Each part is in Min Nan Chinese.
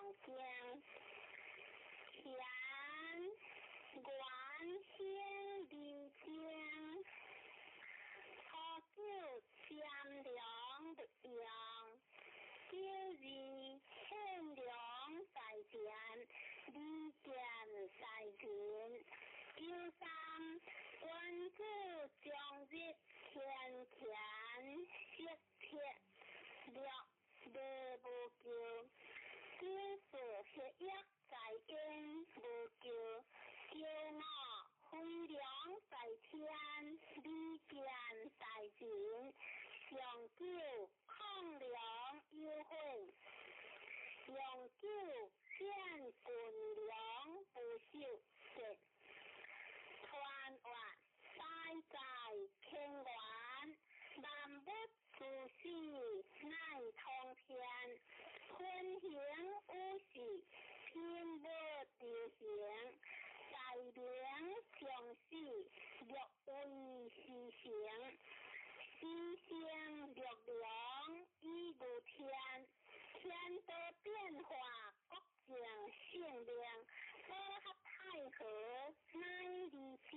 上經。乾元興二正，初九占量不用，九二獻糧在田，利劍在人。九三君子終日天乾色鐵六禮無咎。九四血液在陰無咎。九五飛龍在天，利劍在人。上九抗糧有悔，用九獻軍糧不受節。傳話大在天元，萬物諸事乃通天。天行五事，天無丟行。大明上死，六為時成。時成六良以如天，天道變化，國政性命。保合太和乃離正。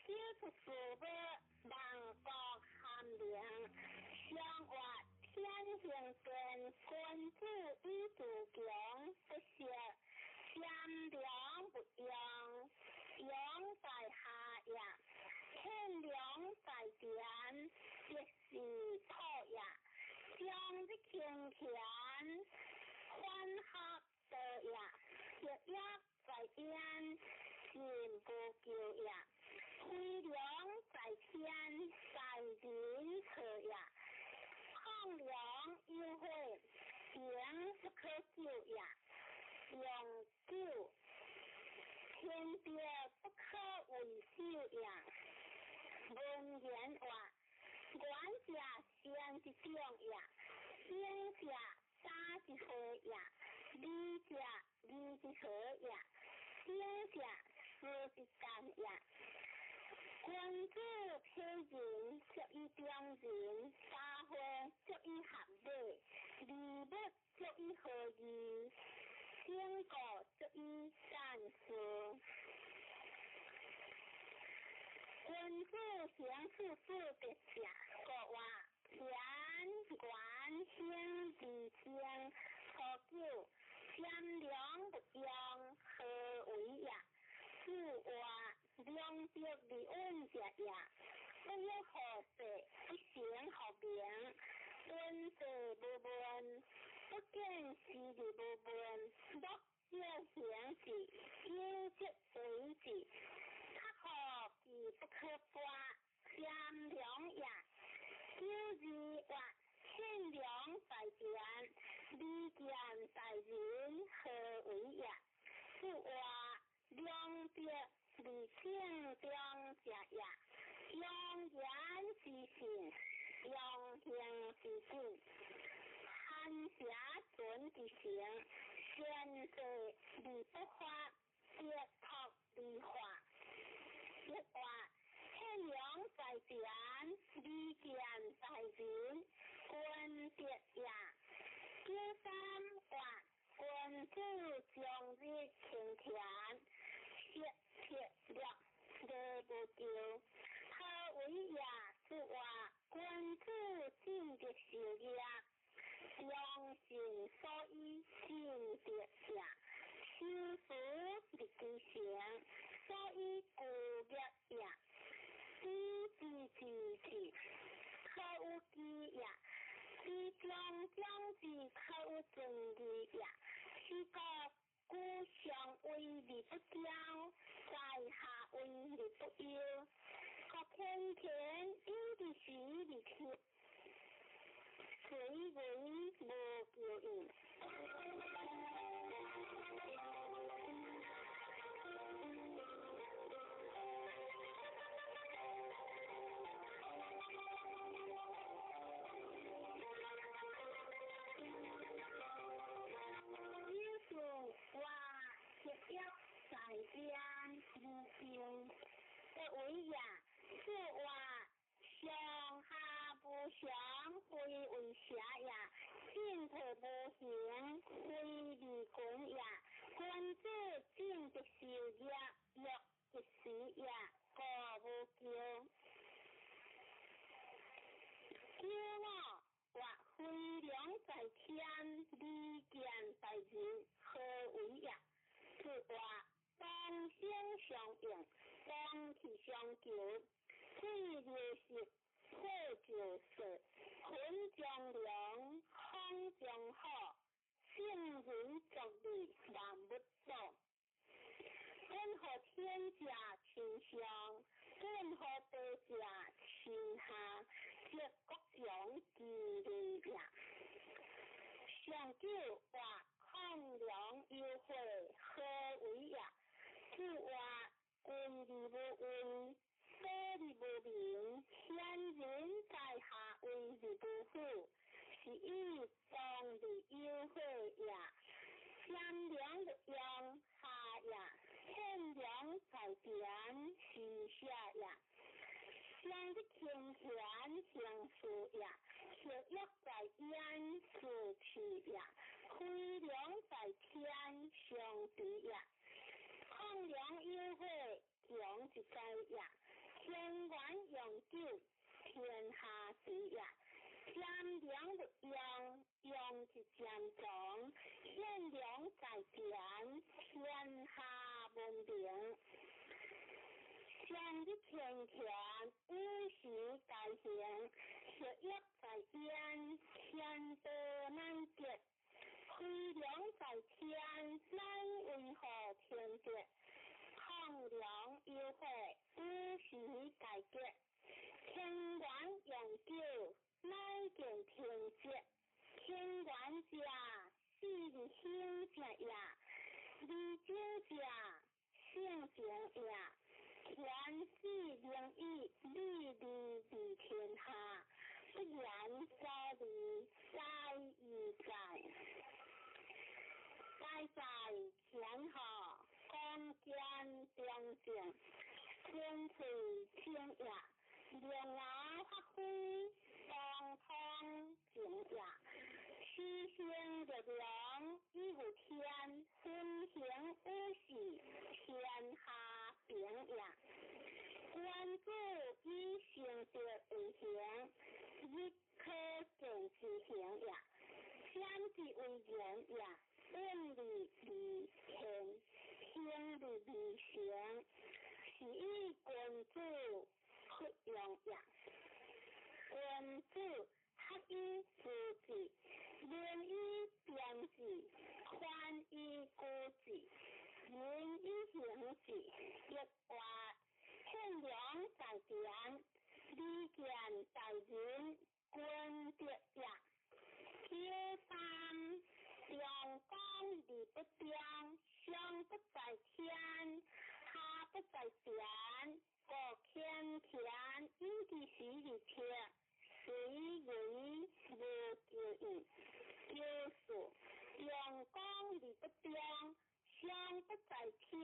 小出事物，萬國含靈。上話天行健，君子以自強不息。占量不用，陽在下也；天良在田，即是土也。將日清田，反合道也。血液在陰，人無咎也。飛龍在天，在人錯也。抗糧有悔，行不可救也。用九，天德不可為首也。文言話，願者善之長也，行者大之會也，禮者義之和也，行者事之干也。君子體仁，足以中人；大會足以合禮，禮物足以合義，整個足以善事。君子行處事德者，國話乾元興二正，初九占量不用，何為也？子話兩德而穩者也，不欲好勢，不成學名。君子無問，不見時而無問。莫少行之，有則為之。較好其不可拔，占量也。九二話，獻糧在田，利劍在人，何為也？子話兩德而正中者也，用言之信，用行之信。寒邪存之成，善事而不發，德託而化。一話獻糧在田，利劍在人，君德也。九三話，君子終日清田，色鐵六禮無咎。何為也？子話君子進德修業，良心所以進德也。修辭立其成，所以固業也。知之之之，可有基也；知將將之，可有尊義也。是故故上為而不驕，在下為而不憂。國天天有的時而天，隨為無咎應。有數話血液在邊無咎，不為也。此話上下無常，非為邪也。進退無形，子正直受業，欲一時也，故無咎。叫我或飛龍在天，利劍在人，何為也？此話同聲相應，同氣相求，水流石，破石色，雲中龍，風中虎，聖人作利，萬物祖。本予天者親上，本予地者親下，則國強其利也。上九話亢龍有悔，何為也？此話君而無威，所而無名，賢人在下威而無虎，是以當而有悔也。賢良勿用下也，賢良在田是下也。上日清賢行事也，學欲在焉是氣也。飛龍在天上地也。亢龍有悔，強一在也。天元永久，天下治也。賢良勿用，用是漸強。賢良在田，天下文明。上日清賢，與時偕行，學欲在焉，天道難得。飛龍在天，乃維護天德。亢龍有悔，與時偕結。天元永久，乃見天節。天元者，死而興者也；離者者，性情也。天死靈以，利利利天下，不言所利，在亦在。在在天下，光見中正，天翠清也。龍牙發揮，當通情也。此行力量以有天，分行五事，天下平也。君子以成德為行，日可見之行也。先之為言也，遠離離天，行離離成，是以君子弗用也。君子學以致志，仁以辨志，寬以固志，仁以行志。亦話憲良在田，利劍在人，君德也。九三，陽光而不中，上不在天，下不在田，故天天以其時而天，隨為無求意。九四，陽光而不中，上不在天，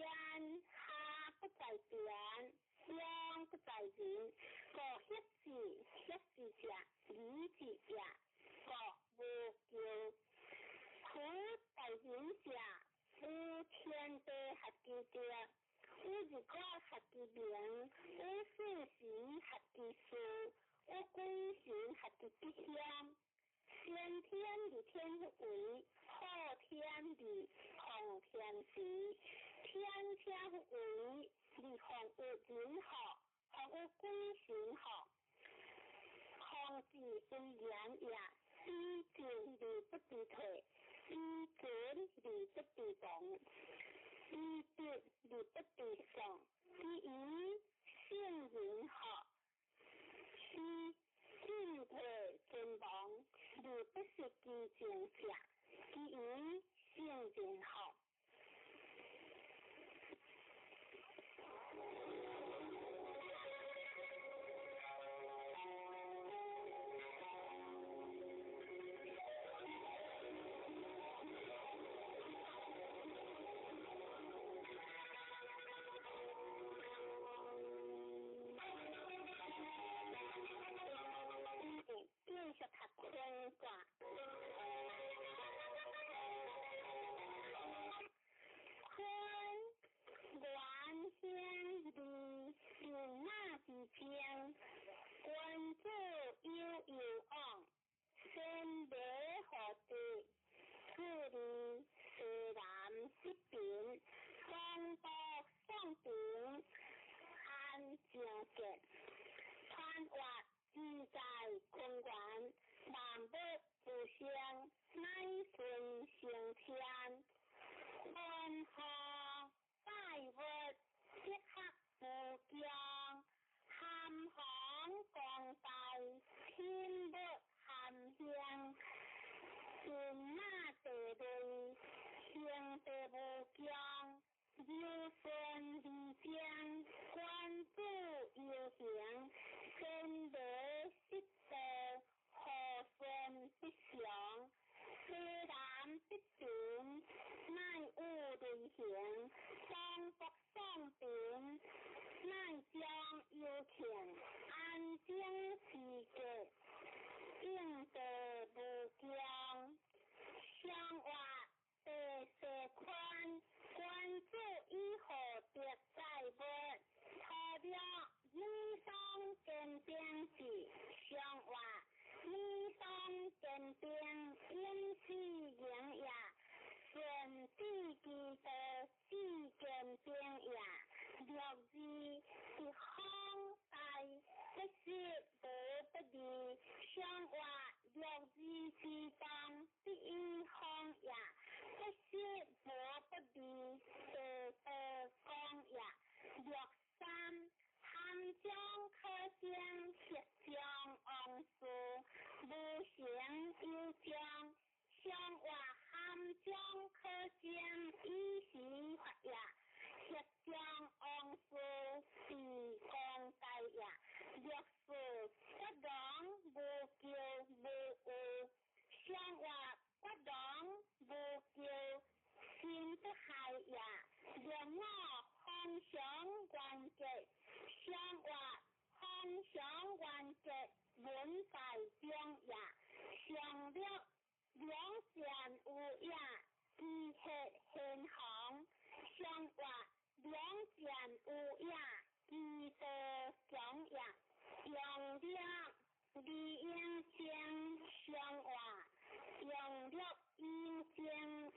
下不在田，中不在人，故協志協志者，理智也，故無求。苦在人者，有天地合其德，有日月合其明，有四時合其事，有鬼神合其吉祥。先天而天為，後天而奉天時。天車為而奉有人學，奉有鬼神學。控制為言也，以進而不知退，以存而不知亡，以德而不知喪，是以聖人學，是進退存亡而不失其正者，是以聖人學。常元结文在中也，常乐良善有也，知血先行，常活良善有也，知道强也，用乐李应生常活，用乐应生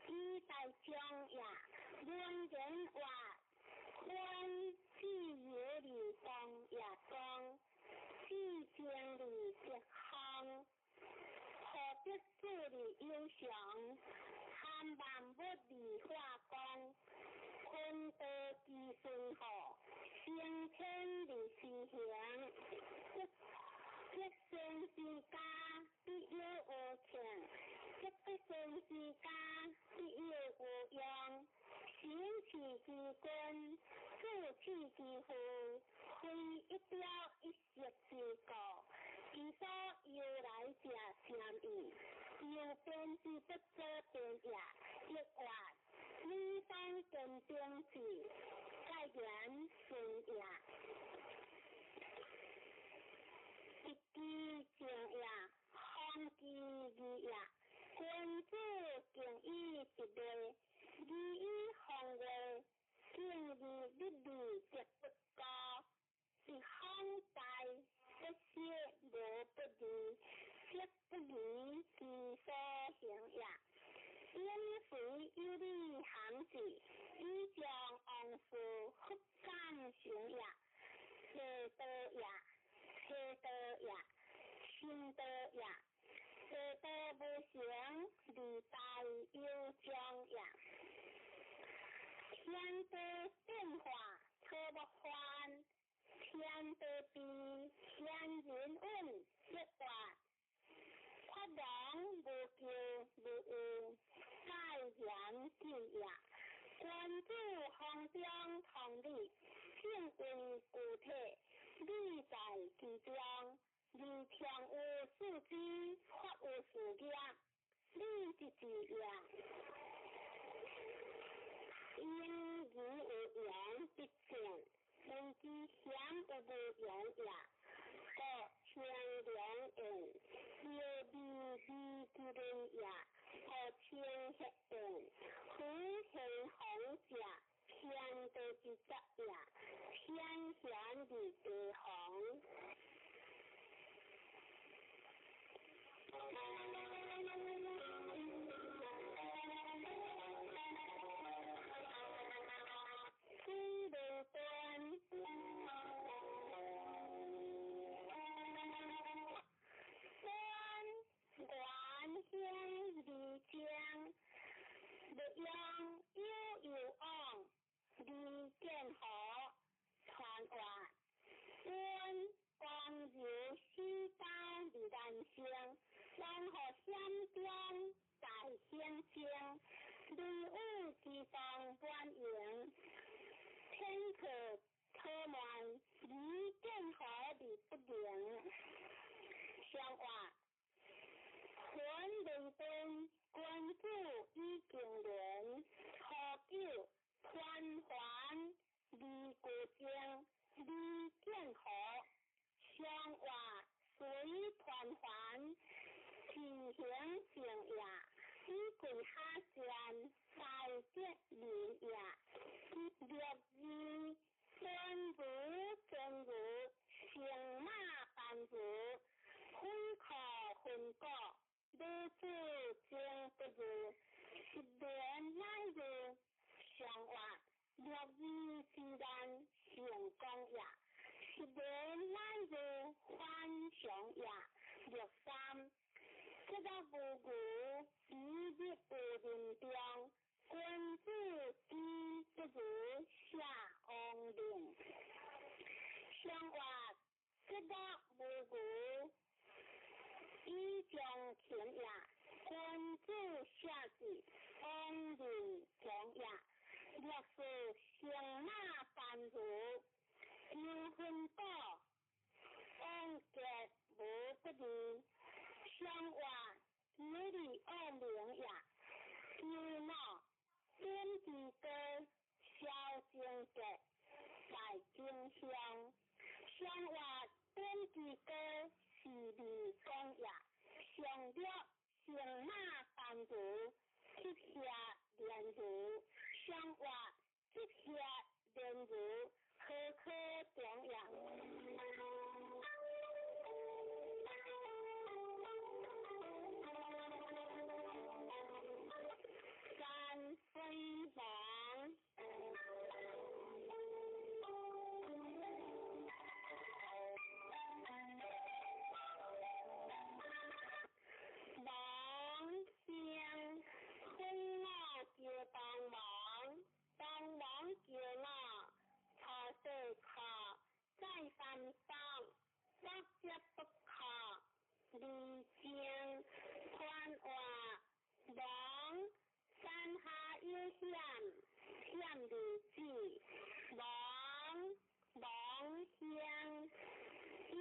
以待中也，文言话宽自由而动也讲，至情而直行，何得主而有常，含万物而化光，坤道之顺好，升天而施行，积善之家必有余庆，积不善之家必有余殃。行持之君，主气之父，非一朝一夕之故。其所由来者甚矣，由变之不可变也。一话，女方坚定志，戒言顺也。一枝正也，方其义也。君子敬以直内，礼以防卫，敬而立义则不高。一方大，不学无不义，学不义之所行也。因随有理行之，以将往事复感行也。地道也，车道也，心道也。地道无成，而大有将也。天地变化，草木繁；天地变，天人稳，一话。发人无求无有，盖然见也。君子方中同理，正为具体，理在其中。而常有四肢，发有四业，理即是也。因而有言必正，为之险有无言也。故清凉言，有味味之人也。故清血言，夫贤宏者，天道之则也。天贤而地宏。水流端，端元兴而将，欲用有有往，而见何传话，阮光柔四刀而难成，然后险中在险中，雷雨之当满盈，天可可慢，而见何而不灵。相话，魂灵灯，君子以敬廉，何久团环而过正，而见何相话随团环，其行正也。以贵下善，大德仁也。六字天如真如，乘马班如，分可分果，女子情不如，十年乃如相话，六字之难成功也。十年乃如反常也。六三，这个无无，一日无人中，君子之不如下王令。相话，这个无无，以将情也。君子下之，王令强也。六四乘马班如，有分果，王结无不利。相话，有利恶名也。有脑，点之高，消精结，在真相。相话，本之歌是利公也。上略乘马班如，执下连如，上活执下连如，何可中也？三分亡。王生分我叫帮忙，帮忙叫我，初细课再三当，不折不扣，离情宽话亡。山下有险，险如子，亡亡乡，以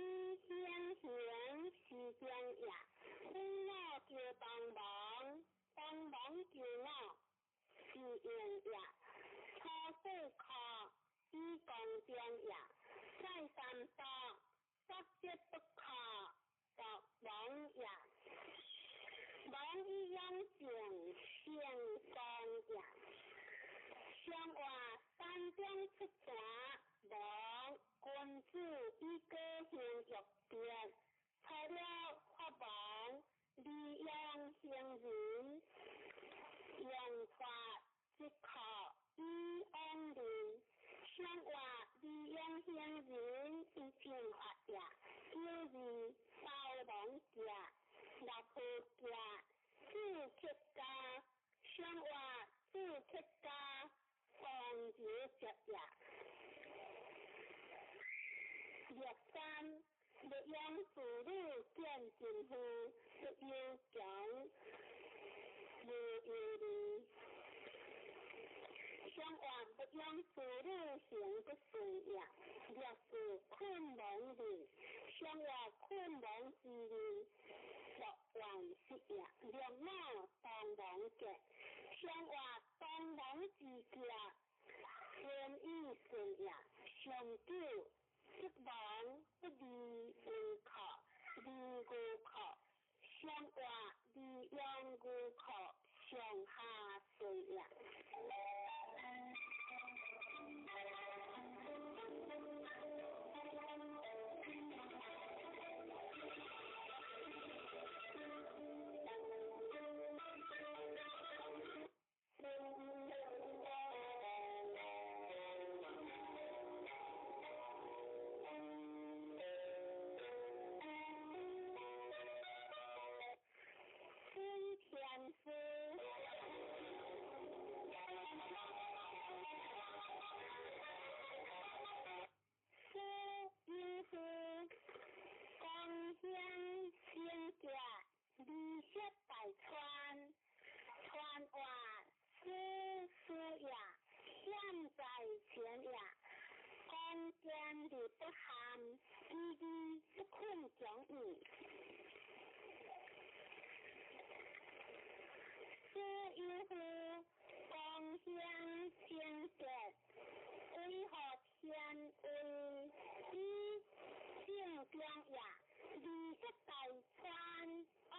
乡行是中也。分我叫帮忙，帮忙叫我是用也。初细课以公中也，再三当，不折不扣，独亡也。亡以养正，成功也。上话山中出泉，亡君子以果行欲变，出了法亡，利用行人，用法即可以往人。上话利用行人以进法也，有二包亡者，六号者，自铁家，上话自铁家，防止接也。六三，欲养子女见真夫，不忧穷，无忧虑。上话欲养子女行不顺也，六四困亡日，上话困亡之日，六万失也。六五当亡者，上话当亡之者，天意顺也。上九，失亡不离无靠，离无靠，上话离养无靠，上下顺也。水天师，师有夫，光显圣洁，离色大川，川话师师也，险在前也。光见而不憾，以义不困强矣。师有夫，光显圣洁，为何天位以正中也？离色大川，往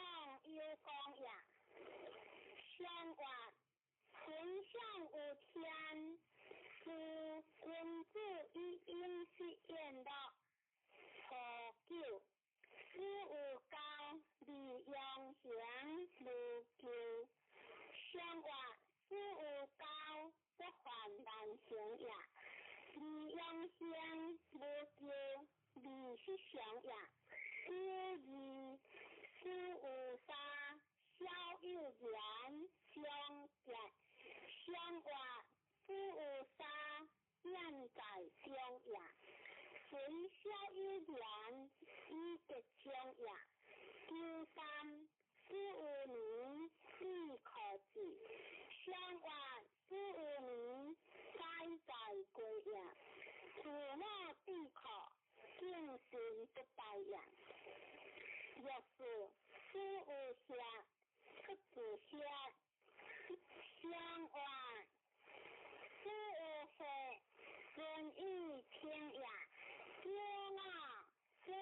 有光也。上话纯上有天，是君子以应是宴乐。初九，师有教，利用行无咎。上话师有教，不患难行也。利用行无咎，利是上也。九二，师有三，小有言，相结。上话师有三，愿在中也。随小有言，以吉中也。九三，师有年，以可治。上话师有年，该在归也。父母必可，敬神不败也。六四，师有下，出自下。上话师有岁，顺以清也。九五，师有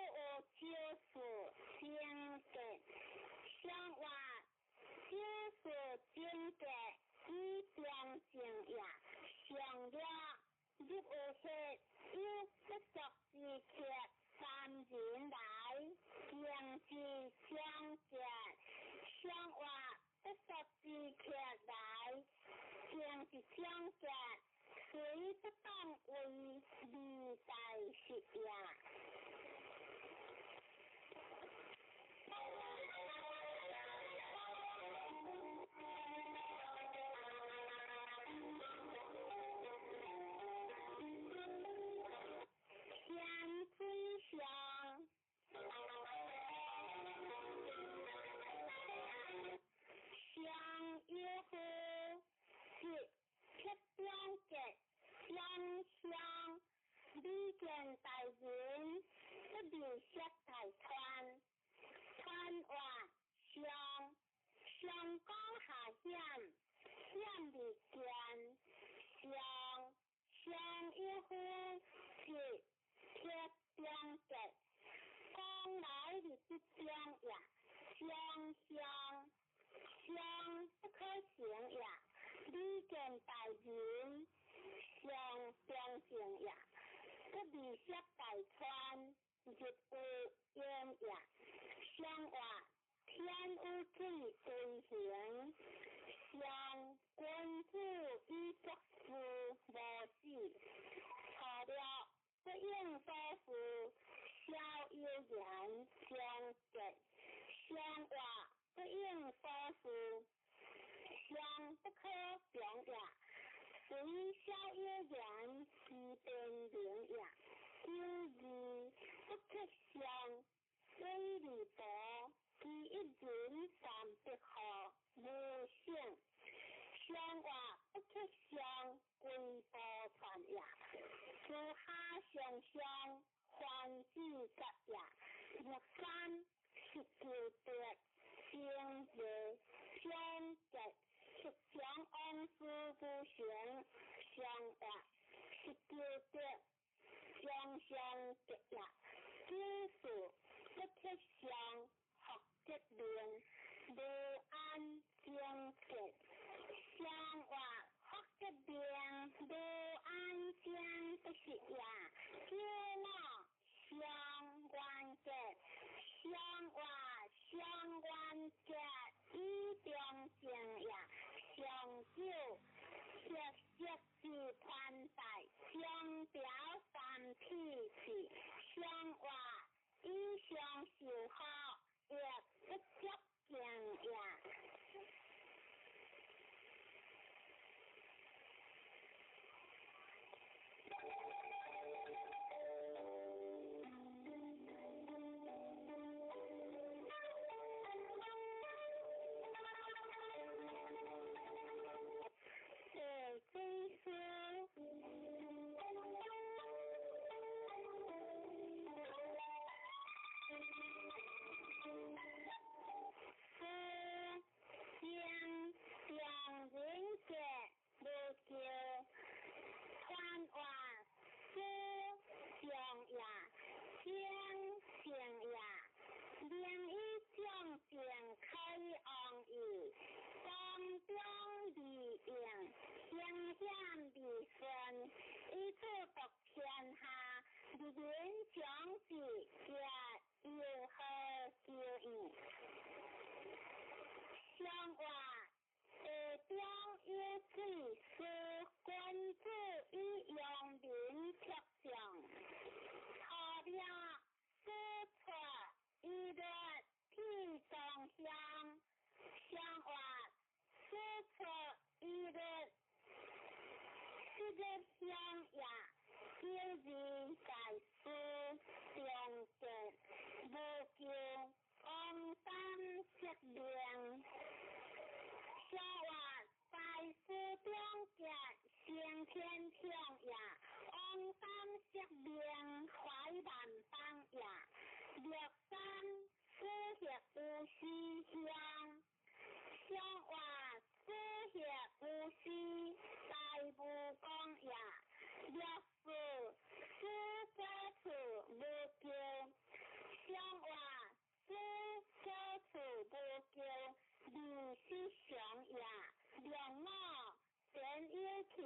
上杰雖不當為二大實也。天水上，上有夫，是铁中杰双双，李见大人不离色大川，川话上上江下险，险未见，上上有夫是铁中杰，讲来是不中也，双双双不可行也，李见大人上中正也，不离色大川日有烟也，上话天有水为形，上君子以作事无死，错了不应所事，小有言上杰，上话不应所事，上不可强也，虽小有言其变明也，有义不克上，水利薄，其一人三百号无性，上话不克上，归波传也，自下上上，还子节也，木山十九德，正月上节，十强王事不成，上话十九德，上上节也，子嗣不克上，福德明，无安正节，上话福德明，无安正不是也，九老上元节，上话上元节以中正也，上九色色之宽带，上表三体是，上话以上受好，亦不足敬也。地水师，师将上人杰无叫，传话师上也，将成也，明以将正开王义，当中利用，形险利顺，以此夺天下，人民将士皆有何求意？上话地中有水，是君子以扬名却将，错了此错以乐天中乡，上话此错以乐这个乡也，九字在书中节，无求王三色明。小话在书中节，先天天也，王三色明怀万邦也，六三四叶无私乡，小话四叶无私大无讲也，六四四家处无求，小话四家处无求，二是上也，两五田有琴，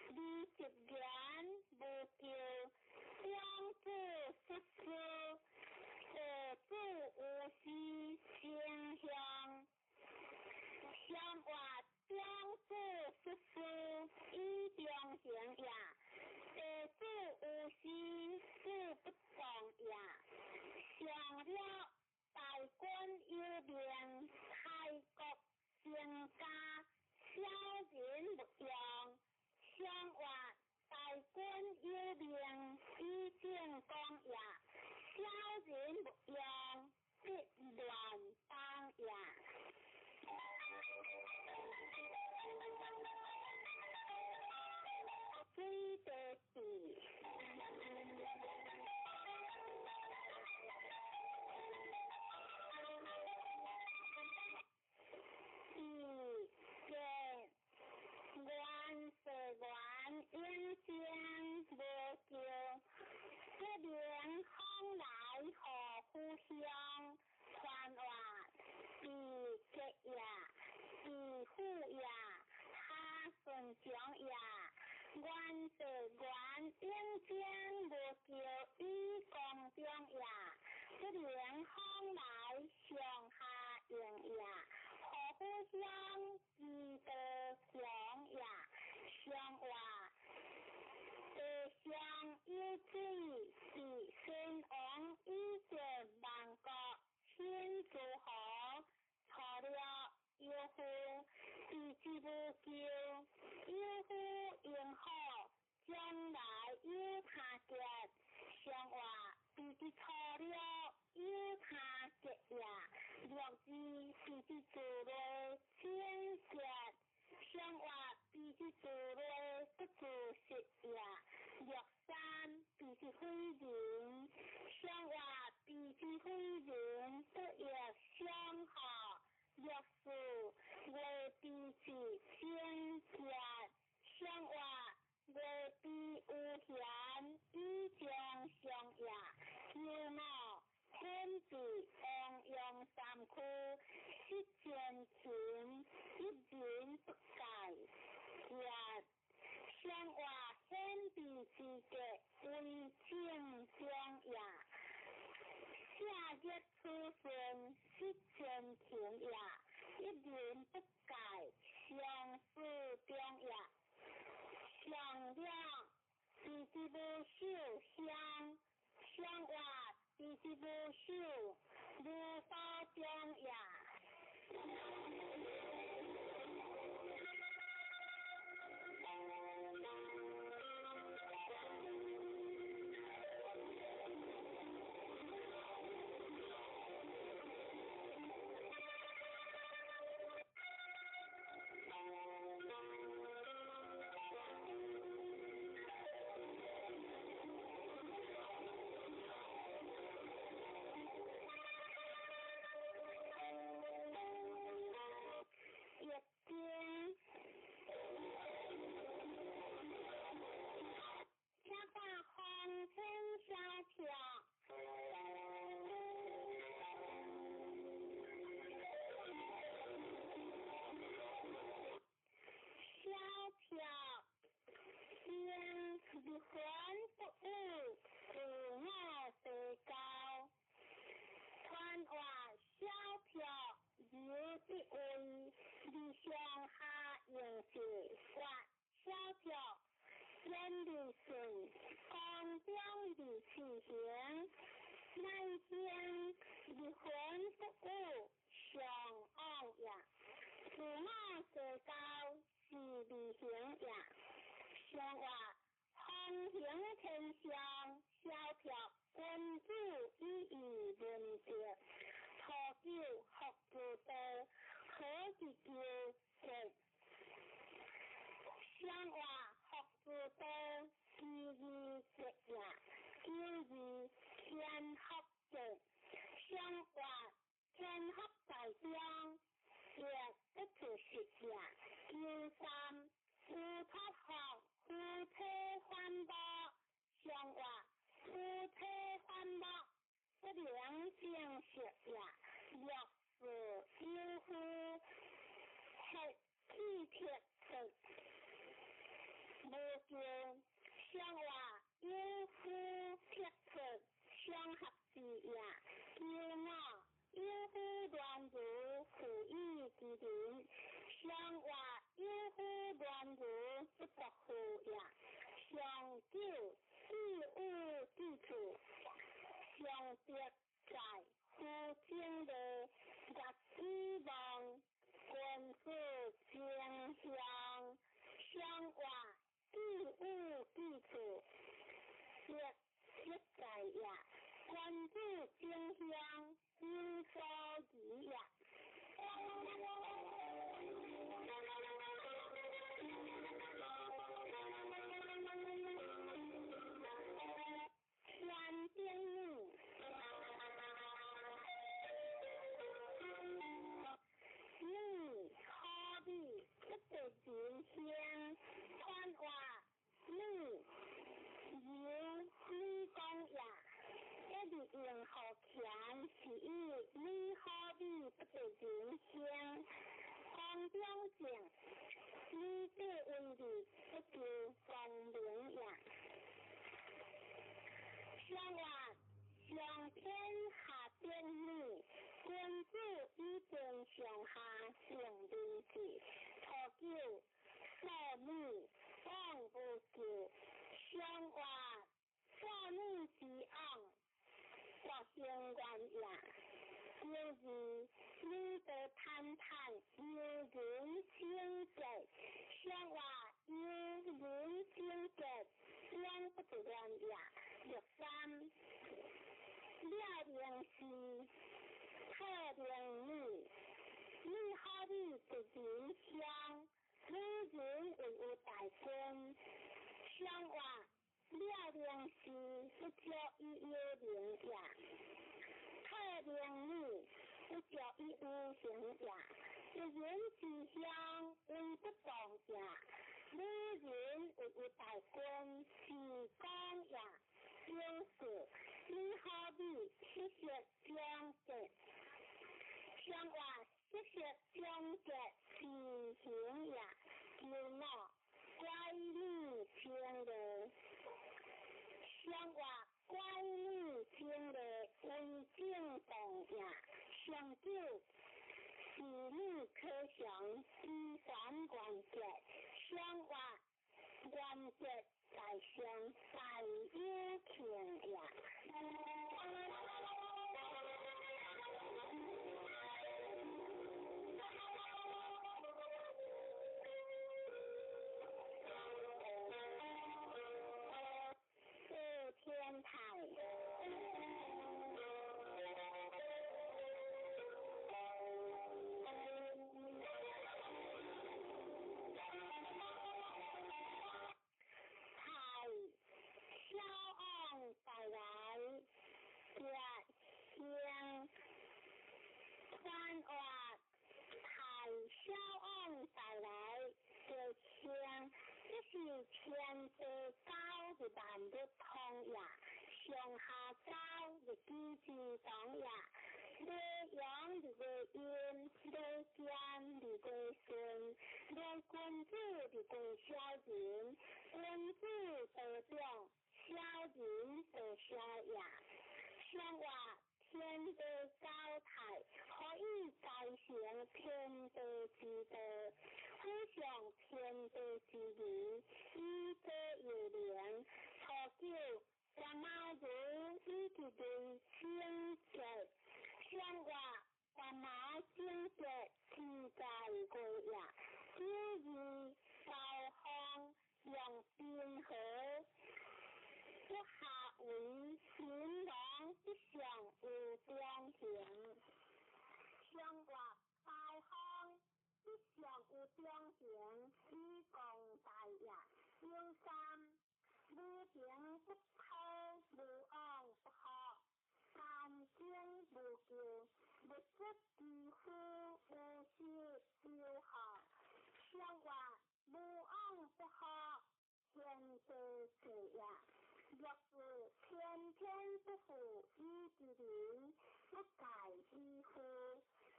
二十言无求，两子十四，二子无私清香，上话两子十四，兵家小人勿用，上活大君有命以正讲也，小人勿用必乱当也。水地地。二见元世元永生无救，不明风来何故乡？传话比结也，比富也，哈顺强也。元世元永生无救，以公中也，不明风来上下应也，何故乡？基德强也，上话地上有水，是先王以前万国兴诸侯，错了有夫，地之无救，有夫应好，将来有他结。上话地之错了有他结也，六字地之自类清结。上话地之自类不自实也，六三地之非人。上话地之非人不亦相合。六四月地之清结。上话月地有闲以将相也。九五天地王阳三区失前勤，一人不改。结上话天地之格为正中也。下日出顺失前勤也，一人不改，相思中也。上两地之无守相，上话地之无守无法中也。易经，请看风天萧条。萧条，先入魂不武，自我地高。传话萧条，有的位，理上下应是发萧条，远离顺，光中离气行，乃将入魂不武，上往也。自我地高是理行也。上话风行天上，萧条君子以义论德，初九福之道，何其求结？上话福之道，其义结也，九义天福结。上话天福在中，也不自实也。九三夫托福，夫妻反目。上话夫妻反目，不能正实也。六四有夫，黑气铁色，无救。上话有夫铁色，相合者，子正向有所疑也。天顶女，女可比不得人香，传话女由女讲也，一直用予强是以女可比不得人香，光中正，女地位字不求光明也。上话上天下天女，君子以天上下成人志，初九少女往无救，上话少女之往，国兴愿也。有二女得坦坦，有人清洁，上话有人清洁，两不得愿也。六三了明是特明女，女好比一人香，女人为有大军，上话了明是不足以有名也。特明女不足以有形也，一人之乡为不当也。女人为有大军是讲也。表示女好比七色将节，上话七色将节是形也。求我乖女清丽，上话乖女清丽为正当也。上九是女可祥之凡原节，上话原节在上大有庆也。四天台。太小王带来月星，传话太小王带来月星，这是天地九的万物通也，上下九的机之同也，日阳的月阴，日间的月顺，日君子的月小人，君子得长，小人得小也。上话天地交泰，可以继承天地之道，辅上天地之义，以德有灵。初九，干妈如以及对清洁，上话干妈清洁自在过也。九二高方用冰河。不下为新郎必上有中行，上话大方必上有中行，以共大业。有三，无情不抛，无往不好，三经无救，物质之夫无失修好。上话无往不好，天地事也。若是天天不负以之人，不改以夫；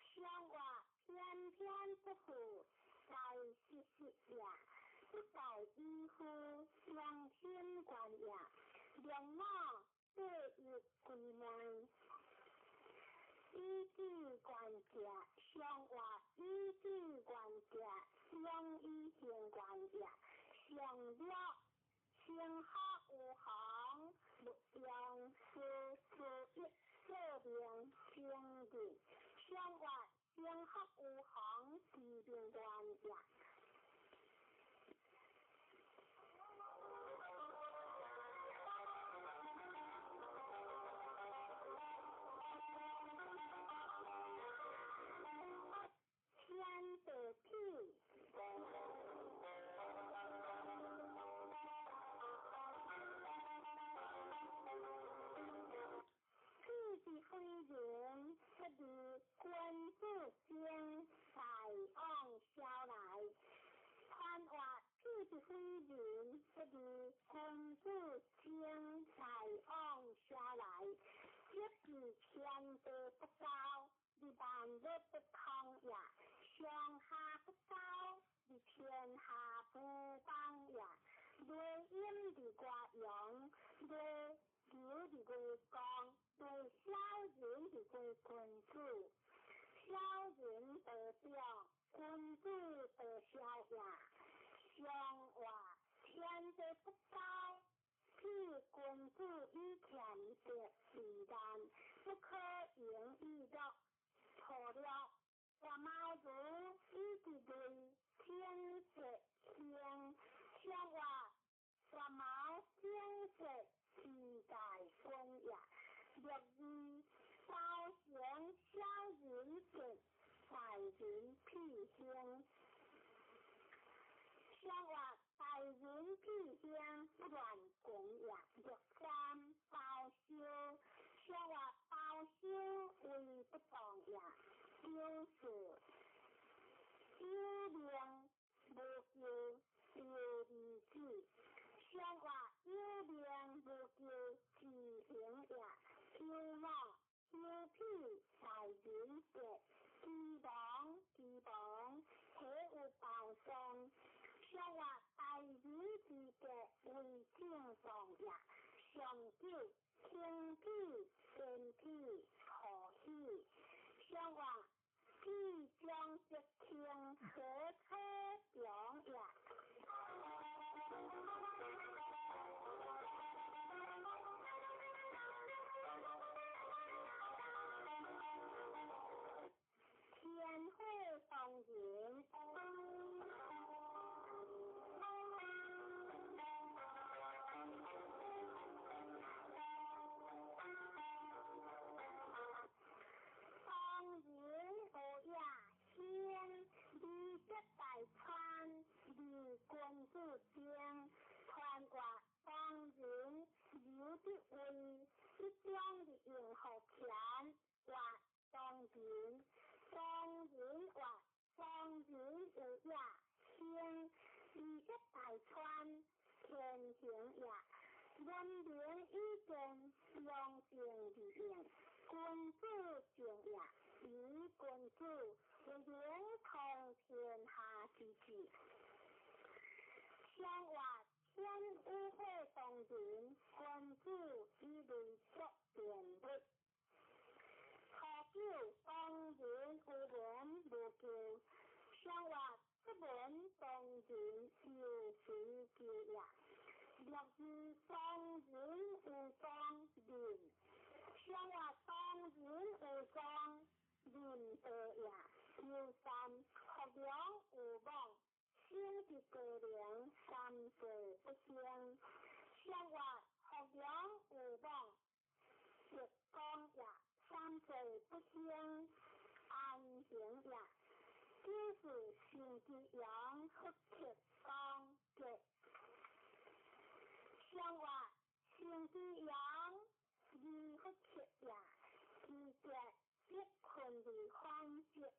上话天天不负，该失失也。不改以夫，良心愿也。两马对日归门，以智愿者，上话以智愿者，相以行愿也。上了成学有行，勿用事事一说明成日。上话成学有行，是明愿也。天地不交，而萬物不通也；上下不交，而天下不邦也。內陰而外陽，內柔而外剛，內小人而外君子。小人得長，君子得小也。上話天地不交，譬君子以儉德為難，不可盈以樂。初六，跋貓如以佇內天色興，上話跋貓天色之大君也。六二，包成小人德，大人屁興。上話大人屁興不亂君也。六三，包修，上話包修為不當也。九四，有命無求丟兒子，上話有命無求自行也。九五，丘屁大人德，雞亡雞亡，何有包喪？上話大人之德為正當也。上九，輕屁堅屁何喜？上話屁將則輕，何可長也？天火當人。當人有也先，利則大川，利君子精。傳話當人留得位，一將的用予錢。話當人，當人話當人有也興，利則大川，天行也。文明以見，良政而應，君子正也。以君子為能通天下之治。上話天有火當人，君子以類作辯物。初九，當人有文無求，上話出門當人有隨求也。六二，當人有當仁，上話當人有當仁德也。九三，福良有望，生佇高齡，三歲不興。上話福良有望，德光也，三歲不興，安行也。九四，生之陽，福克光吉。上話生之陽，二福克也，其吉必困而反吉也。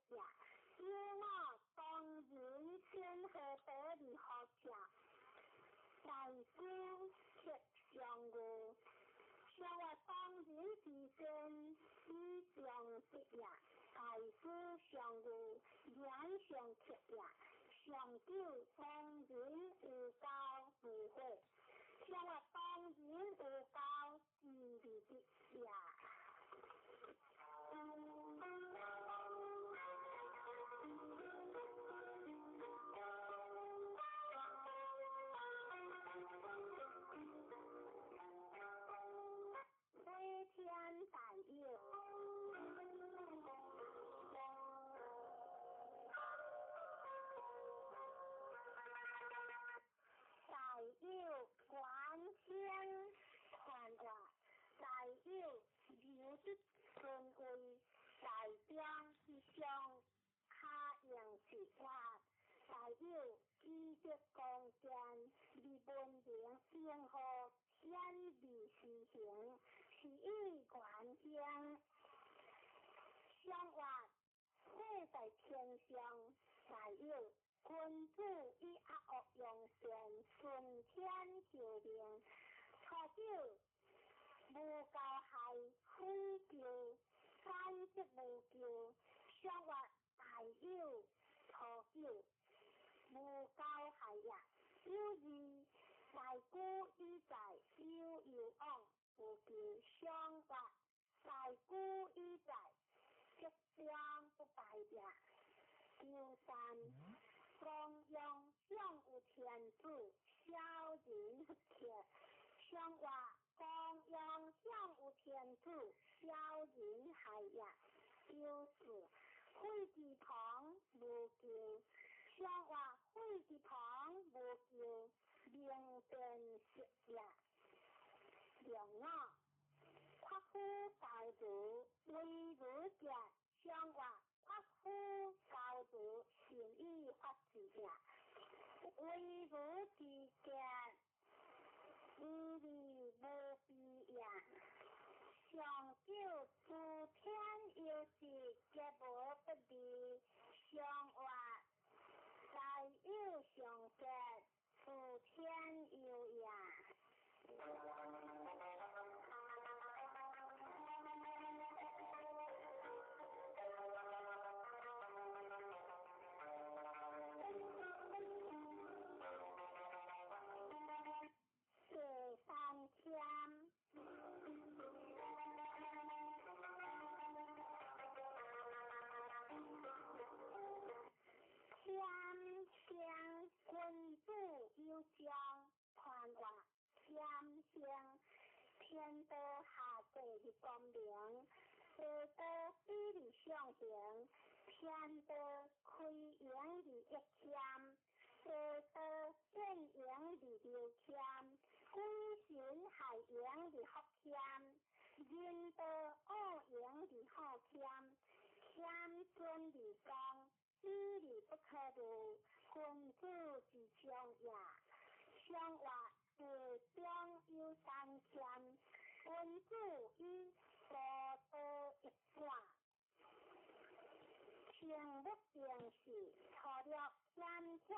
九五，當人先何得而好食？大師克上月，上話當人之先，以上德也。大師上月，言上克也。上九，當人有交無悔，上話當人有交之而得也。飛天大有，大有關天傳話，大有留得尊位，大中之上卡用之法，大有以德光劍，而文明應和顯而施行，是以原興。上話火在天上，大有君子以惡惡用善，順天受命。初九，無交害，非求則無咎，相活大有初九，無交害也。有二大古以在有有往，無咎相活大古以在，吉祥不敗也。九三，光陽享有天子，小人不克。相活光陽享有天子，小人害也。九四，廢之旁無咎，相活廢之旁無咎，明辨色也。兩五，闊夫高如，為如傑，相活闊夫高如，善以法治也。為如之傑，無利無弊也。上九，諸天有時，皆無不利。相活大有上傑，諸天有也。第三签。谦谦君子有将，传话谦谦，天道下济的光明，地道比例上行，天道开盈而益谦，地道变盈而流谦，鬼神害盈而福谦，人道恶盈而好谦，谦尊而恭，比例不可虑，君子之长也。相活地中有三谦，君子以多多益善。清木定是初六，谦谦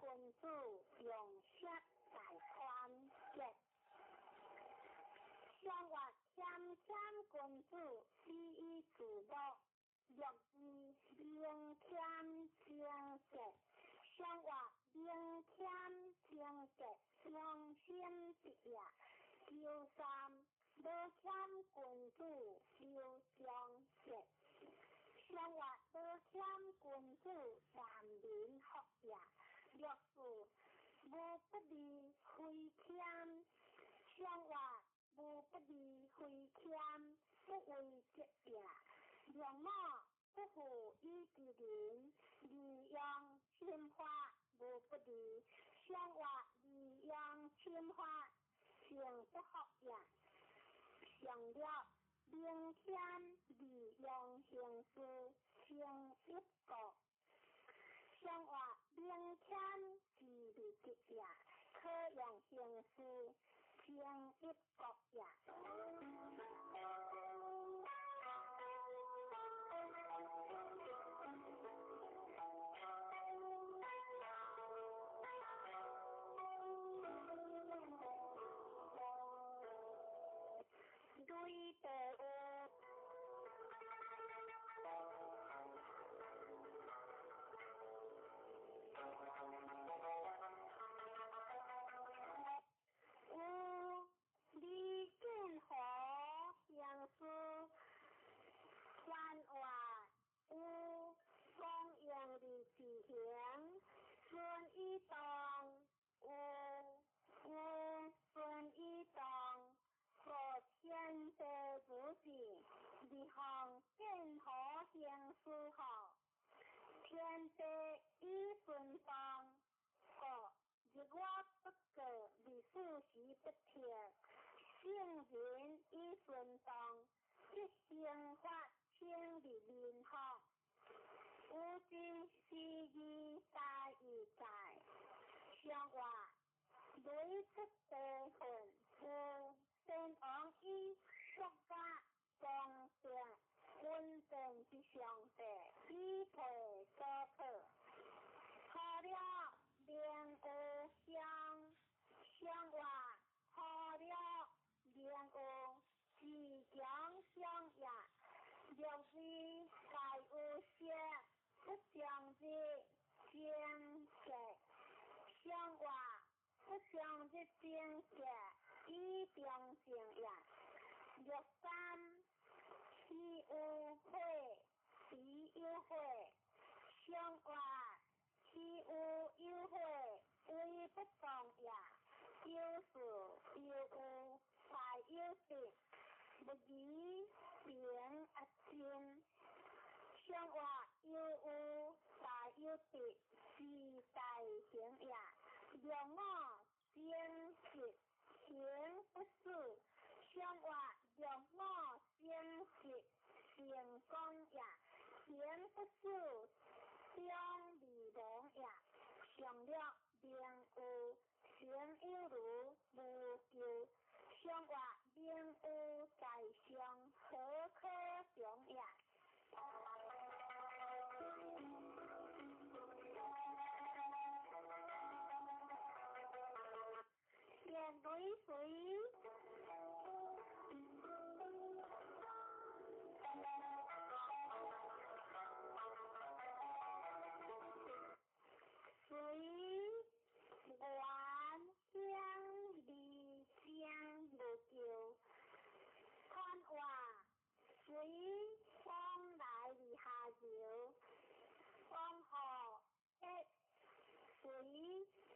君子用色大宽节。相活谦谦君子礼以自乐，乐以明谦清洁。相活明谦清洁，良心之也。九三，无谦君子有忠节。相活无谦君子难民福也。六四，无不利非谦。相活无不利非谦，不为德也。两五，不负以之人，利用心法无不利。相活利用心法，成不福也。上六，明谦利用行事，成一国。相活明谦之利德也，可用行事，成一国也。雷地有。有李建和行事，传话有光荣的执行，孙以当有有孙以当，和天地如是，立项建和行事好，天地以顺当，个日月不过，历史时不停，圣人以顺当，一生发生伫民福。有之时义大义在，相话雷出地份，有先王以国家公正稳定之上帝，以配所托。初了明有相，相话初了明有自强相也。六二不相日正结，相话不相日正结以中正也。六三岂有火，彼有火，相话岂有有火，为不动也。九四犹有大有得，不疑平阿真。相话犹有大有得，是大行也。六五正直行不死，相话六五正直成功也，行不死中未亡也。上六名有行有如无咎，相话名有在上，何可穷也？电雷水。随原乡二声无求，传话随风来而下流，风雨一随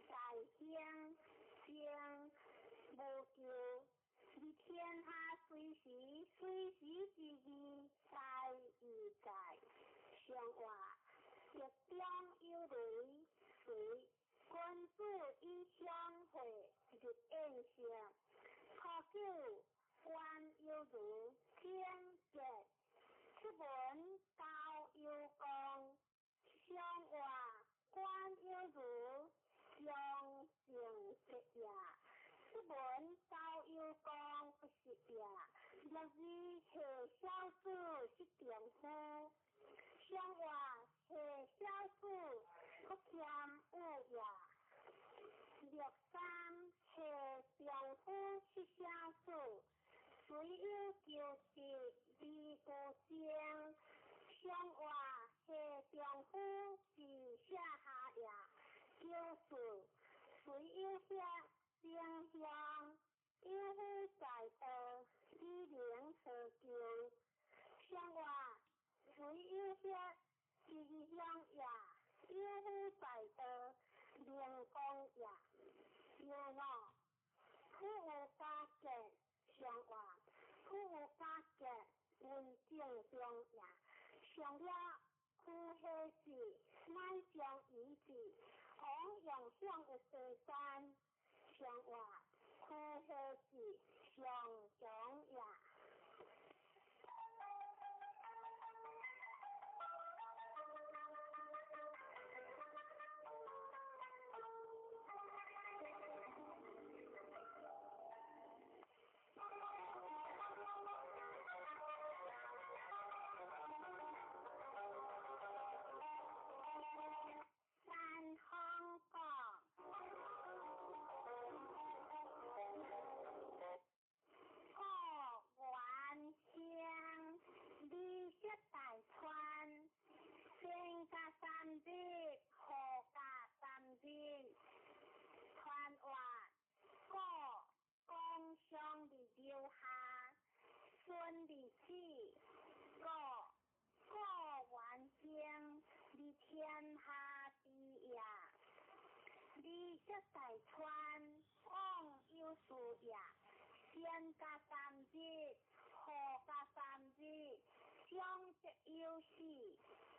在乡声无求，而天下随时随时之义在而在，相话玉中有雷随君子以相会入宴席，初九官有如天节，出门高有功，相话官有如相正节也。出门高有功不是也，六二下小子是丈夫，相话下小子不谦有也。六三下丈夫是小子，虽有求得而无争，相话下丈夫是下下也。九四虽有遐正向，有夫在道，以能何求？相话虽有遐吉祥也，有夫在道，明光也。六五苦有加结，相话苦有加结为正中也。上了苦下子，乃将遗子，王用向有地山，相话苦下子上强也。三方讲，故原乡绿色大川，先加三日，后加三日，传话故公上伫留下，孙伫子，故故原乡伫天下之也。绿色大川，往有事也。先加三日，后加三日，相则有死，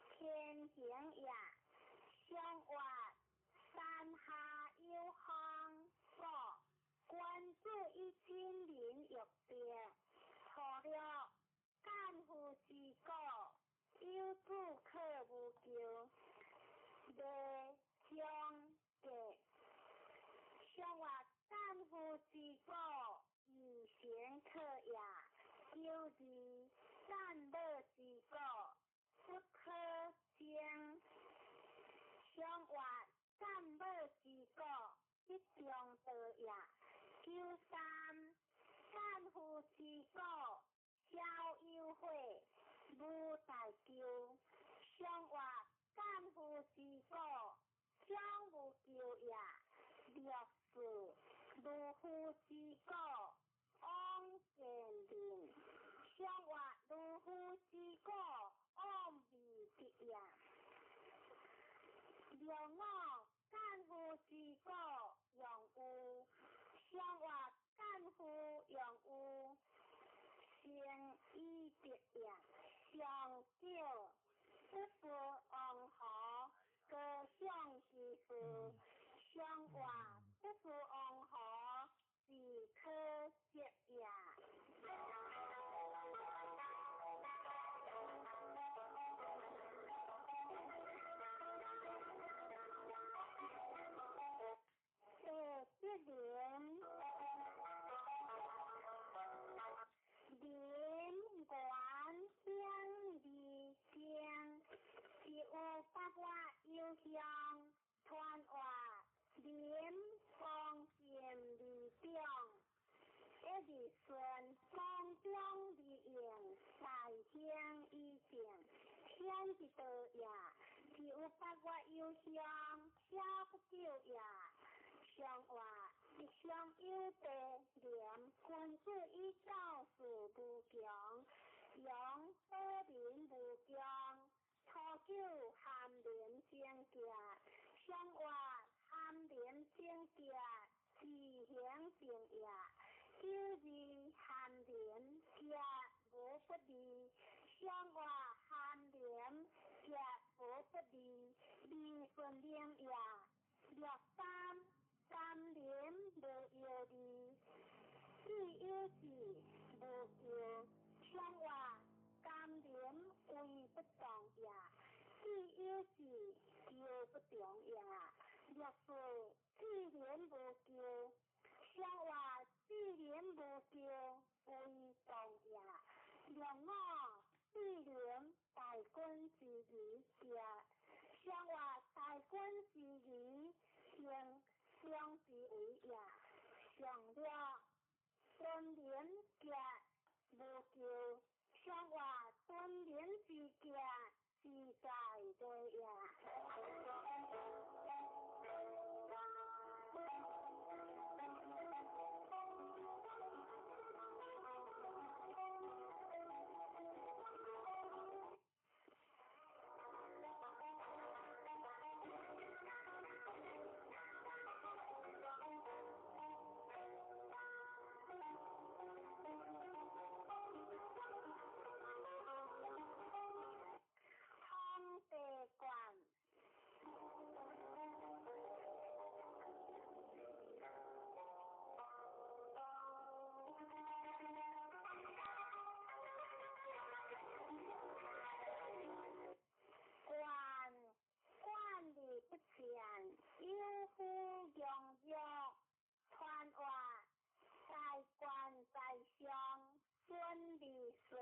天行也。相话山下有风，故君子以亲民欲定，初六干夫之果，有子可无求，未将结。相话干夫之果，以行可也。九二干母之果，不可争。相话干母之果，一中道也。九三干夫之果，小有悔，无大咎。相话干夫之果，將無咎也。六四，儒夫之果，往見人。上話儒夫之果，往未得也。六五，干夫之果，用有。上話干夫用有，成以得也。上九，不事王侯，高尚之事。上話不事王侯，是可折也。第七联，林原乡二正，是有八月有乡，传话林方正二中，一日顺方中而用，在乡以正，乡之道也。是有八月有乡，小不久也。上话一上有地廉，君子以教事无穷，扬保民无穷。初九含廉贞洁，上话含廉贞洁，自行正也。九二含廉洁无不利，上话含廉洁无不利，利顺明也。六三，甘廉无忧虑，智有智无忧。上话甘廉为不动也，智有智忧不动也。六四，智廉无咎，上话智廉无咎为动也。六五，智廉大君之义也，上话大君之义行相之为也。上六，尊廉洁无咎，上话尊廉之洁自在内也。皇帝冠。冠冠而不前，有夫养育，传话在官在上，尊而顺，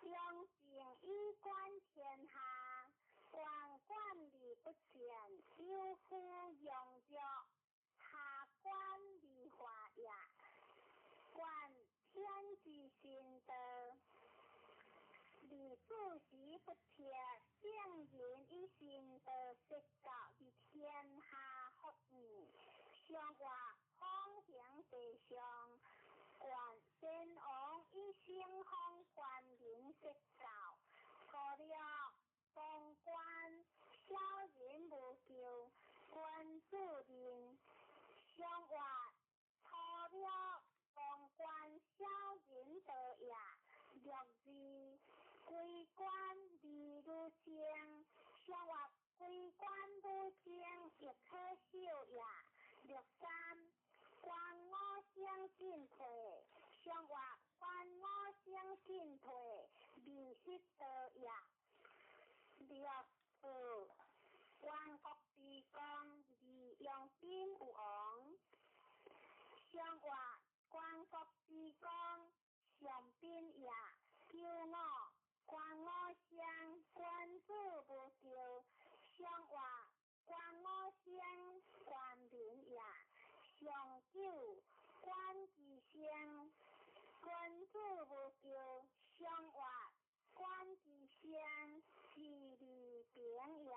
良政以观天下。官官而不前，有夫养育，下官而化也。观天之心道，而主时不切，圣人以心道说教于天下福义，上话方行地上，观先王以圣方观人说教，初六当官小人无咎，君子人上话初六当官小人道也。六二归官而如正，上话归官如正亦可守也。六三官我相进退，上话官我相进退，未失道也。六四万国之功，而用兵有王。上话万国之功，上宾也。九五官我相，君子无咎。上话官我相，官民也。上九官之声，君子无咎。上话官之声，是利平也。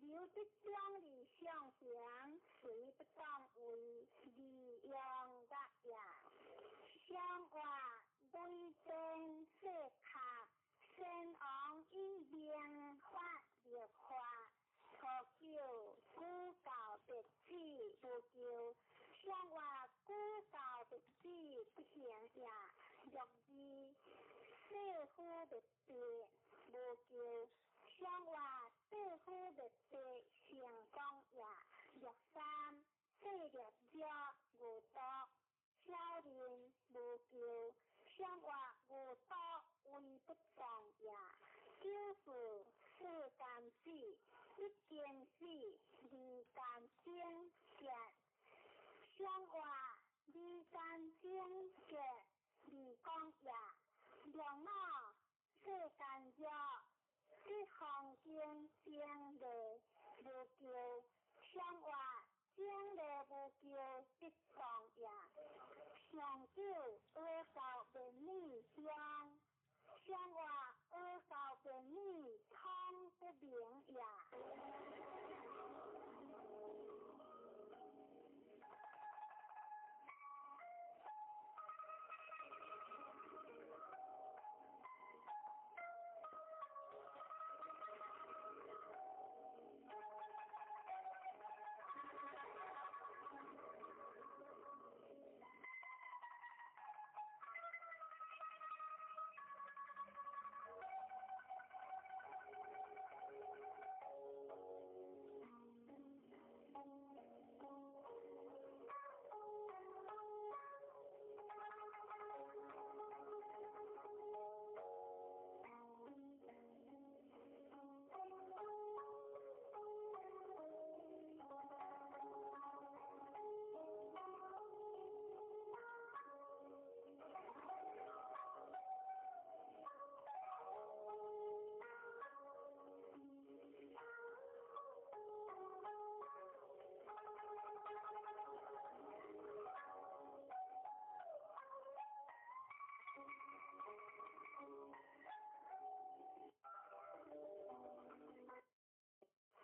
由得將利相行，隨不當為利用樂也。相話累增世卡，先王以明法立法。初九，古教弟子無咎。相話古教弟子不行也。六二，世夫滅地無咎。相話世夫滅地成功也。六三，世略者無毒，小人無咎。相話無毒為不葬也。九四，世間死，一經死，二間精結。相話二間精結，二講也。六五，世間弱，得方經精利無咎。相話精利無咎，得當也。上九，阿教面女香。相話阿教面女通不明也。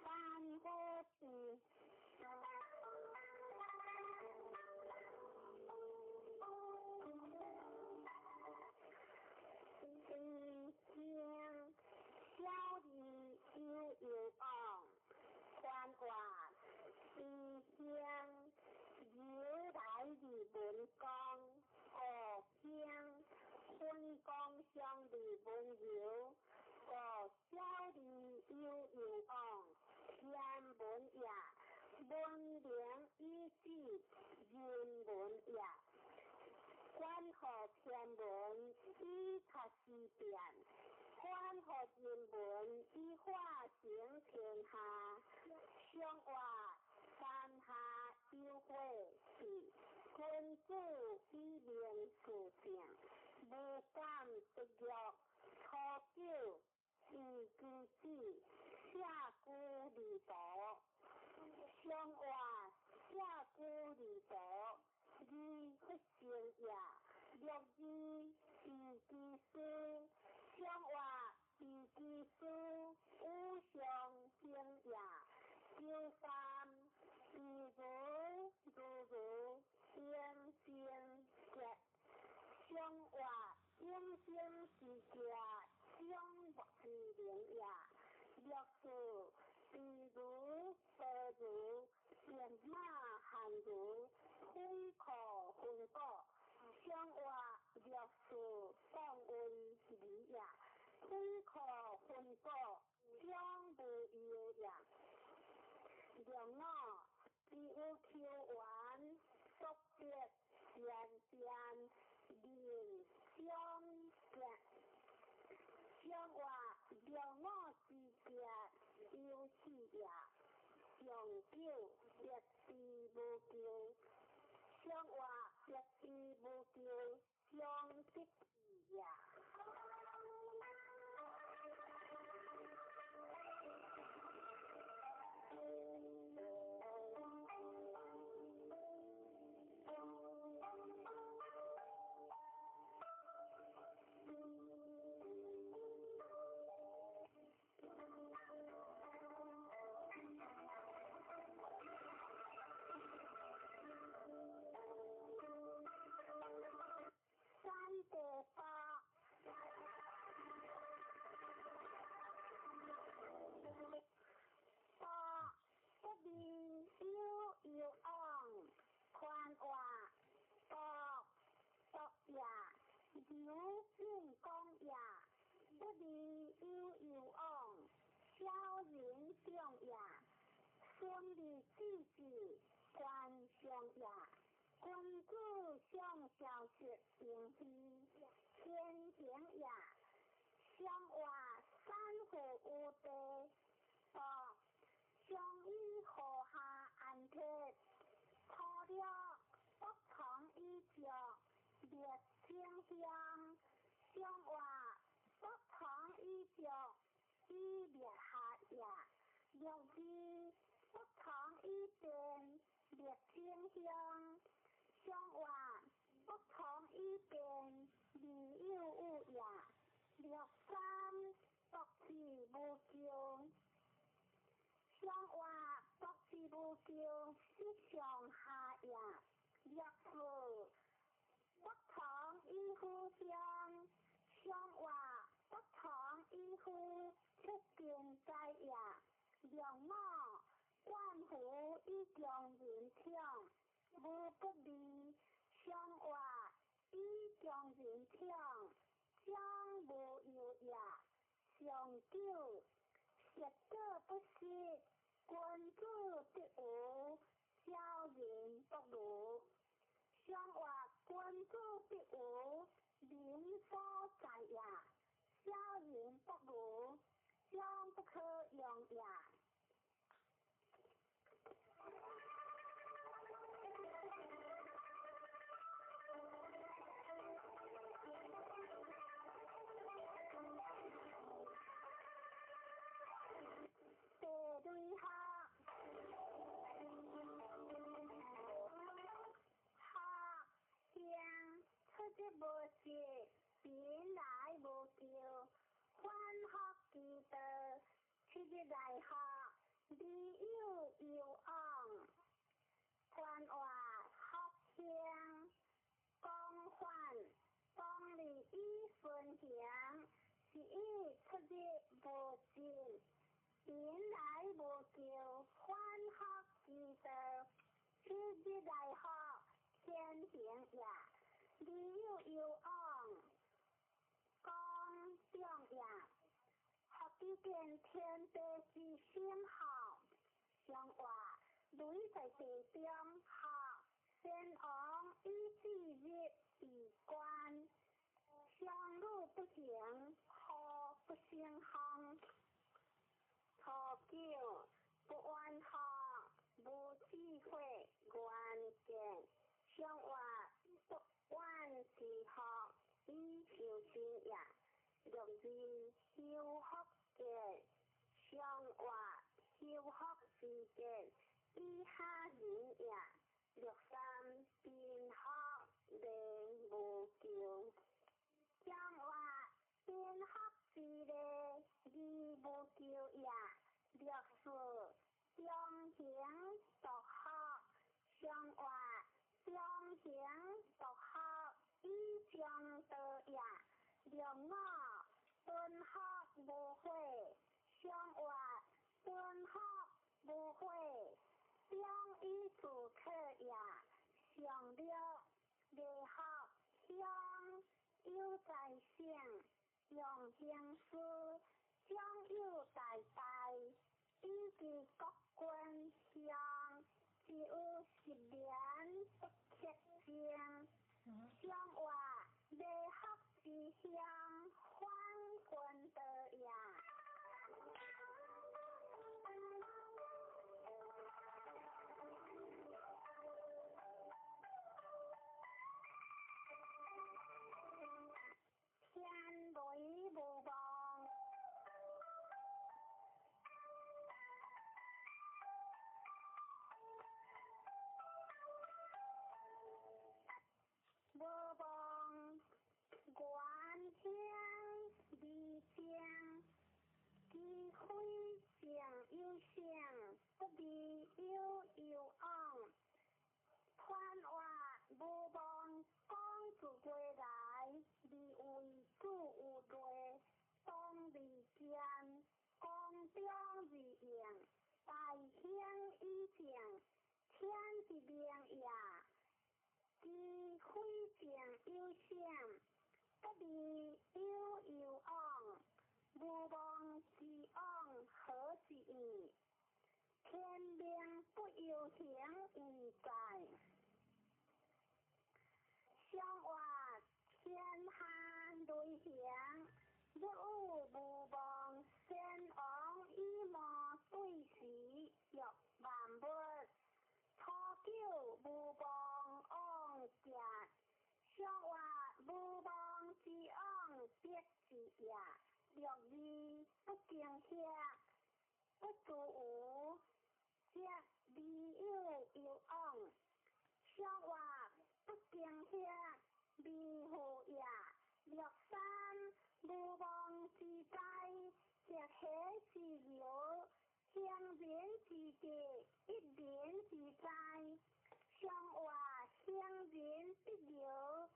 三个字。一听小儿悠悠讲，宽话一听由来日文讲，五听分光相日文游，五小儿悠悠讲，天文也，文明以止人文也。关乎天文以察时变，关乎人文以化成天下。相话山下有火是君子以明事正，无敢得欲。初九，以之子下居离途。相话下居离途，二不成也。六二，以之师，相话以之师，无上行也。九三，以如如如应生结，相话应生之结，相莫之能也。六四，比如何如变马汉如非可分果，相话六四当为理也。非可分果，相无有也。六五，只有求缘，速得善变，人相结。相话六五之结，有四也。上九，得之无咎。相话得之无咎，相得也。消息定虚天行也。上话三户有地，多上以河下安铁，初六不从以将灭清乡。上话不从以将以灭下也。六二不从以变灭清乡。上话不从以变未有有也。六三独自无救，上话独自无救是上下也。六四不从以夫乡，上话不从以夫出根在也。六五万福以强人强，无不利。上话以强人强，将无有也。上九实果不失，君子得无，小人不如。上话君子得无，民所在也。小人不如，将不可用也。地雷学，学乡出入无失，贫来无求，反复其道，七日来学，未有攸往。宽话福乡，广泛当利以顺行，是以出入无尽。贫来无求，反复其道，七日来学，天行也。未有攸往，讲中也。福基见天地之心好，上话雷在地中学，先王以至日为官，相路不行，何不成风？初九不怨学，无智慧，愿见上话不怨之学，以修身也。六二修福见，上话修福之见，以下人也。六三贫福连无求，上话贫福之利，而无求也。六四中行独学，上话中行独学，以上道也。六五敦福无悔，上话敦福无悔，中以自克也。上六礼学乡有在圣，用行师长有大大，以及国君乡，只有十年不克正。上话礼学之乡，反君道也。天雷无望，无望，愿听未正，机非正有性，不离有攸往。宽话无望，讲自归来，而为主有类，当利剑，光中而应，大兴以正，天之明也。其非正有性，不离有攸往。无望之往，何之意？天命不由形而在。上活天下雷行，日有无望，先王以魔对时欲万物。初九无望往行，上活无望之往必之也。六二不惊吓，不自无，则未有攸往。上活不惊吓，未负也。六三无妄之灾，直下之流，行人之德，一人之灾。上活行人必流，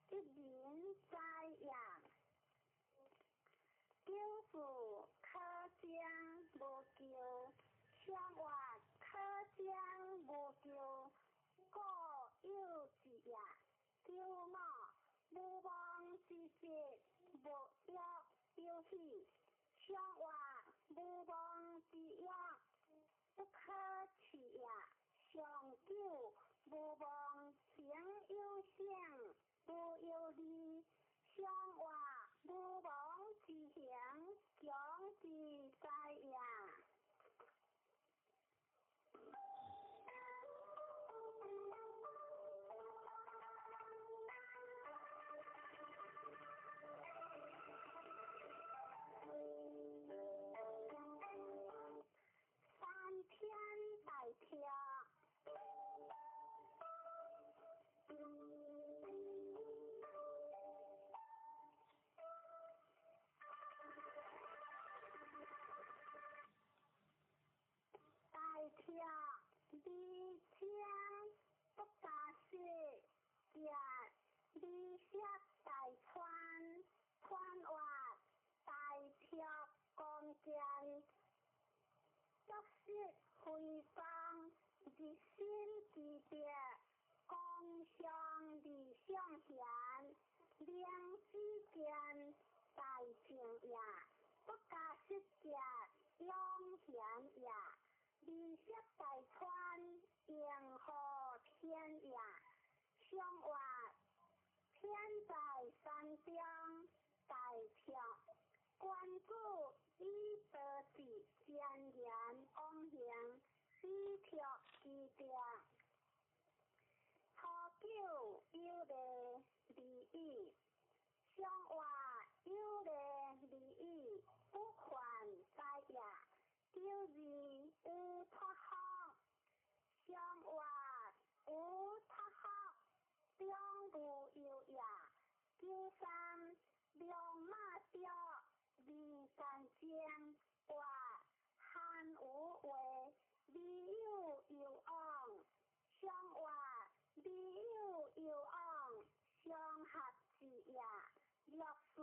一人灾也。九四可将无咎，上活可将无咎，故有之也。九五无妄之节，无欲有喜，上活无妄之欲，不可取也。上九无妄行有性，无有利，上活无妄之行，强之灾也。三天大跳。大跳离江不加雪，行离石大川，川活大跳光剑，足色辉光，日新之德，光上理想贤，灵之见大正也，不加失者永贤也。离石大川，迎合天也。上活天在山中，大跳关主以德治，善言往行，以跳之德。初九有礼而已，上活有礼而已，不犯灾也。九二有托福，上活有托福，中无忧也。九三龙马雕，二干将，活汉无话，未有攸往。上活未有攸往，相合之也。六四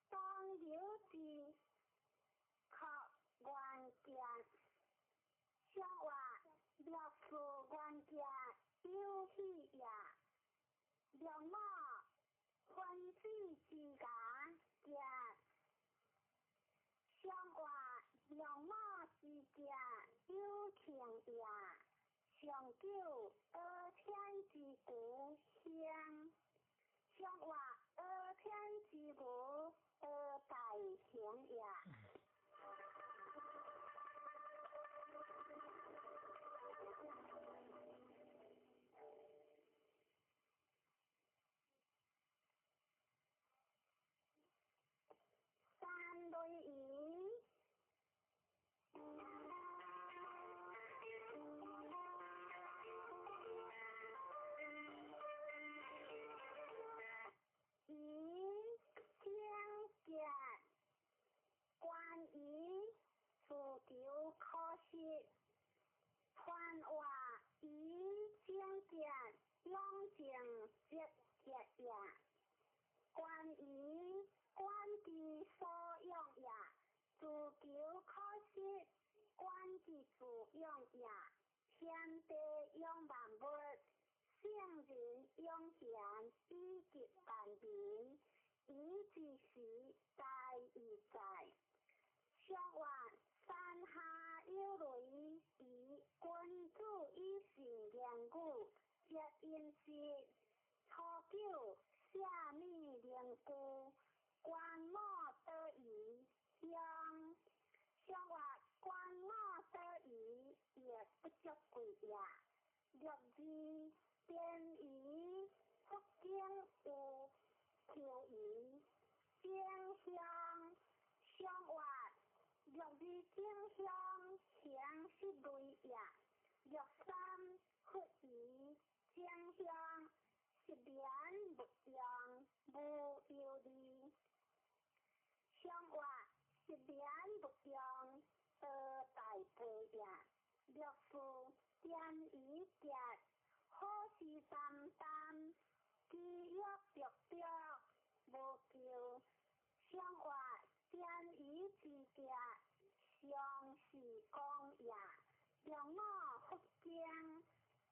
当有之，可愿见。上活六四愿见有喜也。六五分子之家见。上活六五之见有情也。上九阿天之故乡。上活阿天之无阿大行也。三类鱼。鱼精节，关于自求可惜，传话鱼精节，养成积极也。关于管之所用也，自求可惜，管之自用也。天地养万物，圣人养贤以及万民，以之时在以在。上活山下有雷，以君子以信言语，接音诗。初九六二典仪佛经有求仪正向上月六二正向行失类也。六三佛仪正向失眠勿用无忧虑。上月失眠勿用多大杯也。六四典仪节好事担担，饥饿着着无救。上月典仪之节常是讲也。六五佛经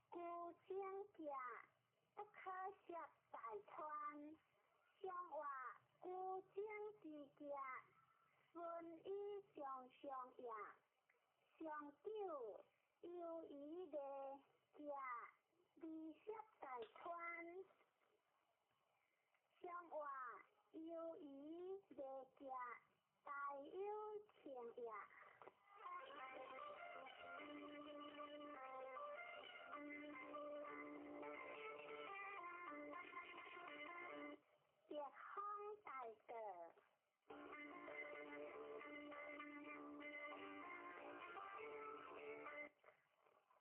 孤精节不可涉大川。上月孤精之节顺以上上也。上九犹疑的节离涉大川。上月犹疑的节大有情也。北方大道，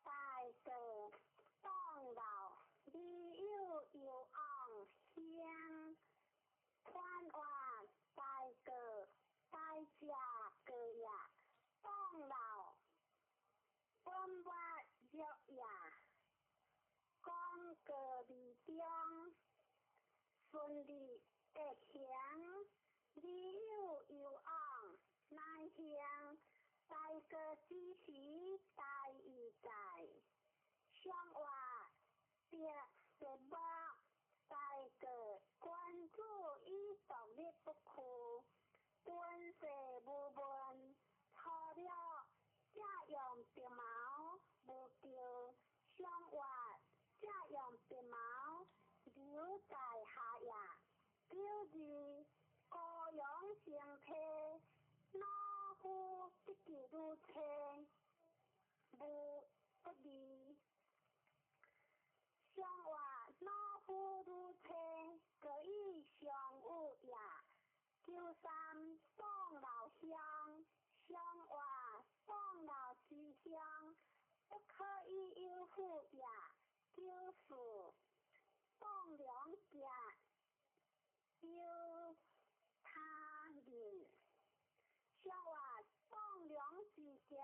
大道当老，你有有昂香，宽外大道大家个呀，当老本外热呀，讲个理中。顺利的行，你有有往难行，大哥支持大义在，上话别别目，大哥关注以独立不屈，军事无问，粗了这用白毛无救，上话这用白毛。留在下也，九二高阳成体，老夫得记如车，无不利。上话老夫如车，各以上有也。九三宋老乡，上话宋老之乡，不可以有负也。九四。放两只有他人，上话放两只只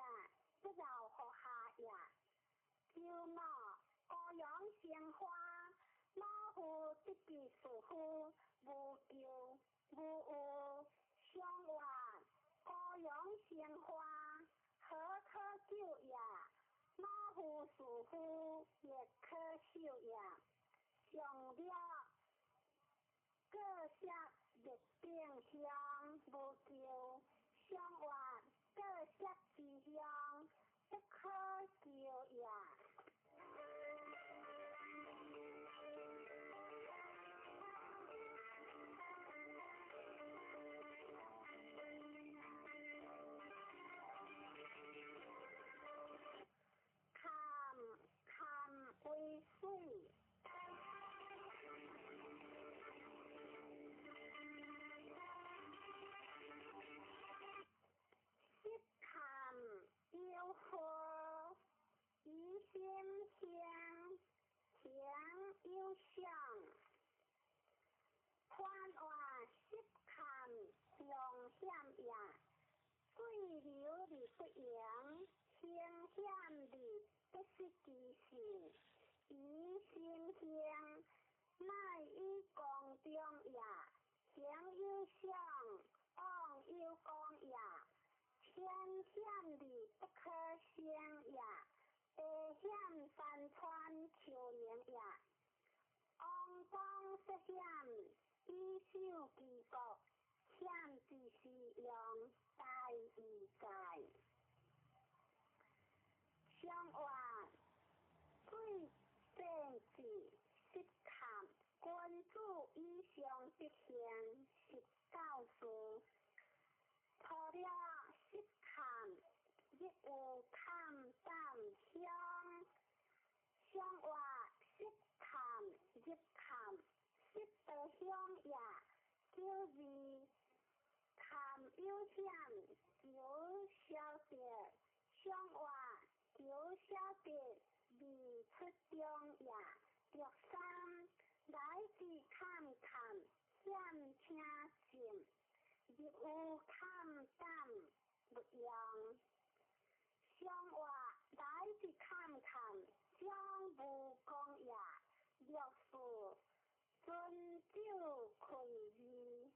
不饶河下也。九五高阳生花，老夫得其师傅无救无有。上话高阳生花，何可救也？老夫师傅亦可救也。上了各色热定香无救，上话各色之香不可救也。坎坎为水。有何疑心香，情有相，宽话湿坎常险也，水流而不盈，形险而不失其势。疑心香，乃以公中也，形有相，往有光也。天险而不可胜也，地险山川丘陵也。王公涉险，以守其国，险之时用，大义在。上话水政治失坎，君子以上德行，是教示。除了失坎，亦有坎胆乡。上话入坎，失道鄉也。九二坎有險，求小得上話，求小得未出中也。六三來自坎坎險聽進，入有坎膽勿用。上話來自坎坎將無功也。六四尊酒開義，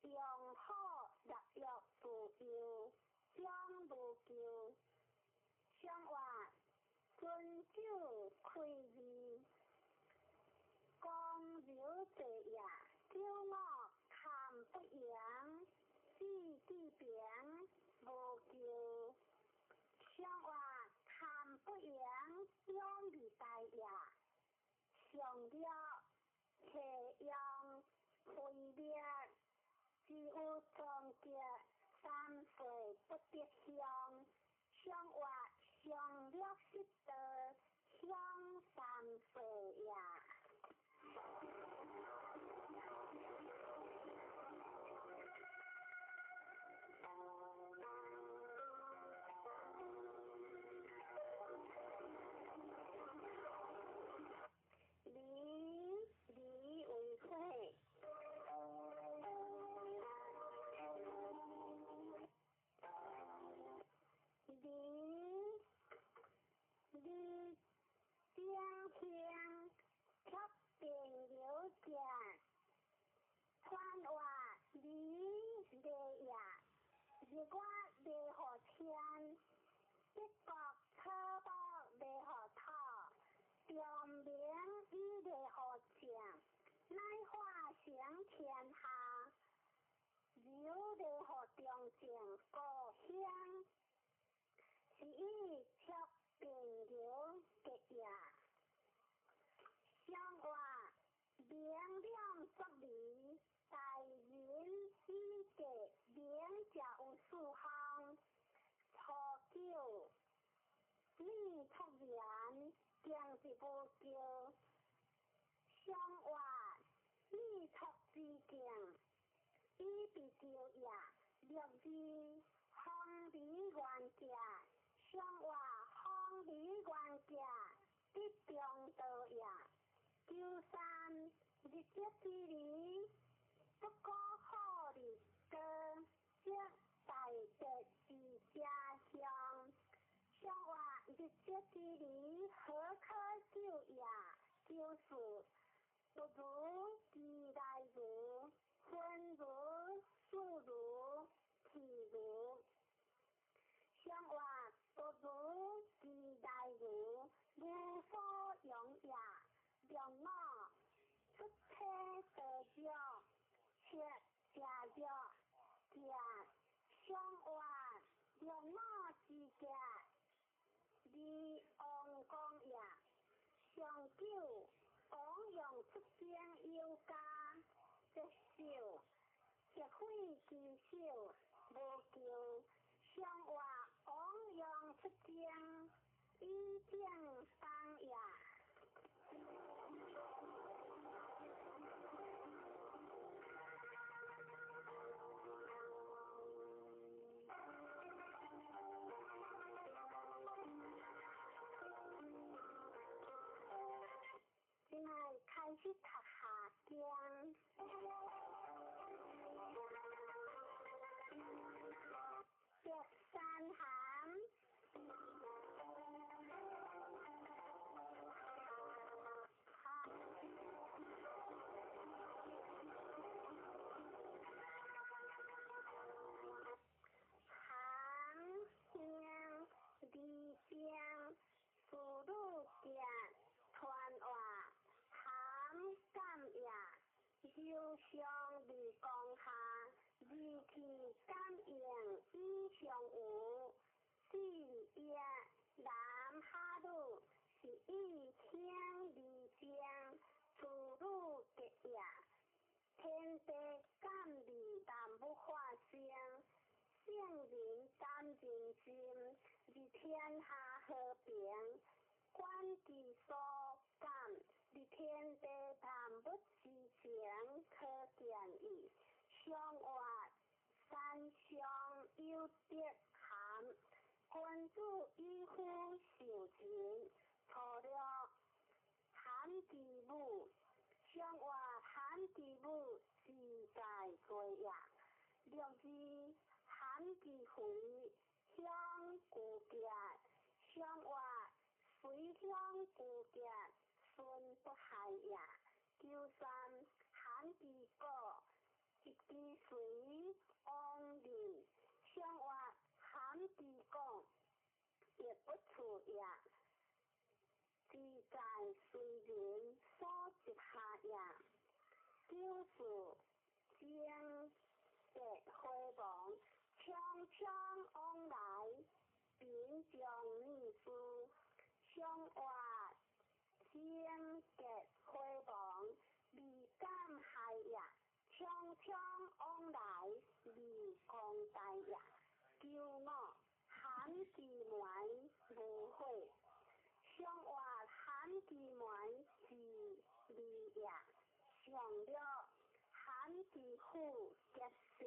用好立約自由，將無咎。上話尊酒開義，公牛坐也。九五坎不揚，子弟平無咎。上話坎不揚，兩未大也。上了斜陽灰滅，只有終結三歲不得鄉。上話上了失道，鄉三歲也。離離為火，離離正向，卻變有正，傳話離離也，日月離予天，北國草木離予土。長明以禮予正，乃化成天下，柔禮予中正故鄉，是以卓變柔結也。上話明亮作理，大仁以格明者有四項。初九，你出言。經是無咎，上話你出之境，以必咎也。六二方離原者，上話方離原者，得中道也。九三日德之理，不可好日高，則大德之家鄉。上話日德之理，何可救也？九四不如其來如，分如事如譬如。上話不如其來如，無所用也。六五出體得著，七食藥食。上話六五之格。離王公也，上九王用出兵有加，節少，結匪之少，無咎。上話王用出兵，以正邦也。這擺開始讀下經。白山函。行兄離正，事女行傳話，含感也。柔上未降下，二氣感應以上有。四也男哈女，是以兄離正，事女結也。天地感味万物化生，聖人感人心，而天下和平。觀其所感，而天上活山上有德含，君子以夫受人。初六含其母，上活含其母自在过也。六二含其肥，乡古杰，上活随乡古杰，孙不害也。九三含其果，一支随往人，上活含其果，亦不处也。自在随人所执下也。九四正结回亡，匆匆往来，贫将女士，上活正结回亡，未敢害也。匆匆往来，未公大也。九五含其门无悔，上活含其门是利也。上六含其父结舌，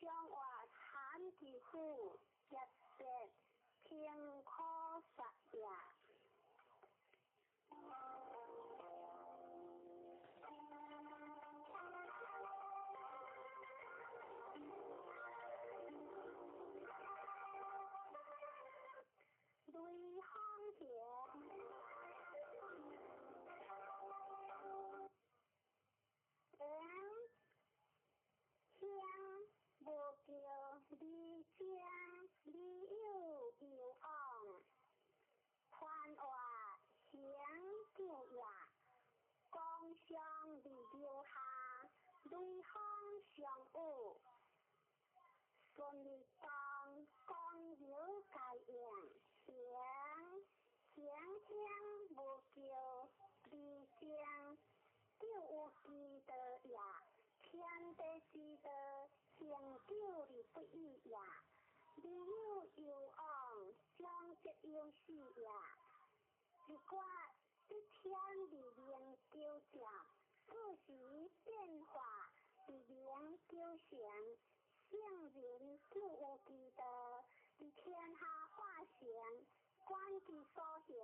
上活含其父结舌，平可杀也。雷锋行，人乡无叫离江，离有有往，宽活行久也。光相离留下，雷锋相遇，顺利当光有该应，行行乡无叫离江，就有之道也。天地之道，恒久而不易也。离有有往，将则有死也。一卦一天而明纠正，四时变化而明纠成。圣人就有之道，伫天下化成，观其所行，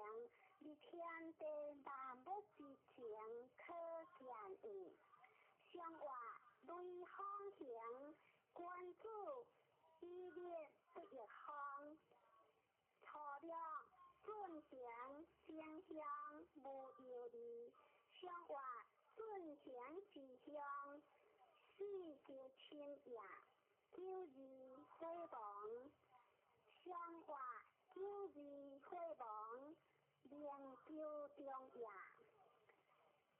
伫天地万物之情，可见矣。上活雷锋行，君子以立不亦方。初六进行正向无忧虑，上活进行之乡，四求亲也。九二火亡，上活九二火亡，明求中也。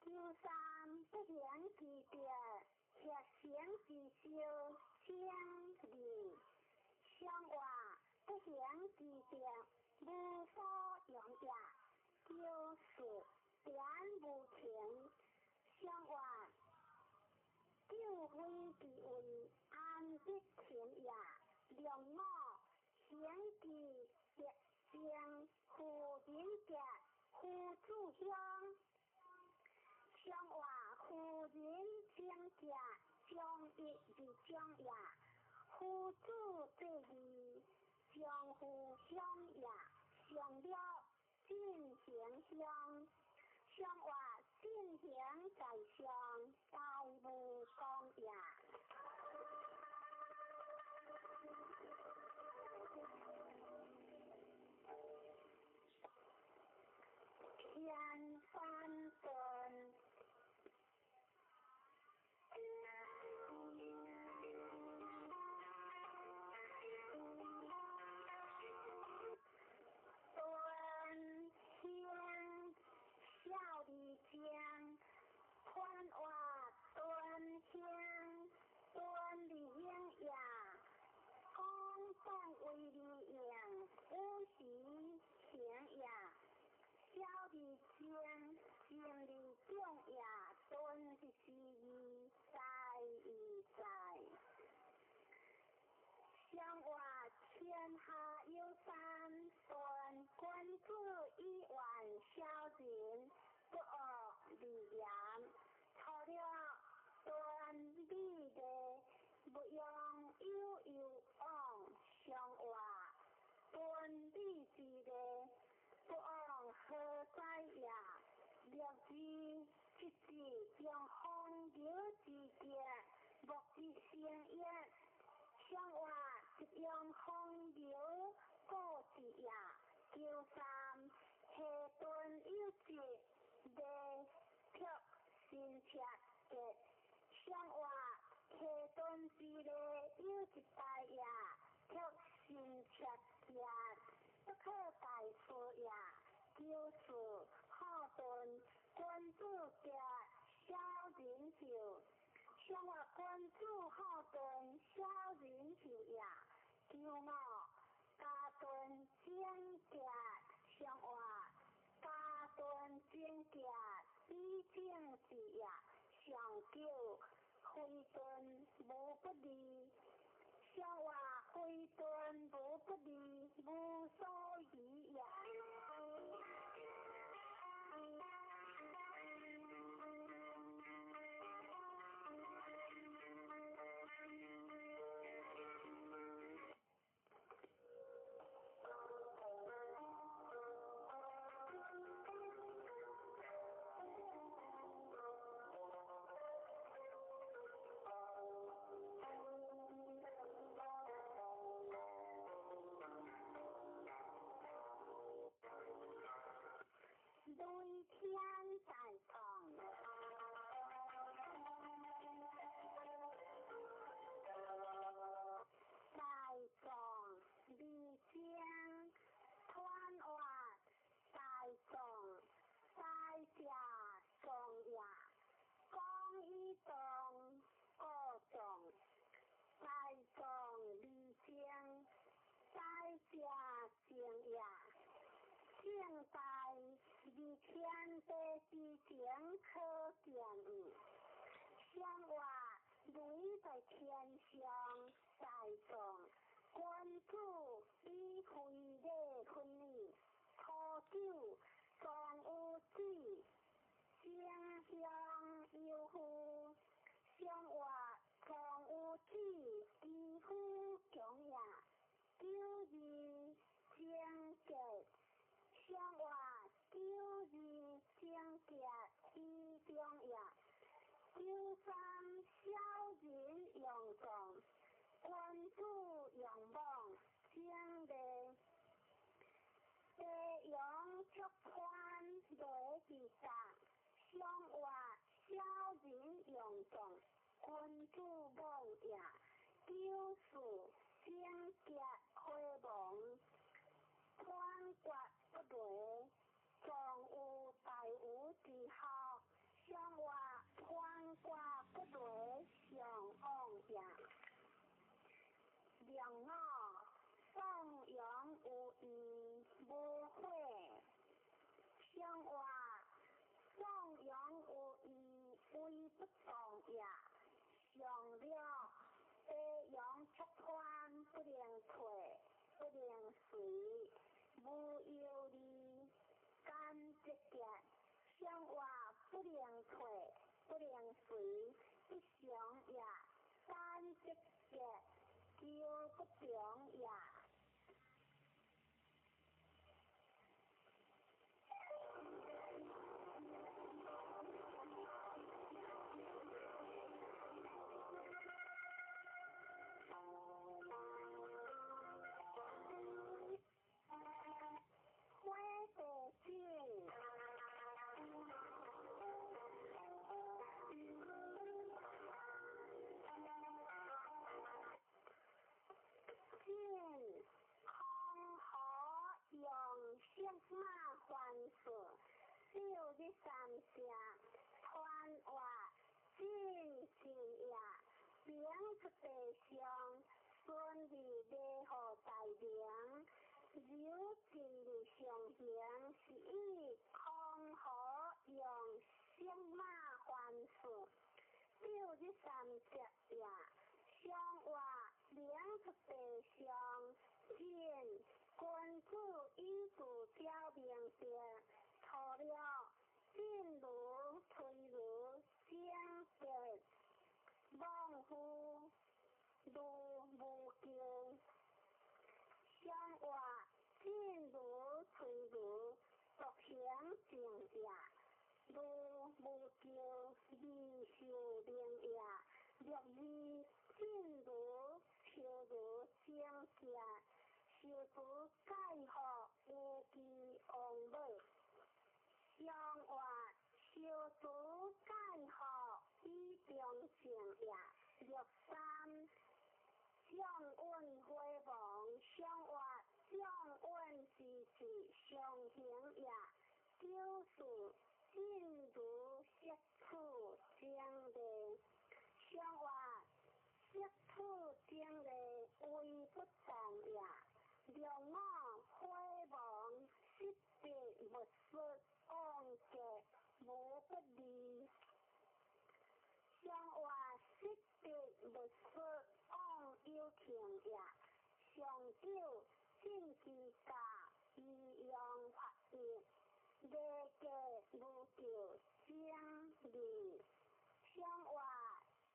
九三不行之德，协行之修，正义。上活不行之德，无所用也。九四点无情，上活救非其位，安得情也。两五行之德正，夫人德，夫子乡。上活夫人正德，将一而将也。夫子济义，将夫乡也。上了进行乡，上活进行在上，大无功也。天翻顿。端香小里江，宽活端香端里英也，公共为里应，五时行也。小里江，经里中也，端是时义在义在。上活天下有三端，君子以远小人，不恶而言。初六端美丽，二一字用风流之杰，莫之成也。上活一用风流故之也。九三下顿有节，未却新赤节。上活下顿之内有一大也，却新赤节，不可大事也。九四好顿君子节小人寿。上活君子好顿小人寿也。九五家顿整洁，上活家顿整洁以正之也。上九非顿无不利，上活非顿无不利，无所疑也。雷天大壮，大壮二江团活大壮大家壮也，讲一壮个壮，大壮二江大家正也。正大二天地之前可见矣。上活雷在天上大壮，君子以非礼分矣。初九壮有子，争相忧夫。上活壮有子，其夫强也。九二贞节。上活九二贞节以中也。九三小人用壮，君子用莽整理。地阳出宽雷之大，上活小人用壮，君子莽也。九四贞节回亡，宽决不雷，壮有大无之孝。上活宽决不雷，上往也。两五颂扬有义无悔，上活颂扬有义为不动也。上了地阳出宽不能退，不能随，无忧虑，甘节节。上活不能退，不能随，不祥也。三节节，求不强也。火地井。进空河用色马还事，六日三声，团活进进也，明出地上，顺利礼予大明，柔尽日上行，是以空河用色马还事，六日三节也。上活明出地上，进君子以自表明白，除了进如推如正节，莽夫如无咎。上活进如推如独行正也，如無咎未受明也。六二進如超如正行，受持戒學有記王母。上話受持戒學以中正也。六三將穩火亡，上話將穩之志上行也。九四進如色處正理，上話色處正理為不動也。六五火亡，失別勿說往結無不利。上話失別勿說往有情也。上九正之教依用法義，禮格無咎正義。上話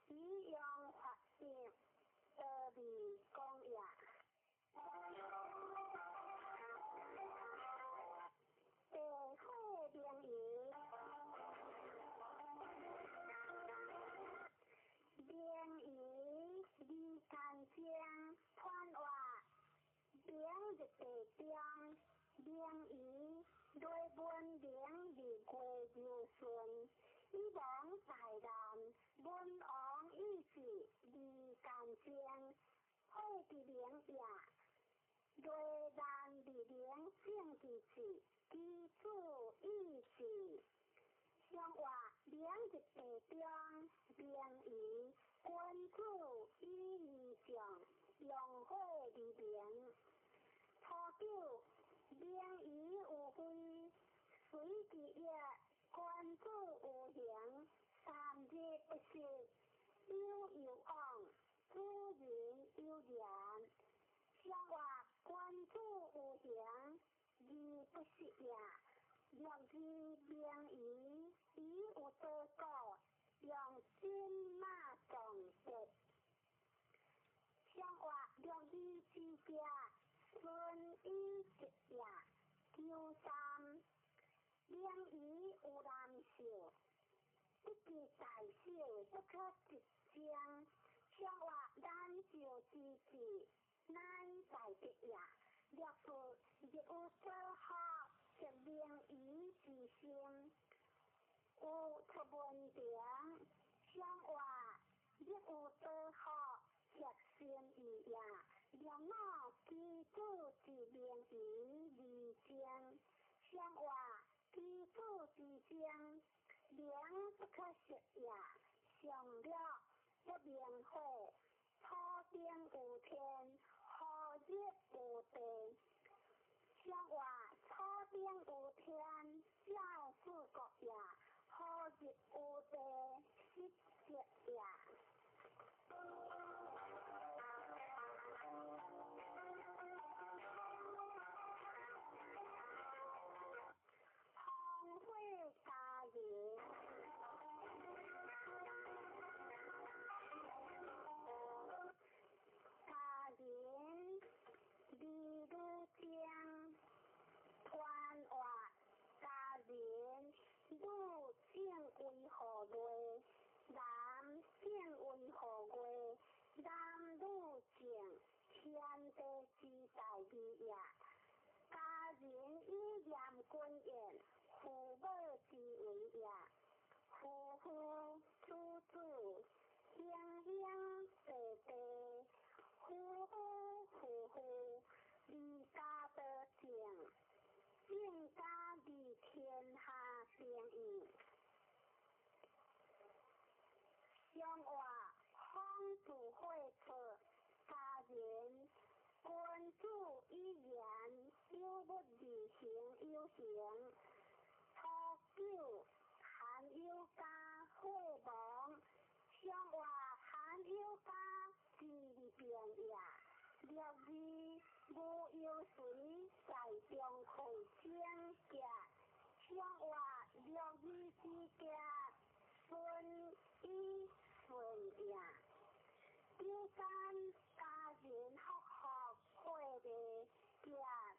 依用法義得利講也。地火明夷，明夷離間精，傳話明日地中，明夷雷文明日月柔順，以亡大難，文王意志離間精，火之明也。雷難日明正之志，基礎意志。上話明日地中，明夷君子以義將，用火而明。初九明夷有非，隨之業，君子有形，三日不食，有有往，主人有言。上話君子有形，而不食也。六二明夷，以有多故，用金馬撞德。上話六二之家，順以直也。九三明夷有難受，不計大小，不可直將。上話難受之至，乃大德也。六四日有所學，則明夷之心，有出文憑。上話日有所學，則心意也。六五基礎之明夷而精，上話基礎之精，明不可失也。上六不明火，土頂有天，何日有地？上話土頂有天，照四國也；何日有地，失職也。風火家人，家人離女精，傳話家人女正為何月？男正為何月？男女正，天地之大義也。家人以嚴君言，父母之為也。夫夫子子，兄兄弟弟，夫夫婦婦，離家得正，正家利天下定義。上話風自火出，家人君子以言，有物而行有形。初九含有家火亡，上話含有家之變也。六二無憂隨在中會整潔，上話六二之家順以順也。九三家人福福火的家，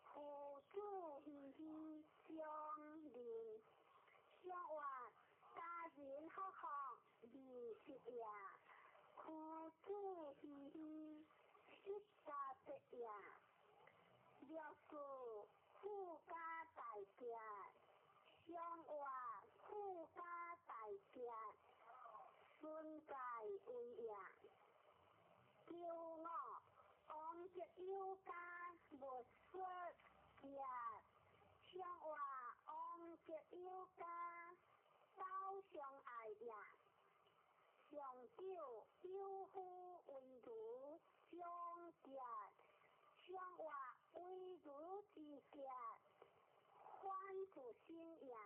父子熙熙相認。上話孙在为也。九五王德有家无说业，相话王德有家走相爱也。上九有夫为如将结，相话为如之结，反自身也。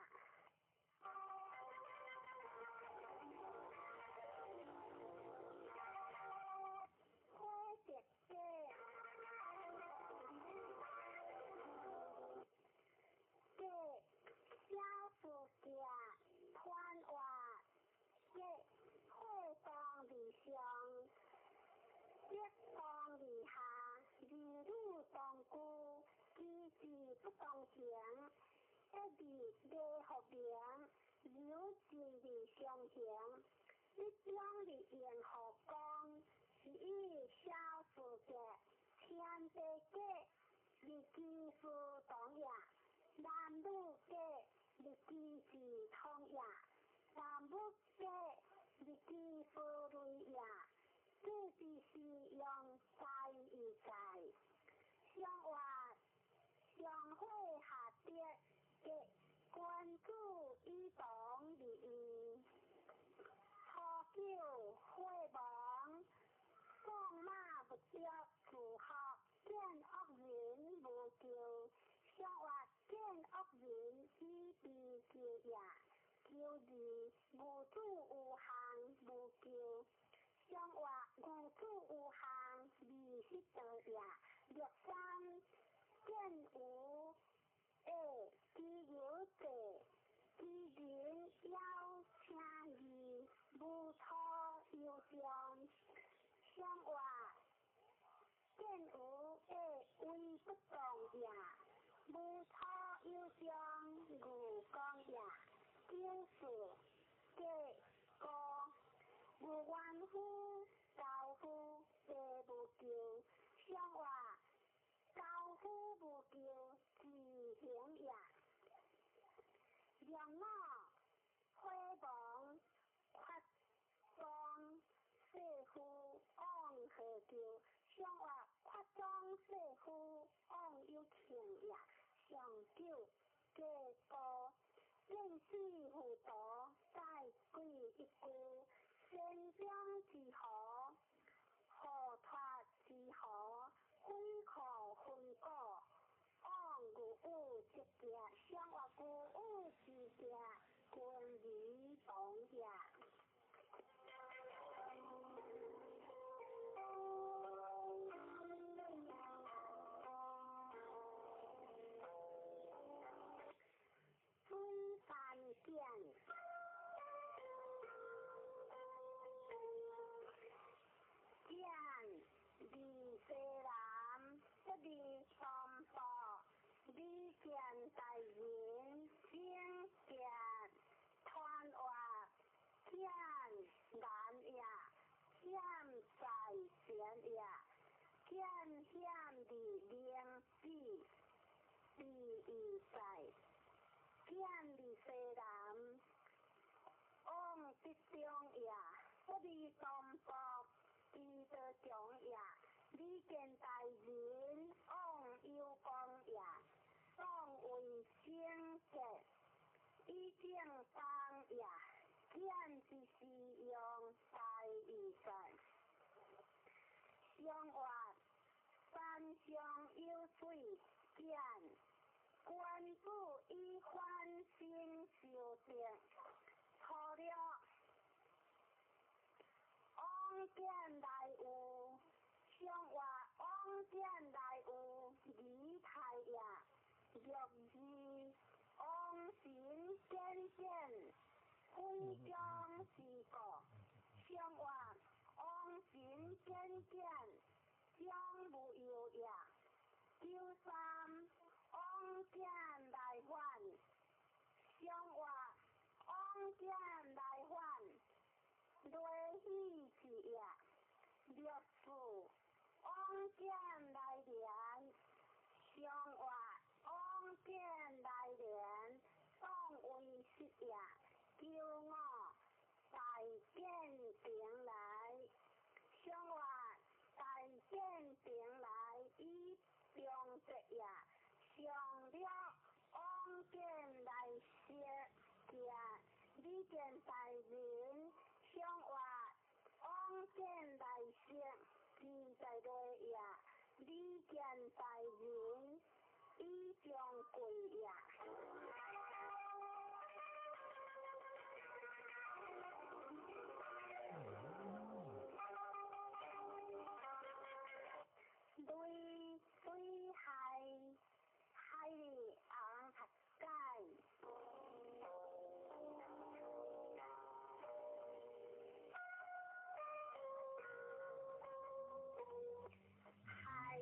火德家，家小事家团活家火当而上，德当而下，儿女当顾，机智不当行，一字礼福名，柔情而相行，一中而应福光，是以小事家，天地家，日机事同也；男女家，日机事同也；男女家，日机事类也。这之是用在而在，相话相会下德，嘅君子以同而义。初九火亡，放马不着自学，见恶人无咎。相话见恶人以悲救也。九二无主有项无咎。相话无主有项二十道也。六三见无下其有者，其人邀请义，无错有中。相话见无下为不动也，无错有中无讲也。九四价高无冤夫，高夫地无咎。相话高夫无咎，自行也。两五火亡，发庄世夫往何咎？相话发庄世夫往有庆也。上九价高，见死糊涂，再鬼一句。先将之何，何脱之何，悔可分果，往有有之行，相话有有之行，君儿同也。水山见。见二西南，不二三步，李见大人，请见团话见难也，险在前也，见险的灵子，第一在，见二西南，往得中也，不二东部。彼得强也，李见大人往有光也，当为圣洁，以正当也，见之是用大义在。相话山上有水，见君子以反省修正，初六。往见来有，相话往见来有仪态也。六二往神见见，非将之过。相话往神见见，将无忧也。九三往见来还，相话往见来还。雷喜之也，六四往见来连，相话往见来连，当为实也。九五大建平來，上活大建平來以中節也，上了往見來說行，李見大人上活往見來說自在落也，李見大人以中貴也。雷水海海里红合解。海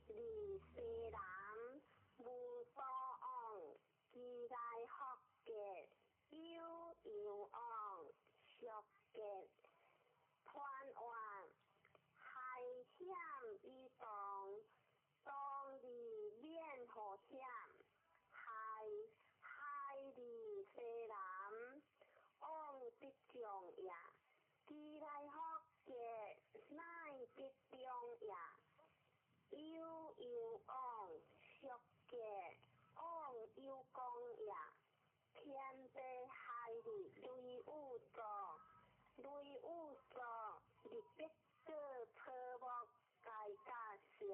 里西南无所往，其来福结有有往，俗结团圆。海险以动，当日免祸险。海海里西南往得中也，其来福结乃得中也。有有往俗结往有功也。天地海里雷有作，雷有作，日必做草木皆甲色，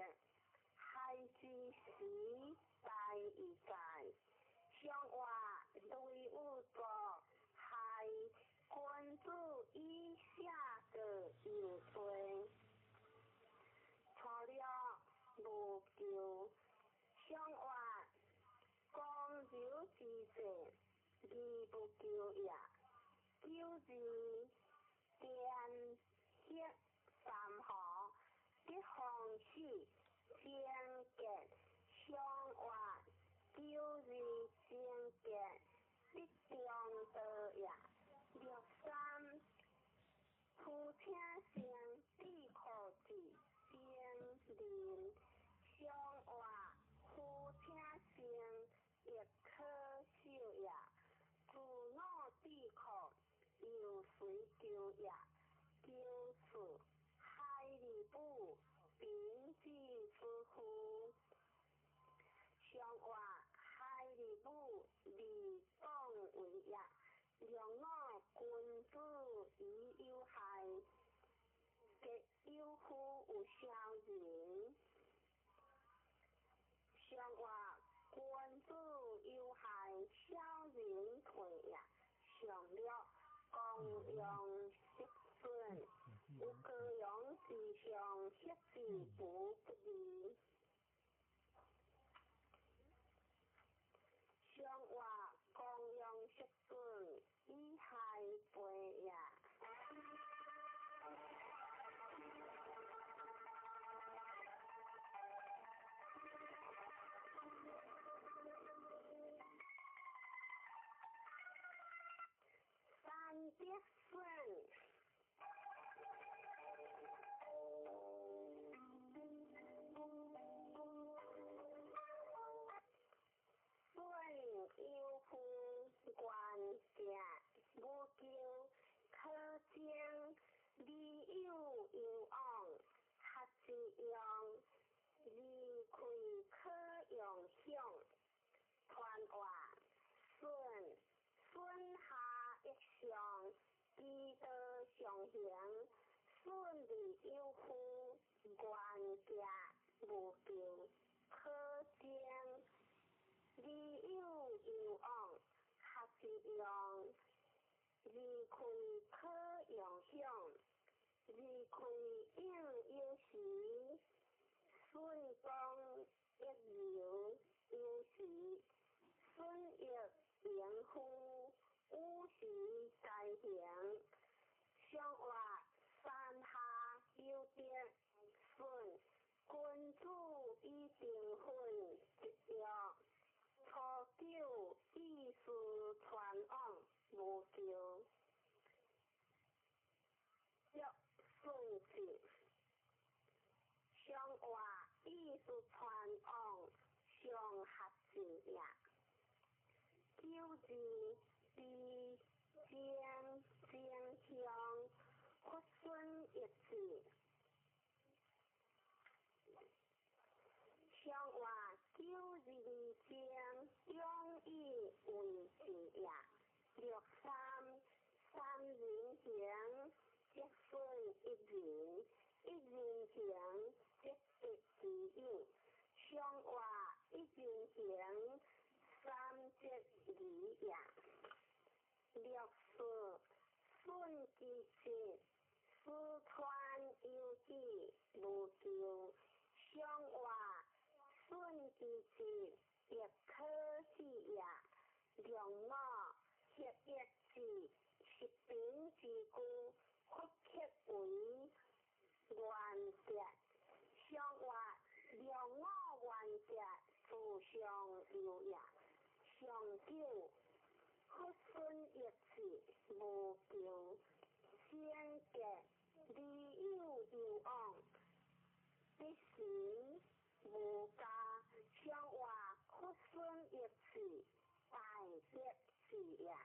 海之时大一界。上活雷有作，海君子以下个有罪。初六无求，上活公柔之势，而不求也。九字天黑三河，得风死，贞洁上活九字贞洁，得中道也。六三夫请生智库子精灵，上活夫请生亦可受也。自我智库又随求也。九四海里母平子之父，上活海里母利党为也。两我君子以有害，结有夫有小人。上活君子有害，小人退也。上六公羊失损，有高阳之上，失之不不义。上活公羊失损，以害背也。三德损。损有夫愿行无求，可将理有有往，学之用，离开可用享。团活损损下一上，其道上行，损利有夫，愿行无求，可将理有有往，学之用，离开可用享。离开应有时，损功一流有时，损益盈乎五时在行。上活山下有德损，君子以定分执着。初九意思传往无求，约顺治。上活意思传往上合字也。九字悲精精兴，上活九人情，中以為治也。六三三人行，則損一人；一人行，則得其友。上活一人行，三則義也。六四損之舌，四川有志無求。上活損之舌，亦可喜也。兩五合一字，十平之句，佛刻為原則。上活兩五原則，自上有也。上九佛損一字，無求。先格理有攸往，必行無加。上活佛損一字，大德智也。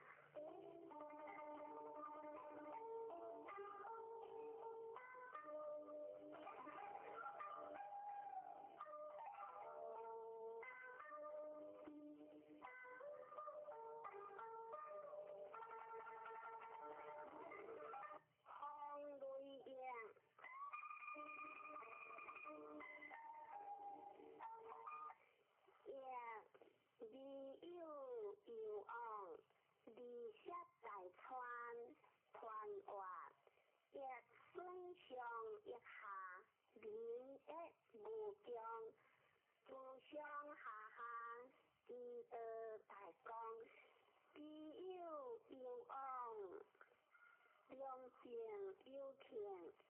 風雷雁。雁理有攸往，離舍大川，團活亦損上益下，民益無窮。自上下下，之道大公，理有攸往，良政有慶，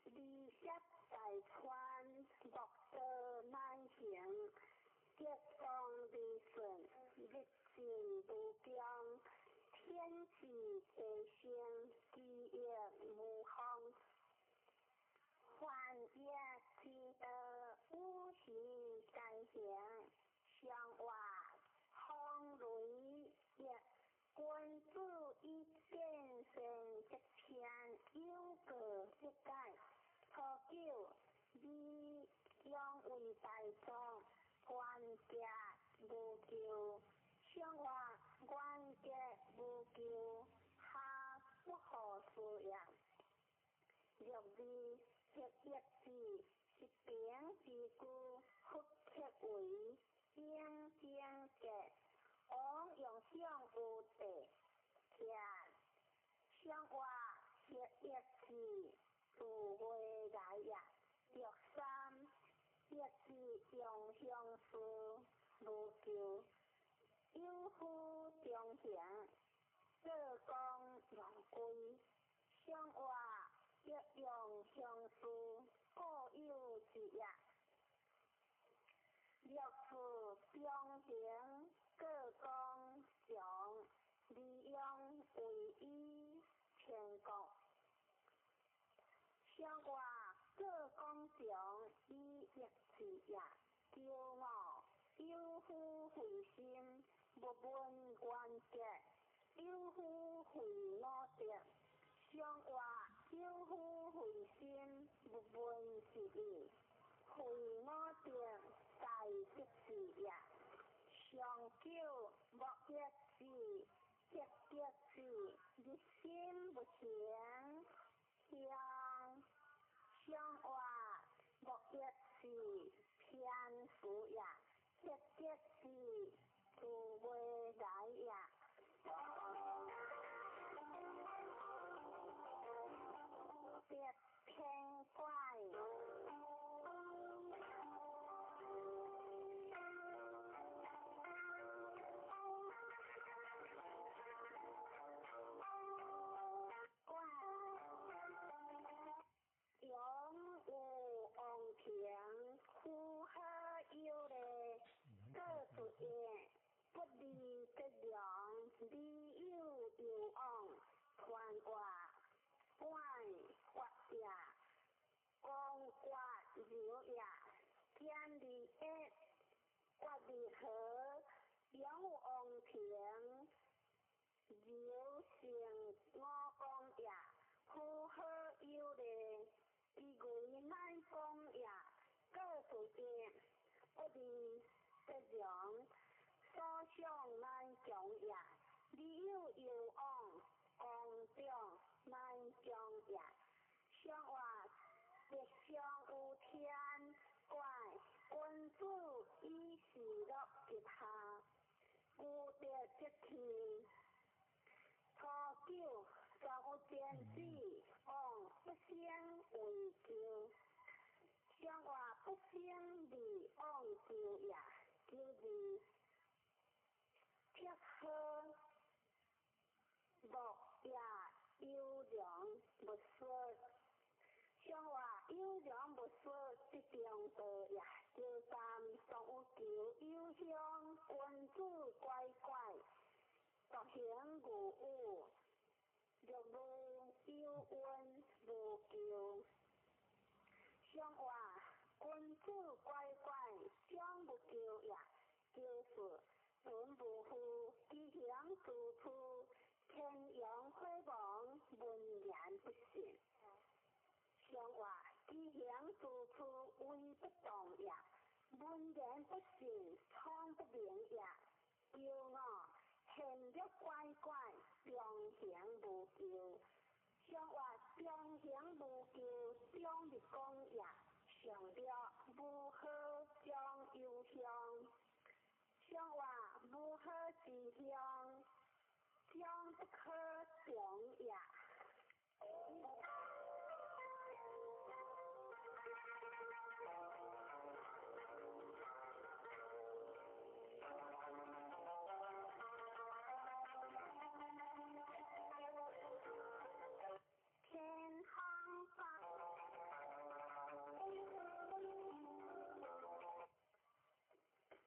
離舍大川，莫道難行。德當利順，日進無窮。天之大成，其益無方。凡業之道，五行皆行。上活風雷雁，君子以見善則遷，有過則改。初九，理養為大眾，原則無求。上活原則無求，下不可思也。六二合一字，十平之句，佛刻為應正格。王用上有地，徛上活合一字，自未來也。六三一字用相思無求，有夫中行，做工用歸。上活一用相思，固有之也。六四中行，各公常，利用為以全國。上活各公常，以益智也。九五有夫惠心，勿問原則；有夫惠五德。上活有夫惠心，勿問是義。惠五德，大德智也。上九莫一字，得德智，日心不行。向上活莫一字，偏福也。得德智，自未來也。得天怪。永有王庭，呼好有禮，各出言，不離則良，理有攸往，團活管法也，公決柔也，兼利益，決利和，永有王庭，柔成五公也，呼好有禮，其為乃公也，各出言，不離得良，所想難強也。理有攸往，公長難強也。上話吉祥有天怪，君子以事樂吉下，無德則天。初九，全有天子，往不生為求。上話不生而往求也，求而撇好，樂也優良勿說。上話優良勿說，則中道也。求三，常有求有鄉，君子乖怪，獨行無有，若無有恩無求。上話君子乖怪，將無求也。求四，存無負，其行處處，天陽火亡，文言不信。上話其行處處，威不動也。文言不信，聰不明也。求五，現略乖怪，中行無求。上話中行無求，中日講也。上略無好將有鄉。上話無好之鄉，將不可長也。天空法，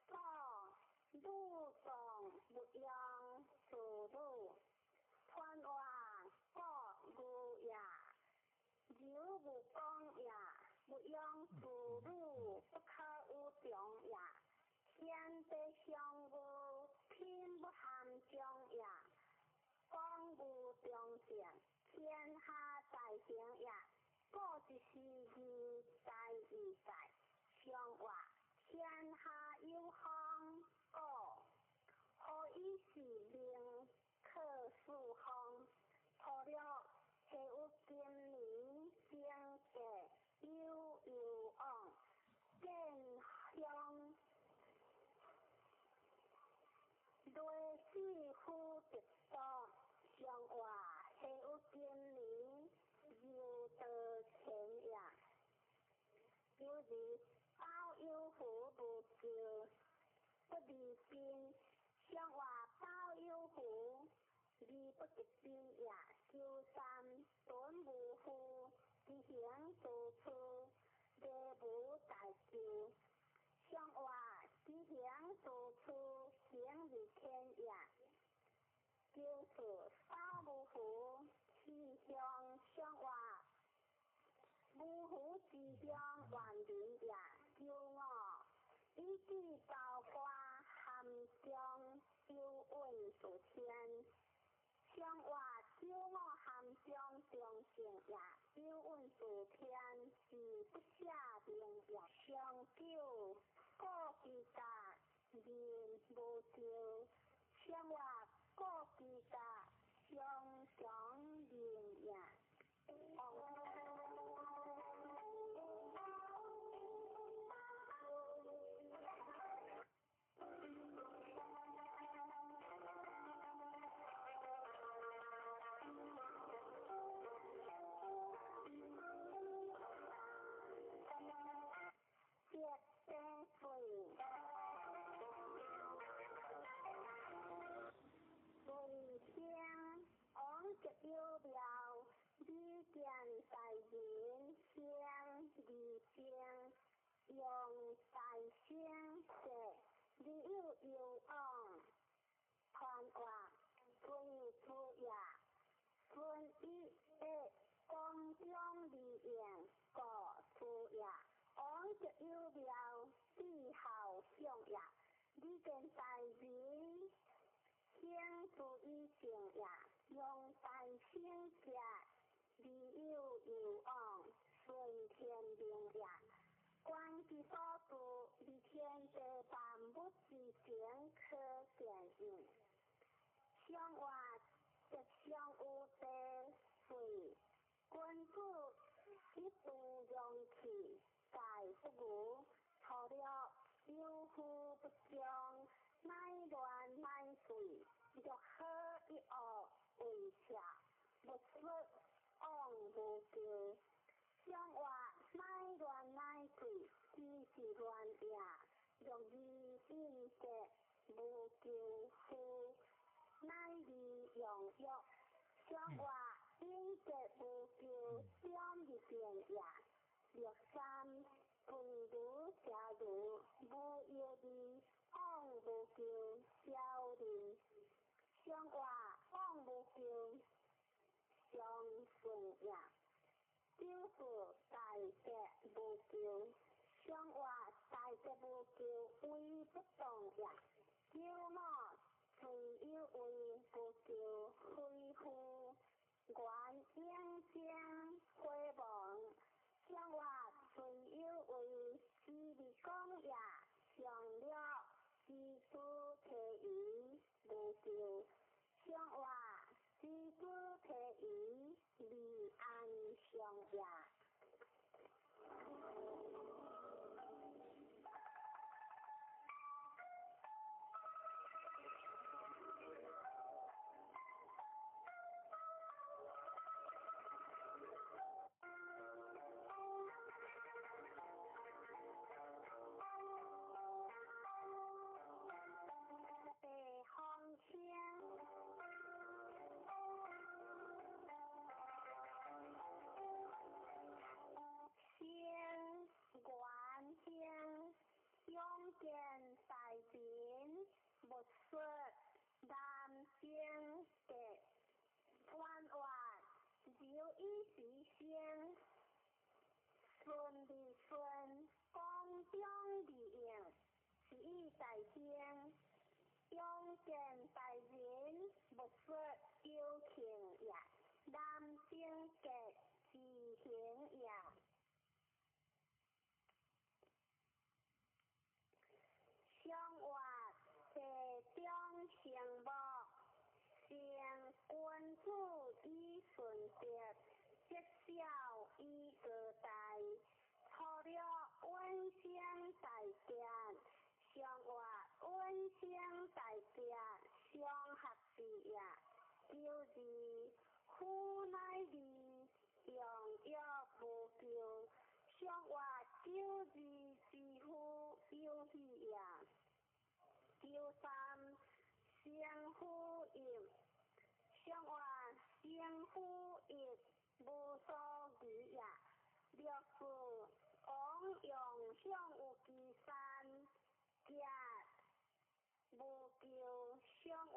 左女壮勿用自女，传话国牛也，柔无讲也，勿用自女，不可有长也。天地相无，品不含将也。讲无中正，天下大成也。故一时义，大义在。上话天下有风，故何以是命可四方？除了下有今年经济有攸往，见乡雷死夫得多。上话下有今年犹道前也。有日包有福无求，不离宾。上话包有福，而不得宾也。求三，存无负，其行处处，礼无大求。上话其行处处，行如天也。求四，包无福，其乡上话无福之乡万民也。求五，以至包括含中有运数天。上话九五含中中正也，有运数天是不下明也。上九，故其家人无求。上话故其家相强人也。别生水，顺天王吉有庙，李见大人先二正，用大声说，你有攸往，传话孙出也，孙以的公中利用故出也。王吉有庙，必孝相也。李见大人先注以正也，用大声说，你有攸往，顺天命也。观其所住，而天地之情可见应。上活吉祥有地位，君子一度容器，大不如粗略有夫不忠，乃乱乃贵，欲好一恶为邪，勿说往无求。上活乃乱乃贵，只是乱也，欲义应节无求夫，乃利用欲。上活应节无求，两日变也。六三分如邪如无药味，往无求消人。上活往无求相顺也。九四大吉无求，上活大吉无求为不动也。九五虽有为无求，非夫愿应将回望。上活虽有为，之日讲也。上了知主提疑无求，上活知主提疑离安上也。地方声，先元兴，永建大臣，勿说南京阁，弯弯留以时生，顺利顺，光中利用，是以大兴。永建大人，勿说有庆也，南京阁之行也。上活地中成木，成君子以顺德，积小以高大，粗略稳生大吉，上活稳生大吉，上合之也。九二夫乃利，用药无求。上活九二之夫有喜也。九三生夫义，上活生夫义无所疑也。六四王用向有其山，吉无求。上活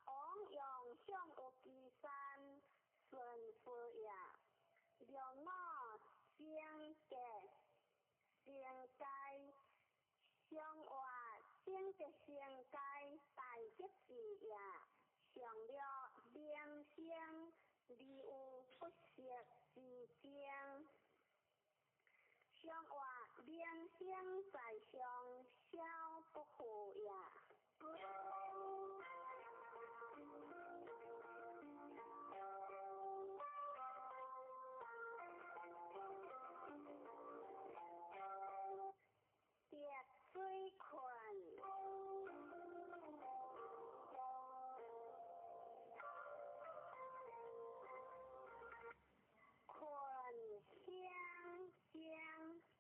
王用向有其山，顺夫也。六五生吉成该，上活生吉成该大吉之也。上略名声，而有不息之争。上活名声在上，小不负也。滴水困，困相将，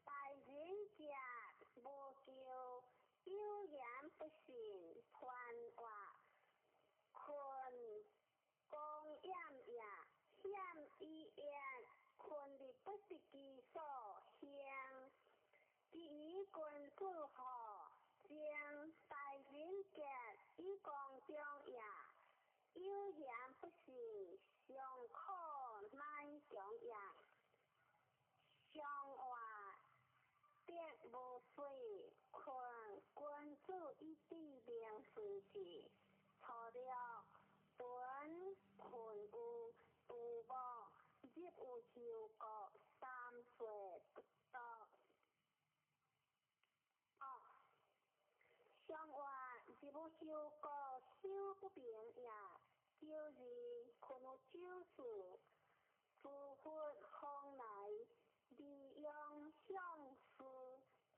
大人者无求，有言不实，明也。九二困有九四，诸佛方来利用相思，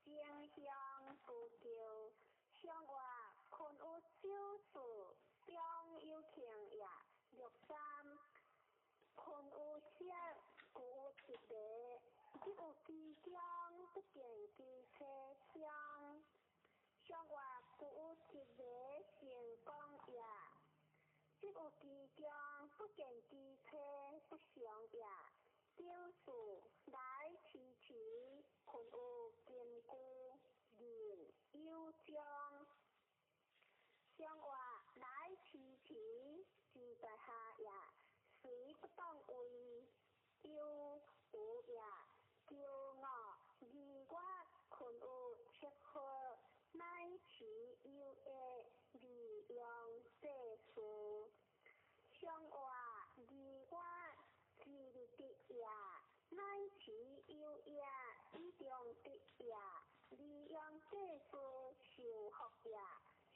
正向不求。上话困有九四，中有庆也。六三困有色，故有一个，只有其中不见其车相。上话故有一个成功也，只有其中不见其车不相也。九四来迟迟困有根据人有将。上话来迟迟是在下也，随不当为有无也。九五二月困有七号，乃持有的利用世事。上话二月之日的也，乃持有也以中的也，利用世事受福也。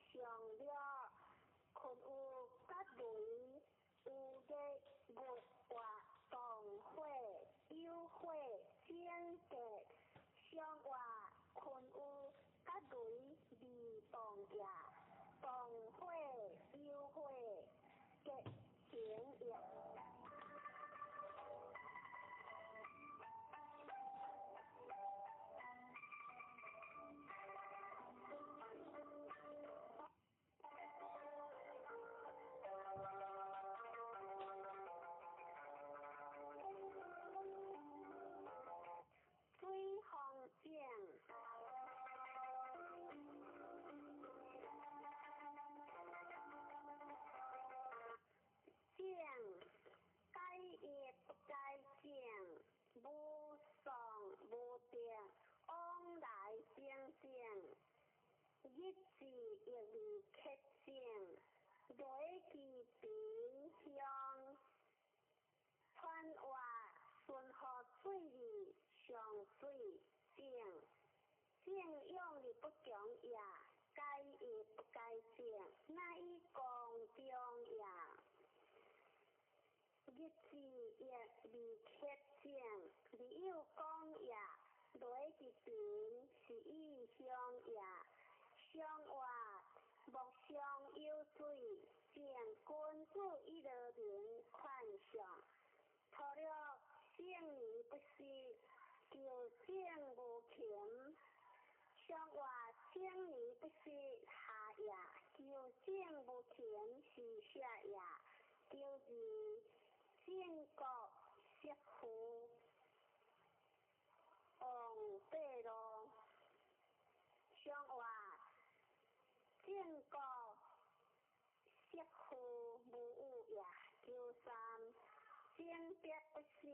上了困有甲雷，有日月活动火有火整结。上话困有甲雷未动也，动火有火结成也。水风井，井改业不改正，无丧无定，往来正正，日子亦未克正，雷其平乡，川话顺河水里上水井，正用力不强也，改业不改正，乃以公中也。日子亦未克正，未有讲也，雷其平是以乡也。上话莫相有水，见君子以乐民宽上，除了圣年不息，求正无勤。上话圣年不息下也，求正无勤是下也。求二正国媳妇王八路。上话正国媳妇无有也。九三正别不息，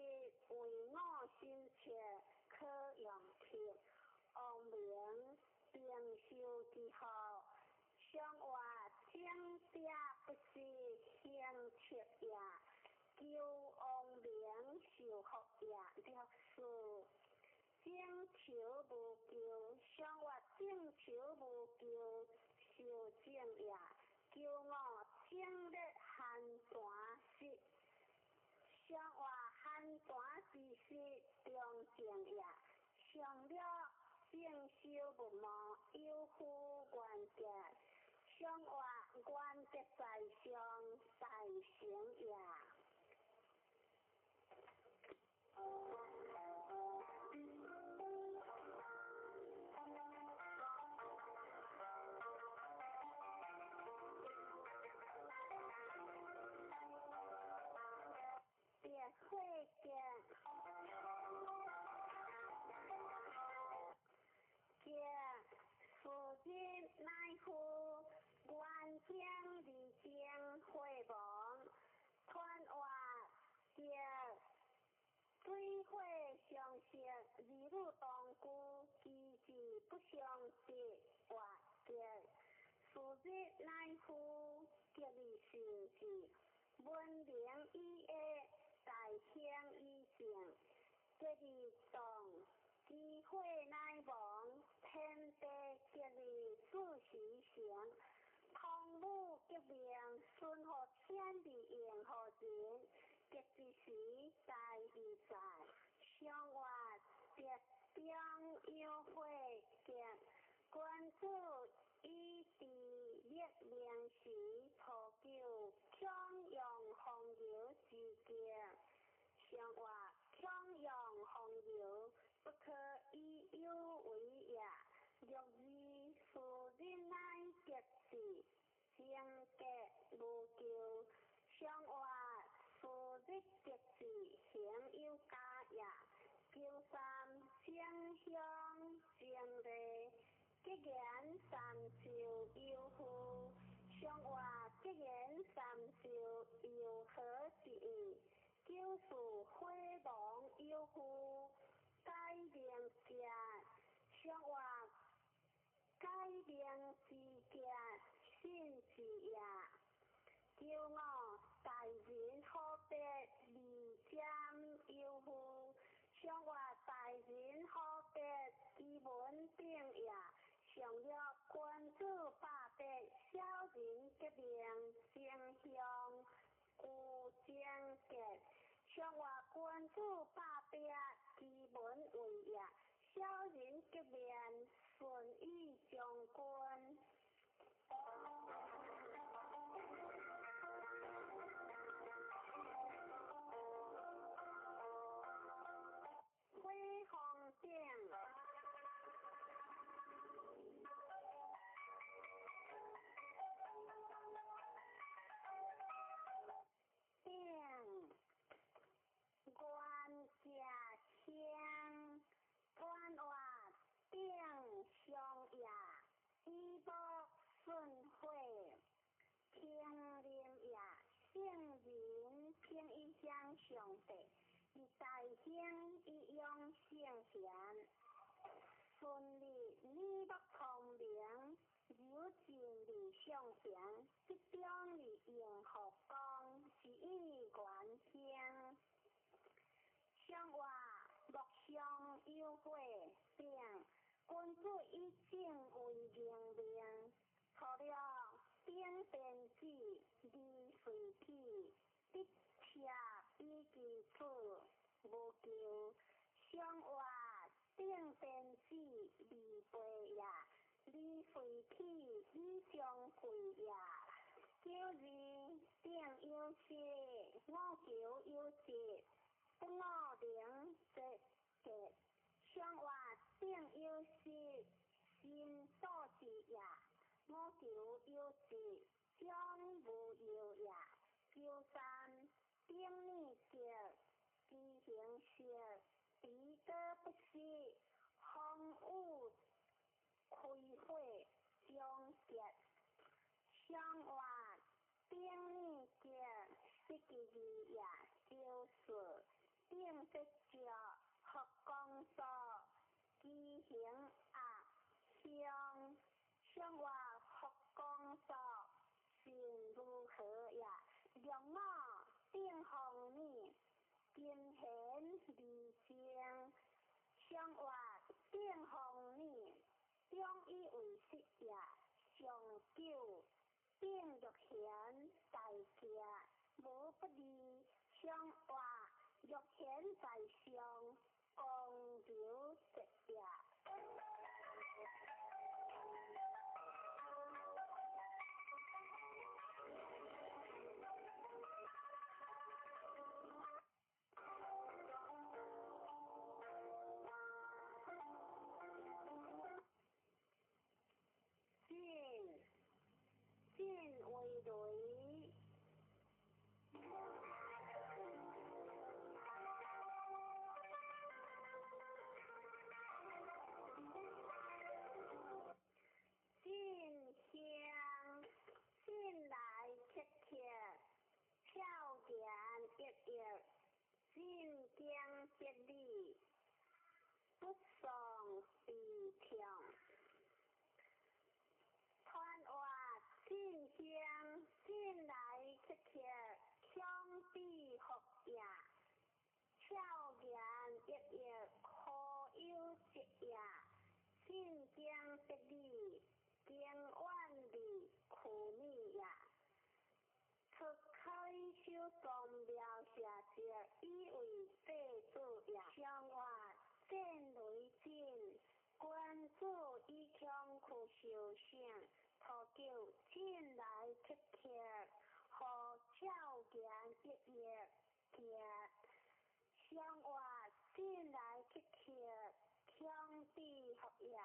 为我心切，可用铁。王明并修之后，上话正别不息，行切也。求王明受福也。六四正求无求，上话正求无求，受正也。求五正日寒泉时，上话寒泉之时中正也。上了正修无毛，有夫原则。上话原则在上，大成也。别会见，见此日乃夫原将二将会亡，传话见水火相生，二女同居，其志不相得，活见此日乃夫结义成志，文明以下，大兴以正，结义动，机会乃亡，天地结义四时成，汤武革命四自在，上活德中有慧结，君子以知立命时，普救强扬风流之格。上活强扬风流，不可以有为也。六二夫人乃得志，贞洁无咎。上活夫日得志，行有加也。九三正向正礼，吉言三寿有福。上活吉言三寿有何之意？九四火亡有福，改名节。上活改名之节，信之也。九五大人好别二占有福，上活大人好别伊文定也。上略君子百别，小人革命正向有贞洁。上活君子百别，其文为也。小人革命顺意将军。火风顶。顶元家乡，官话顶上也，以木顺火，平林也，圣人平一向上帝，以大兴以养圣贤，顺利你木聪明，柔尽理上贤，集中哩应福光，是以元兴。上活木上有火，并君子以正为明命。初六顶天子，二随体，得车以其处，无咎。上活顶天子，二背也，二随体以相贵也。九二顶有时，五求有节，不五能节节。上活顶有时，心所至也。五求有节，将无忧也。九三顶礼节，知行色，彼得不失，风雨开火终结。上活顶礼节，失其义也。九四顶节石，福光所，知行鸭香。上活福光所，心如何也？六五顶风雨，金贤二正。上活顶风雨，中以为实也。上九顶玉贤在家，无不利。上活玉贤在上，光流节也。进进为雷。进香进来切切，俏言熠熠，进经得理，不丧悲痛。传话进香进来切切，强比福也。俏言熠熠，可有节也。进经得理，经远离苦米也。出开修宗庙下节，以为祭乞乞，何悄然一叶结，相活进来乞乞，强比合也，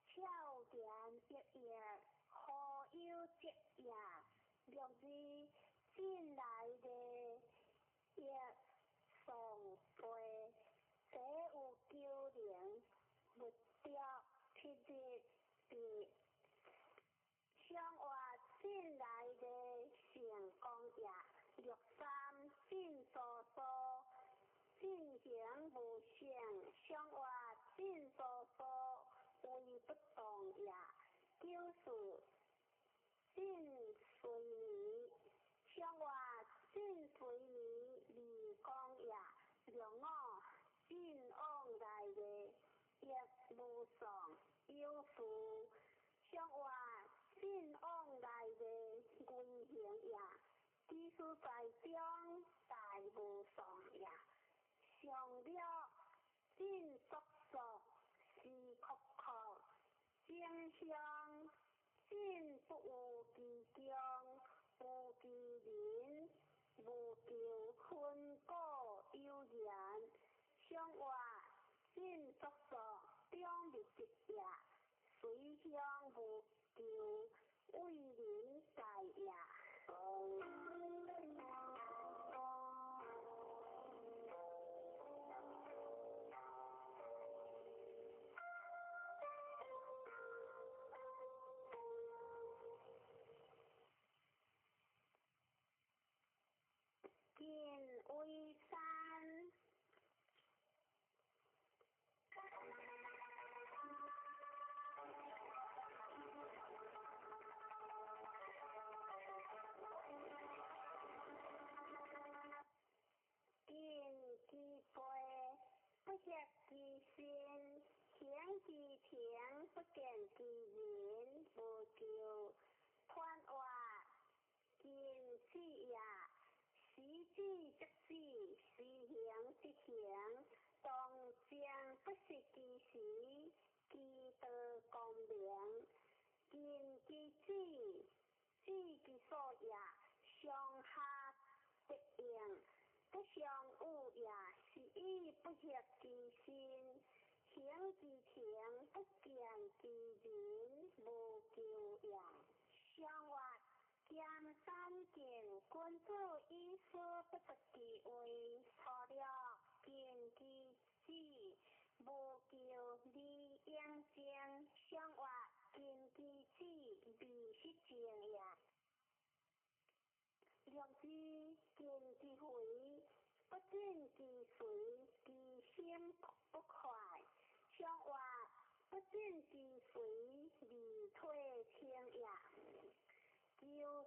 悄然一叶何有节也，六字进来的叶送飞，这有九灵，物着七日伫。相活进来的成功也，六三进多多，进行无性，相活进多多为不动也。九四进随眠，相活进随眠离光也。六五进往来的亦无丧有事，相活进往来的危行也，其实在中大无丧也。上了进速速是阔阔，正向进不有其中，无其人，无求分果有缘。相活进速速中密集也，随向无求为人在也。近为山。近其背，不协其身；行其情，不见其人。无求团活近子也，时止则止，时行则行。当将不失其时，其道光明。近其子，知其所也，上下得应，不相恶也，是以不协其身，行其情，不见其人，无求也。相活兼三见，君子以思不得其位，错了近其子，无求离应正，相活近其子，未失正也。六字近其肥，不进其随，其心不快。相活不进其随，未退清也。九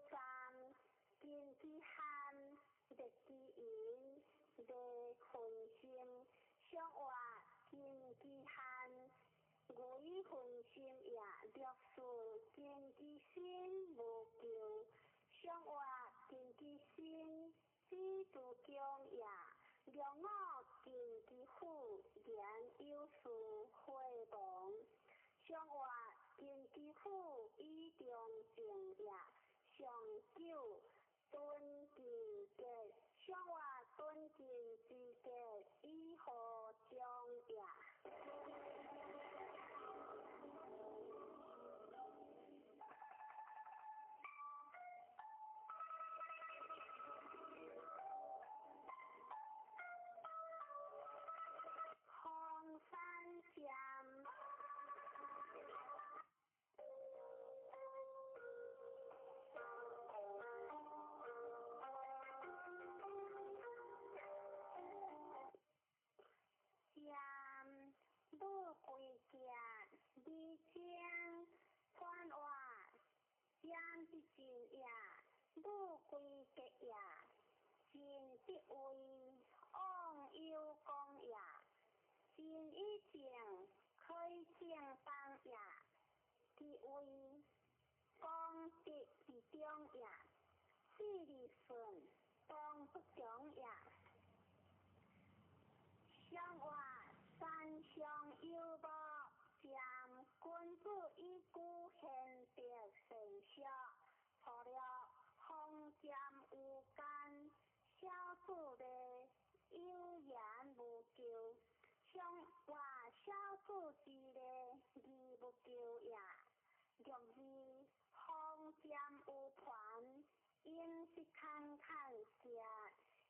三近其寒，热其阴，热分心。相活近其寒，为分心也。六四近其身，无求。相活近其身，知足强也。六五近其腹，言有事会亡。相活近其腹，以中正也。上九敦其节，相活敦敬之节，以何中也。红山剑。剑，武贵剑，李清宽活，剑之进也，武贵节也，进得位，往有功也，进以正，开正当也，其位，功德之中也，势利顺，当不强也。相活三相有无，占君子以居贤德善学，错了。小子的有言無求，上活小子之禮義無求也。六二風占有盤，飲食坎坎食，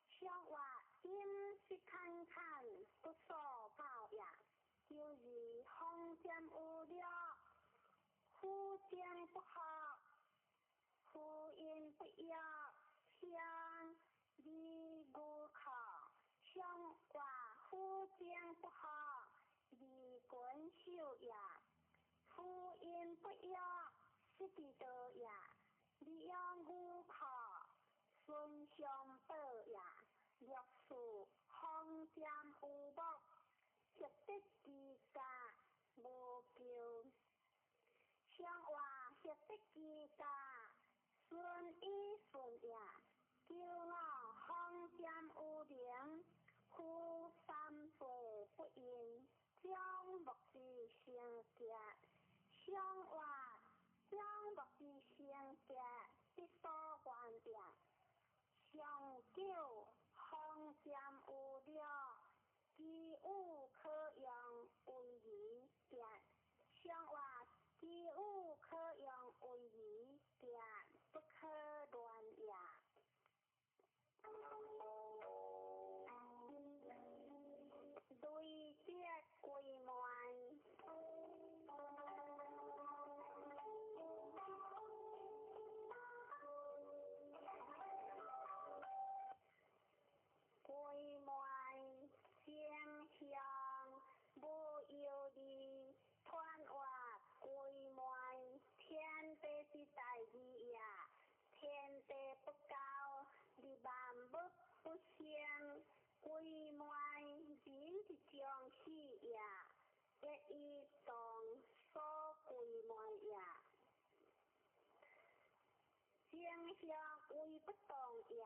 上活飲食坎坎不所報也。九二風占有略，夫將不學，夫因不約，鄉里無靠，上活夫將不學，利君守也。夫因不約，失之道也。利用無靠，孫相報也。六四風占有木，協得之家無求。上活協得之家，孫以順也。九五風占有靈，夫三歲不應，將木之成結。上活將木之成結，必所願也。上九風占有略，其有可用為兒結。上活其有可用為兒結，不可亂也。雷竹歸門，歸門正向無憂慮，團活歸門天地之大義也。天地不交，利萬物不生。歸門人之將死也，亦以動所歸門也。正向為不動也，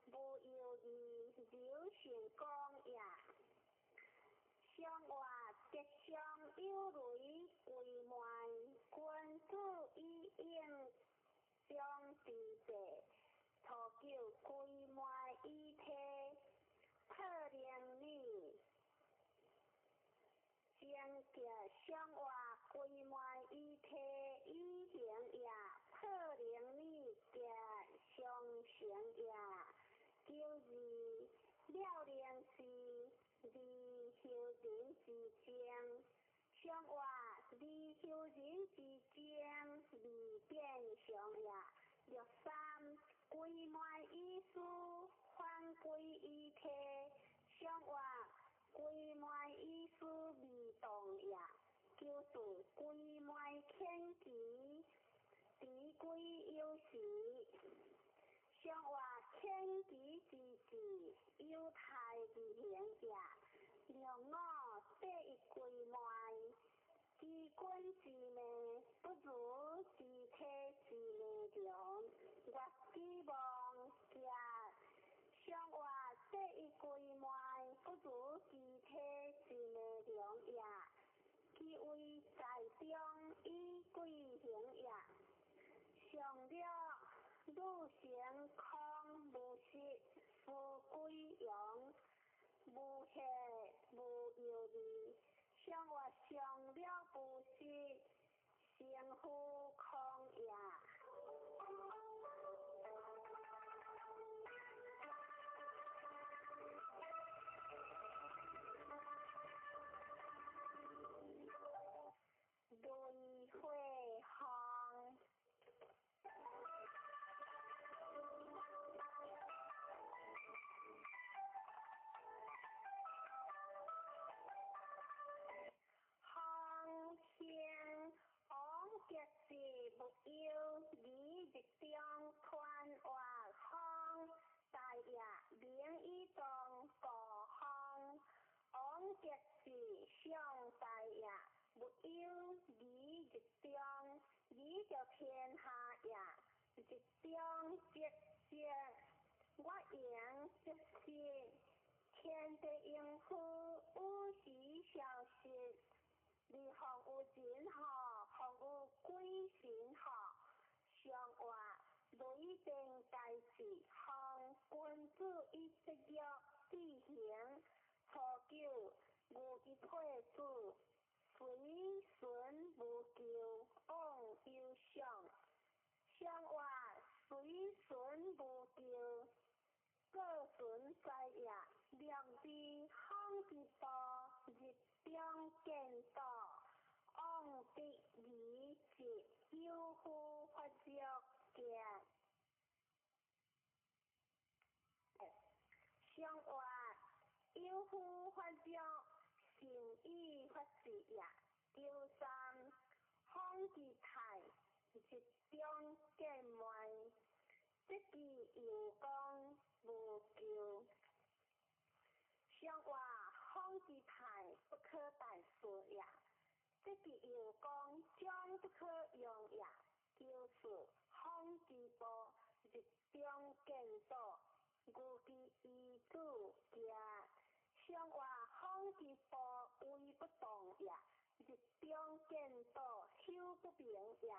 無憂慮流成功也。上活吉祥有雷歸門，君子以應將之地，初九歸門以體，破靈女。正吉上活歸門以體以行也，破靈女吉上成也。九二了靈是二修人之精，上活二修人之精，二變相也。六三歸門以思，反歸以體，上活歸門以思未動也。九四歸門遣其，持歸有時。上活遣其之志，有泰而行也。六五第一歸門，其君之命不如其體之命長。月之望吉，上活第一歸門不如其體之命長也。其位在中以貴行也。上略女成空無實，夫歸陽，無血無憂慮。上活上略無實，成夫空也。雷火風。風生王吉是無憂，二日中團活風，大也明以動故風。王吉是上大也，無憂二日中，二就天下也。日中吉吉，我贏則失，天地應付有時消失。你風有人吼，風有鬼神吼，上活雷電大志，風君子以節約志行。初九，牛之退子，隨順無咎，往有上。上話隨順無咎，過順在也。良知方之步，日中見道，往得而直，有夫發足見。上話有夫發足，善以發志也。九三，方之泰，日中見邁，得其有功無咎。上話方之泰，不可待事也。得其有功，將不可用也。九四，方之步，日中見道，牛之遺子行。上話方之步，威不動也。日中見道，修不明也。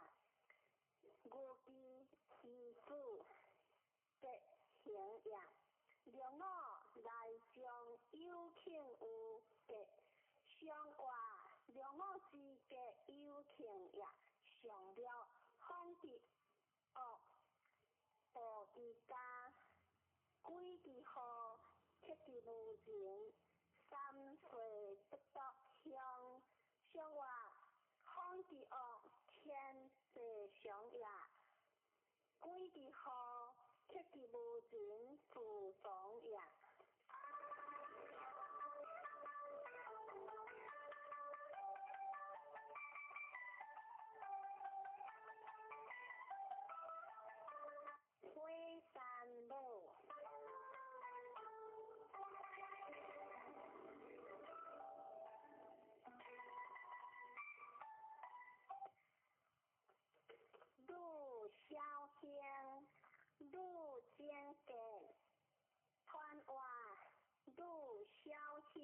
牛之遺子吉行也。梁五來將有慶有吉，上話梁五之吉有慶也。上六，方之惡，步之家，鬼之禍，克之無情，三歲不得鄉。上話方之惡，天地常也。鬼之禍，克之無情，自從也。火山母。女小兄，女精格，传话女小兄，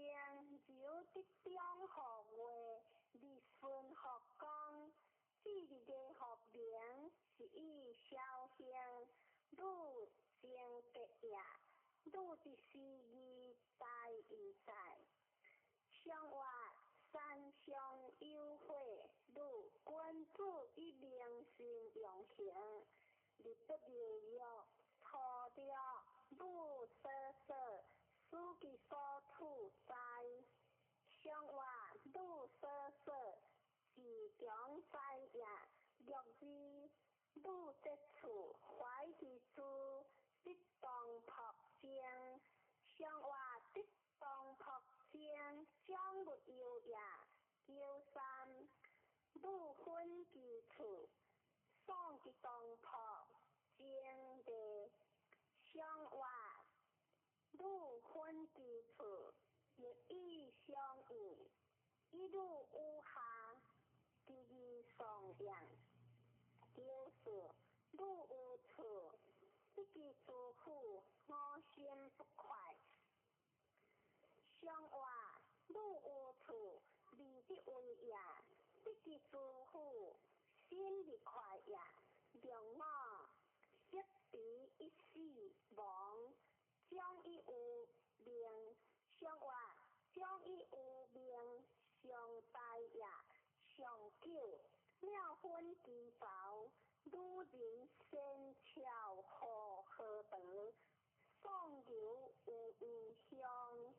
由得中号月，日顺福公，至日个福名，是以小兄，女精格也。女之思义在义在。上话山上有火，女君子以明心用行，日不流欲，初六，女所说，思其所处哉。上话女所说，自强哉也。六二，女节处，怀其诸，得当朴精。上话得当朴精，将勿忧也。九三，女分其处，丧其当朴精地。上话女分其处，日以相应，一路有下，第二颂扬。九四，女有处，得其诸苦，我心不快。上话女有处，利得为也，得其诸苦，心不快也。两五，失彼一死亡，将以有命。上话将以有命，上大也。上九，妙分其薄，女人仙巧何何德，宋牛有异乡。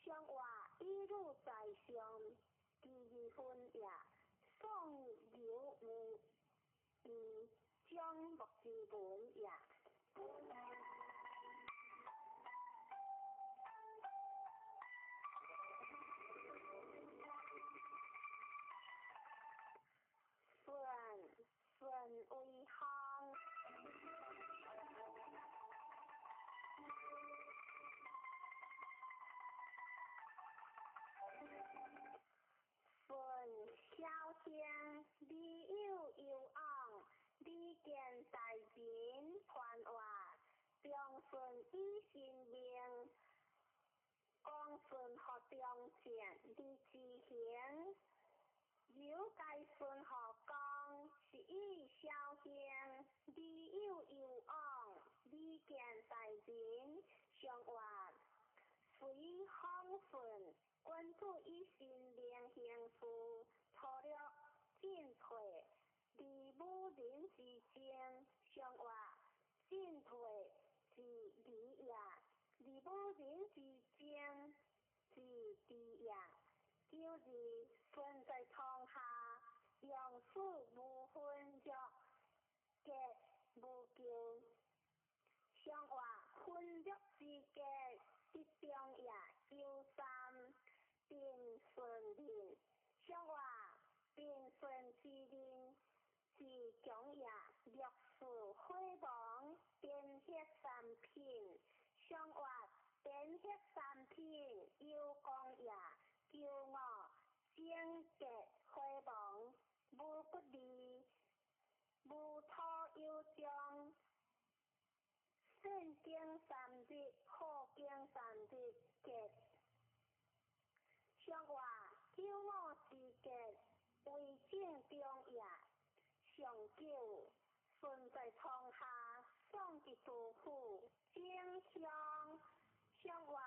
上话以女在上，其二分也。宋牛有异，将木之文也。顺顺为行。顺小兄，你有有往，你见大人传话，长顺以神命，光顺学中正，你之行。由该孙学讲，是以小兄，你有有往，你見在人，上活隨風順，君子以身明行事，粗略進退，而武人之爭，上活進退之禮也，而武人之爭之智也。九二順在床下，用事無分弱，結無咎。上活分弱之結，得中也。93平順民，上活平順之民是強也。64火亡，顛血三品，上活顛血三品有功也。95貞節火亡，無不利，無土有章。善經三日，好經三日，結。上活95之結，為正中也。上九順在床下，送之杜甫，正向上活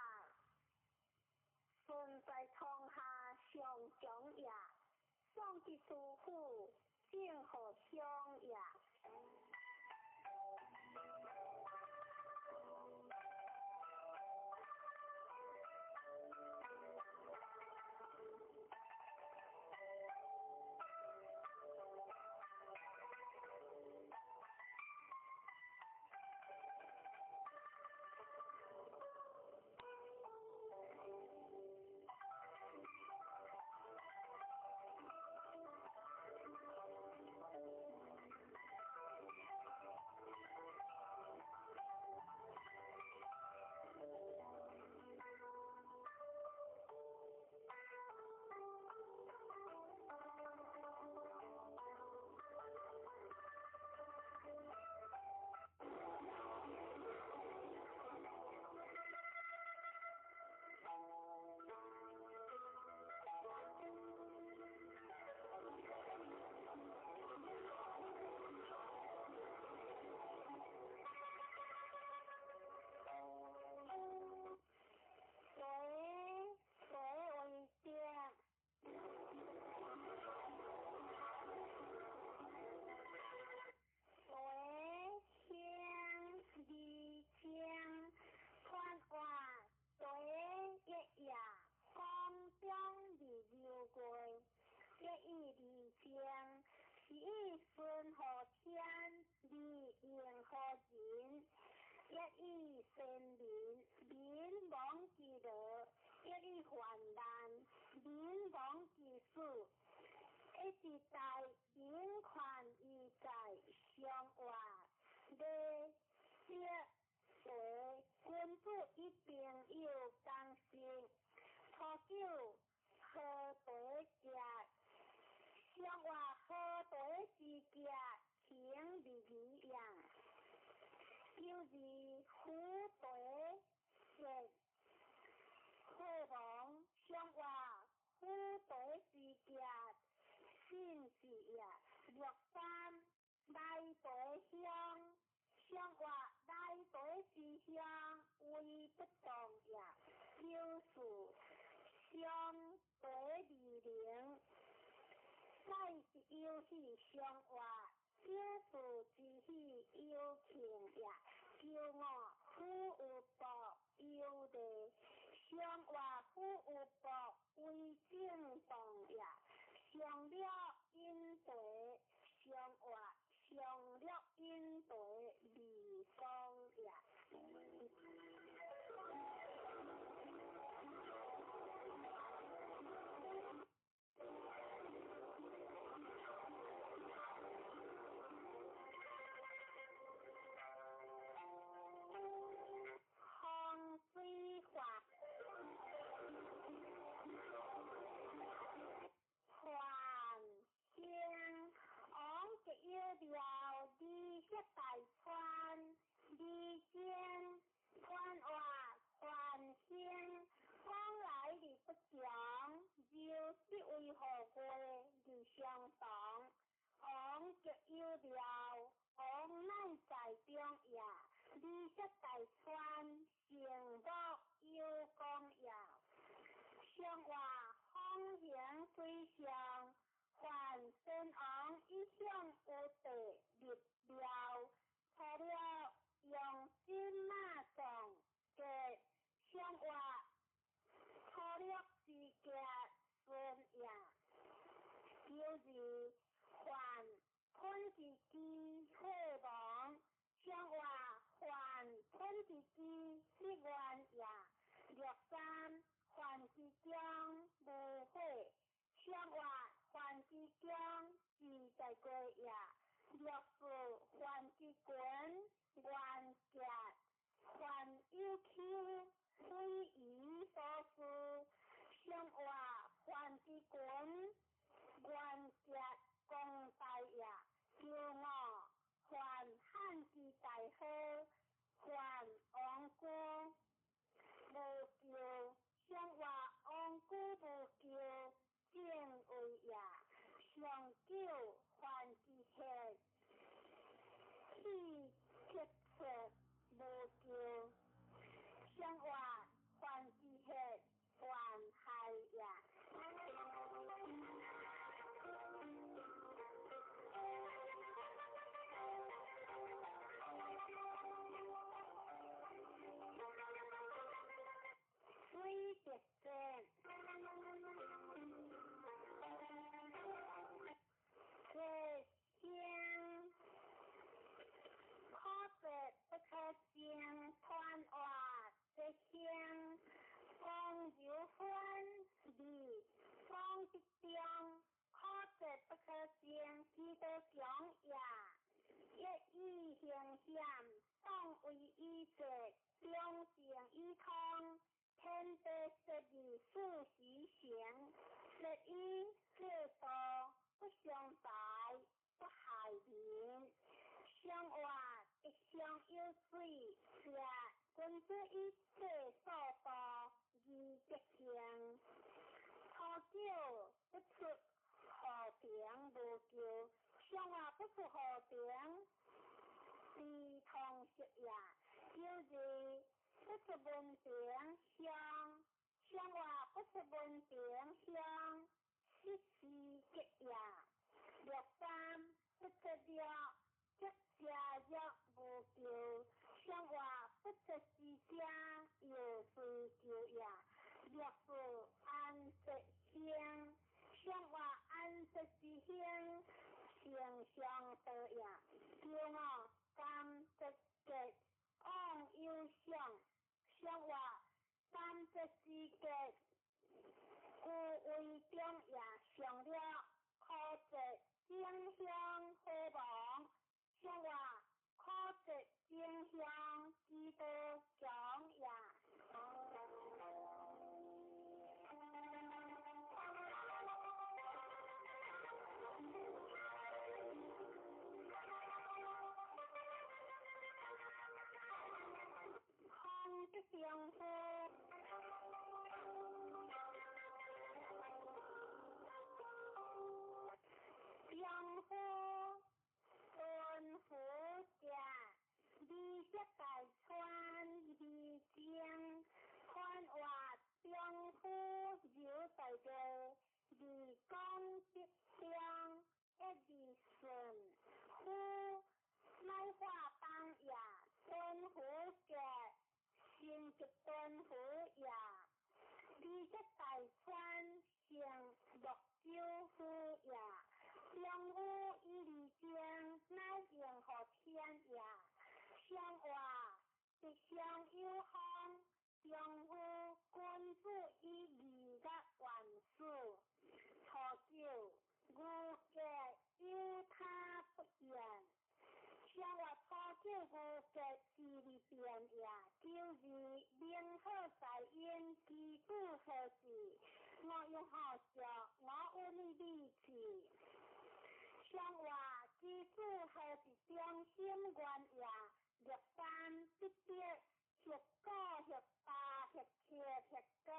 順在床下，上強也。送之杜甫，正和鄉也。水為定，水興而清，傳話第一夜，風中而流過，一以而靜，是以順乎天，而應乎人。一以先民，民亡其樂；一以患難，民亡其死。一時代，人權義在上活，禮節為君子以朋友共生。初九好茶食，上活好茶之食，情而義也。92虎茶節火亡，上活虎茶之食，信是也。63來茶鄉，上活來茶之鄉，為不動也。94上茶二零，乃是有喜上活，94之喜有慶也。95虎有搏有利，上活虎有搏為正動也。上了飲茶，上活上了飲茶利功也。風水法，繁興，王極有料，李血大川，李堅，傳話繁興，往來而不詳，柔是為何過而相同？王極有料，王乃在中也。二色大川成木有光耀，上话风行水上，范宣王一向有地立庙，除了用金马藏嘅上话粗略之家孙也，就是范吞之基火王，上话范吞之基立愿也，六三范之中无火，上话范之中自在过也，六四范之群元结，范有丘非夷所思，上话范之群元结公大也，九五范汉之大好，范王居无咎，上话王居无咎正位也，上九范之血气结出无咎，上话范之血万害也。水滴节，这声可说不可声，传话这声，讲柔分离讲之中，可说不可声，其道强也。一以行险，当为以节，中正以通。天地设立四时行，设以制度不相败，不害民。相活一相有水，是君子以制所度而德行。初九不出河平无咎，相活不出河平，非通识也。九日不出门庭乡，相话不出门庭乡，失时吉也。六三不出了，即家若无咎，相话不出之家，又虽咎也。六四安吉兴，相话安吉之兴，成相道也。九五感吉吉，往有相。相话三节之节，故为中也。上了可节正香火王，相话可节正香之道强也。空的丈夫，丈夫敦福者，二色大川二正，宽话丈夫柔大个，二讲吉祥，一二顺，夫乃化当也，敦福者。成吉敦福也，二色大川成木九夫也，丈夫以二正，乃应乎天也。相话吉祥有方，丈夫君子以二月万事。初九，牛节有他不言。相话初九牛节之日变也，九日明好在因，其子何事？我有好笑，我有你理气。相话其子何是中心愿也？六三不得，十九十八十七十九，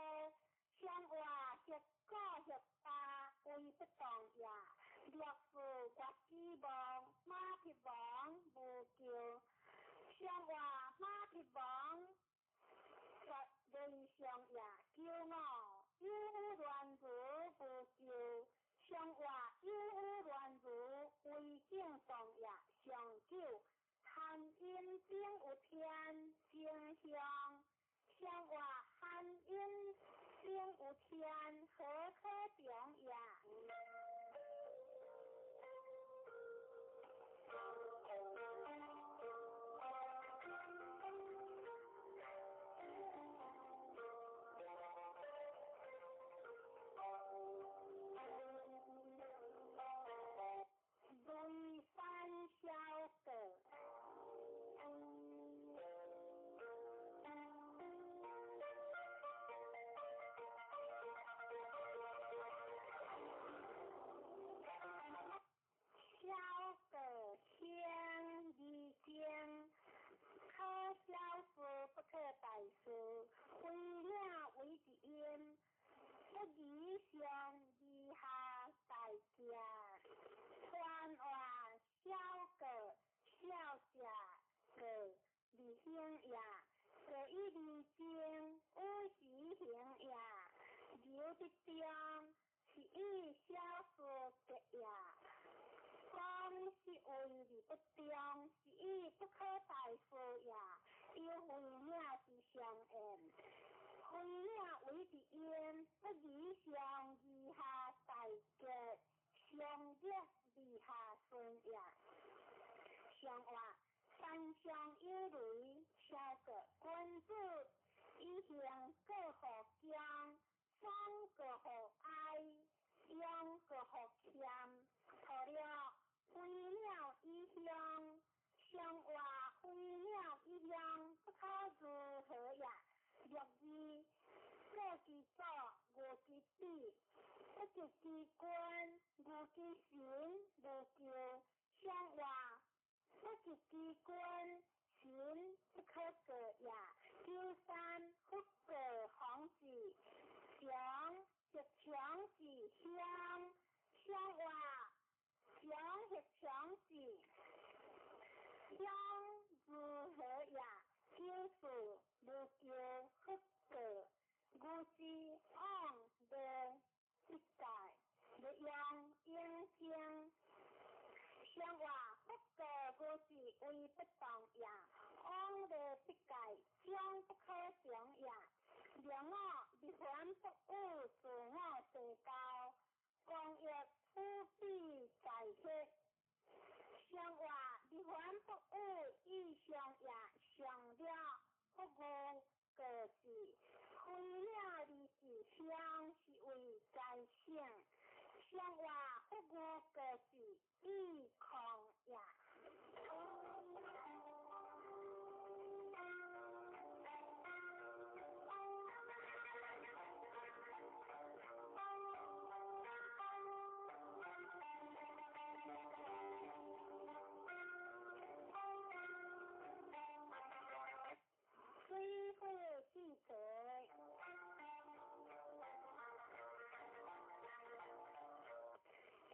相话十九十八为不动也。六四月之望，马匹王无咎。相话马上話有有亂如為境動也。上九含陰頂有天正向。上話含陰頂有天何可長也？雷山小阁。小阁先二经，可小事不可大事，非领为一因，不以上以下大家。传话小阁小者阁二行也，阁以二经有时行也，留得中是以小事结也。讲是为而不中，是以不可大事也。有非领是相应，非领为一因，不以上以下大结，上热以下顺也。上话山上有雷，小阁君子以行过予强，爽过予哀，勇过予谦。错了，飞鸟以向，上话飞鸟以向，不可如何也？六字过其祖，无其子，不及其君，无其神，无咎。上话不及其君，神不可过也。九三不过方子，强则强是乡，上话强则强是乡如何也？九四无咎不过，牛之往无必界，欲用应经。上话不过牛是为不动也，往无必界，将不可长也。两我日凡不与自我地交，光欲普比在血。上话日凡不与意上也，上了不与过是，非领而是乡是为在省。上话不与过是意空也。水火记者，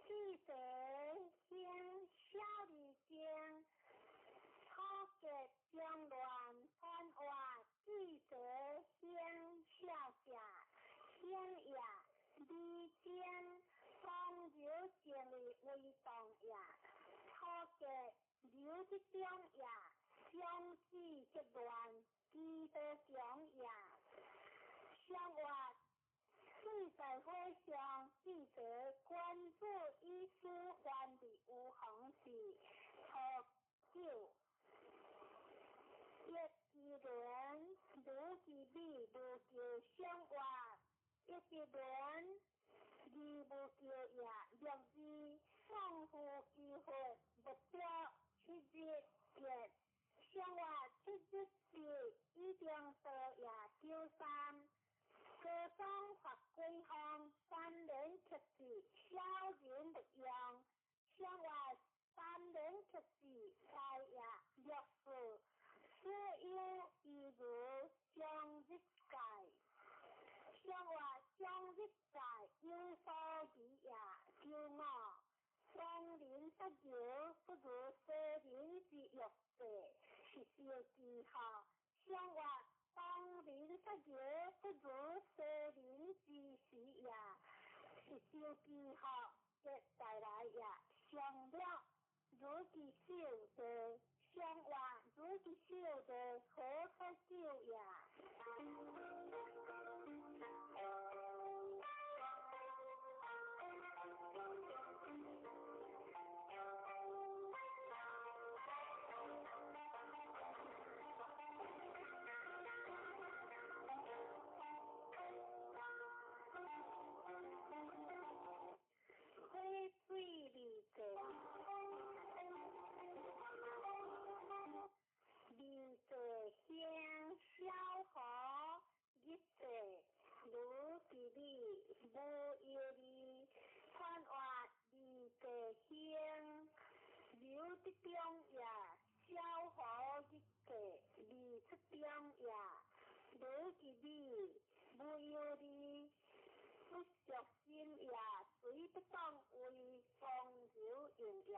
记者先小二经，初结中乱传话，记者先小者先也，二经风流静的为动也，初结流之中也，相子则乱，基多强也。上话水在火上，记者关注以书还的有方是初九，一之轮，如其美，无求上话，一之轮，二无求也。六字送夫其佛，目标七日结。上话七日节，以中道也。九三，高宗发归方，三年克制，小人勿用。上话三年克制，财也。六四，此有一如将日界。上话将日界有所疑也。九五，东人不求，不如西人之欲者，是小记号。上话东人不求，不如西人之时也，是小记号。結帶來也，上了如其手的，上話如其手的何可救也？火水二济，二济兴小河日济，如其理无忧虑，传话二济兴刘德中也，小河日济二出中也，如其理无忧虑。不属心也，随不当为风流用也。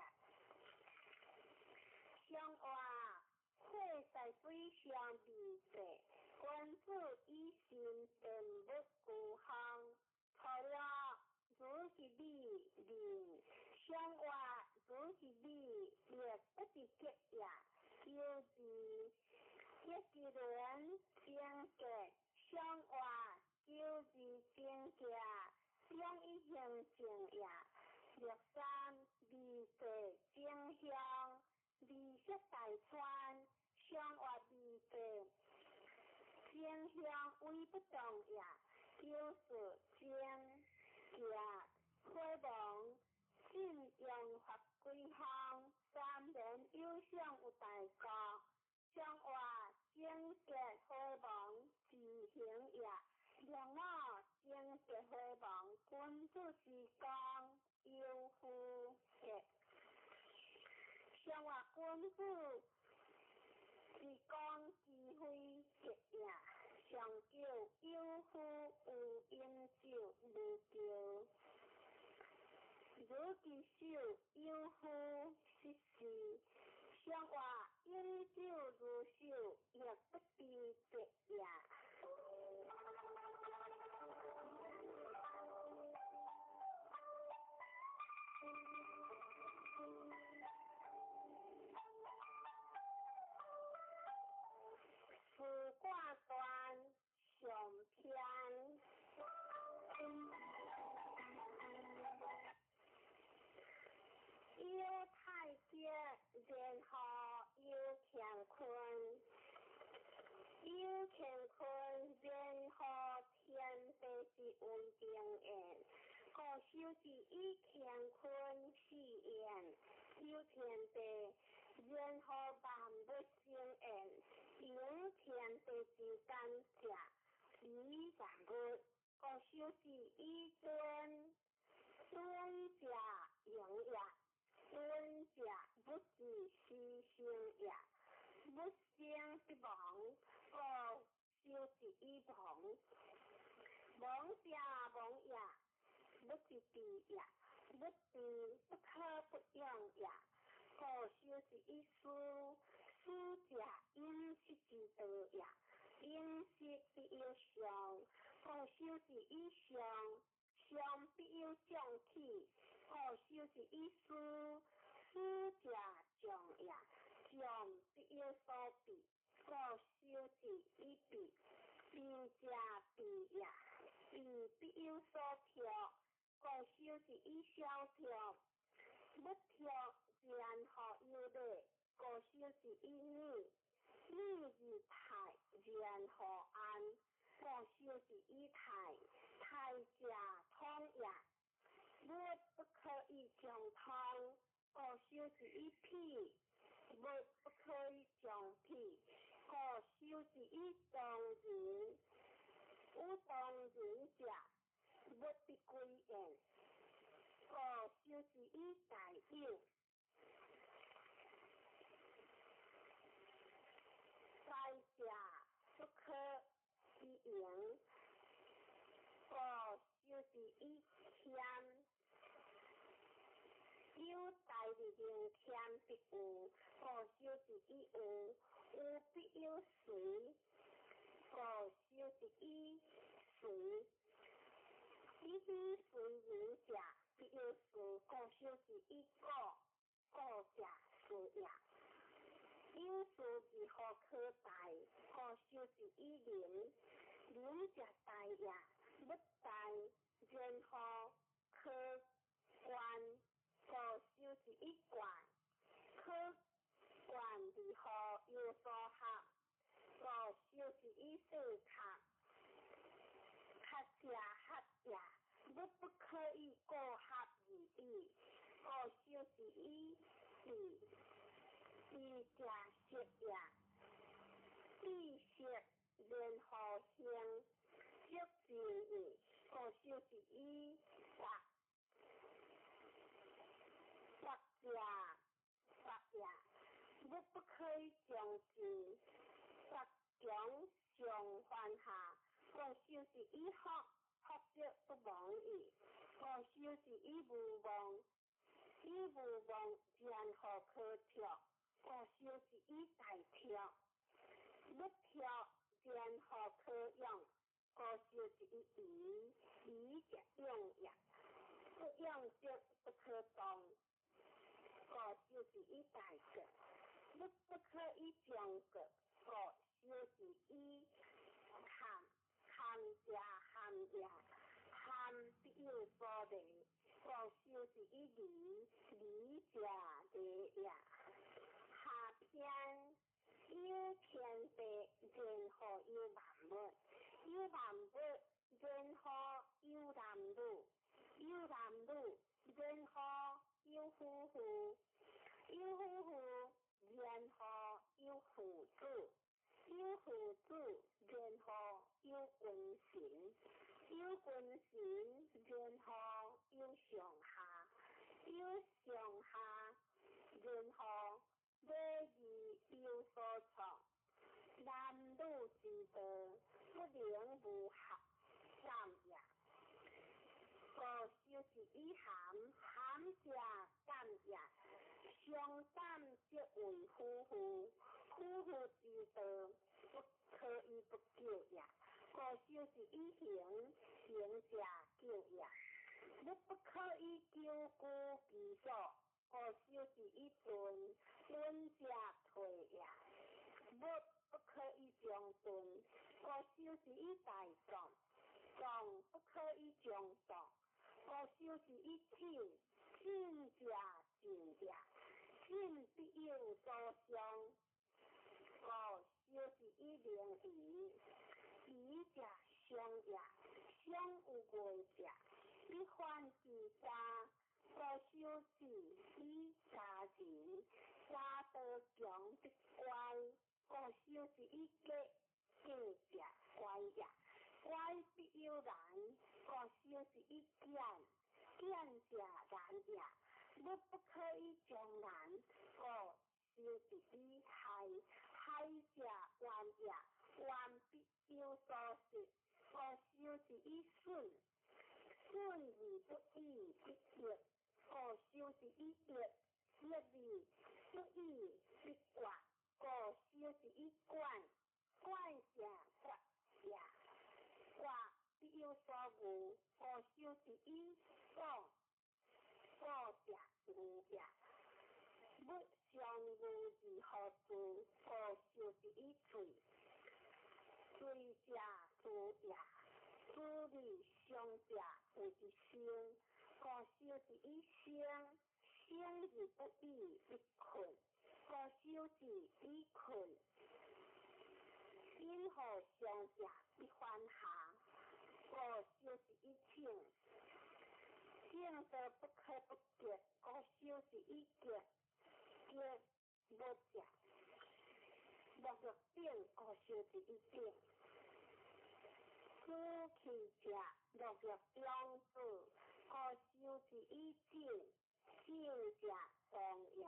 上话火在水上二济，君子以心定物孤项，错了如是理论，上话如是理亦不是结也。求字一一轮正结，上话。九字正结，两一行正也。六三二济正向，二色大川，上话二济正向为不动也。九四正结，火亡信用法归项，三年有相有大国，上话正结火亡自行也。两我正结火亡，君子之功，有夫结。上话君子之功，机会结也。上叫有夫有饮酒无叫，如其手有夫失事。上话饮酒如手，亦不知节也。四卦断上篇，有太极，然后有乾坤，有乾坤，然后天地之为定言，故修之以乾坤四言，有天地，然后万物生言，用天地之间者，以万物，故修之以尊，尊者用也，尊者不知其生也，不生必亡，故修之以亡，亡者亡也，不知知也，不知不可不用也，故修之以思，思者饮食之道也，饮食必有常，故修之以常，常必有将起，故修之以思，思者将也，将必有所避，故修之以避，避者避也，避必有所託，故修之以相託，不託然後有禮，故修之以禮，禮而泰，然後安，故修之以泰，泰者通也，物不可以將通，故修之以否，物不可以將否，故修之以當人，有當人者，物必歸焉，故修之以大有。大者不可以盈，故修之以謙。有大而能謙必有，故修之以有，有必有隨，故修之以隨。以彼隨人者，必有事，故修是以果，果者事也。有事如何可大？故修是以仁，仁者大也。不大，然後可觀，故修是以觀，可觀如何有所合？故修是以四合，合者合也。不不可以過合而已。故修是以智，智者識也。智識然後行，足智矣。故修是以達，達者達也。不不可以將之，達強上犯下。故修是以福，福則不亡矣。故修是以無妄，以無妄然後可脫。故修是以大脫，不脫然後可用。故修是以疑，疑者勇也。不勇則不可動。故修是以大國，不不可以將國。故修是以堪，堪者堪也，堪必有所利。故修是以利，利者利也。下篇有天地，然後有萬物；有萬物，然後有男女；有男女，然後有夫婦；有夫婦，然後有父子；有父子，然後有君臣；有君臣，然後有上下；有上下，然後禮義有所創。男女之道，不能無合感也。故修是以含，含者感也。相感則為夫婦，夫婦之道，不可以不久也。故修是以行，行者久也。不不可以久居其所，故修是以遁，遁者退也。不不可以將遁，故修是以大壯，壯不可以將壯，故修是以進，進者進也。進必有所傷，故修是以明夷，夷者傷也。傷有過者，必反其家。故修是以家仁，家道強必乖。故修是以過，過者乖也。乖必有難，故修是以儉，儉者難也。不不可以將難，故修是以害，害者怨也。怨必有所失，故修是以損，損而不已必益，故修是以益，益而不已必割，故修是以管，管者割也。割必有所惡，故修是以廣，廣者惡也。不相惡而何住？故修是以罪，罪者誅也。誅而傷者謂之生，故修是以生，生而不已必困，故修是以困。因何傷者必反下，故修是以正，正道不可不潔，故修是以潔，潔無者，沐浴頂，故修是以頂。主氣者，沐浴中子，故修是以靜，靜者動也。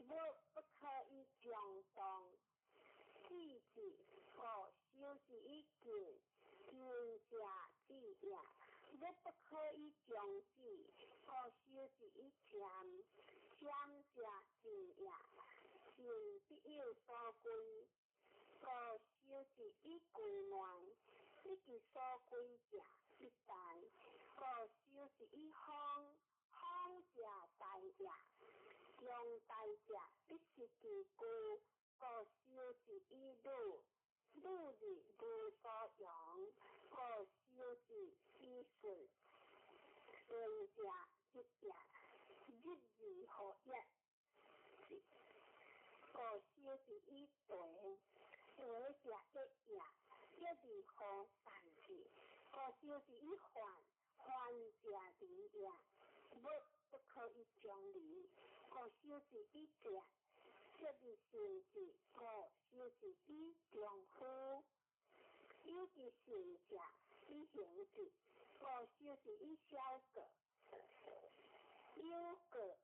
不不可以將動，智字，故修是以近，近者智也。不不可以將智，故修是以謙，謙者靜也。靜必有所歸，故修是以歸內，不其所歸者必大，故修是以方，者大也，中大者不失其具，故修之以女，女字无所用，故修之以顺。顺者日也，日字何也？故修之以地，地者一也，一字何善之？故修之以患，患者离也，物不可以将离。故修之以者，这字顺之，故修之以中夫。有其顺者以行之，故修之以小过。有过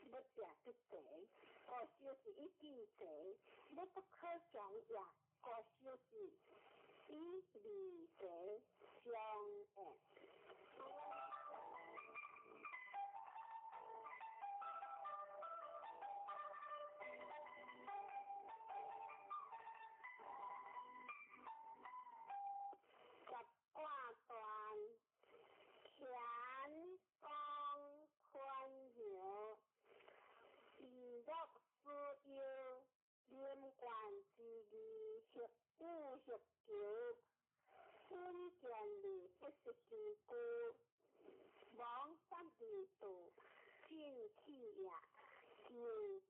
欲者不济，故修之以记济，物不可将也，故修之以利济相应。十卦断，乾宫坤爻，以乐思忧，临官之义，协武协求，稳健利不失其具，亡三二度，进气也，求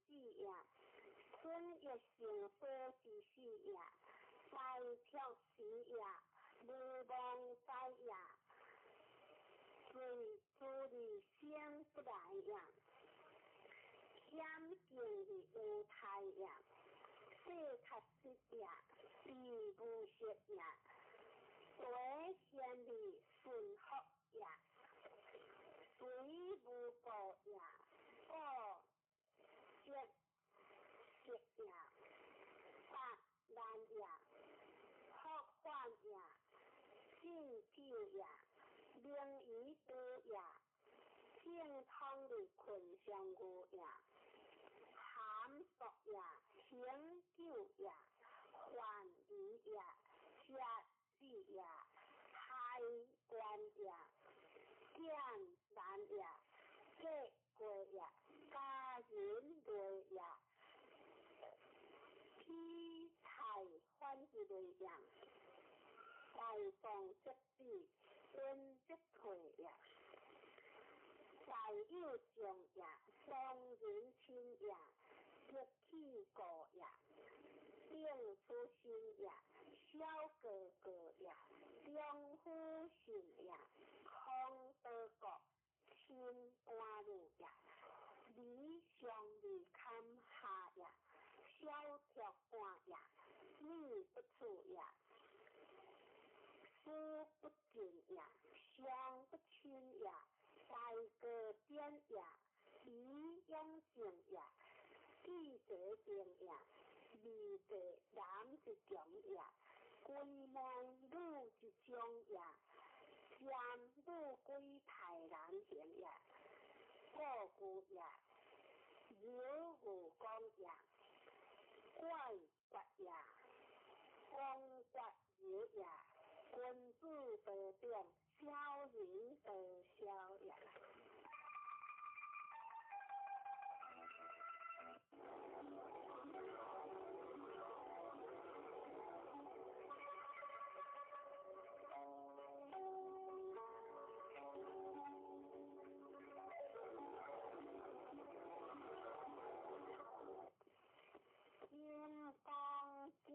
子也，春月成所之始也，财票时也，无望在也，随诸利生不来也，险境的有态也，世确实也，地无色也，地现的顺福也，随无过也，过节节也，八难也，福患也，信久也，灵鱼多也，正通的困上牛也，含索也，行久也，患鱼也，食子也，海关也，见难也，结过也，家人类也，披菜反之类也，大众则止，温则退也，大有将也，双人亲也，得气过也，定出身也，小哥哥也，中夫信也，空德国，亲官路也，理上利堪下也，小条官也，女不处也，思不尽也，相不亲也，大哥典也，李养正也，记者定也，二者男一强也，归门女一种也，占女归太难行也，故故也，牛无光也，怪怪也，光怪牛也，君子得变，小人得小也。金刚经。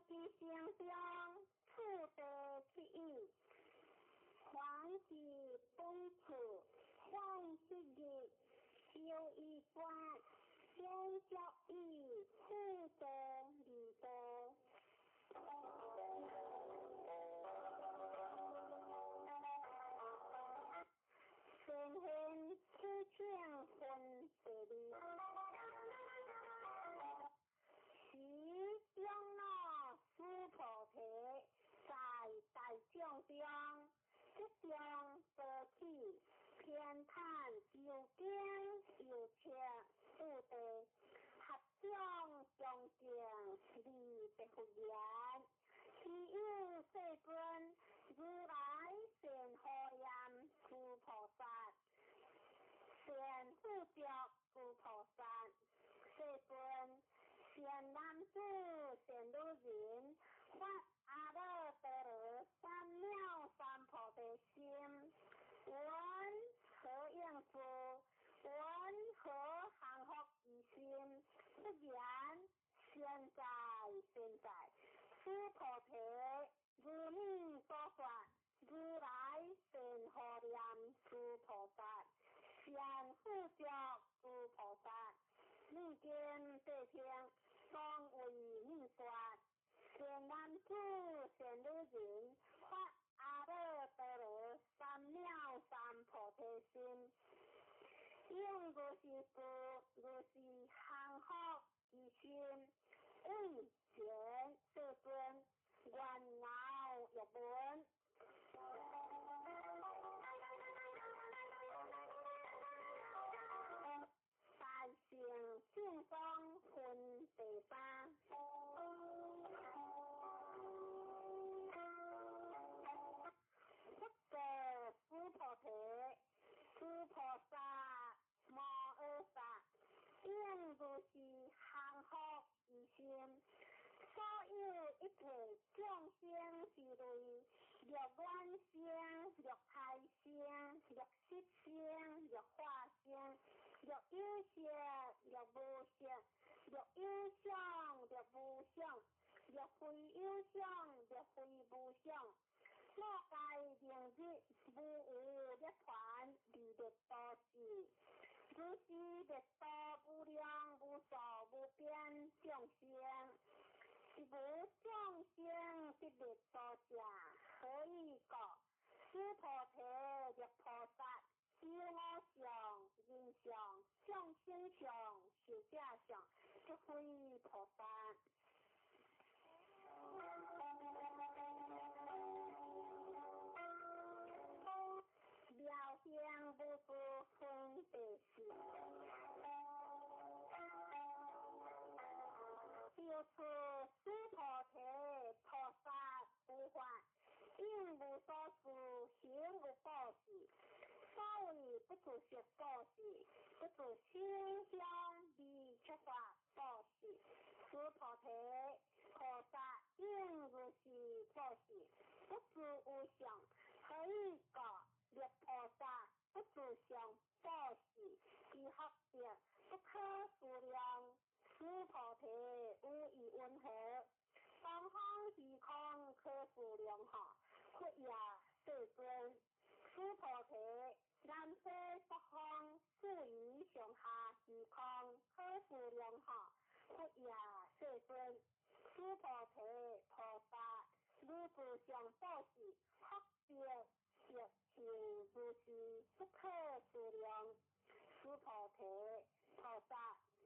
之生中，次第起意，凡是本处，梵世日，修一观，先作意，次第二地。先现此请分第二，时长老须菩提在大众中，即中多起偏袒究竟有情次第，合掌恭敬礼白佛言：希有世尊，如來善護念諸菩薩，善護著諸菩薩。世尊，善男子，善女人，發阿耨多羅三藐三菩提心，雲何應住？雲何降伏其心？佛言：善哉善哉，須菩提，如你所說，如來善護念諸菩薩，善護著諸菩薩。汝今諦聽，當為你說。善男子，善女人，發阿耨多羅三藐三菩提心，應如是住，如是降伏其心。為前世尊，願樂欲聞。大乘正宗分第三。佛告須菩提：諸菩薩摩訶薩，應如是降伏其心。所有一切眾生之類，若卵生，若胎生，若色生，若化生，若有色，若無色，若有想，若無想，若非有想，若非無想。我該明日無有涅槃離滅度時，如是滅度無量無數無邊眾生。是無眾生得滅度者，何以故？須菩提，若菩薩有我相、人相、眾生相、壽者相，則非菩薩。妙行無住分第四。就此須菩提，菩薩無法，應無所住，行無布施。所謂不住色布施，不住聲香味觸法布施。須菩提，菩薩應如是布施，不住無相。何以故？若菩薩不住相布施，其福德不可思量。須菩提，有疑雲何？東方虛空可思量哈？佛也，世尊。須菩提，南西北方四夷上下虛空可思量哈？佛也，世尊。須菩提，菩薩如住相布施，福德德行如是不可思量。須菩提，菩薩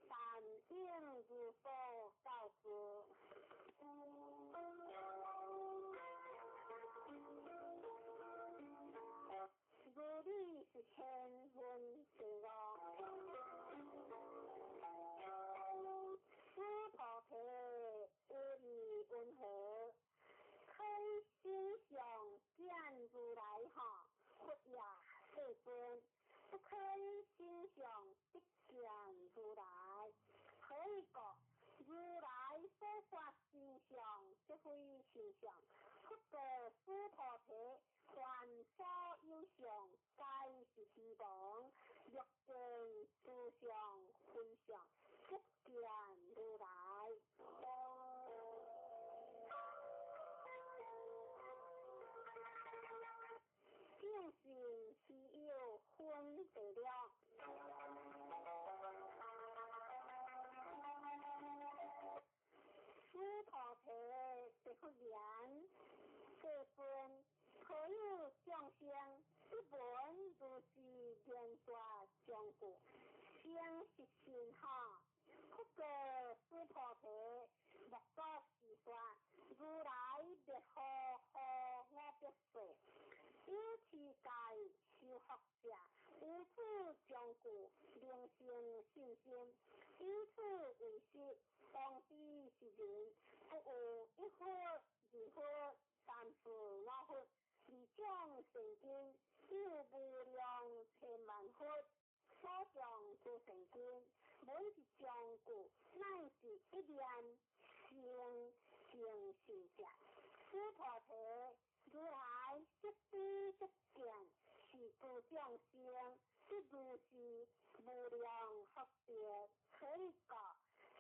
但應如所告知。如理是千分第五。須菩提，有疑雲何？可以心想見如來哈？佛也，世尊。不可以心想得見如來。何以故？如來所說心相，即非心相。佛告須菩提：凡所有相，皆是虛妄。若見諸相非相，即見如來。信吼。不過須菩提，莫作是說，如來滅後何我得說？有持戒修福者，於此將故，能生信心。以此為師，當知是人，不有一佛、二佛、三四五佛，二種善根，有無量千萬佛所種諸善根，每一將故，乃至一念生成信者。須菩提，如來即知即見，是諸眾生，即如是無量福德，何以故？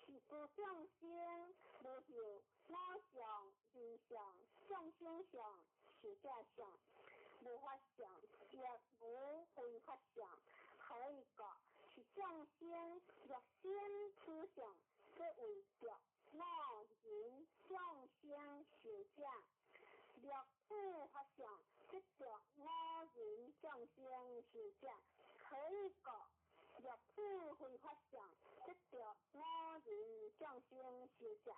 是諸眾生無有我相、人相、眾生相、壽者相、無法相，亦無非法相。何以故？是眾生若生此相，即為著我人眾生壽者；若處法相，即著我人眾生壽者。何以故？若處非法相，即著我人眾生壽者。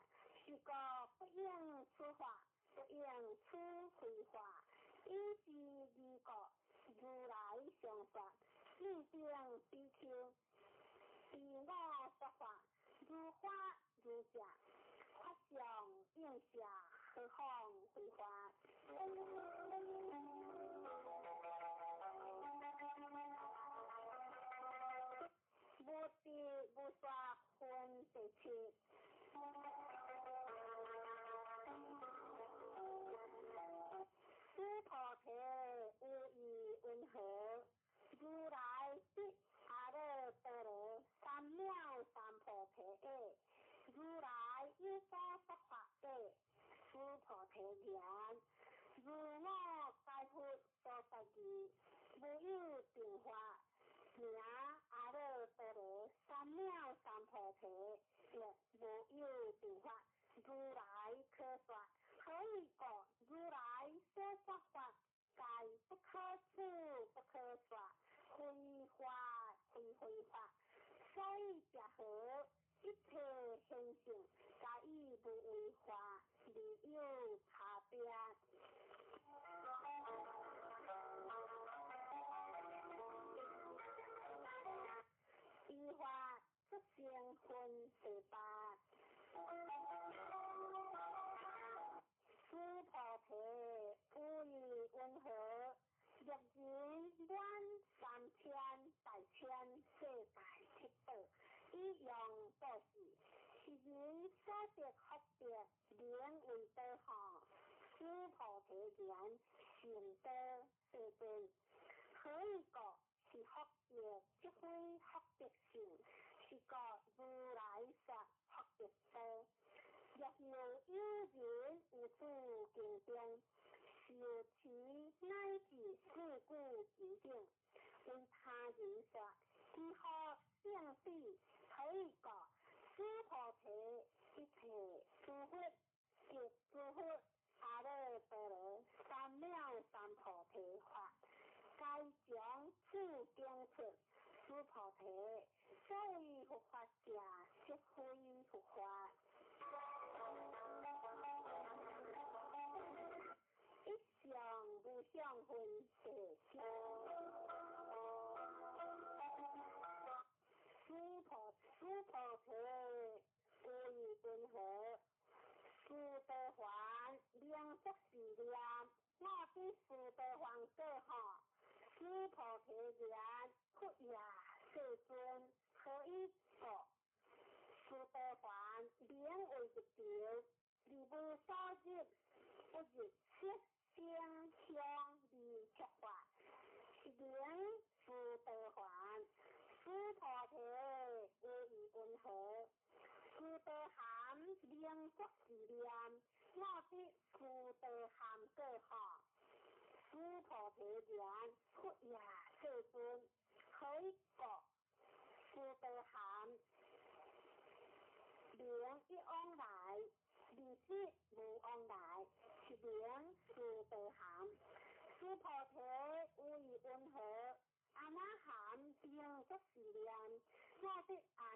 是故不應此法，不應處非法。以是義故，如來常說：汝等比丘，依我說法，如法如正，法相應舍，何況非法？無得無說分第七。須菩提，有疑云何？如來得阿耨多羅三藐三菩提耶？如來有所說法耶？須菩提言：如我解佛所說義，無有定法，名阿耨多羅三藐三菩提，亦無有定法，如來可說。何以故？如來所說法，皆不可取，不可說，非法非非法。所以者何？一切現象，皆以無為法而有差別。依法出生分第八。須菩提，有疑云何？若人滿三千大千世界七寶，以用布施，是人所得福德，名為多吼？須菩提言：甚多，世尊。何以故？是福德，即非福德性。是故如來說福德多。若有有人於此經中，受持乃至四句之頂，為他人說，其福勝彼。何以故？須菩提，一切諸佛及諸佛阿耨多羅三藐三菩提法，皆從此經出。須菩提，所謂佛法者，即非佛法。一相無相分第七。須菩須菩提，有疑云何？須陀洹名作是念，我得須陀洹果吼。須菩提言：佛也，世尊，何以故？須陀洹名為入道，而無所入，不入色聲香味觸法，是名須陀洹。須菩提，有疑云何？須陀含名作是念，我得須陀含果吼。須菩提言：佛也，世尊，何以故？須陀含名一往來，二識無往來，是名須陀含。須菩提，有疑云何？阿那含名作是念，我得阿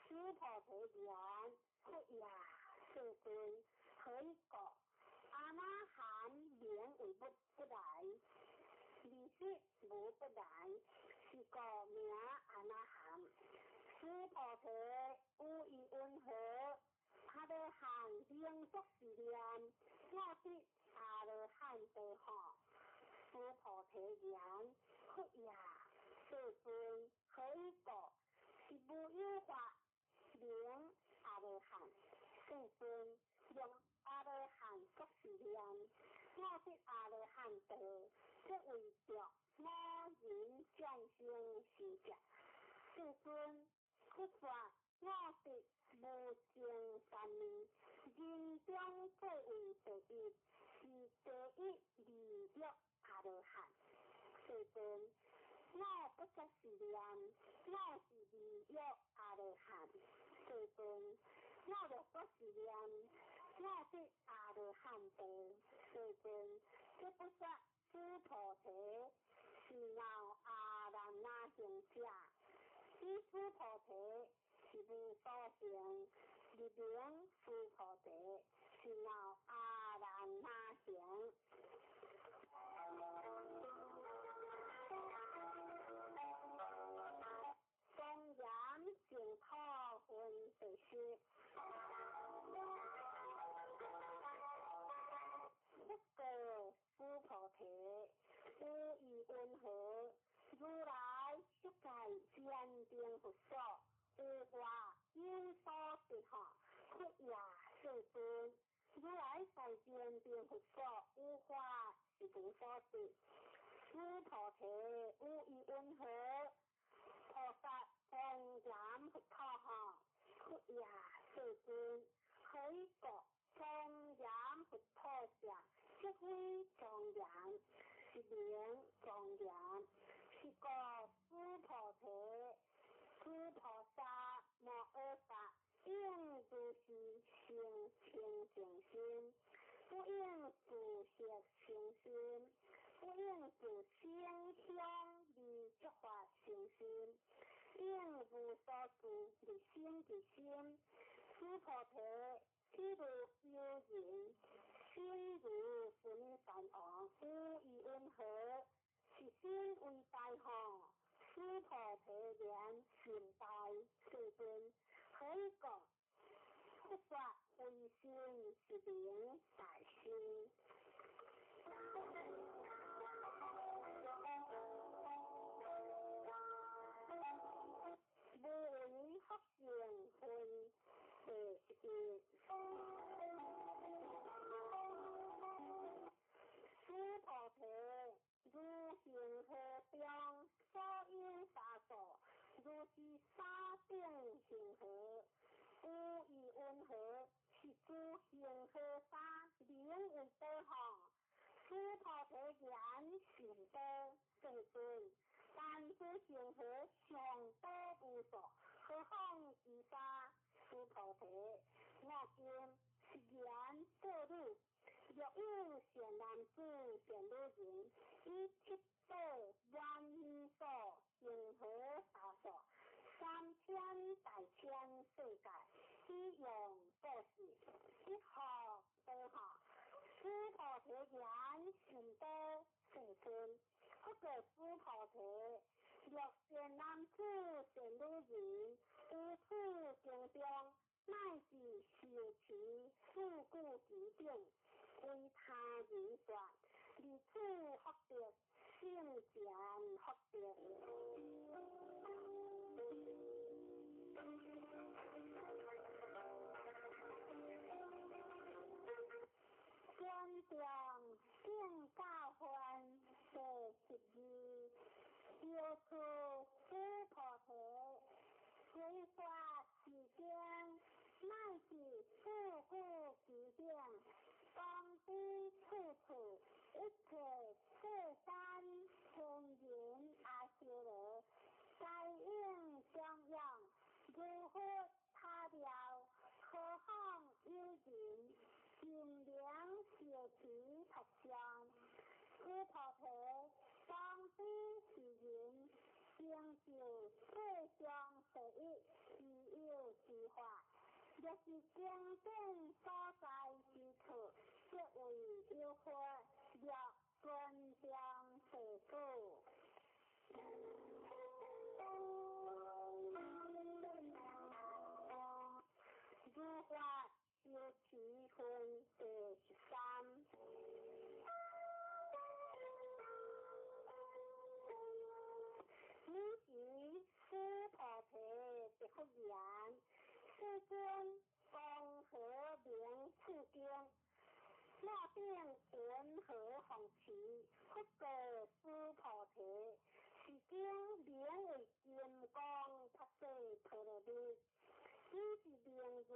須菩提言：佛也，世尊，何以故？阿那含名為不不來，二識無不來，是故名阿那含。須菩提，有疑云何？阿羅漢名作是念，我得阿羅漢道吼。須菩提言：佛也，世尊，何以故？是無有法名阿羅漢。世尊，用阿羅漢作是念，我得阿羅漢道，即為著五蘊眾生修習。世尊，佛說我得無上三昧，人中最為第一，是第一利樂阿羅漢。世尊，我不作是念，我是利樂阿羅漢。世尊，我若作是念，我得阿羅漢道。世尊，這不說須菩提是鬧阿難那行者，彼須菩提是無所行，立名須菩提是鬧阿難那行。莊嚴淨土分第十。佛告須菩提：有疑云何？如來色界堅定佛所，有法有所得吼。佛也，世尊，如來在堅定佛所，有法是無所得。須菩提，有疑云何？菩薩莊嚴佛土吼。佛也，世尊，何以故？莊嚴佛土者，即非莊嚴，是名莊嚴。是故須菩提，諸菩薩摩訶薩應如是生清淨心，不應住色生心，不應住聲香味觸法生心，應無所住而生其心。須菩提，譬如有人心如須彌山王，有疑云何？是心為大吼。須菩提言：心大。世尊，何以故？佛說非心是名大心。無為福聖分第一。須菩提，如恒河中所有沙數，如是沙等恒河，有疑云何？是諸恒河沙名為多吼。須菩提言：甚多。世尊，但諸恒河尚多無數，何況其沙？須菩提，我今是言作汝。若有善男子、善女人，以七寶萬二數恒河沙數，三千大千世界，以用布施，一福多吼。須菩提言：甚多。世尊，佛告須菩提：若善男子、善女人，於此經中，乃至受持四句偈等，為他人說，而此福德勝前福德。尊重圣教分第十二，又出须菩提，随說是經，乃至四句偈等，當彼處處一切世山天人阿修羅，皆應供養，如佛塔廟，何況有人盡能攝持佛像？須菩提，當彼是人，成就世上第一，具有若是經典所在之處，即為有佛欲尊重世主。如法修持分第13。尔時須菩提白佛言：世尊，光何名此經？我等云何奉持？佛告須菩提：是經名為金剛菩薩婆羅蜜，彼是名字，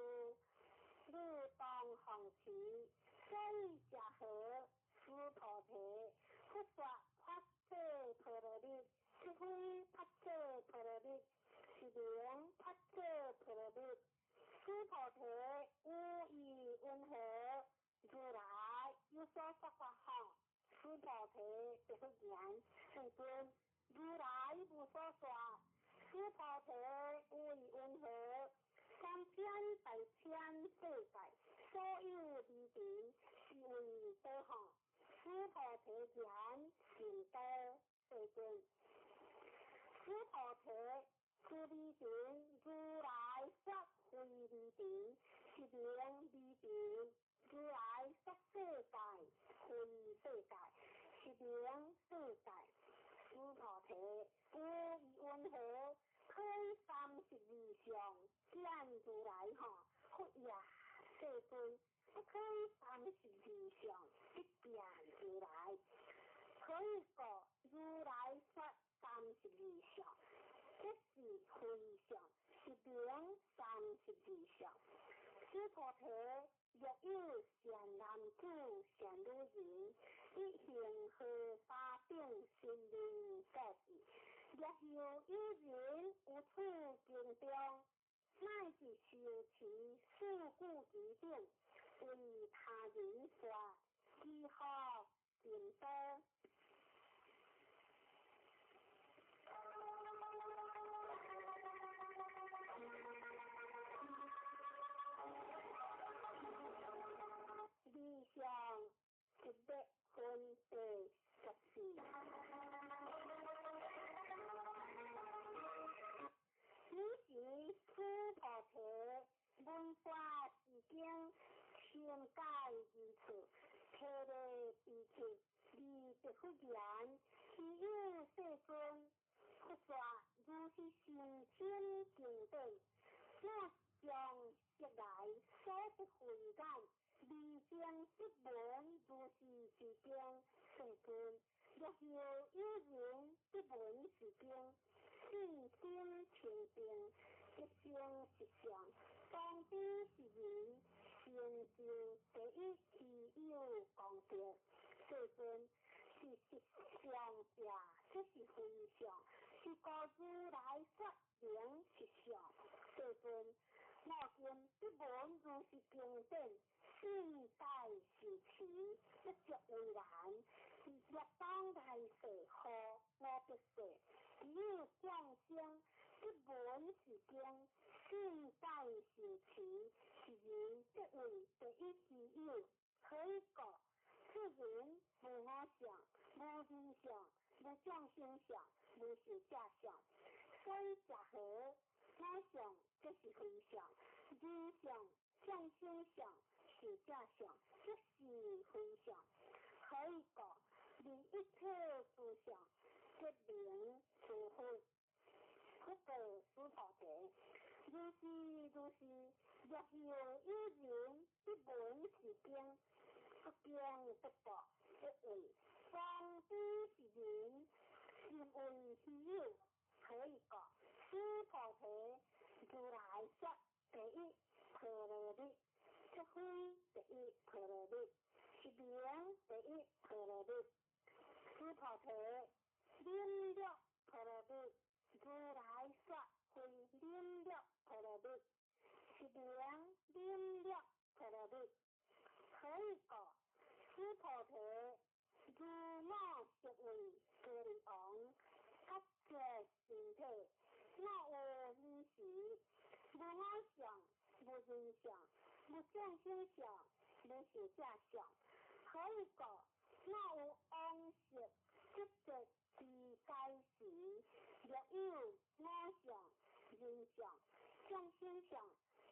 汝當奉持。所以者何？須菩提，佛說菩薩婆羅蜜，即非菩薩婆羅蜜，是名菩薩婆羅蜜。須菩提，汝意云何？如來有所說法吼。須菩提白佛言：世尊，如來無所說。須菩提，汝意云何？三千大千世界，所有微塵，是為多吼。須菩提言：甚多，世尊。須菩提，此微塵，如來說非微塵，是名微塵。如來說世界，非世界，是名世界。須菩提，汝意云何？可以32相見如來吼？佛也，世尊，不可以32相不見如來。何以故？如來說32相，這是非相，是名32相。須菩提，若有善男子、善女人，欲行荷花等神明布施，若有有人於此經中，乃至修持四句偈等，為他人說，其福甚多。理想一百分第14。尔時須菩提，聞法是經，深解義處，體禮悲泣，而白佛言：希有世尊，佛說如是甚深經典，我將昔來所得慧眼，未曾得聞如是之經。世尊，若有有人得聞是經，信心清淨，即生實相，當知是人成就第一希有功德。世尊，是實相者，這是非相，是故如來說名實相。世尊，我今得聞如是經典，信解受持，不足為難。欲當來世，何無別世，只有眾生得聞是經，信解受持，是人即為第一希有。何以故？此人無我相，無人相，無眾生相，無壽者相。所以者何？我相這是非相，人相、眾生相、壽者相，這是非相。何以故？離一切諸相，即名諸佛。佛告須菩提：如是如是，若有有人得聞是經，不驚不怖，即為當知是人，心為希有。何以故？須菩提，如來說第一婆羅蜜，即非第一婆羅蜜，是名第一婆羅蜜。須菩提，忍辱婆羅蜜，如來說非忍辱婆羅蜜，是名忍辱婆羅蜜。何以故？須菩提，如我昔為歌利王，割截身體，我有爾時，無我相，無人相，無眾生相，無壽者相。何以故？若有往昔積集之解時，若有我相、人相、眾生相、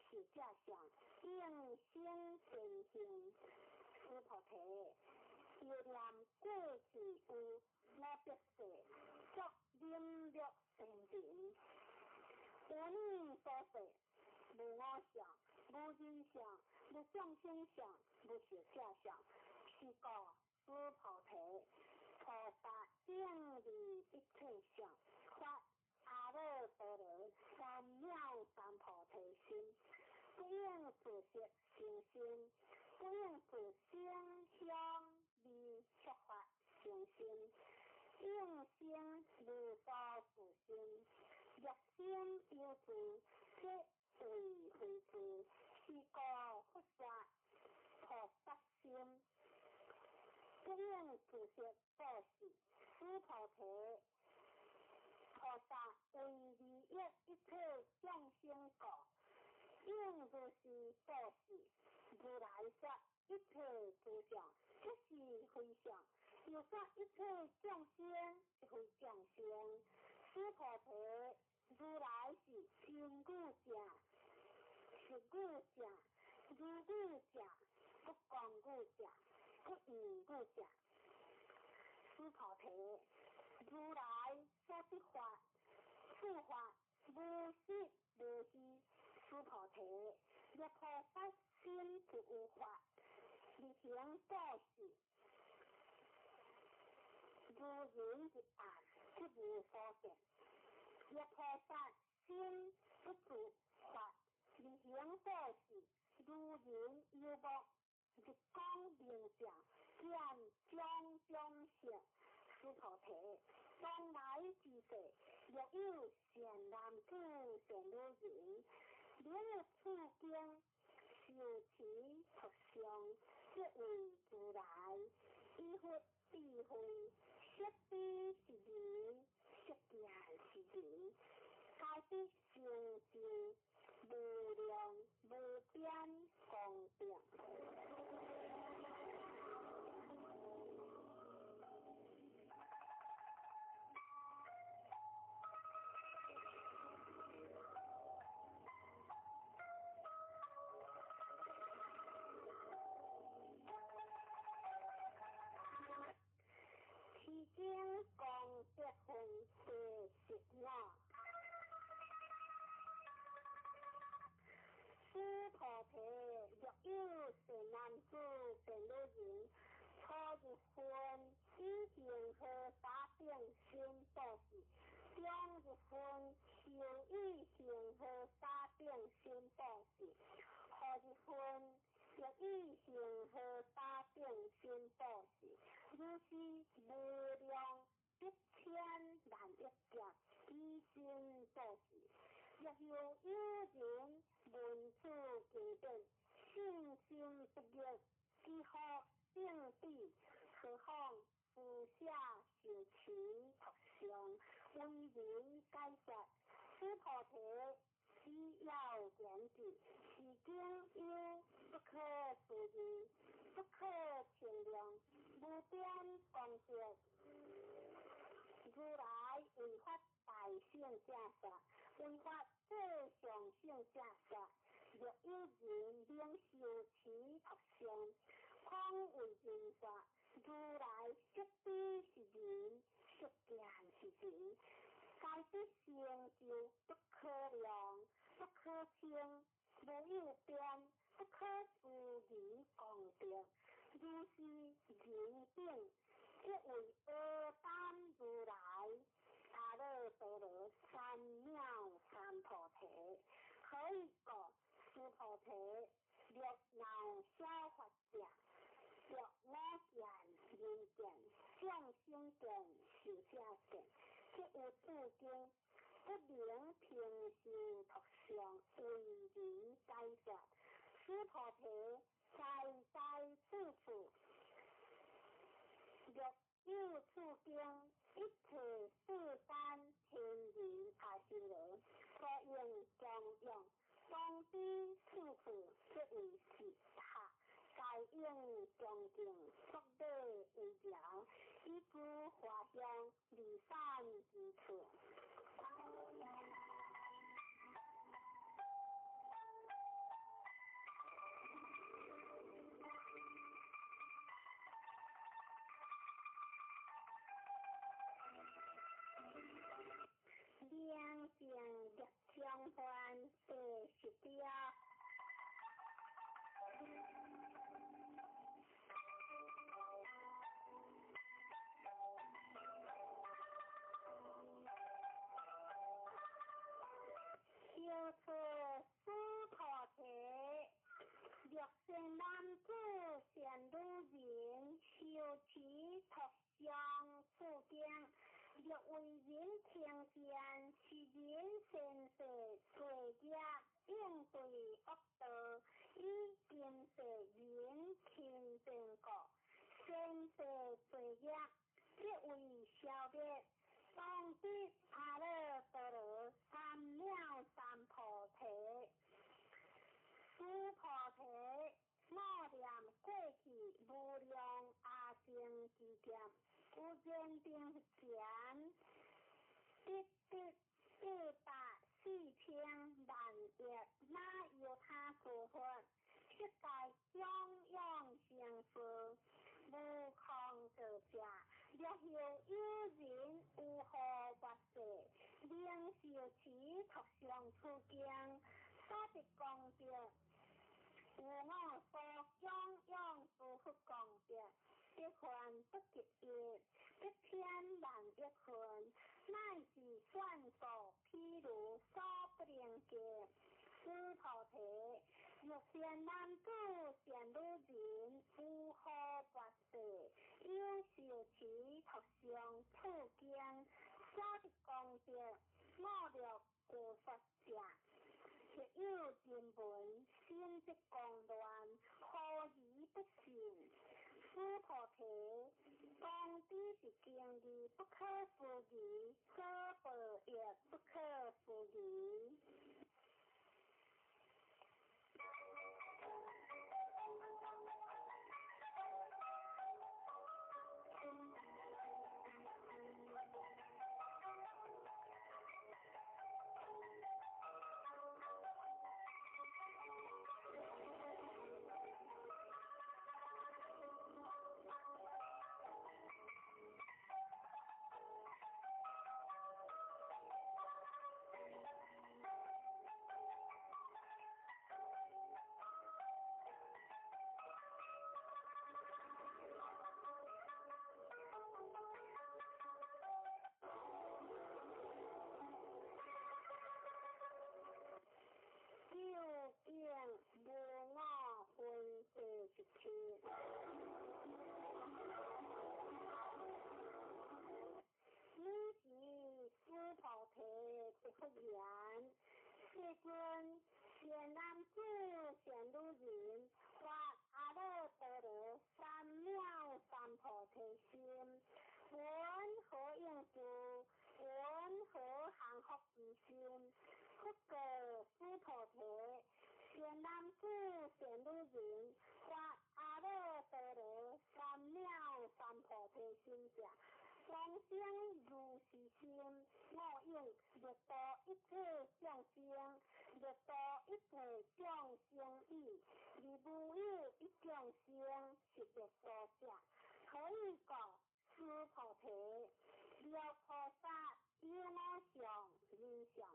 壽者相，應生前行。須菩提，又念過去有500世，作忍辱仙人。有爾所世，無我相，無人相，無眾生相，無壽者相。是故，須菩提，菩薩應離一切相，發阿耨多羅三藐三菩提心，不應自色生心，不應自聲香味觸法生心，應生無所住心。若心有住，則為非住。是故佛說菩薩心，不應自色布施。須菩提，菩薩為利益一切眾生故，應如是布施。如來說一切諸相，即是非相；又說一切眾生，即非眾生。須菩提，如來是真語者、實語者、如語者、不誑語者、不異語者。須菩提，如來所得法，此法無實無虛。須菩提，若菩薩心不有法，而行布施，如人入暗，則無所見。若菩薩心不住法，而行布施，如人遊目，日光明鏡，見種種色。須菩提，當來之世，若有善男子、善女人，能入此經，受持讀誦，則為如來，以佛智慧，色彼是人，色見是人，皆得成就無量無邊功德。持经功德分第15。须菩提，若有善男子、善女人，初入分，以恒河沙等身布施；中入分，受以恒河沙等身布施；後入分，欲以恒河沙等身布施。如是無量百千萬億劫，以身布施。若有有人聞此經典，信心不逆，幾乎正彼，何況施捨受持讀誦，為人解說。須菩提，只要言之，是經有不可思議、不可稱量、無邊功德。如來為發大乘正說，為發最上乘正說。若有人能受持讀誦，況為人說，如來色彼是人，色見是人，皆得成就不可量、不可稱、無有邊、不可思議功德。如是人等，則為阿單如來阿耨多羅三藐三菩提。何以故？須菩提，若鬧小法者，若我見、人見、眾生見、壽者見，則有此經，不能平受讀誦，為人解說。須菩提，在在處處，若有此經，一切世間天人阿修羅，所應供養，當彼處處。為實學，該應恭敬作禮為榮，以諸華香離散之處。明淨業相還第十條。小出須菩提，若善男子善女人，修持脫相處經，若為人聽見，是人善世罪業，應對惡道，以今世人清淨故，善世罪業，即為消滅。當得阿耨多羅三藐三菩提。須菩提，我念過去無量阿僧祇劫，有燃燈佛前，得得八百四千萬億那由他諸佛，悉皆供養成事，無空過者。若復有人有何末世，能受持脫相處經，所得功德，有我所供養諸佛功德，百分不及一，百千萬億分，乃至算數譬如所不能計。須菩提，若善男子善女人，有何末世，有受持脫相處經，所得功德，五欲具足者，或有人聞，心則狂亂，何而不信？須菩提，當知是經義不可思議，所報亦不可思議。究竟無我分第十七。爾時須菩提答佛言：世尊，善男子善女人，發阿耨多羅三藐三菩提心，雲何應住？雲何降伏其心？佛告須菩提：善男子善女人，發阿耨多羅三藐三菩提心者，當生如是心，我應欲度一切眾生，欲度一切眾生已，而無有一眾生是欲度者。何以故？須菩提，若菩薩有我相、人相、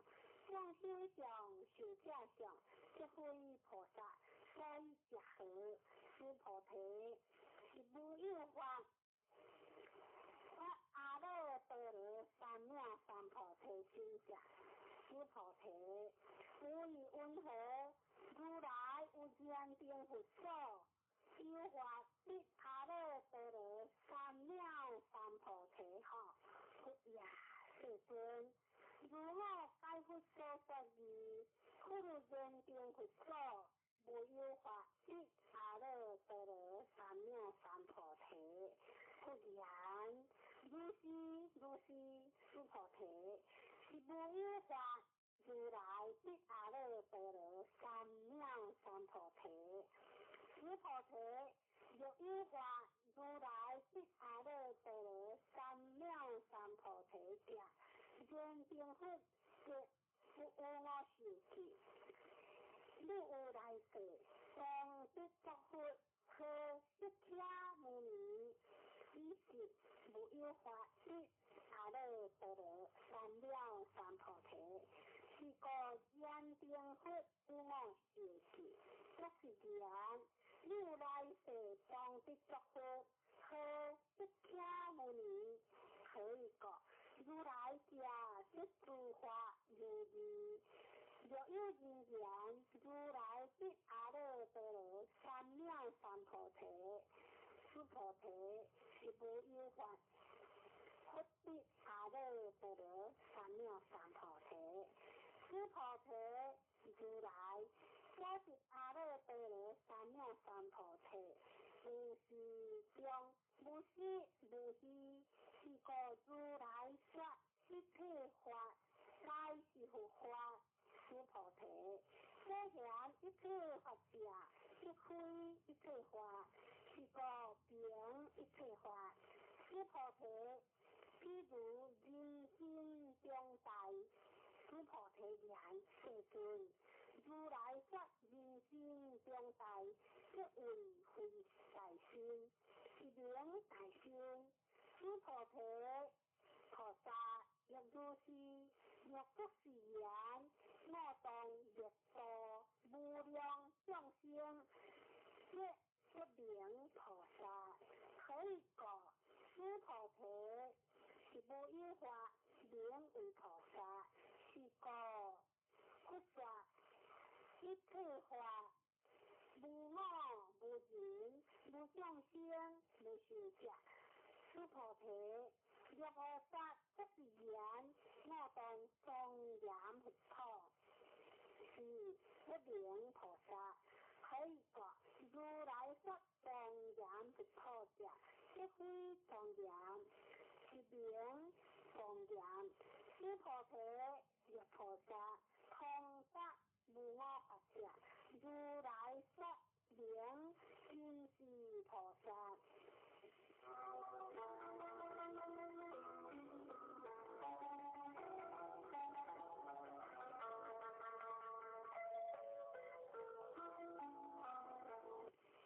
眾生相、壽者相，則非菩薩，所以者何？須菩提，是無有法。發阿耨多羅三藐三菩提心者，須菩提，有以雲何？如來有燃燈佛所，有法得阿耨多羅三藐三菩提吼。佛也，世尊，如我解佛所說義，佛有燃燈佛所，無有法得阿耨多羅三藐三菩提。佛言：如是如是，須菩提，是無有法如來得阿耨多羅三藐三三菩提。須菩提，若有法如來得阿耨多羅三藐三菩提者，言成佛則不有我受記。汝有來世當得作佛，號釋迦牟尼，彼時無有法得阿耨多羅三藐三菩提。是故言成佛有我受記，作是言，汝有來世當得作佛，號釋迦牟尼。何以故？如來者，說諸法如義。若有人言如來得阿耨多羅三藐三菩提，須菩提，是無有法佛得阿耨多羅三藐三菩提。須菩提，如來所得阿耨多羅三藐三菩提，無是中，無實無虛，是故如來說一切法，皆是佛法。須菩提，所言一切法者，即非一切法，是故名一切法。須菩提，譬如人身中大，須菩提言：世尊，如來說人身中大，即為非大身，是名大身。須菩提，菩薩亦如是，若作是言，我當欲度無量眾生，則不名菩薩。何以故？須菩提，是無有法名為菩薩，是故佛說一切法無我無人無眾生無壽者。須菩提，若菩薩作是言，我當莊嚴佛土，是不名菩薩。何以故？如來說莊嚴佛土者，即非莊嚴，是名莊嚴。須菩提，若菩薩通達無我法者，如來說名真是菩薩。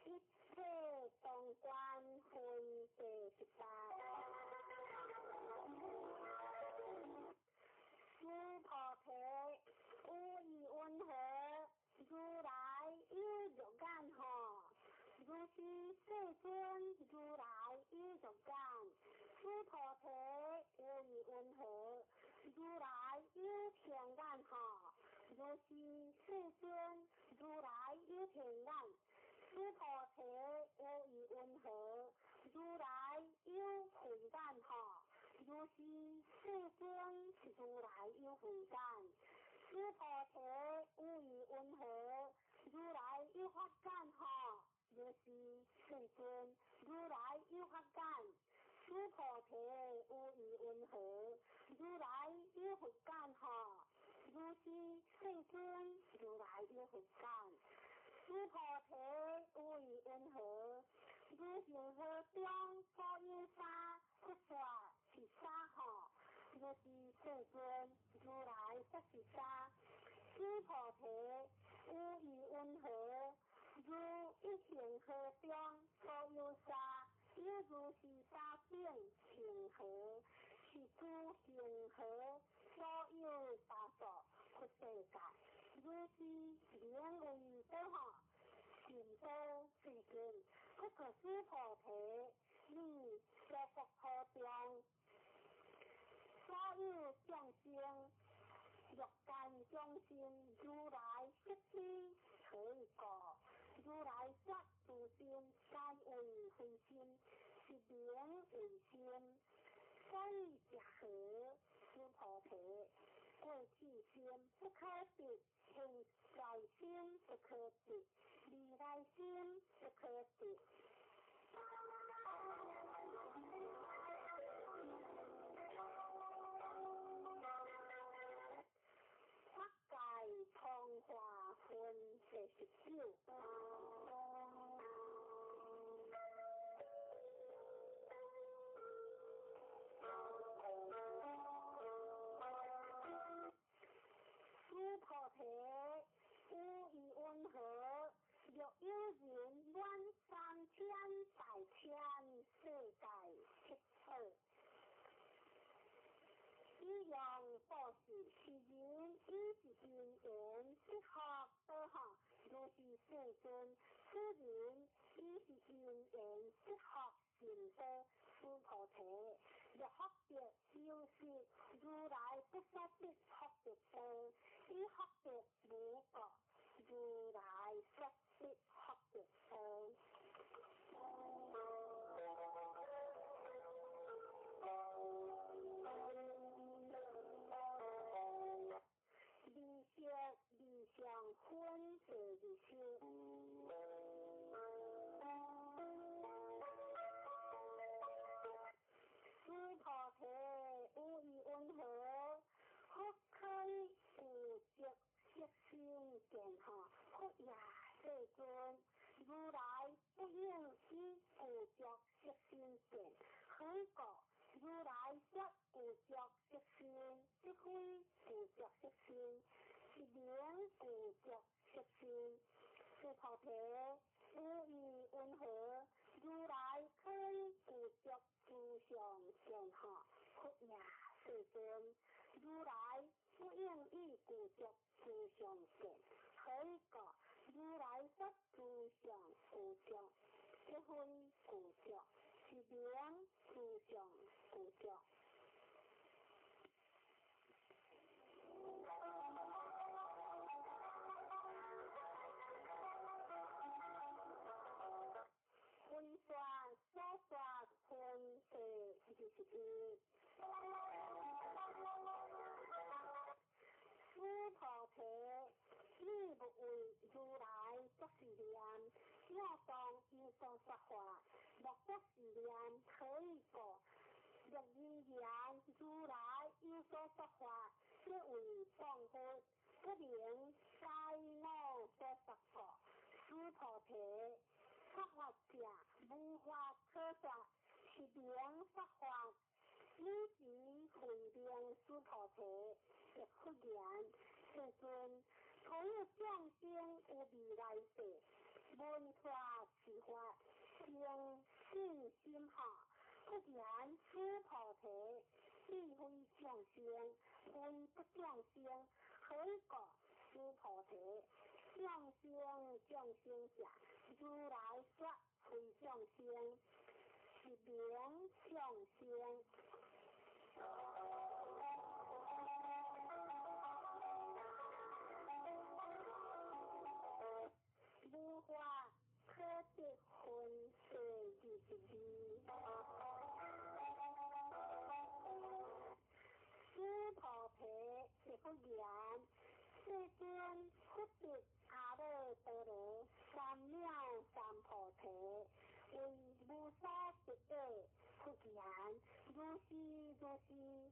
一切中觀分第18。須菩提，有意云何？如來有肉眼吼？如是世尊，如來有肉眼。須菩提，有意云何？如來有天眼吼？如是世尊，如來有天眼。須菩提，有意云何？如來有慧眼吼？如是世尊，如來有慧眼。須菩提，有意云何？如來有法眼吼？如是世尊，如來有法眼。須菩提，有意云何？如來有佛眼吼？如是世尊，如來有佛眼。須菩提，有意云何？如恒河中所有沙，佛說是沙吼？如是世尊，如來說是沙。須菩提，有意云何？如一恒河中所有沙，有如是沙等恒河，是諸恒河所有沙數佛世界。如是名為多吼？善多世尊，不過須菩提，你娑國土中所有眾生，欲界眾生，如來悉知。何以故？如來說諸心皆為非心，是名為心。所以者何？須菩提，過去心不可得，現在心不可得，未來心不可得。法界通化分第19。量布施，是人以是因缘得福德吼，如是世尊，此人以是因缘得福善道，须菩提，若福德修习，如来不说得福德道，以福德无过，如来说得福德道。二色二相分第二十。须菩提，有疑云何？佛可以具足色身见吼？佛也，世尊，如来不应以具足色身见。何以故？如来说具足色身，即非具足色身，是名具足色身。须菩提，有疑云何？如来可以具足诸相见吼？佛也，世尊，如来不应以具足诸相见。何以故？如来说诸相具足，即非具足，是名诸相具足。分说所说分第21。须菩提，你勿为如来作是念，应当有所说法，莫作是念，何以故？若人言如来有所说法，即为谤佛，不能该我所说故。须菩提，说法者无法可说，是名说法。尔时慧能须菩提，答复言：世尊，所有众生有未来世，闻法持法，生信心吼。复言须菩提，彼非众生，非不众生，何以故？须菩提，众生众生者，如来说非众生，是名众生。无法可得分第22。须菩提，答复言：世尊，佛得阿耨多罗三藐三菩提，为无所得者。复言：如是如是，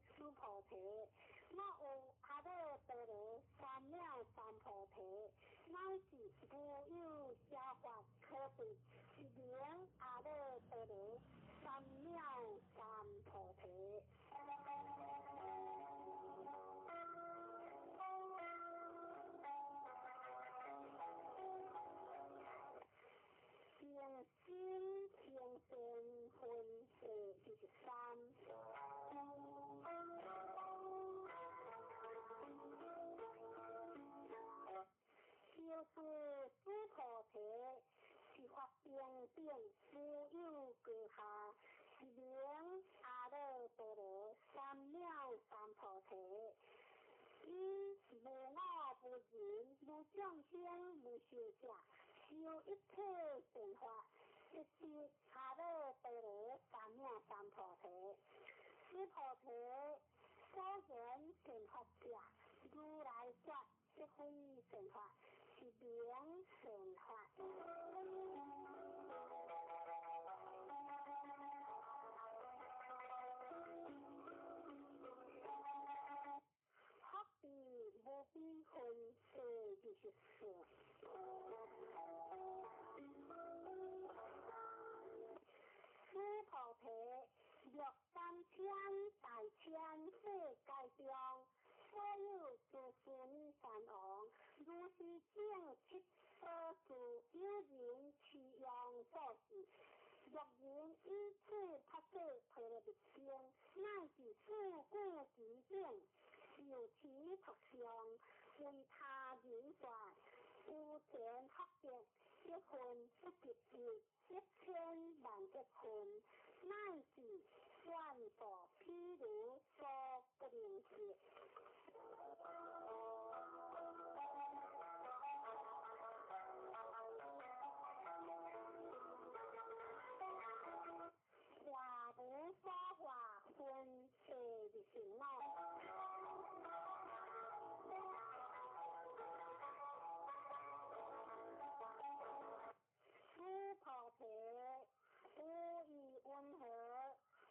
须菩提，若有阿耨多罗三藐三菩提，乃是无有邪法可得，是名阿耨多罗三藐三菩提。清心清善分第23。修持须菩提，是法平等，无有高下，是名阿耨多罗三藐三菩提。以无我无人，无众生，无寿者，修一切善法，即得阿耨多罗三藐三菩提。须菩提，所言善法者，如来说即非善法，是名善法。福地无边分第24。须菩提，若三千大千世界中，所有诸须弥山王，如是正七所住，有人持用做事，若人以此菩說毗羅蜜經，乃至四句偈等，受持讀誦，為他人說，有前福德，億分不及一，一千萬億分，乃至願度譬如所不能及。化無所化，分25。須菩提，有疑云何？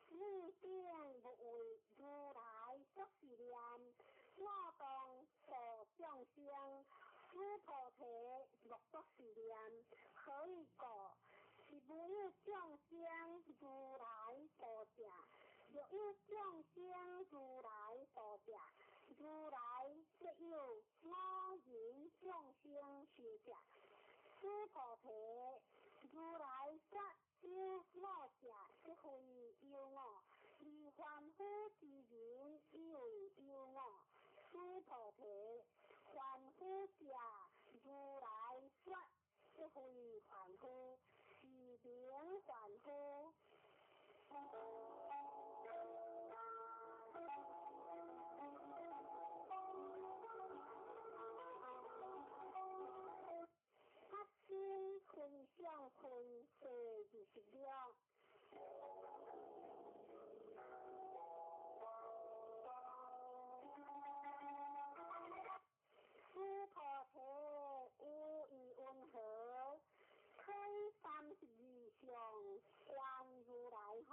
汝等勿為如來作是念：我當度眾生。須菩提，莫作是念。何以故？是無有眾生如來度者。若有眾生如來度者，如來則有我人眾生壽者。須菩提，如來說有我者，則非有我；而凡夫之人以為有我。須菩提，凡夫者，如來說則非凡夫，是名凡夫。法身分相分第26。須菩提，有疑云何？開32相觀如來吼。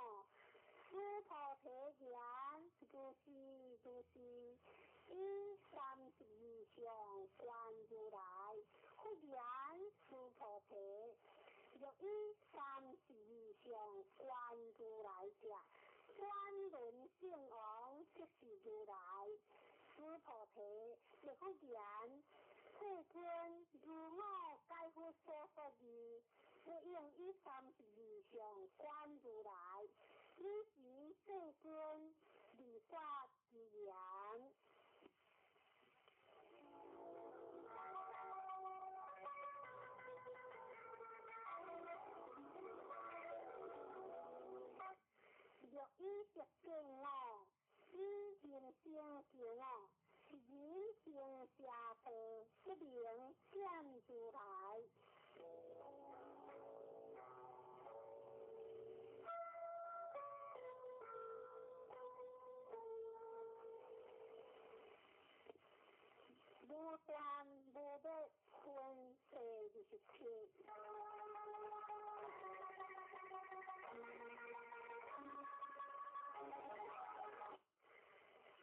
須菩提言：如是如是，以32相觀如來。佛言：須菩提，若以32相觀如來者，轉輪聖王即是如來。須菩提，亦復言：世尊，如我解佛所說義，不應以32相觀如來。爾時世尊利發之言。若以色見我，以人聲求我，是人行邪道，不能見如來。無斷無滅分第27。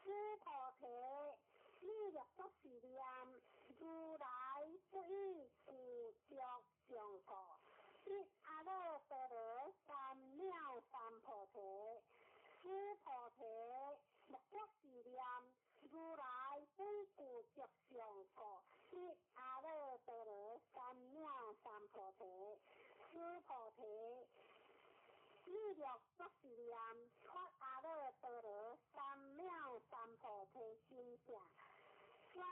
須菩提，你若作是念：如來不以具足相故，得阿耨多羅三藐三菩提。須菩提，莫作是念：如來不以具足相故，得阿耨多羅三藐三菩提。須菩提，你若作是念：發阿耨多羅三藐三菩提心者，說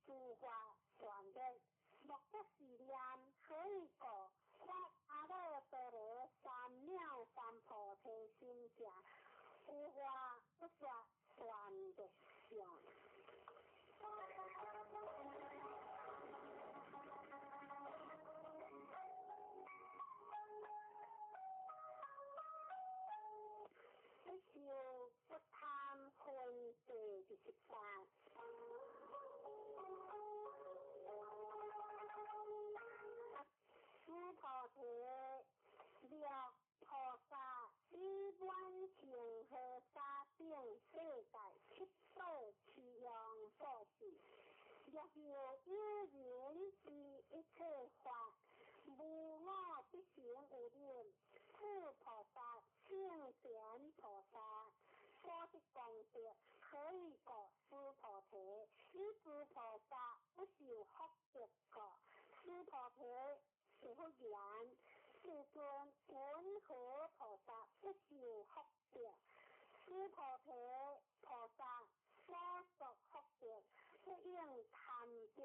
諸法斷滅。莫作是念：何以故？發阿耨多羅三藐三菩提心者，有法不說斷滅相。不受不貪分第28。須菩提，若菩薩以滿恒河沙等世界七寶齊用布施，若有有人知一切法，無我必成有忍，此菩薩勝前菩薩所得功德，何以故？須菩提，以諸菩薩不受福德故。須菩提，是佛言：世尊，云何菩薩不受福德？德。須菩提，菩薩所說福德，不應貪著，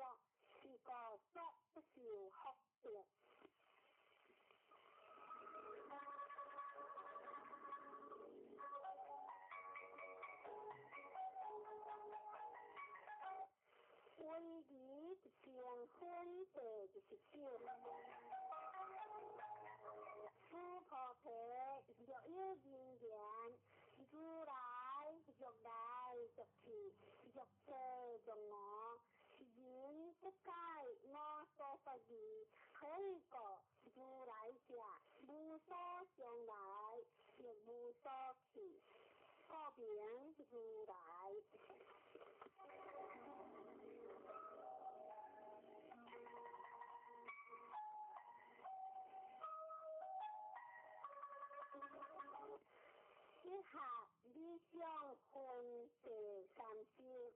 是故說不受福德。威儀成分第29。須菩提，若有人言：如來若來若去，若坐若臥，是人不解我所說義。何以故？如來者，無所上來，亦無所去，故名如來。一合理想分第三十。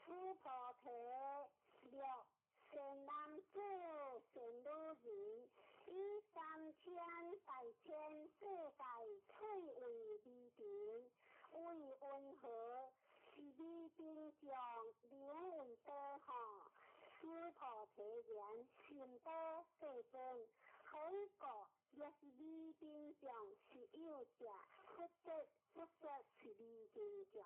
須菩提，若善男子、善女人，以三千大千世界翠為微塵，為雲何？是微塵眾，名為多吼。須菩提言：甚多，世尊。何以故？若是微塵眾是有者，佛說不說是微塵眾。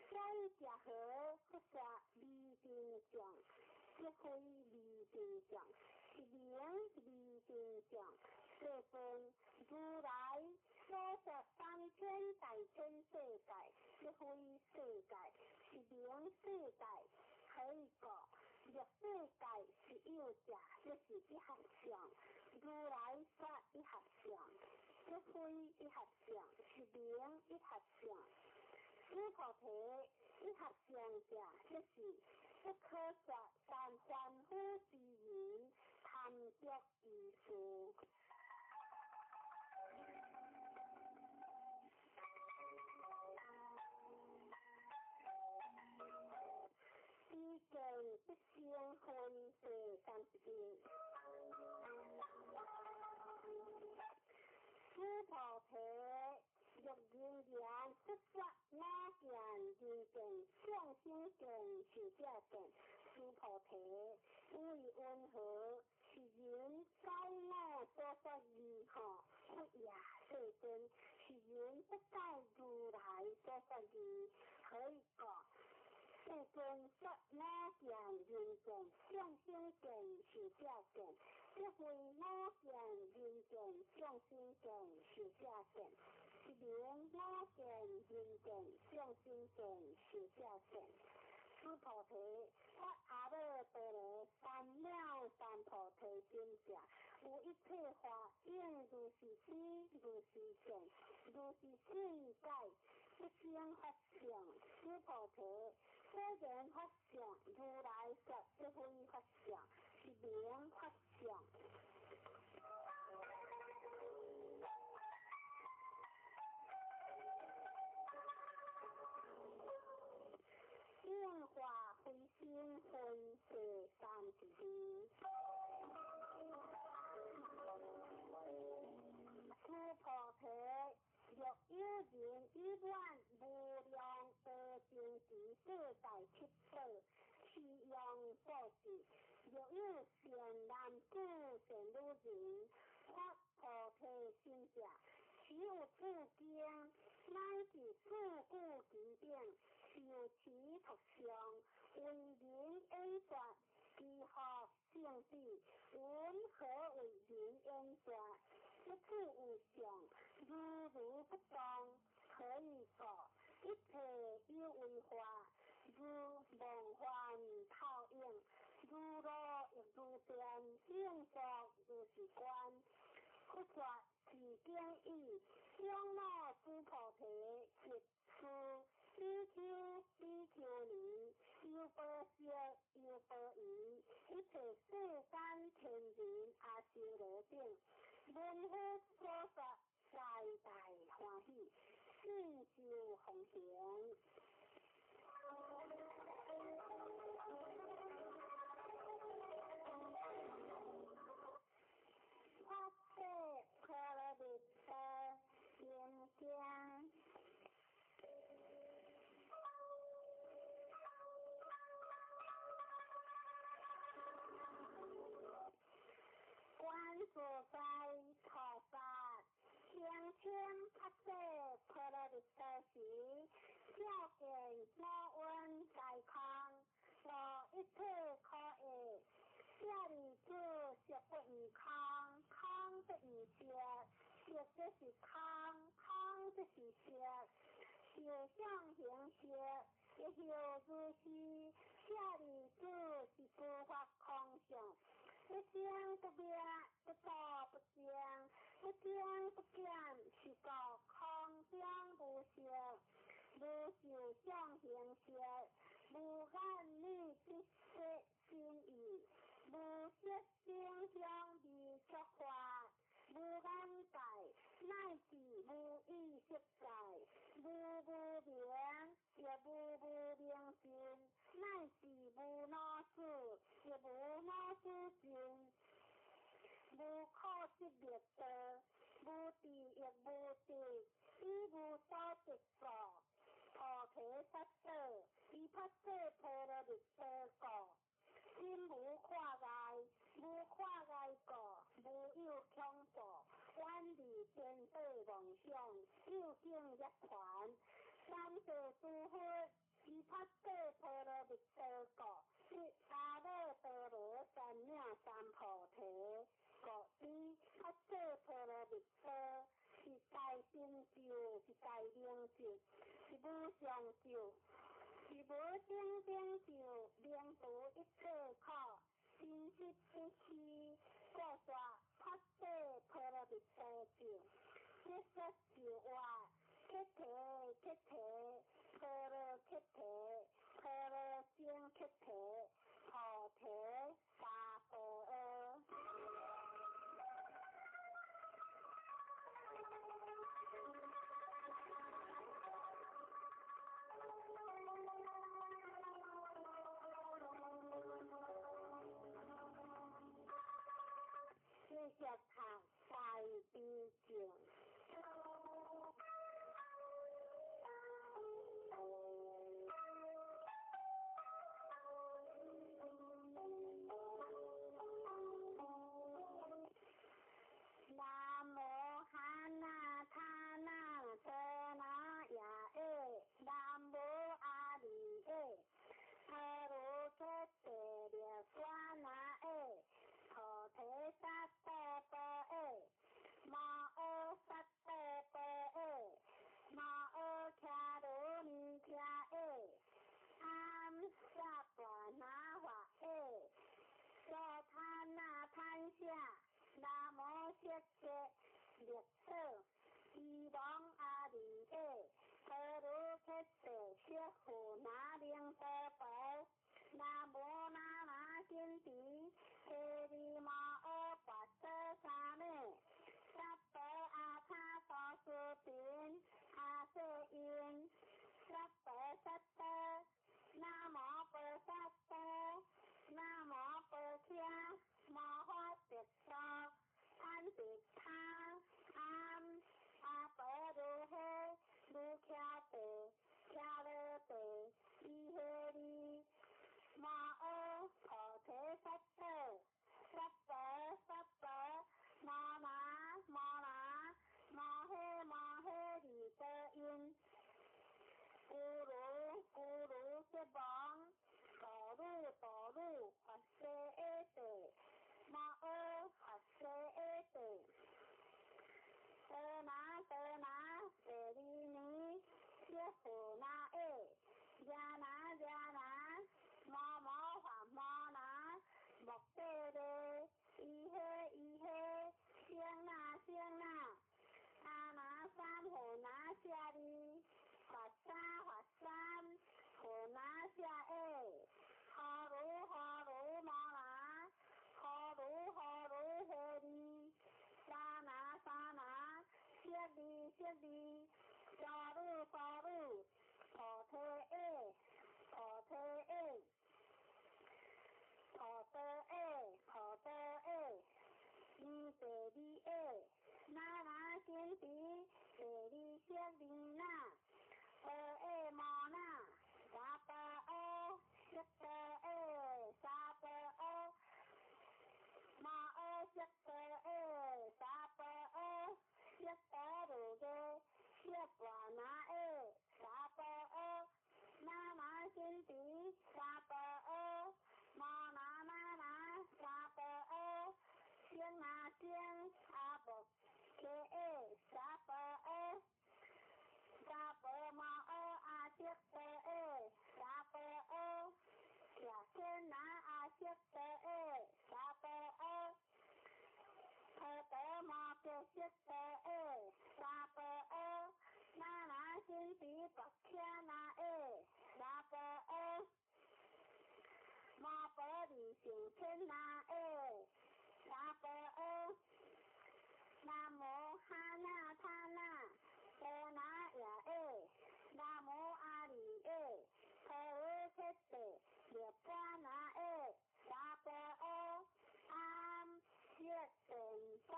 所以者何？佛說微塵眾，即非微塵眾，是名微塵眾。世尊，如來所說三千大千世界，即非世界，是名世界。何以故？若世界是有者，即是一合相。如來說一合相，即非一合相，是名一合相。須菩提，一合相者，即是不可說但凡夫之人貪著於事。彼見不生分第31。須菩提，若人言佛說我見、人見、眾生見、壽者見，須菩提，為云何？是人解我所說義吼？佛也，世尊，是人不解如來所說義。何以故？世尊說我見、人見、眾生見、壽者見，即非我見、人見、眾生見、壽者見，是名我見、人見、眾生見、壽者見。須菩提，發阿耨多羅三藐三菩提心者，有一切法應如是知，如是見，如是信解，不生法相。須菩提，所言法相，如來說即非法相，是名法相。應化非生分第32。須菩提，若有人以滿無量阿僧祇世界七寶，持用布施，若有善男子、善女人，發菩提心者，持有此經，乃至四句偈頂，受持讀誦，為人演說，其福勝彼。云何為人演說？一切有相，如如不動。何以故？一切有為法，如夢幻泡影，如露亦如電，應作如是觀。佛說是經已，長老須菩提及諸比丘、比丘尼、優婆塞、優婆夷，一切世間天人阿修羅等，聞佛所說，皆大歡喜，信受奉行。舍波羅蜜多時，照見五蘊皆空，無一切可愛。舍利子，色不異空，空不異色，色即是空，空即是色，受想行識，亦復如是。舍利子，是諸法空相，不生不滅，不住不增，不增不減，是故空中無色，無受想行識，無眼耳鼻舌身意，無色聲香味觸法，無眼界，乃至無意識界，無無明，亦無無明盡，乃至無老死，亦無老死盡，無可得滅道，無智亦無得，以無所得故，菩提薩埵，以菩薩波羅蜜多故。心無掛礙，無掛礙故，無有恐怖，遠離顛倒妄想，究竟涅槃。三世諸佛，以菩薩波羅蜜多故，得阿耨多羅三藐三菩提。故知菩薩波羅蜜多是大成就，是大明咒，是無上咒，是無頂頂咒，免除一切苦，真實不虛，故說菩薩波羅蜜多咒。結束咒話，羯提羯提，波羅羯提，波羅僧羯提，菩提薩婆訶。繼續讀大悲咒。南無漢那他那陀那耶欸，南無阿彌耶，阿羅揭諦涅槃那耶，菩提薩埵波耶，摩訶薩埵波耶，摩訶迦羅尼迦耶，阿薩婆那華耶，娑他那贪下。南無釋迦力所，伊王阿彌耶，婆盧揭諦釋富那明多婆，南無那那金提，提利摩訶跋陀沙美，薩婆阿他多斯频，阿瑟因，薩婆薩多，南無婆薩多，南無婆伽。摩诃薩多，贪地他，阿阿婆如诃，如伽地，伽罗地，伊诃利，摩訶菩提薩埵，薩婆薩婆，摩那摩那，摩诃摩诃利多因，咕嚕咕嚕悉王，哆噜哆噜法舍耶地。摩訶法舍耶地，哆那哆那舍利尼，悉富那耶，耶那耶那，摩摩法摩那，莫帝利，伊诃伊诃，声那声那，阿那三护那舍利，法沙法三护那舍耶，呵噜呵噜摩那。呵噜呵噜诃利，沙那沙那，舍利舍利，沙噜沙噜，菩提耶，菩提耶，菩提耶，菩提耶，尼地利耶，那那心地，地利舍利那，婆耶摩那，沙婆訶，悉婆耶，沙婆訶。摩訶悉婆耶，沙婆訶，悉婆如耶，跋车那耶，沙婆阿，摩婆利胜天那耶，沙婆阿，南无哈那他那，波那耶耶，南无阿里耶，婆罗揭谛，涅槃那耶，沙婆阿，阿悉电波，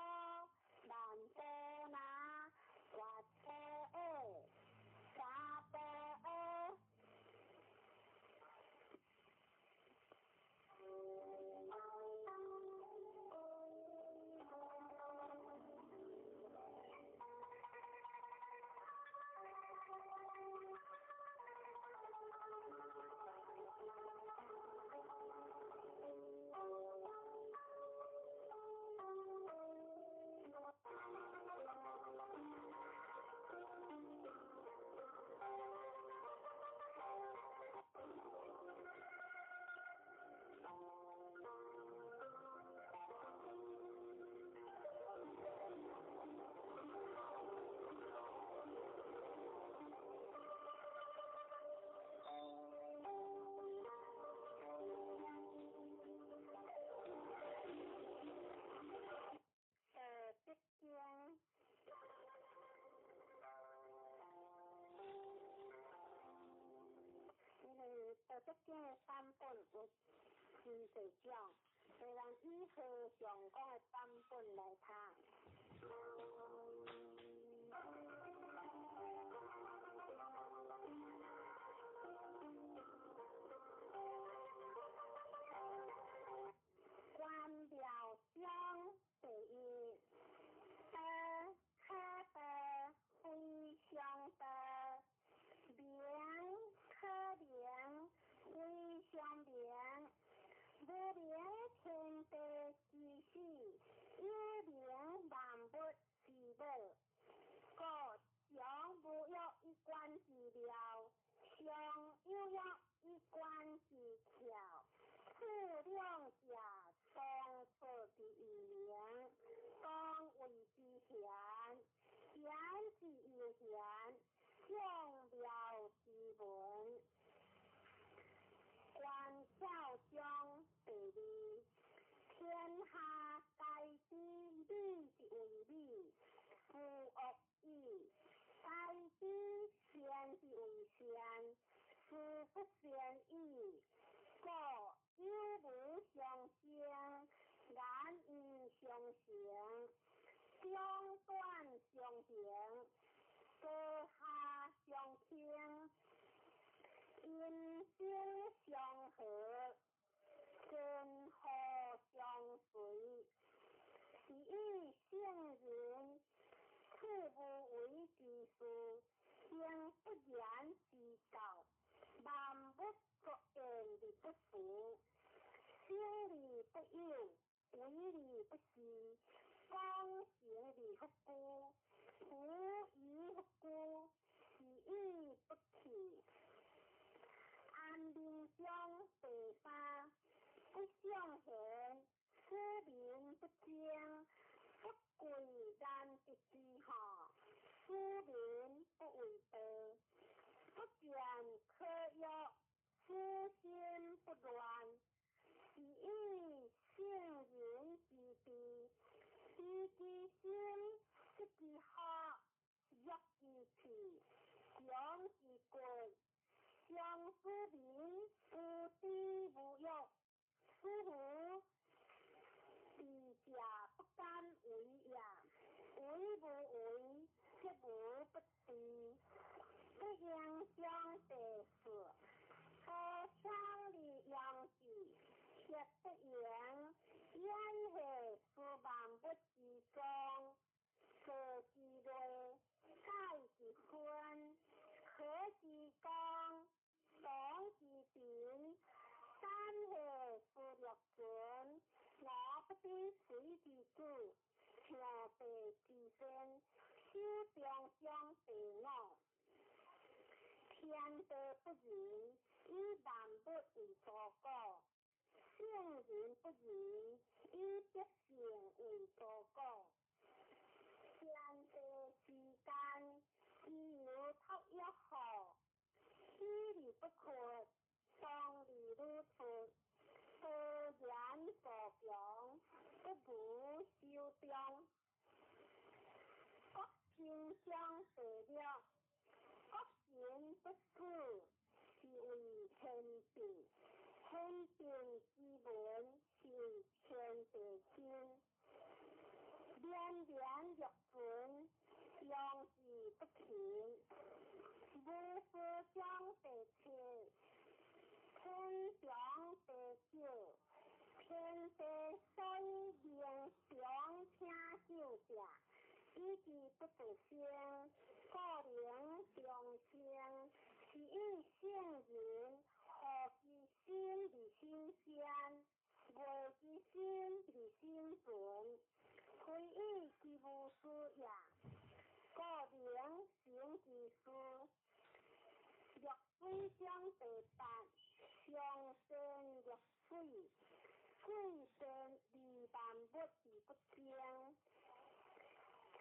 曼波那，跋陀耶，沙婆阿。道德经。因為道德經的版本有真濟種，所以咱以和尚講的版本來讀。關廟章第一，道可道，非常道；名可名，非常名。無名天地之始，有名萬物之母。故常無欲以觀之妙，常有欲以觀之巧。此兩者，同出之異名，同謂之玄。玄之又玄，眾妙之門。關竅章第二，天下皆知美之為美，斯惡已；皆知善之為善，斯不善已。故有無相生，難因相成，長短相形，高下相傾，音聲相和，前後相隨。是以聖人處無為之事，行不言之教，萬物作焉而不辭，生而不有，為而不恃，功成而不居，無以不居，是以不去。安民章第三，不尚賢，使民不爭，不貴難得之好，使民不為道，不見可欲，使心不亂。是以聖人之治，知其心，得其福，弱其氣，強其骨，常使民無知無欲，使無治者不敢為也。為無為，則無不治。不應章第四，高昌而養之，學不盈，演化是萬物之宗，造之類，解之分，和之光，同之頻，三下是六存，我不知水之主，象地之先，守中章第五。天地不仁，以萬物為刍狗；聖人不仁，以百姓為刍狗。天地之間，其有托育乎？不缺，當而愈出，多言無窮，不如守中。國平章第六，國神不死，是為天變，天變之文，是為天地心。連連若存，用之不勤。無私章第七，天長地久，天地所以能長聽久者，以其不得生，故能長生。是以聖人和其心而心善，樂其心而心存，非以其無事也，故能成其事。濁水章第八，上善若水，水善利萬物而不爭。處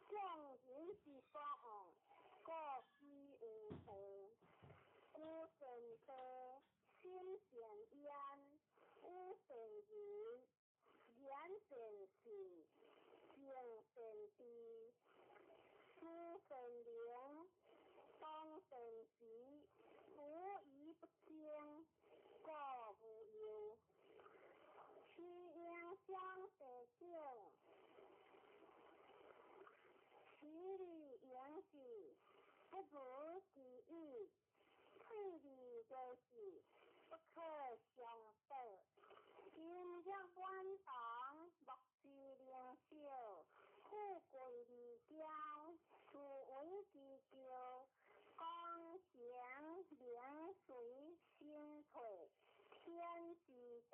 眾人之所惡，故幾有道。居善地，心善焉，語善仁，言善信，行善知，思善能，動善時，無與不爭，故無尤。虛應章第九，其利盈之，不如其已；退而為之，不可相得。金玉滿堂，木之靈秀，富貴而驕，斯文之驕，功成名隨身退，天之道。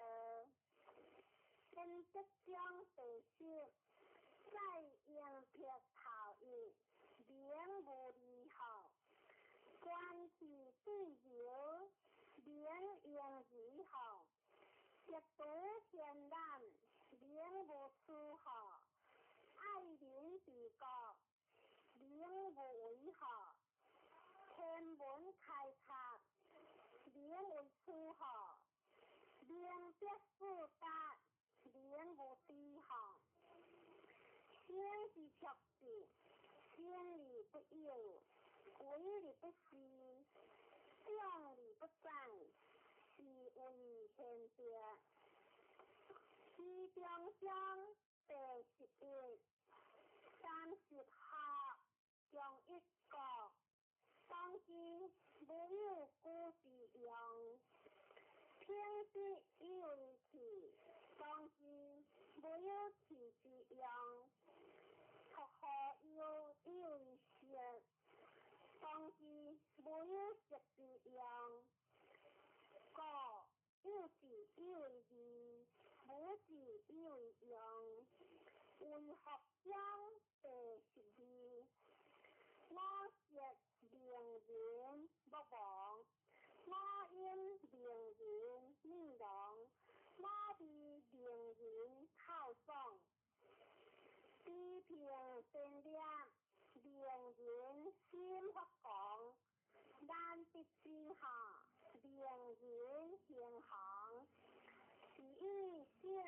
分德章第十，在應撇頭一，名無離號。關係對流，名應如號。極度賢難，名無出號。愛民治國，名無為號。天文開拓，名為出號。明德四達，名無低號。生之卓跔，生而不有，為而不恃，長而不宰，是謂玄德。虛中章第11，30學，中一國，當之無有久之用。品德以為器，當之無有器之用。託何憂以為色，當之無有色之用。故有志以為義，無志以為用。為學章第12，我色明人莫忘，我音明人耳聾，我味明人口爽。知平善念，明人心發狂。難得之下，明人行行。是以聖人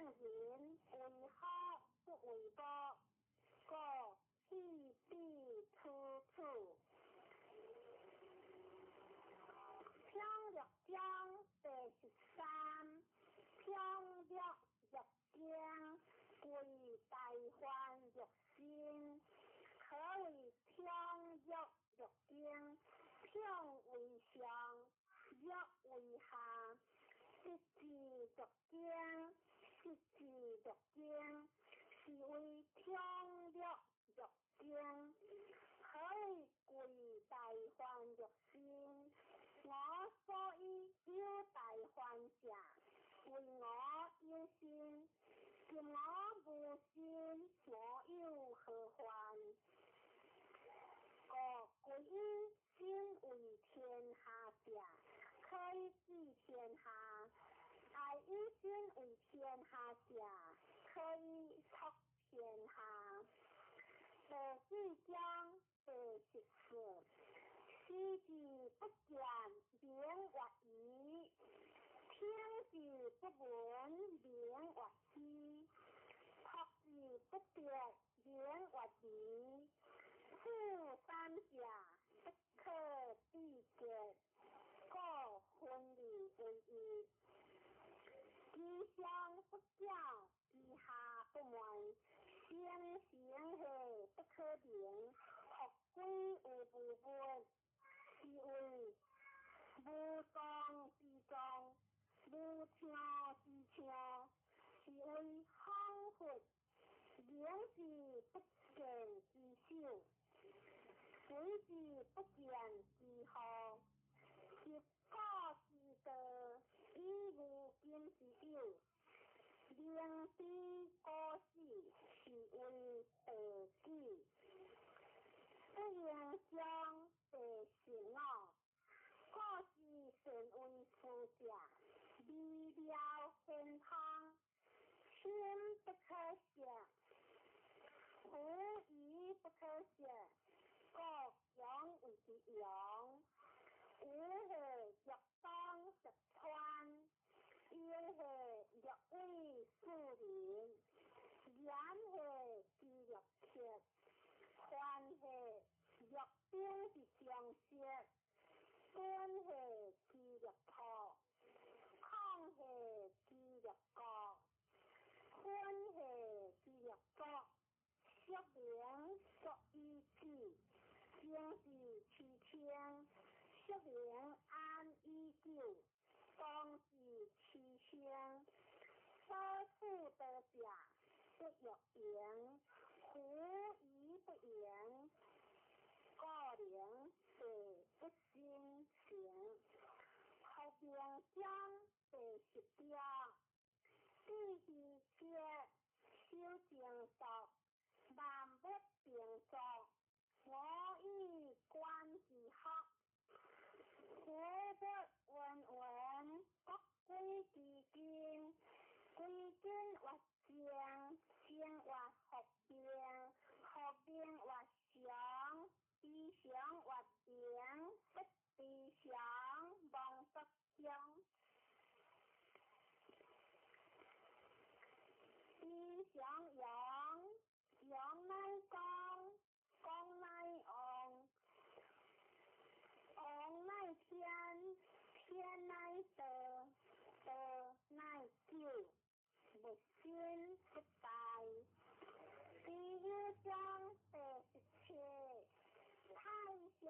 為福不為過，故棄彼取此。平樂章第13，平樂若經，歸大梵若心。何謂平樂若經？平為上，樂為下。得之若經，失之若經，是謂平樂若經。何謂歸大梵若心？我所以有大梵者，為我有心。今我無心，我有何患？故歸以心為天下者，可以治天下；愛以心為天下者，可以託天下。第四章第14，視之不見，名曰夷；聽之不聞，名曰希；託之不得，名曰迷。此三者，不可比較，故分而為一。其上不矯，其下不昧，聲聲係不可名，復歸有無物，是謂無狀之狀，無相之相，是謂恍惚。影之不見之首，水之不見之河，習古之道，以無今之有，明知古死，是謂道舉。不應將第十五，故知善為師者，微妙顯通，深不可測，狐疑不可測，故強為之用。有係欲當十川，應係欲為庶人，言係之欲克，凡係欲兵之將色，本係之欲破，曠係之欲過，昏係之欲作，釋名足以止，精是其清，釋名安以久，當是其生。所處得者，不欲盈，狐疑不盈，故能地不生成。復名章第十條，智虛切，守靜肅，萬物並作，我以觀之學。夫物芸芸，各歸其根，歸根曰靜，靜曰復命，復命曰常，非常曰明，不非常，忘不鄉。非常陽，陽乃光，光乃旺，旺乃天，天乃道，道乃久，物生不殆。第有章第十七，太上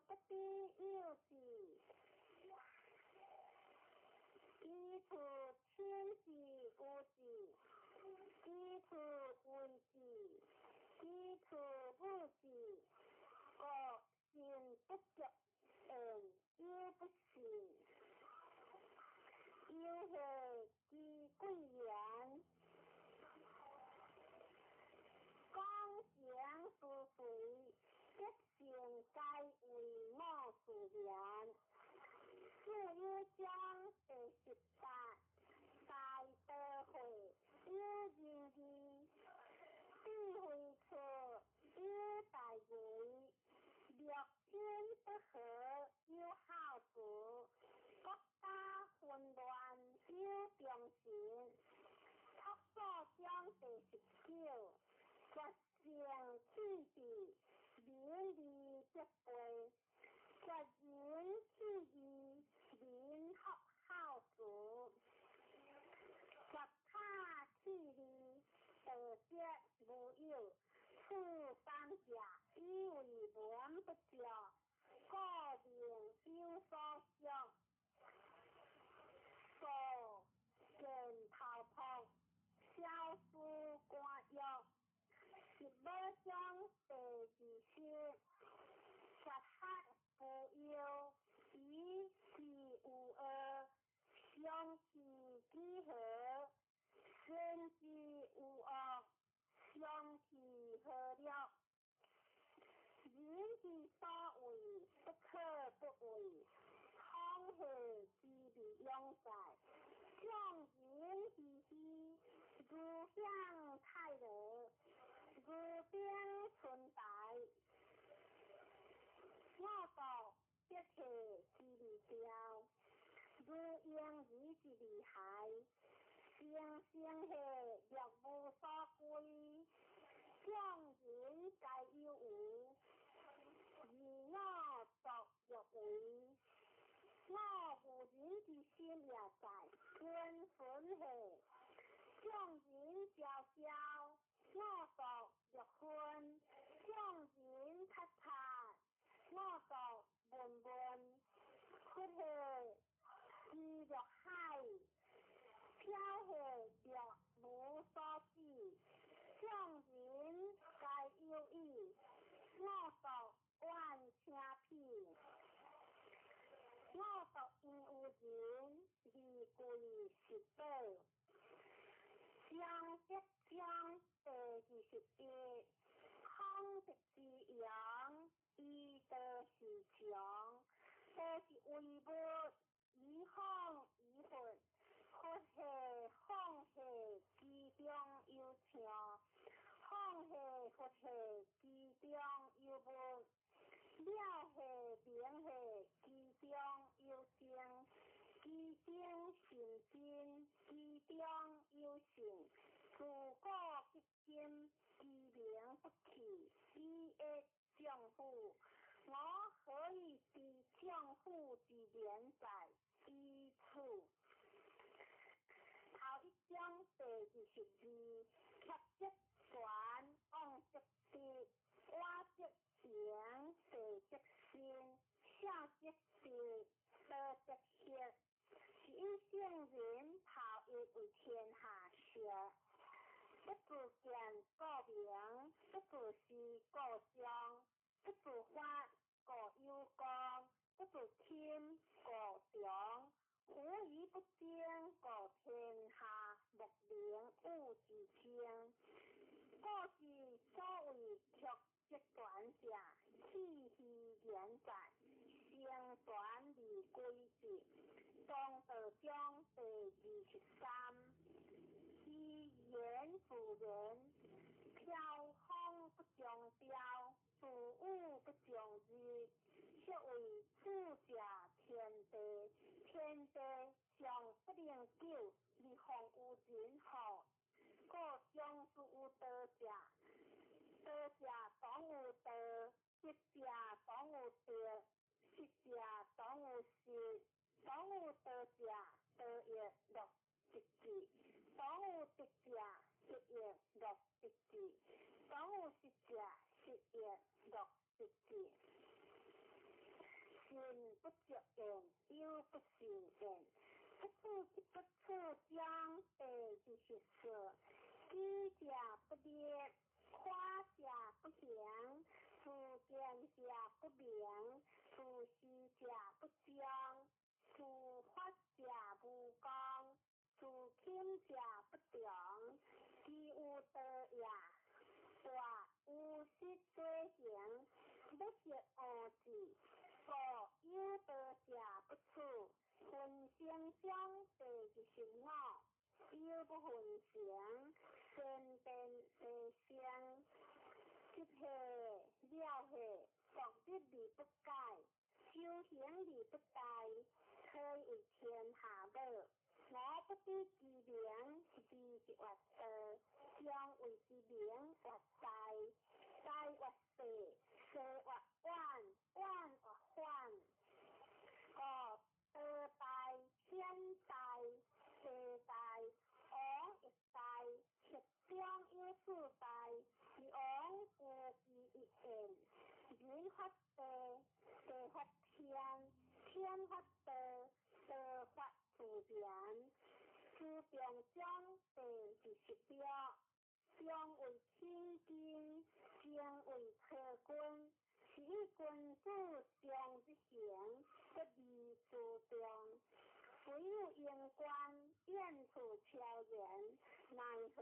不知有之，其處親之有之，其處為之，其處無之，故信不足言，有不信。猶係之貴言，講成事隨，德性皆為我自然。四有章第十八，大德會有仁義，智慧處有大為，六親不和有孝慈，國家紛亂有忠臣。綽數章第十九，絕聖棄智，民利則背；絕仁棄義，民復孝慈；絕他棄利，道德無有。此三者，以為文不足，故名有所屬。數見頭璞，小思官欲。十寶章第二十，絕學無憂，以是無惡，相去幾何？善之無惡，相去何了？人之所畏，不可不畏。況係之未永在，眾人嘻嘻，如享泰樂，如冰春白。我國如嬰兒之利害，生生係若無所歸，眾人皆有餘，而我獨若為。我無仁之心也在，君分係眾人昭昭，我獨若昏；眾人察察，我獨悶悶。佛係知若海，飄係若無所止，眾人皆有意，我獨怨請彼。我獨因有仁，而貴十寶。張德章第21，孔德之揚，以道是常，道是為物，以風以佛，佛係放係其中有象，放係佛係其中有物，了係明係其中有證，其中甚真，其中有信，自古及今，其名不去，以益丈夫。我何以知丈夫之廉哉？以此。頭一章第22，曲則全，枉則直，枉則平，地則伸，孝則直，道則行。是以聖人拋一為天下師。不自見故明，不自私故彰，不自發故有功，不自謙故長。夫夷不爭，故天下莫能與之爭。故之所謂曲則全者，氣虛言在，成全而歸之。莊道章第23，虛言自然，飄風不終朝，自雨不終日。是謂主者天地，天地尚不能久，而況有人乎？故常之有道者，道者當有道，德者當有德，失者當有失。當有道者，道亦樂得之；當有德者，德亦樂得之；當有失者，失亦樂得之。信不足焉，憂不慎焉。不處不處章第24，己者不立，誇者不行，自見者不明，自私者不彰，自發者無功，自謙者不長。其有道也，大有失所行，不識惡智，故有道者不處。分成章第25，憂不分成，善變地生，執係了係，獨日而不改，修行而不怠，可以為天下母。我不知其名，而是曰道，將謂之名曰大，大曰細，細曰遠，遠曰反。故道大，天大，地大，王亦大，其中有四大，而王無其一焉。人發地，地發天，天發道，道發自然。思辨章第26，常為起根，靜為持君。是以君子常日行，不離諸眾。唯有榮觀，遠處超然，奈何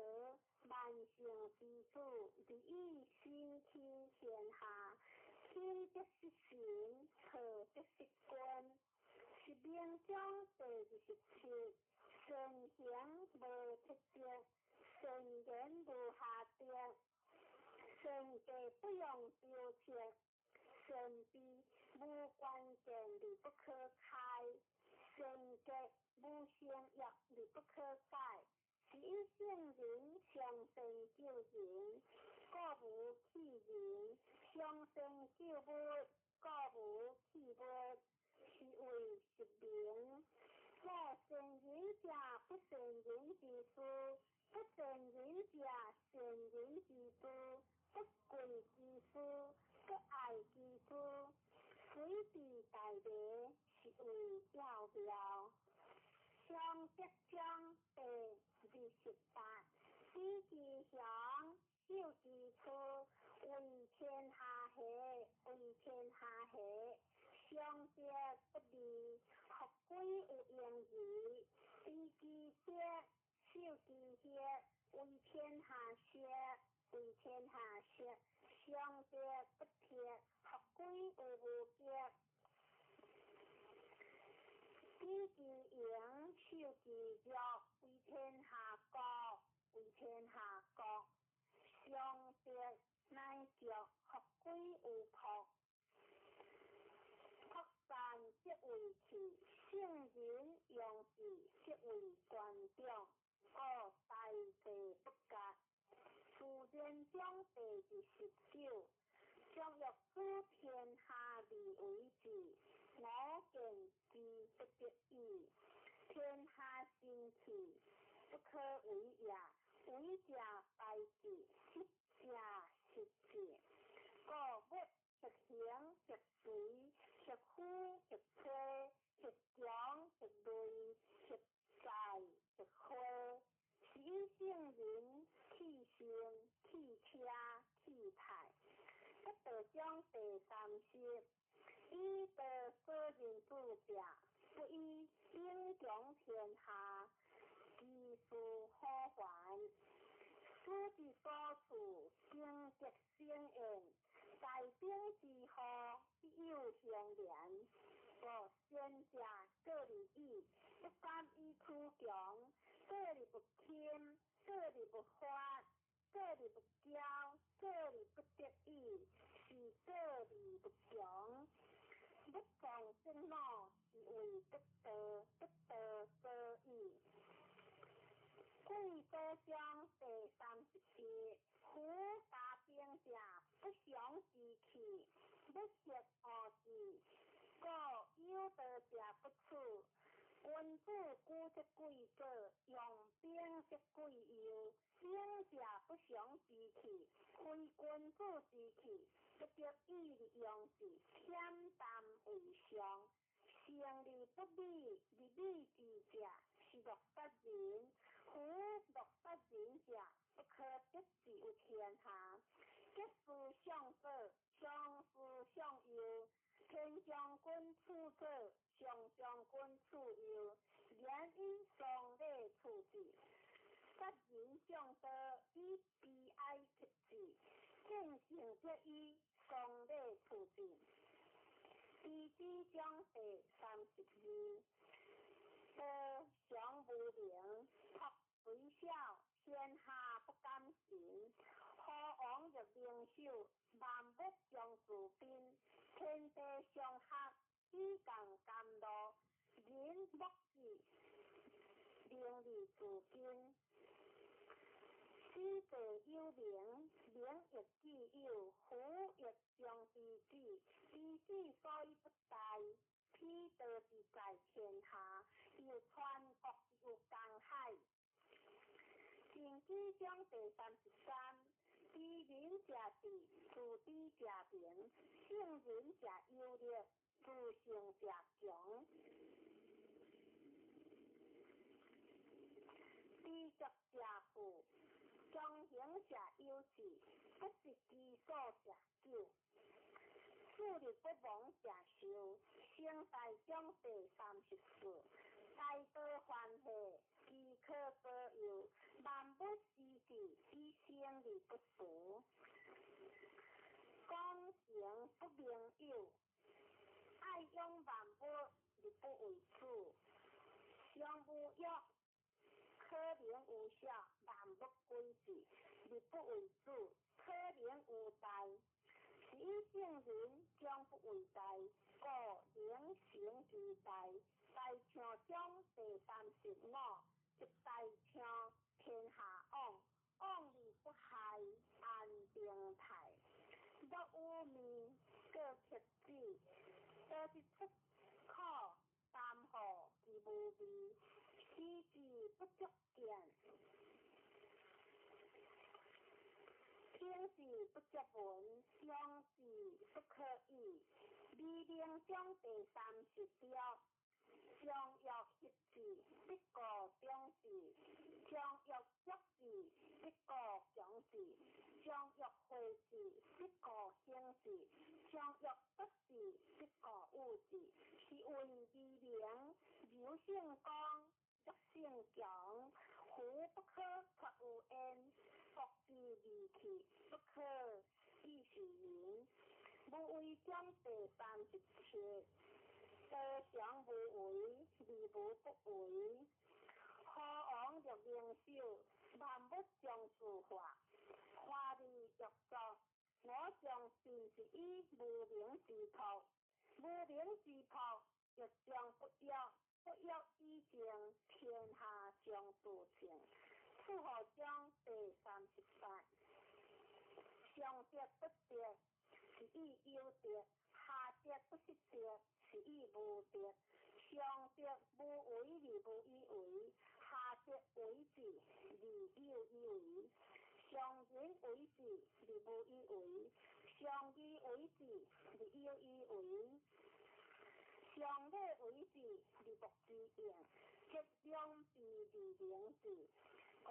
萬乘之主，而以身輕天下。輕則失神，錯則失君。釋明章第27，善行無鐵則，善言無瑕德，善計不用雕刻，善悲無關鍵而不可開，善善格無性欲而不可改，是以聖人上善救人，故無棄人；上善救物，故無棄物，是謂實名。故善人者不善人之師，不善人者善人之師，不貴之師，不愛之師，隨地大迷，是謂要妙。上德章第28，知其雄，守其雌，為天下下，為天下下。上德不離，復歸有嬰兒。知其德，守其血，為天下學，為天下學。上德不鐵，復歸有無極。知其榮，守其辱，為天下國，為天下國。上德乃足，復歸有朴。朴善則為器，聖人用之則為權長，故大地不割。自然章第29，將欲主天下而為治，我見之不得已。天下神器，不可為也。為者敗之，失者失之。故物或形或隨，或虛或吹，或強或銳，或在或虛。是以聖人棄身、棄車、棄泰。不道章第30，以道所認主者，不以兵強天下，其事可還。此之所處，成德生焉。大兵之禍，必有相連。故先者過而已，不敢以取強，過而不輕，過而不發，過而不驕，過而不得已，是過而不強。欲壯則惱，是謂不道，不道所以。貴道章第31，夫家兵者，不祥之器，欲克惡之，故有道者不處。君子居則貴左，用兵則貴右。兵者不祥之器，非君子之器，不得已而用之，恬淡為上。成而不美，而美之者，是樂殺人。夫樂殺人者，不可得志於天下。吉事向左，凶事向右。天將軍處左，上將軍處右，言以喪禮處之。殺人將刀，以悲哀克之。見性則以喪禮處之。知之章第32，道常無名，朴雖小，天下不敢信。何王欲明首，萬物將自賓。天地相合，以共甘露。人莫之，名而自矜。此地有名，名亦既有，夫亦將知子。知子所以不殆，彼道之在天下，猶川國之有江海。經濟章第33，知人者智，自知者明。聖人者有力，自勝者強。知足者富，強行者有志，不擇其所者久。樹立不亡者壽。成大章第34，大道繁赫，其可保佑？萬物之治，以生而不俗。講誠不明有，愛養萬物而不為主。常無欲，可能有小；萬物歸之，而不為主。可能有大，是以聖人將不為大，故能成其大，大象章第三十五，一大象天下往，往而不害，安定泰。落雨面，过克子，道之出苦，担负其无味，思之不足见。听之不足闻，想之不可语。美名章第三十六，常欲协之，必故长之；常欲足之，必故强之；常欲废之，必故兴之；常欲夺之，必故有之。是谓美名，柔胜刚，弱胜强。夫不可脱有焉，国之利器，不可以示人。无为章第三十七，道常无为，而无不为。何王欲明首，万物将自化，华丽欲作，我将尽是以无名之朴，无名之朴，欲将不欲，不欲以静，天下将自清。楚河章第三十八，上德不德，是以有德；下德不失德，是以无德。上德无为而无以为，下德为之而有以为。上仁为之而无以为，上义为之而有以为。上礼为之而莫之用，则两弊而明之。五，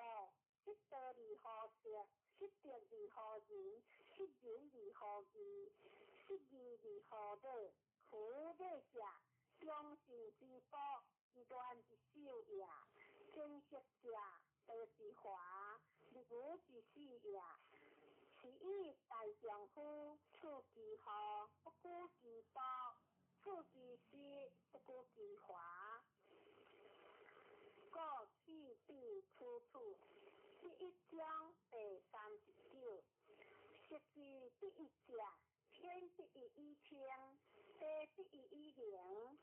失道而后德，失德而后仁，失仁而后义，失义而后礼。夫礼者，忠信之宝，其乱之首也。珍惜者，道之华，日无之始也。是以大丈夫处其厚，不顾其薄；处其实，不顾其华。故去彼处处。第一章第三十九，失之第一者，天第一以清，地第一以灵，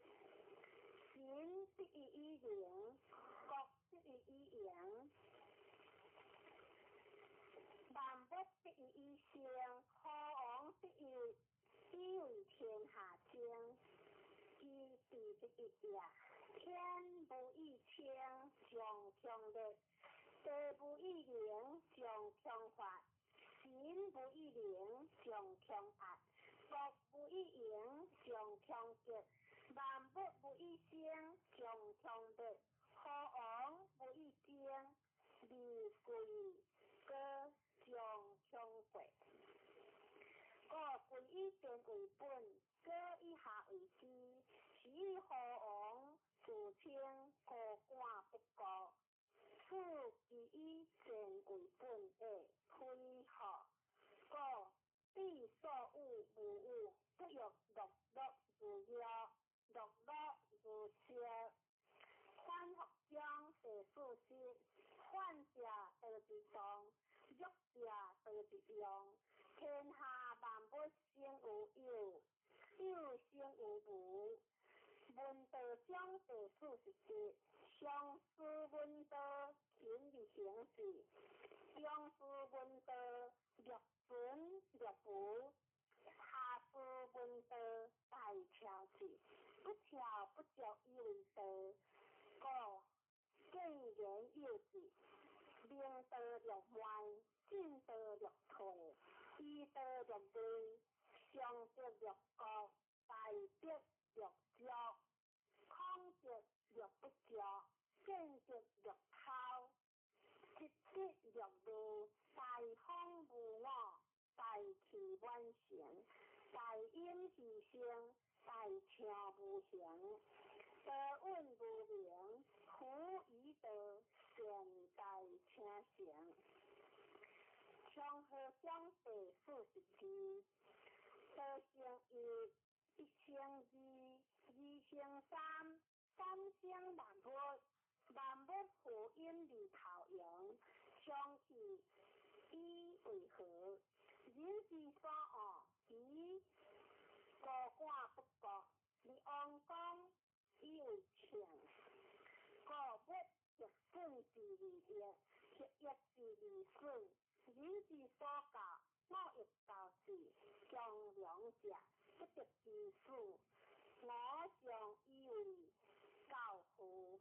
神第一以灵，国第一以盈，万物第一以生，何王第一以为天下精，其地第一也。天无以清，将强烈；地无以灵，将强发；神无以灵，将强压；国无以盈，将强极；万物无以生，将强灭；何王无以精，而贵高将强国。故贵以贱为本，高以下为师。是以何王自称高官不顾，此其以贱为本的非何？故彼所有无有，不欲乐乐如药，乐乐如色。反复章第四十，反者道之动，弱者道之用。天下万物生有有，有生有无。闻道章第四十七，上师闻道，勤而行之；中师闻道，略存略无；下师闻道，大巧之。不巧不足以为道，故见言有之。明道略慢，进道略退，医道略微，上德略高，大德略足，空德略不足，见德略偷，积德略无，大方无我，大器晚成，大隐其身，大象无形，道隐无名，夫以道善大请成。长河章第四十二，道生一，一生二，二生三，三生万物，万物负阴而头阳，相去以为和。人之所恶，其高官不国，而王公行，故欲逆损之利益，逆益之利损，人之所教，我欲教之，忠良者不得其死，我将以為教父。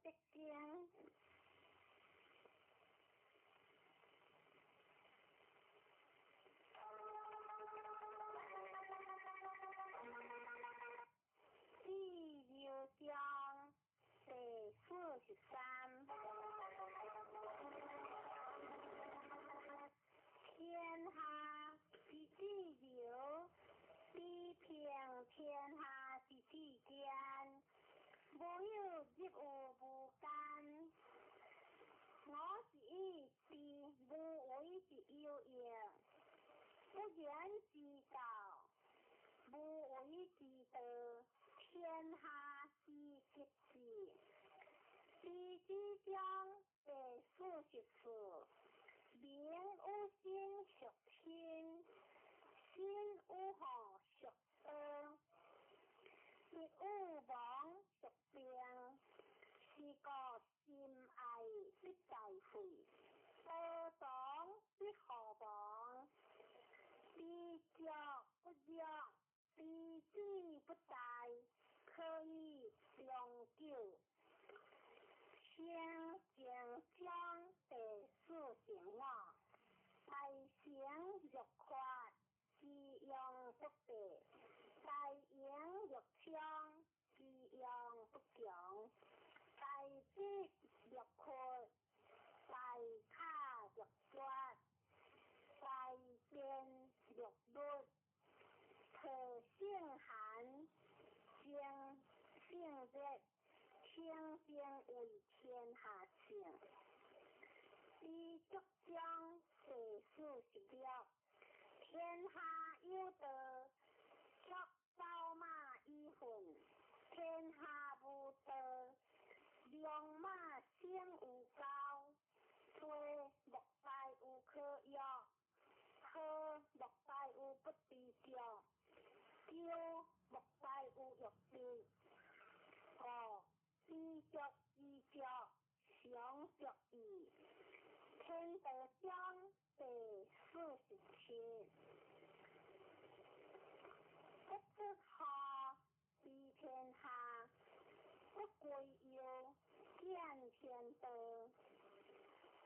德經第六章第43。天下之至柔，比平天下之至坚，無有入於無間。我是以知無為之有用，不言之道，無為之道，天下之極致。第四章第44，民有心屬心，心有何屬道，必有亡屬病，是故心愛必在會，道當必何亡。知足不辱，知止不殆，可以長久。聖經章第45，大成若缺，其用不廢；大盈若沖，其用不窮；大智若闊，大巧若拙，大辯若愚。特性寒，精性熱，清淨為天下聖。知足章第46，天下有道，畜走馬以奮；天下無道，良馬生有溝。吹莫大有可欲，呵莫大有不知足，丟莫大有欲得。故知足知足，常足矣。天道章第47，不知何比天歸要，見天道。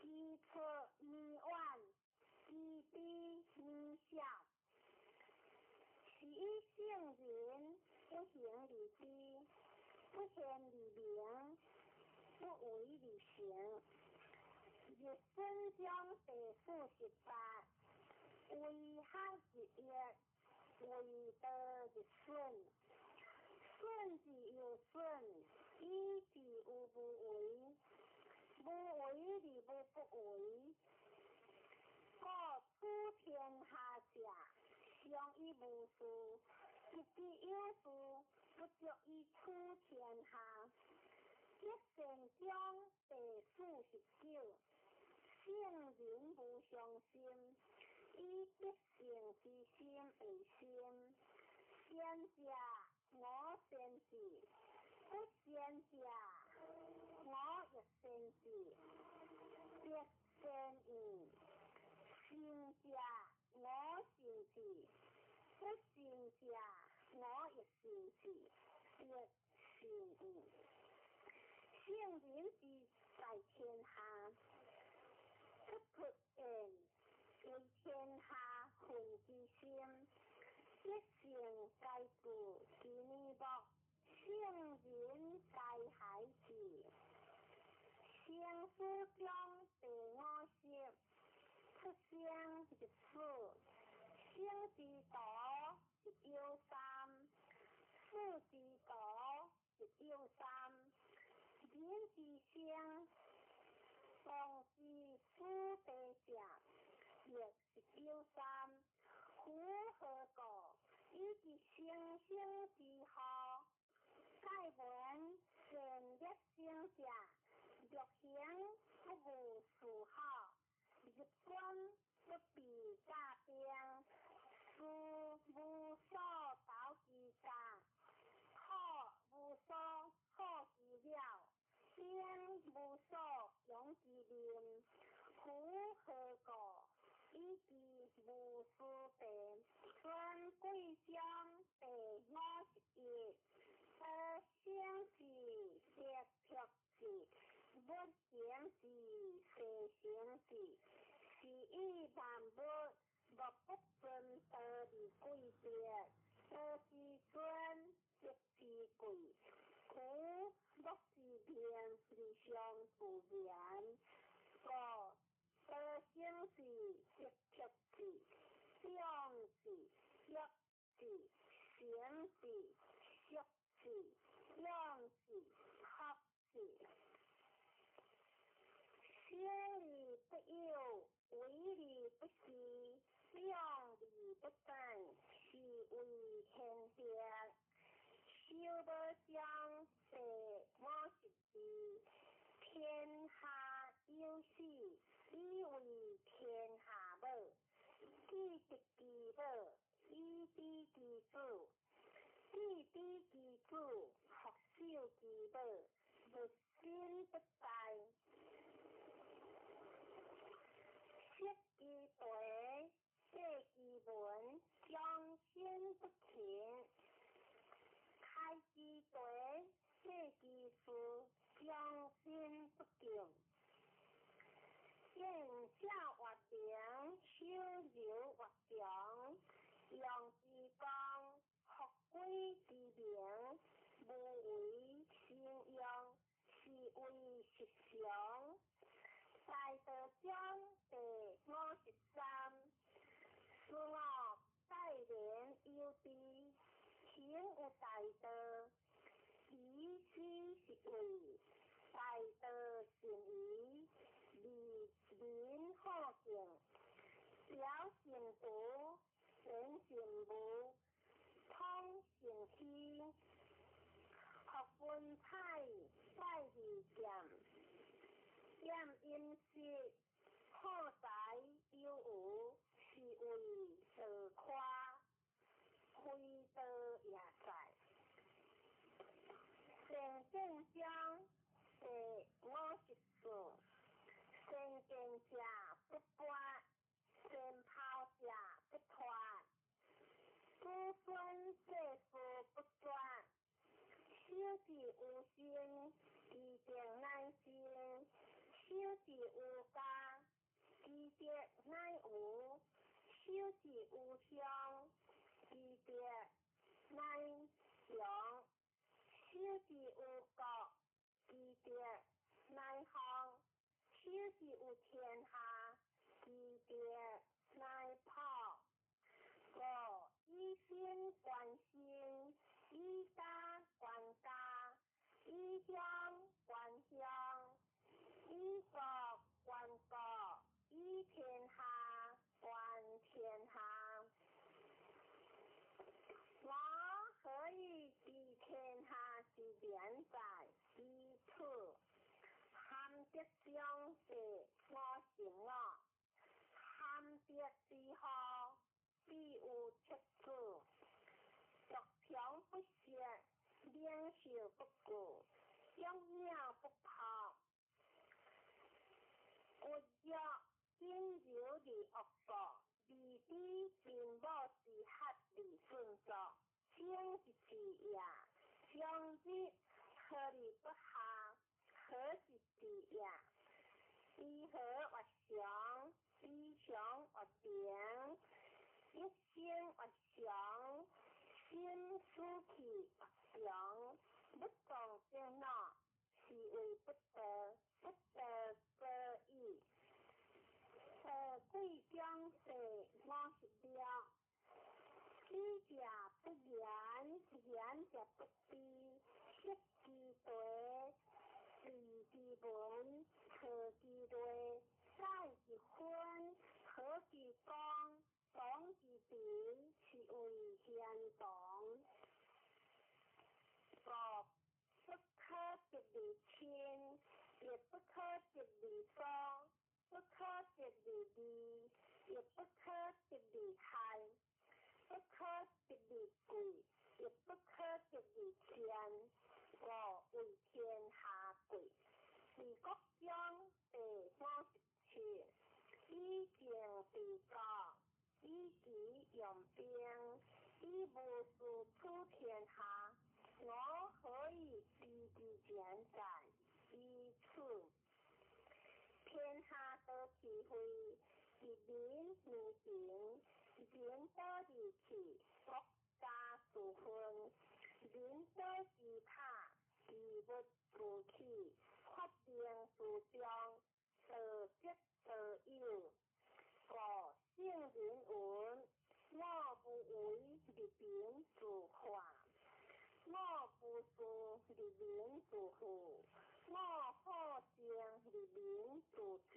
其出彌遠，其比彌小。是以聖人不行而知，不現而明，不為而成。入損章第48，為學日益，為道日損。損之又損，以至於無為。無為而無不為。故處天下者，常以無事；得之有事，不足以處天下。德善章第49，聖人無上心，以得勝之心為心。善者我先智，不善者我亦先智。得善願，善者我善智，不善者我亦善智。得善願。聖人之在天下，不出言為天下分之心。得勝皆自其面目，聖人皆孩子。成書章第50，出生入死，生之徒日有三，死之徒日有三。人之生，當知死地者，亦日有三。夫何故？以知生生之何？蓋聞善欲生者，欲行不務事好，入軍不避駕兵，事無所投其詐，苦無所措其了，兵無所用其面。夫何故？以知無私地。孫貴章第51，道生之，德卓之，物形之，世成之。是以萬物莫不尊道而貴德，道之尊，德之貴。夫木之命而上不言，故道生之，德卓之，長之，育之，成之，熟之，養之，合之。生而不有，為而不恃，養而不散，是謂玄德。修無章第52，天下有死，以為天下母。既得其母，以知其子；既知其子，復守其母，勿身不殆。識其題，制其文，終身不勤；開其題，制其事，終身不進。見小曰明，守柔曰強，用之光，復歸之明，無為生用，是謂實常。大道章第53，事惡待人有之，行有大道，以斯是謂大道甚夷，利民好徑，表甚圖，言甚無，通甚虛，復文采，載而儉，儉飲食，好財有餘，是謂道誇，非道也哉。善見章第54，先見者不拔，先拋者不脫，子孫世事不絕，守小智有生，其德乃生；小智有家，其德乃無；小智有鄉，其德乃強；小智有國，其德乃方；小智有天下，其德乃普。五以身觀身，以家觀家，以鄉觀鄉，以國觀國，以天下觀天下。我何以知天下之變哉？以此。含德中第55，含德之後，必有七子。獨強不息，領袖不顧，養鳥不拋，骨弱僅柔而惡國，未知秦母之合而順作，生之治也。終日何而不下？何之治也？知和曰常，知常曰平，一生曰常，心思去曰常。不動正腦，是謂不道，不道果矣。道貴中第56，知者不言，言者不知。適其地，治其文，錯其類，載其分，和其光，當其時，是謂賢同。五不可得而親，亦不可得而疏，不可得而利，亦不可得而害，不可得而貴，亦不可得而賤。故謂天下貴。治國中第57，以政治國，以己用兵，以無事處天下，我何以知之簡哉？以此。天下多是非，一民而平，人多而去，國家自分；人多之塔，其物自起，發定之中，道則多有。故聖人云：我無為而民自化，我無事而民自富，我好靜而民自靜，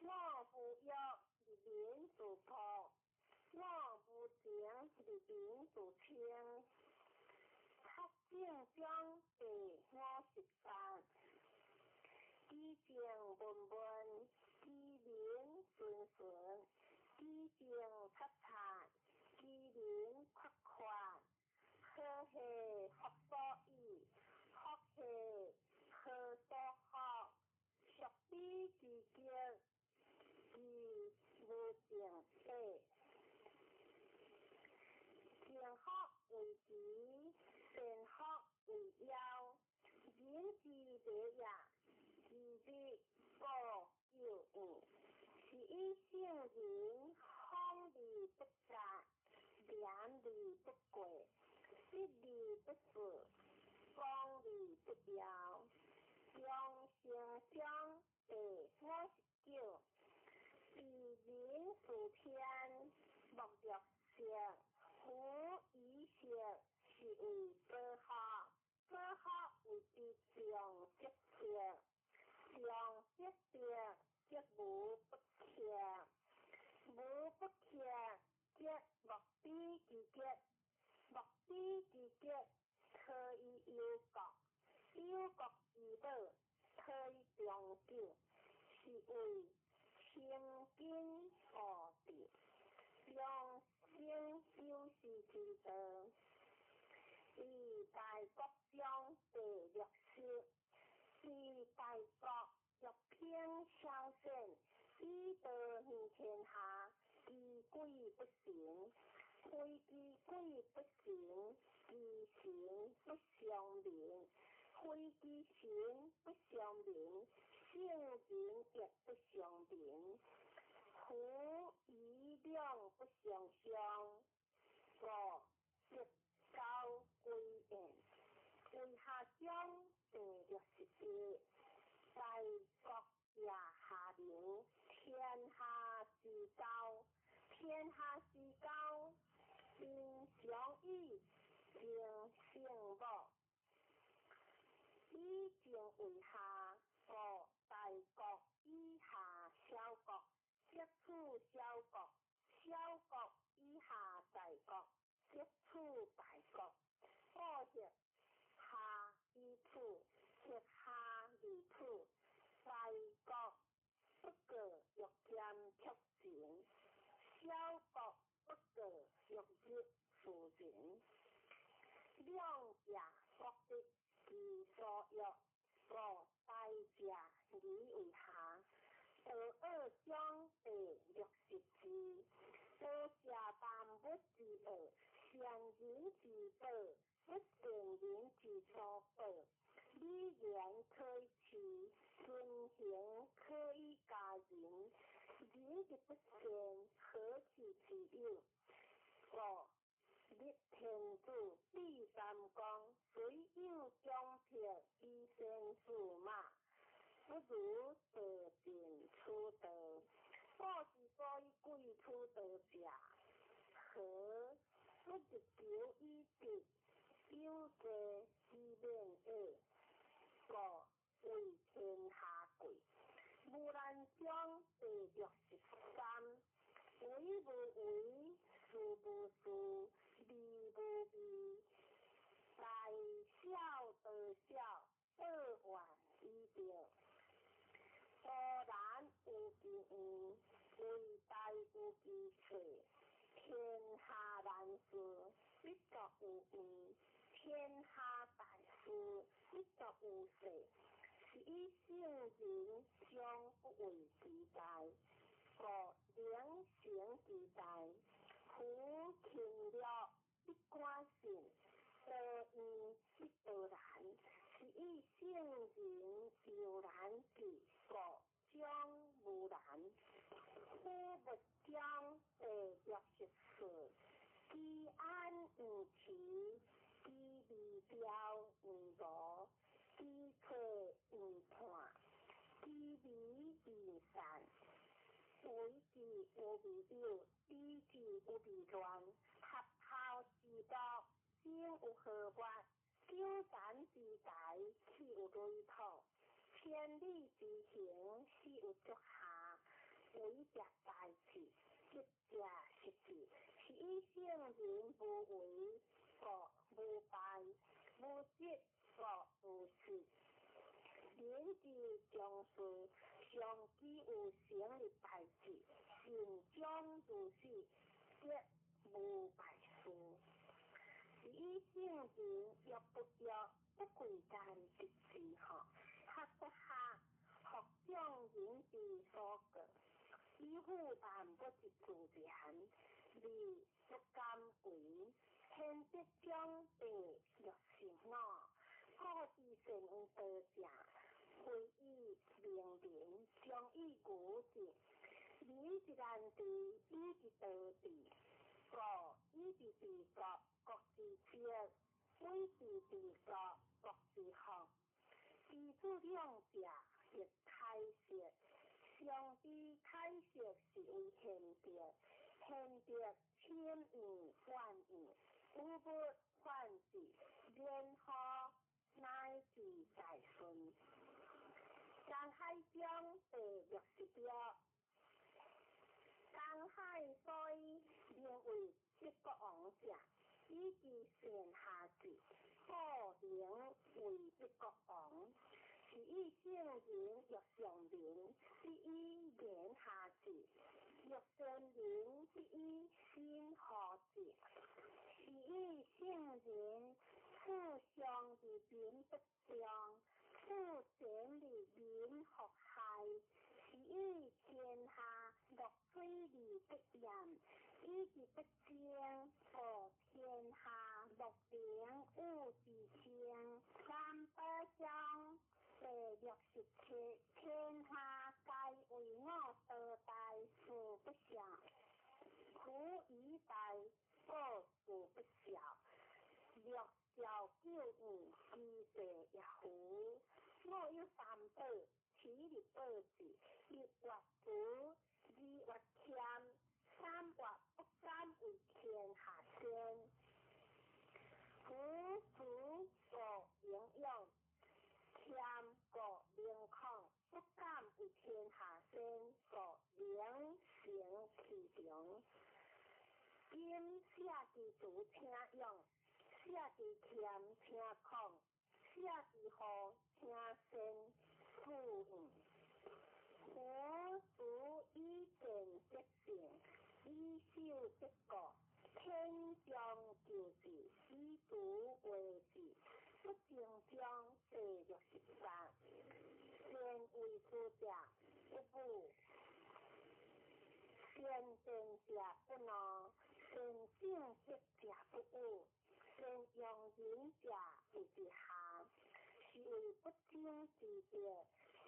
我無欲而民自樸，我無情而民自清。德政中第58，其政悶悶，其民順順，其政察察，其民闊闊。何係福所倚，福係何所福？孰比之極，其無正體。正福為臍，善福為腰。人之禮也，其日故久遠。是以聖人謊而不詐，廉而不過，失而不肆，剛而不搖。長成章第59，治民事天，莫若色，夫以色是謂保福，保福謂之重則德，重則德則無不克，無不克則莫比之極，莫比之極可以憂國，憂國之寶可以長久，是謂清謹固志，長生久視之道。於大國中第60，治大國若烹小鮮，以道行天下，其軌不成；非其軌不成，其神不相明，非其神不相明，聖人亦不相明。夫疑兩不相傷，故得交歸焉。為下章第61，大國者下民，天下之交，天下之交，民常以情聖母。以情為下，故大國以下小國，則處小國；小國以下大國，則處大國。故協下以處，協下而處。大國不過欲兼卻秦，小國不過欲入夫人。兩者各得其所欲，故大者而為下。道惡章第64，道者萬物之奧，善人之寶，不善人之所寶。禮言可以齊，尊行可以加人。人之不善，何其之有？故立天子，立三公，雖有強迫以先駟馬，不如道盡此道。古之所以貴此道者，何不日求以得，有罪以免也？故為天下貴。無難章第63，為無為，事無事，味無味，大小道小，報怨以得。無難有其遠，為大有其細。天下難事，必作有遠；天下大事，必作有細。是以聖人常不為其大，故能成其大。夫勤樂必寡信，道遠必道難。是以聖人猶難至，故長無難。虎物章第64，居安毋遲，居未兆毋誤，居退毋叛，居微未散。為之有未有，理之有未亂。合抱之木，生有何物？糾纏之台，起有累土。千里之行，始有足下。為者大智，執者失智。是以聖人無為，故無敗；無執，故無失。人之將事，常期有成的代誌，善終如是，則無敗事。是以聖人欲不欲，不貴間得志吼，學不學，復眾人之所過，以輔萬物之自然，而不敢為。天德章第65，古之善於道者，非以明民，將以愚之。民之難治，以之道治。故以之治國，國之福；以之治國，國之福。知此兩者，亦開釋。常知開釋是為賢德，賢德深遠遠遠，有物反之，免乎乃至大順。江海章第66，江海所以名為北國王者，以其善下治，故名為北國王。是以聖人欲上民，必以言下治；欲善民，必以心和治。是以聖人處上而民不爭，處前而民復害。是以天下樂水而不淹，以其不爭，故天下樂能與七，天下皆為我道大事不小，夫以大，故事不小。六兆九五，其地也夫。我有三寶，七日寶智，一月慈，二月謙，三月不敢為天下先。夫慈故能勇，謙故能抗，不敢為天下先，故能成其長。今舍其慈請勇，舍其謙請抗，舍其和請先富養。夫慈以見得勝，以守得國。天將救治，以慈為治。不爭章第63。善為師者不武，善辯者不怒，善正直者不語，善用人者為之下。是謂不爭之德，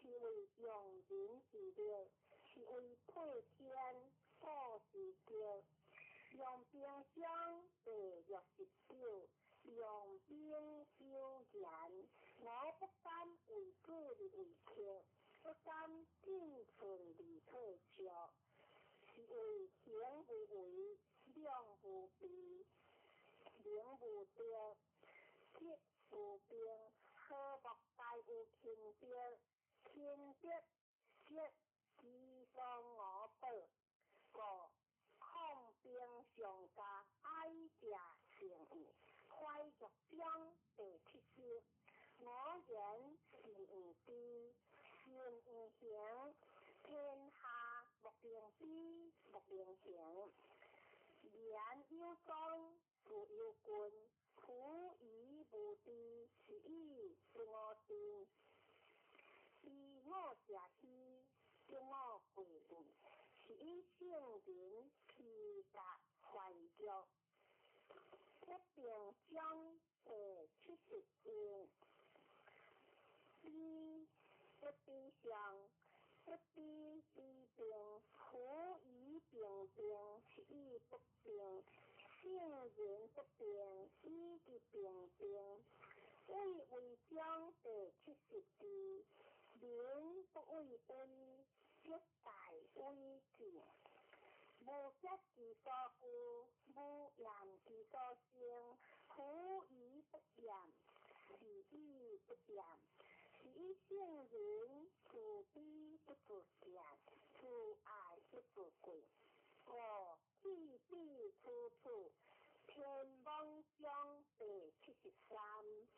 是謂用人之力，是謂配天古之德。陽平章第69，陽兵有言：我不敢為主而為客，不敢進寸而退卻。是謂行無為，量無備，能無德，德無兵，和睦大有勤德，勤德則其所我保，故抗兵上加，愛者勝矣。懷玉章第70，我言事毋知，心毋行，天下莫能比，莫能行。言有宗，事有據，夫疑無知，是以不我知。知我者希，得我貴矣。是以聖人披甲懷玉。不平章第71，比不比上，不比比平，夫以平平，是以不平。聖人不平，以其平平。畏威章第72，民不畏威，則大威至。無極其所懼，無厭其所生。夫疑不厭，是以不厭。是以聖人自卑不自賤，自愛不自貴。五去彼處處，天網章第73。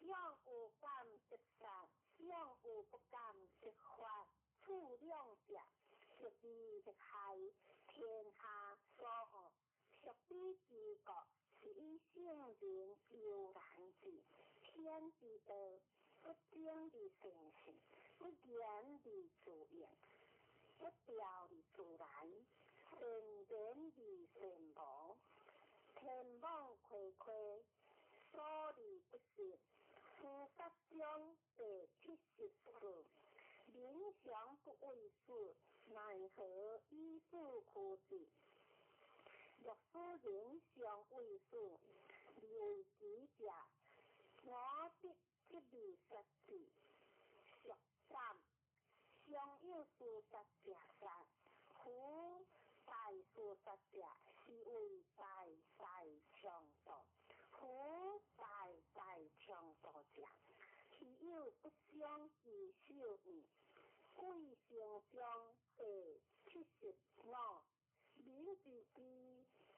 勇有感則殺，勇有不感則發。處兩者，克利克害，天下所惡。屬彼之國，是以聖人悠然治。天之道，不爭而成事，不言而自應，不調而自然，善言而善無。天網恢恢，疏而不失。司法章第74，民常不畏死，奈何以死懼之？若使人常畏死，而為之者，我必極力殺之。屬三，常有事殺者殺，夫大事殺者，是謂大大強盜。夫大大強盜者，其有不傷其手矣。貴成章第75，民之知，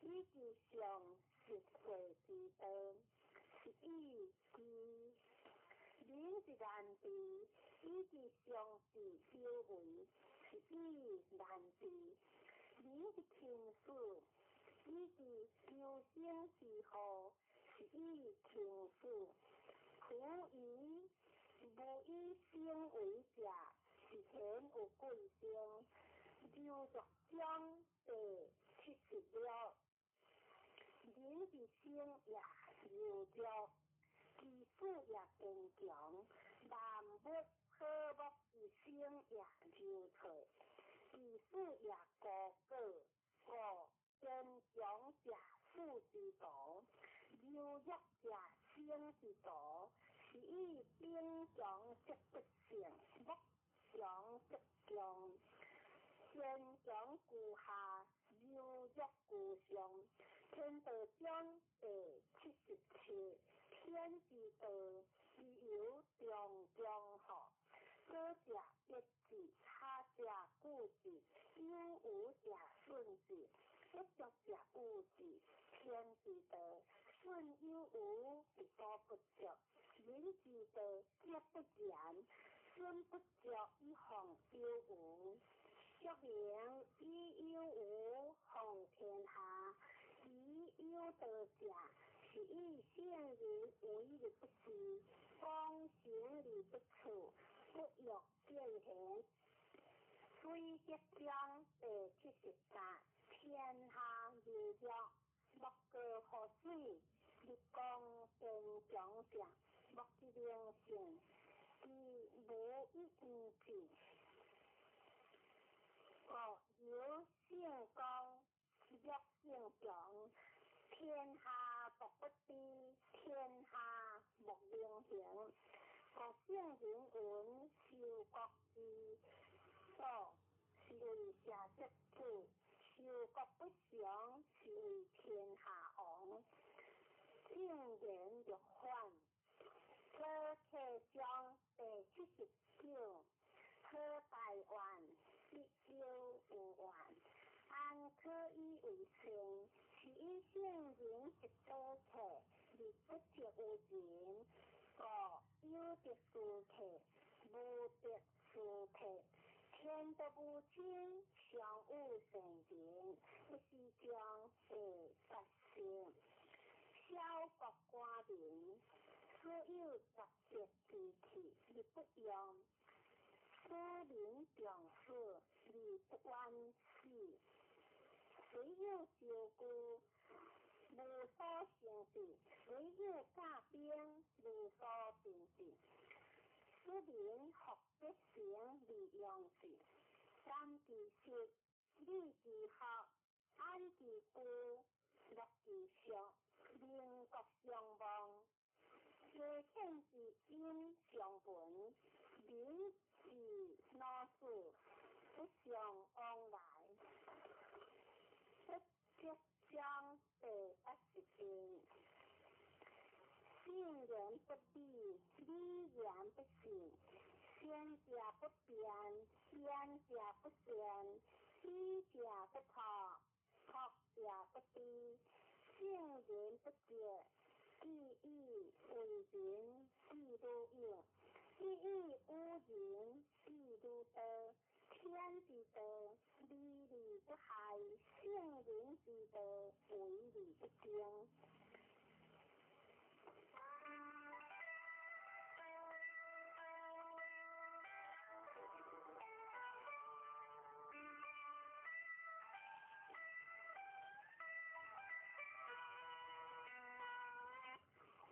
以其常實會之道，是以知；民之難治，以其常治有為，是以難治；民之輕死，以其求生之禍，是以輕死。夫疑無以生為者，是賢有貴生。劉作章第76，人之生也柔弱，其死也堅強。萬物生也柔脆，其死也高果。五坚强者死之徒，柔弱者生之徒，是以兵强則不勝，木強則強。堅強居下，柔弱居上。天道章第77，天之道，其猶重中乎？左者抑之，下者固之，有無者損之，不足者惡之。天之道，損有餘而補不足；人之道，則不然。損不足以奉有餘。說明以有餘奉天下，以有道者，是以聖人為而不恃，功成而不處，不欲見賢。水德章第73，天下柔弱，莫過乎水；日光堅強者，莫之能勝，其無以為之。五柔勝剛，弱勝強。天下莫不知，天下莫能行。國聖人云：修國之道，是為社稷主；修國不常，是為天下王。正言若反。左契章第79，好大願，必有有願。安可以為善？是以聖人一道客，而不擇有人。故有德斯客，無德斯客。天道無親，常有善人。一是章第八四。小國寡民，所有雜濁之器而不用；使民重死而不遠死。雖有招具，無所成治；雖有甲兵，無所定治。使民福必成而用之。感其實，理其學，安其居，樂其俗，民國相望。家犬之音相聞，民之老死不相往來。不積章第81，信言不立，立言不信。先者不辯，辯者不善，知者不託，託者不知。聖人不潔，既以為人，譬如有；既以與人，譬如道。天之道，微而不害；聖人之道，為而不爭。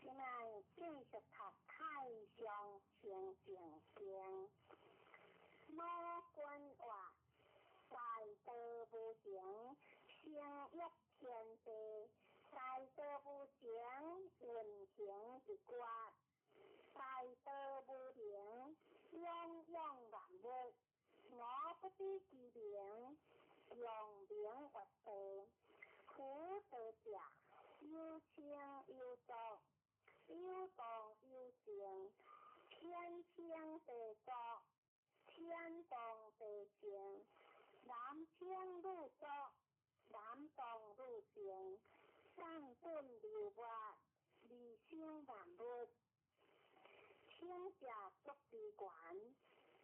這擺繼續讀《太上清淨經》。某君話：大道無形，生育天地；大道無形，運行日月；大道無形，養養萬物。我不知其名，用名曰道。夫道者，有清有濁，有動有靜，天清地濁，天動地靜，男清女濁，男動女靜，散頓流抹，而生萬物。清者濁之源，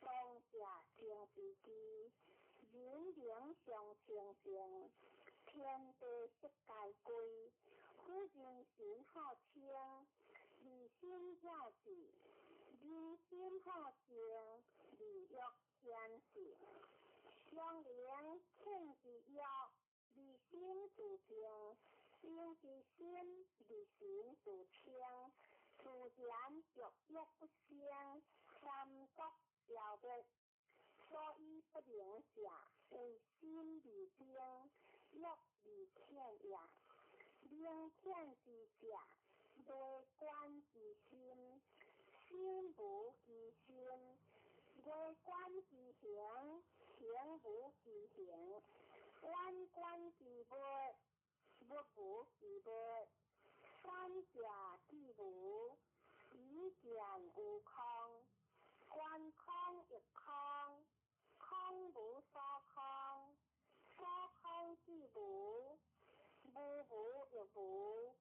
動者靜之基，人能相清淨，天地色皆歸。夫人心好清，而心了治；人心好靜，而欲顯示。相靈慶之欲，而心自靜；靜之心，而神自清。自然欲欲不生，三濁消滅，所以不能者，為心而精，欲而淺也。明淺之者，內觀其心，心無其心；外觀其形，形無其形；遠觀其物，物無其物。三者既無，彼見有空。觀空亦空，空無所空，所空既無，無無亦無，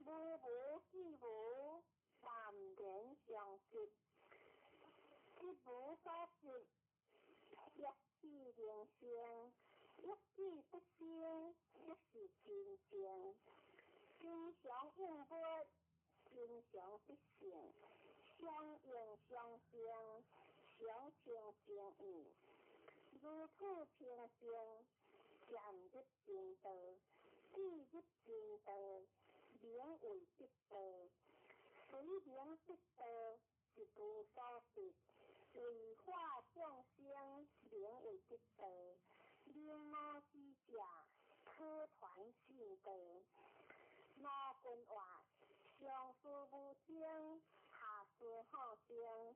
無無既無，淡然相即，即無所執，欲智能生，欲智不生，即是真正。真常應物，真常必性，相應相生，常清淨意，如此清淨，漸入真道，既入真道，名為得道。隨名得道，一無所得，為化眾生，名為得道。明悟之者，可傳信道。盧君話：上事無爭，下事好爭，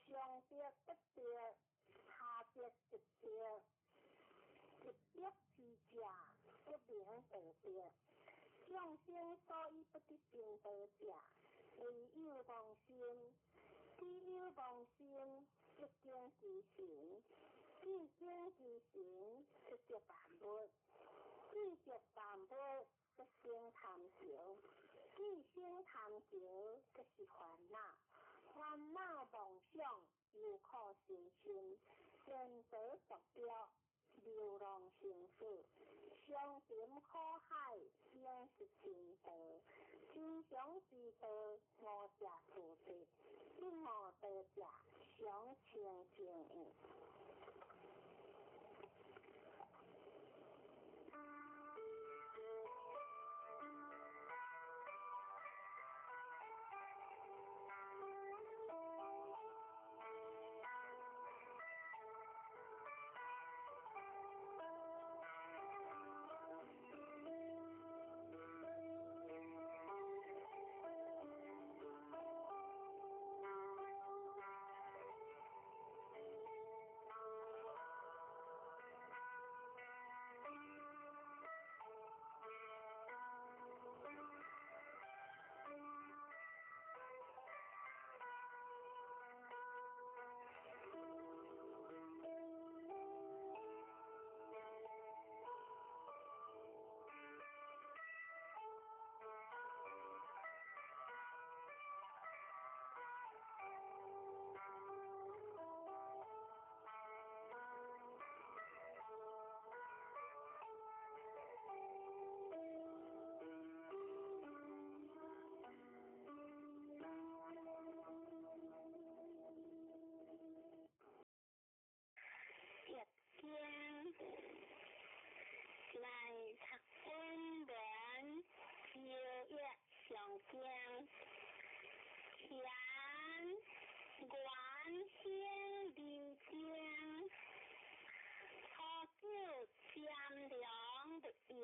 上得不得，下得即得。一得之者，不名道得。眾生所以不得正道者，唯有妄心。只有妄心，即經其神；既經其神，即得萬物；既得萬物，即生貪著；既生貪著，即是煩惱。煩惱妄想，憂苦身心，顛倒坐標，流浪生死，相沉苦海，應是真道。真常之道，悟者自得；不悟道者，常清淨意。易經來讀本文，周易上經，乾元興而精，初九占量勿用，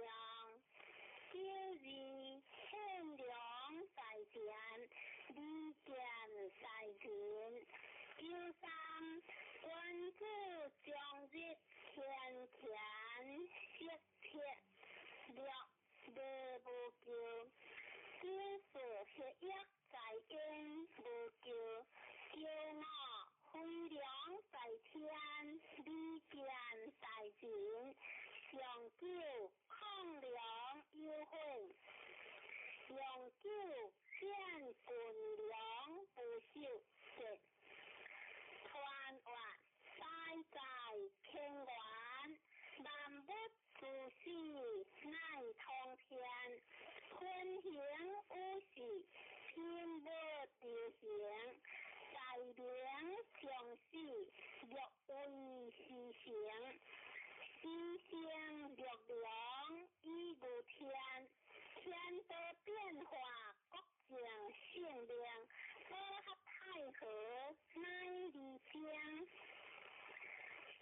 九二獻糧在田，利劍在人，九三君子終日乾乾色切，六禮無咎，九四血液在陰無咎，九五飛龍在天，利劍在人，上九亢龍有悔，陽九見群龍不守節，傳話在在乾元，萬物之始乃通天，分行五事，天無定形，在明上死，六為時成，時成六龍以御天，天道變化，國政性命，保合太和乃離精。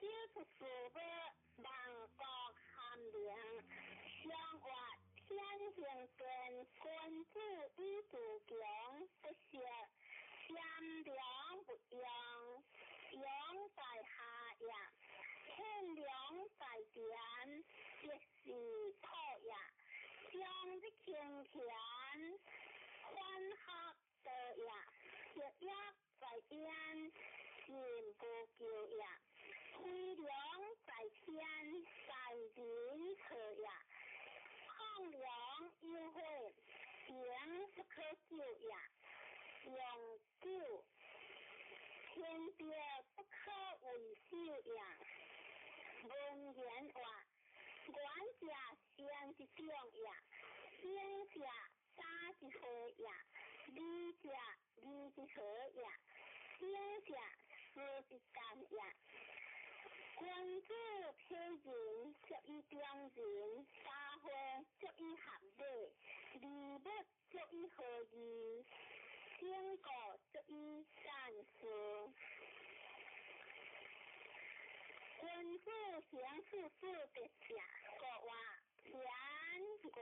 九出事物，万国含灵，上活天行健，君子以自强不息，贤良不用，用在下也，天良在田，德是土也，上日清闲，反学道也，学业在焉，进无求也，飞龙在天，在人策也，亢龙有悔，行不可久也，永久，天德不可违守也。文言话，愿者善之长也，行者早之会也，理者义之和也，行者事之干也。君子体仁，足以中人；三会足以合礼，二物足以合义，整个足以善事。君子行处事德者，国话田园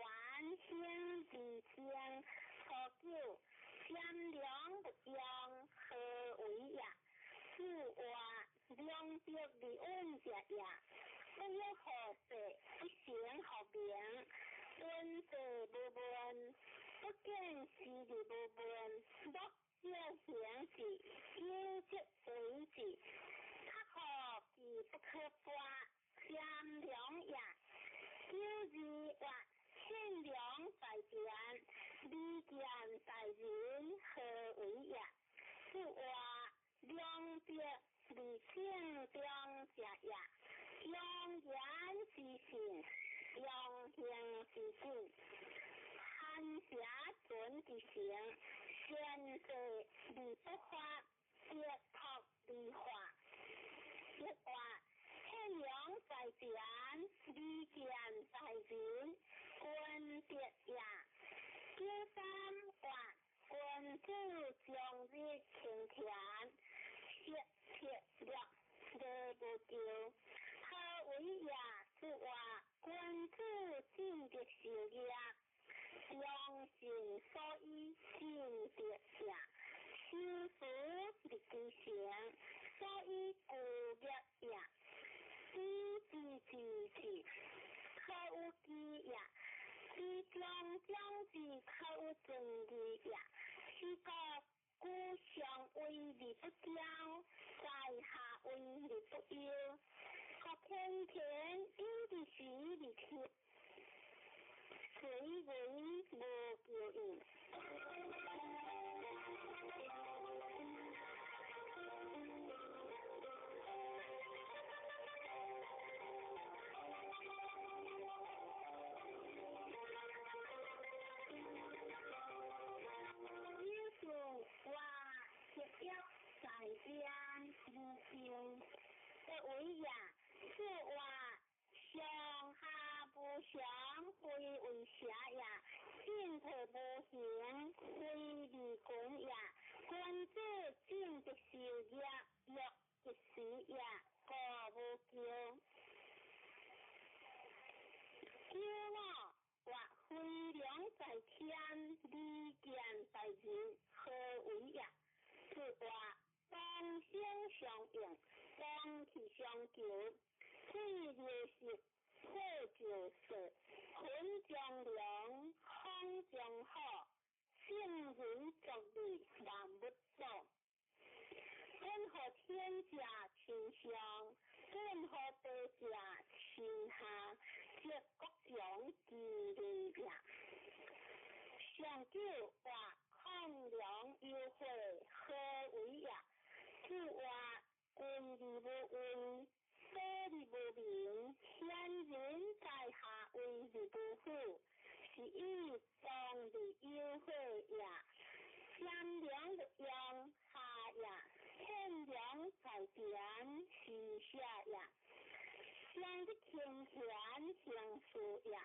兴而清，初九，贤良不用，何为也？子话良德而稳者也，不欲好势，不成学名，闻者无问，不见时而无问，莫少行之，有则为之。较好其不可拔，贤良也。九二话，天良在田，利见在人，何为也？子话良德而正中者也，良言之信，良行之信，寒邪存之诚，善事而不发，德托而化。一话天良在田，利见在人，君德也。九三话，君子终日清恬，色铁略礼无求，何为也？子话君子进德修业，良心所以进德也，修辞立其成，所以固业也。知之知之，可有知也；知中将之，可有正义也。是故故上为而不骄，在下为而不忧。可天天有的时而听，随为无求应。有话学业在边无求，不为也。此话上下无常，非为邪也；进退无形，非利群也。君子进德修业，乐一时也，故无求。九五话飞龙在天，利剑在人，何为也？此话同声相应，同气相求，水流石，火就色，云中龙，风中虎，圣人作利，万物祖。本予天者亲上，本予地者亲下，则国强其利也。上九话亢龙有悔，何为也？此话君而无威，道而无名，贤人在下位而无虎，是以当而有悔也。贤良不用下也，天良在田是下也。上日清闲行事也，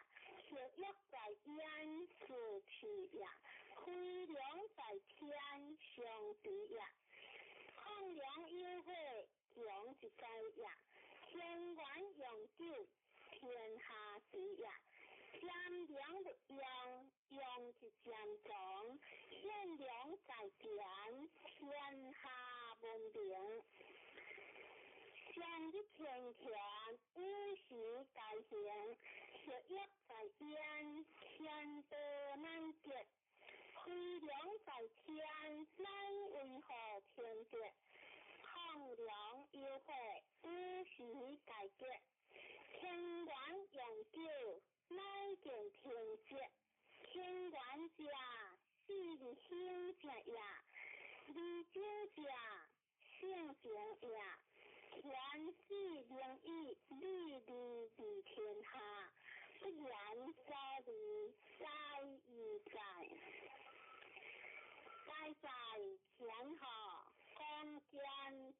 学业在焉是气也，飞龙在天上地也。亢龙有悔，强一载也。天天元永久，天下之也。占良不用，用是占长，献良在前，天下文明。上日天田，五时大行，学业在天，天道难得。飞龙在天，乃为何天德？抗梁优惠，五时大吉。天元永久，乃见天节。天元者，四日兴者也；二九者，圣情也。天子灵义，利利利天下，不言所利，在亦在。在在天下，光见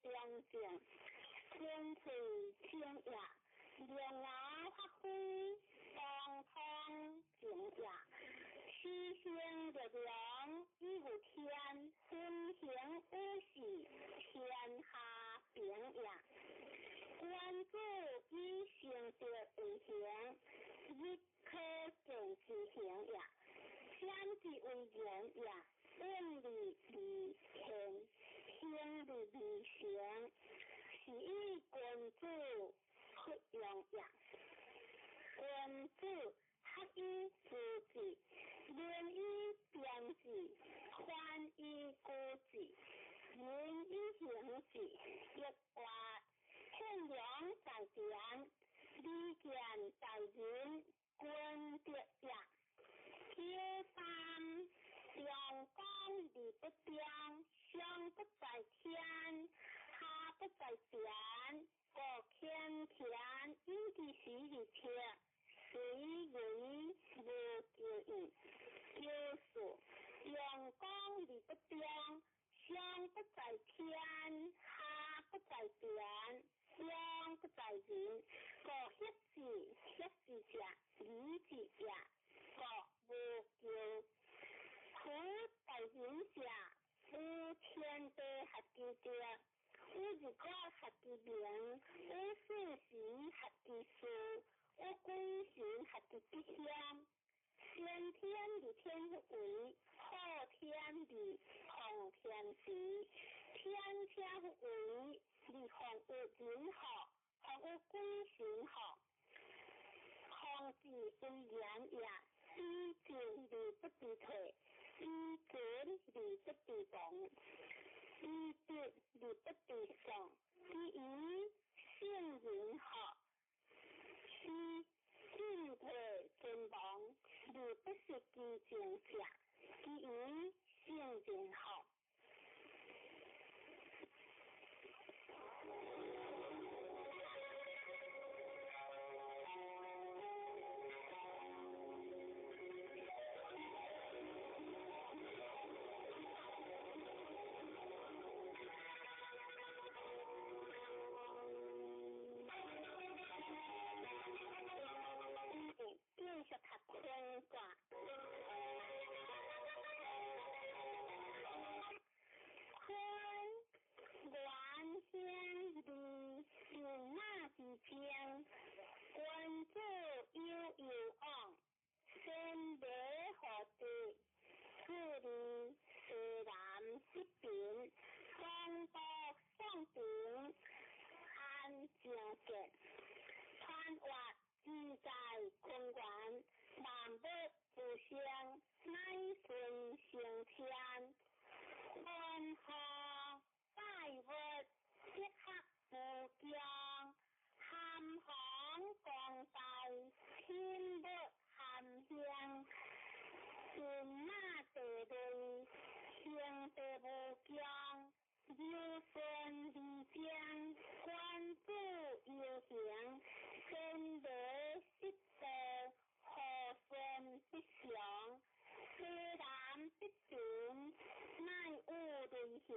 中正，天翠清也。两牙发挥，当通正也。七星六阳以有天，分行五事，天下平也。君子以成德为行，日可见之行也。先之为人也，远离离天，行离离行，是以君子不用也。君子学以致志，仁以辨志，宽以固志，仁以行志。亦话献良在前，利见在人，君德也。九三，阳光而不中，上不在天，下不在田。国天田，以其时而天，随为无求意。九四，阳光而不中，上不在天，下不在田，中不在人。国协志，协志者，理智也。国无求，苦在人者，有天地合其德，有日月合其明，有四时合其事，有鬼神合其吉祥。先天而天为，后天而奉天时，天天为而奉有人学，奉有鬼神学。控制为严也，以进而不知退，以权而不知亡，以德而不知丧，以以圣人学，是进退存亡而不失其正者，以以圣人学。继续读坤卦。坤元兴利，人马之争，君子有攸往，先礼后德，次离西南之平，东北宋平，安正见，川越自在坤元，万物不生，乃顺成天。坤和百物，积学无穷，含弘光大，天物含兴，人马地类，行地无穷，柔顺而正，君子游行，先礼失道，和顺必祥，西南必平，乃有类行，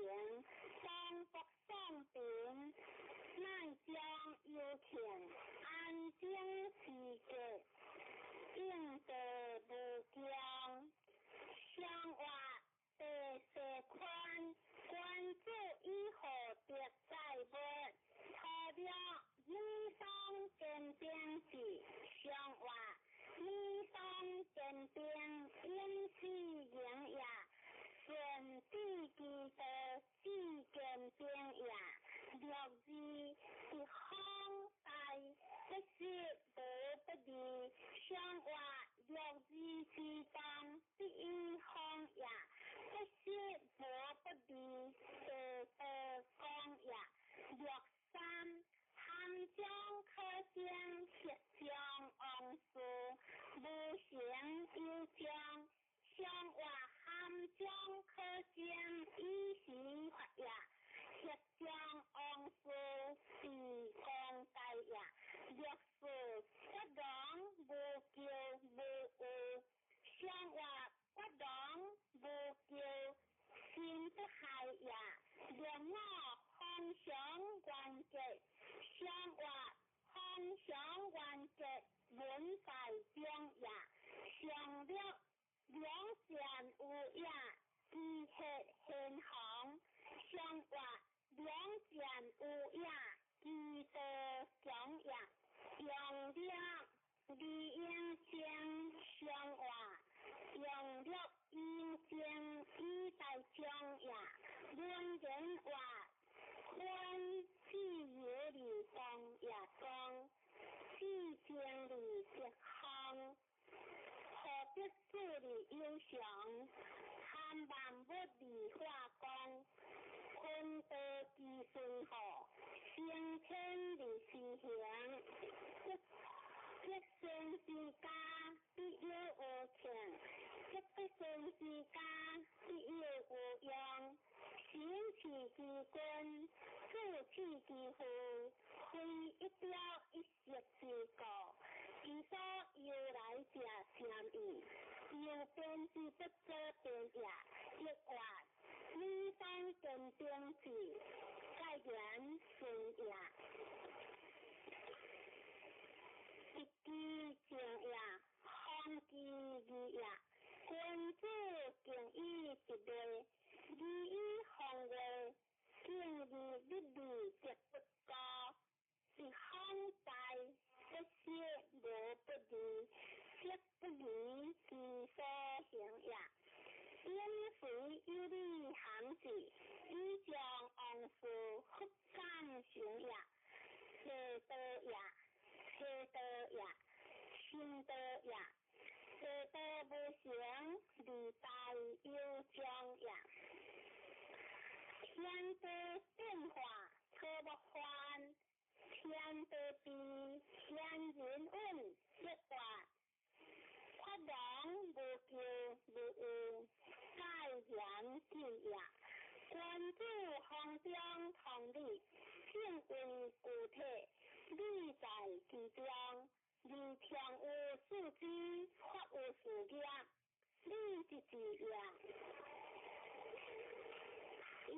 东北宋平，乃将有庆，安静时节，应地无穷，相活地势宽，君子以和李應正相話，用略應正以代將也，文言話寬自由而當也當，自正而德方，何必主而有常，含萬物而化光，坤道之順和，成天而施行，積善之家必有餘慶，積不善之家必有餘殃。行事之君，處事之父，非一朝一夕之故。其所由來者甚矣，由變之不可變也。抑或女方堅定志，蓋言順也。一其正也，方其義也。君子敬以直禮，禮以方位，敬而立而則不高。一方大，不屑無不義，則不義之所行也。因非有理含志，以將往事復感成也。邪道也，邪道也，心道也。邪道無成，而大有將也。天地變化，草木繁；天地變，天人穩，抑或法王無咎無怨，蓋言進也。君子方中同理，正為具體，理在其中，而常有四肢，法有四業，理一字也。應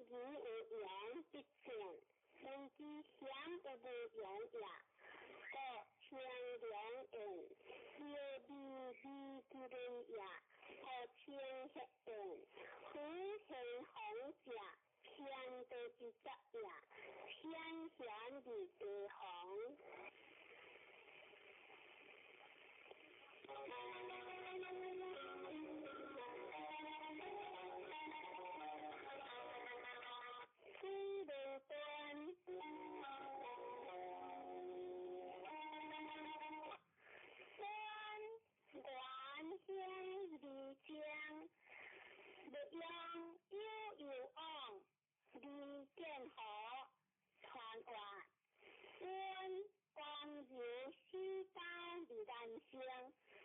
而有言必正，言之險有無言也。故清涼言，妙味味之論也。故清血言，夫天皇者，天道之則也。天賢而地皇。水無端，端元興而精，欲用有有往，而見何傳話。阮光柔四家而難成，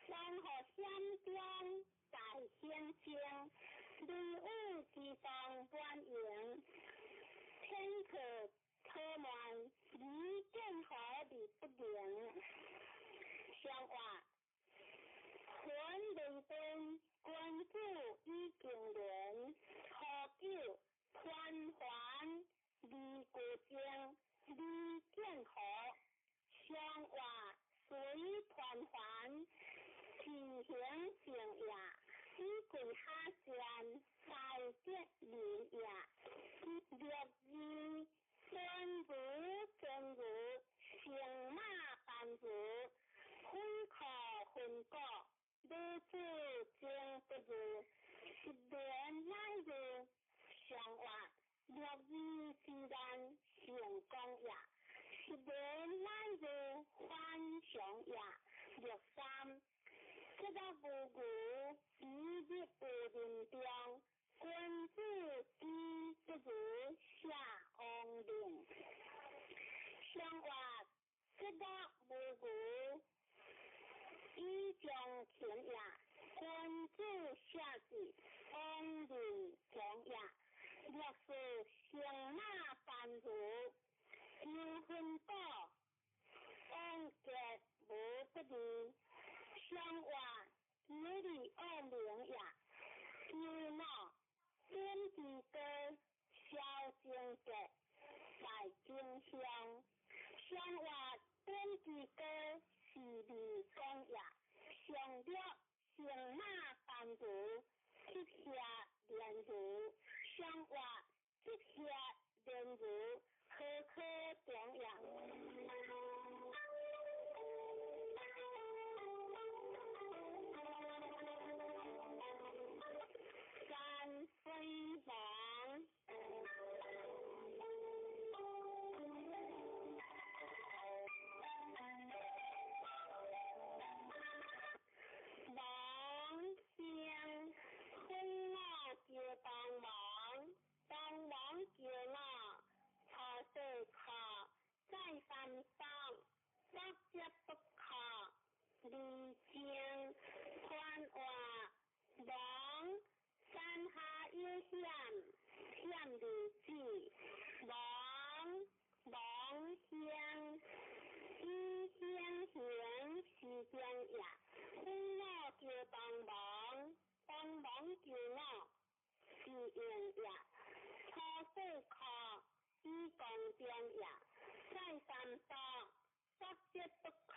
然後險中大顯精，雷雨之當滿盈，天可可慢，而見何而不靈。相話，魂未斷，君子以敬廉，何久團環而故精，而見何相話隨團環，其行正也。以貴下善，大德仁也。六字真如真如，成馬凡如，分可分果，女子情不如，十年乃如相話，六字之難成功也。十年乃如反常也。六三，這個無牛，以日有人中，君子之不如下王令。相話，這個無牛，以將勤也。君子下志，王令強也。六四成馬凡如，求分果，王結無不義。相話，有理惡名也。有腦，點之高，消精結，在真相。相話，點之高，是利講也。上略成馬凡如，吉下連如。相話，吉下連如，何可重也？必不可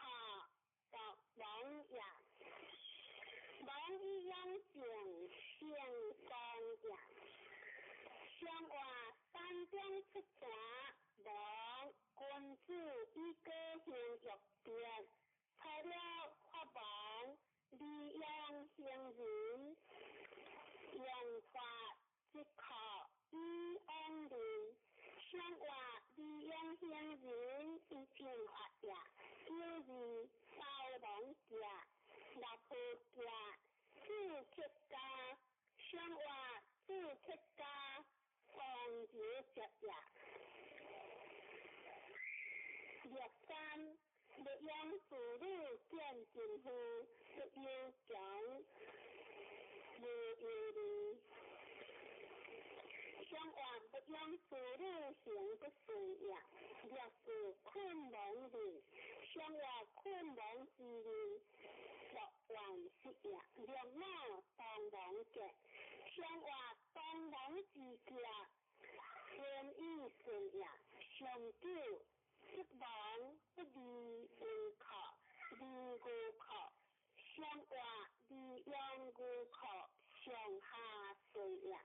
作王也。王以养正成功也。上话山中出泉，王君子以果行欲别，除了法王，利用行人，用法即可以往人。上话利用行人以正法也，九二包王者，六号者四七家，上话四七家，王者接也。六三，欲养子女见真父，不忧穷，无忧虑。上话欲养子女行不顺也，六四困亡人，上话困亡之人，乐万失也。六五当亡者，上话当亡之者，天意顺也。上九，失望不离为可，离无可，上话离养无可，上下顺也。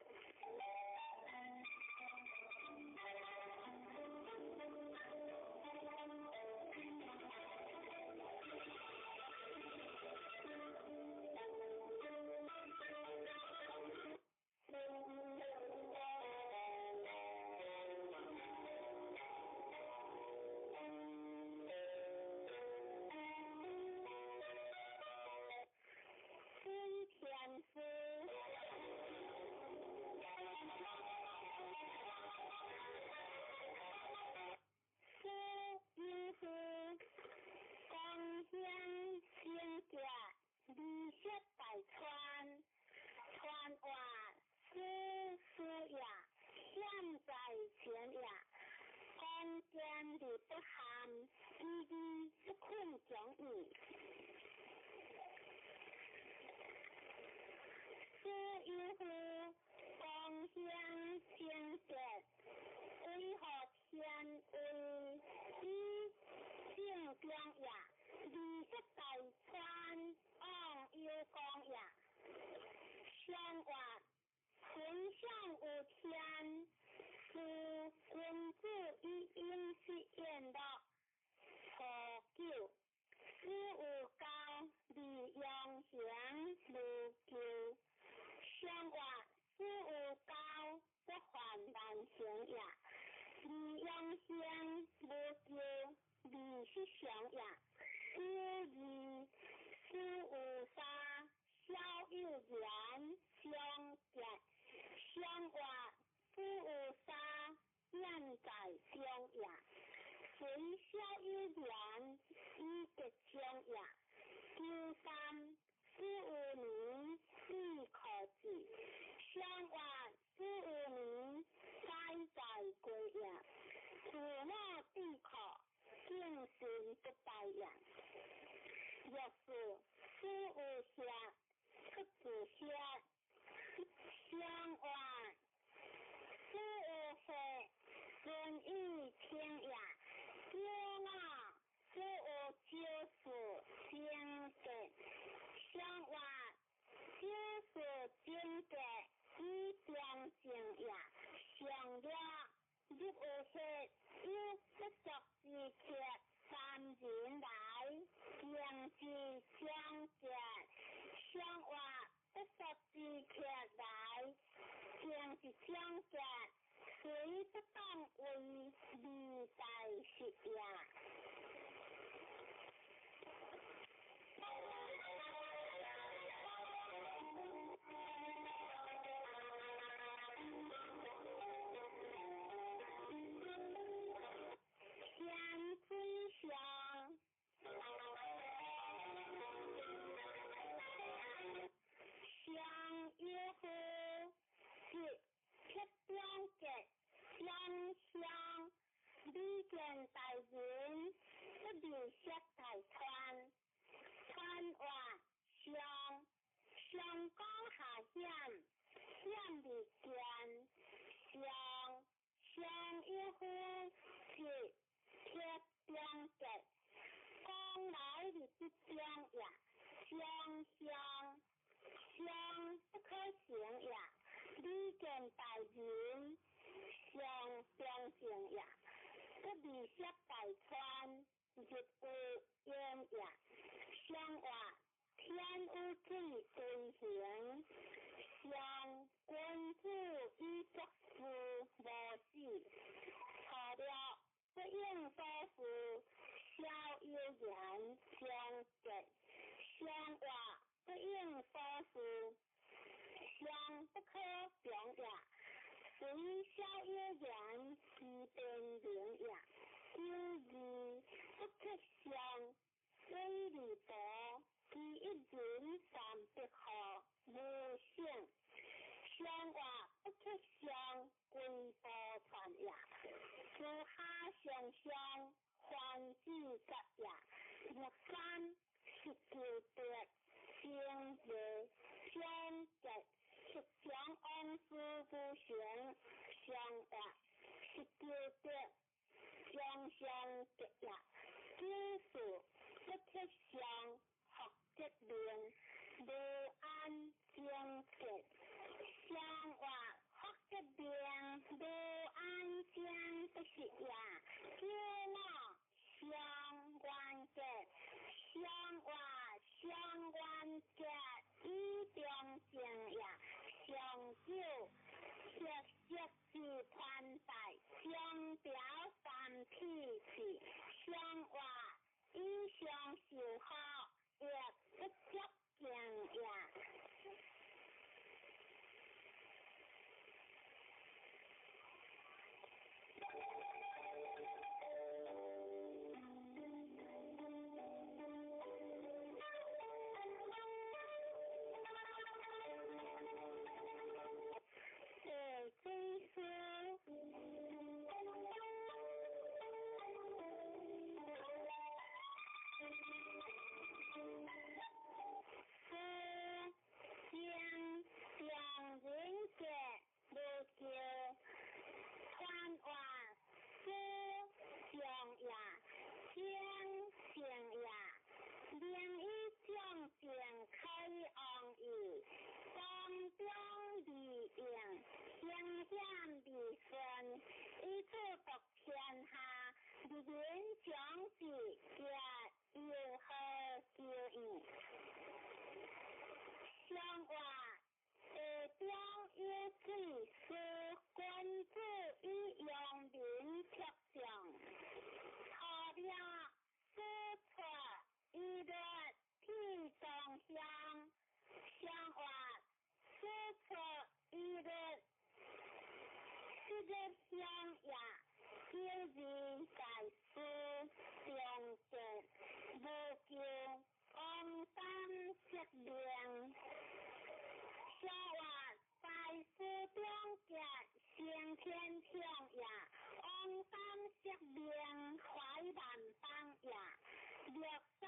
孙天师，苏英夫，光显圣洁，绿色大川，川话苏苏也，险在前也，光见而不憾，以义不困穷矣。苏有夫，光显圣洁，为何天位以正中也？绿色大川，往有光也。上话纯上有天，是君子以饮食宴乐。初九，师有教，利用行无咎。上话师有教，不患难行也。利用行无咎，利是上也。九二，师有三，小有言，相结。上话师有三，愿在中也。随小有言，以吉中也。九三，师有年，必可治。上话师有年，灾在归也。父母必可，敬神不败也。六四，师有下，出自下。上话师有下，顺意听也。九五，师有九四，正结。上话九四正结，以中正也。上六，入有血，有不足之客，三人来，行之相结。上话不足之客来，行之相结，谁不当为利在实也？天水上，上有夫，是铁中结，相相，李见大人，不离色大川，川话上，上讲下险，险未见，上上有夫，是铁中结，讲往來佇德中也，雙向雙不可行也，禮見大人上中正也，不離涉大川，日有淹也，雙活天有水隨行，上君子以作事無死，錯了不應所事，小有言相結，雙活不應所事，雙不可強也，隨小有言其變明也，九二不克相，水利薄，其一人三百號無性，雙活不克相，歸寶傳也，四下相相，環子節也，六三十九德，生日相結，十強王事不成，雙活十九德，雙雙結也，九四不克相，福德明，無安正結，雙活福德明，無安正不是也，九五雙元結，雙活雙元結，以中正也，上九色色之團帶，雙表三體字，雙活以上受福，亦不足敬也。地水师。师将上人杰无叫，传话师上也，将成也，明以将正开王义，当中利用，兴险利顺，以此夺天下，人民长治，皆有何求意？相话地中有水，是君子以扬名卓将，初了师出以律天中乡，相话师出以律四个乡也，九人在师中结，无求王三色命。小话在师中结，先天强也，王三色命怀万邦也。六三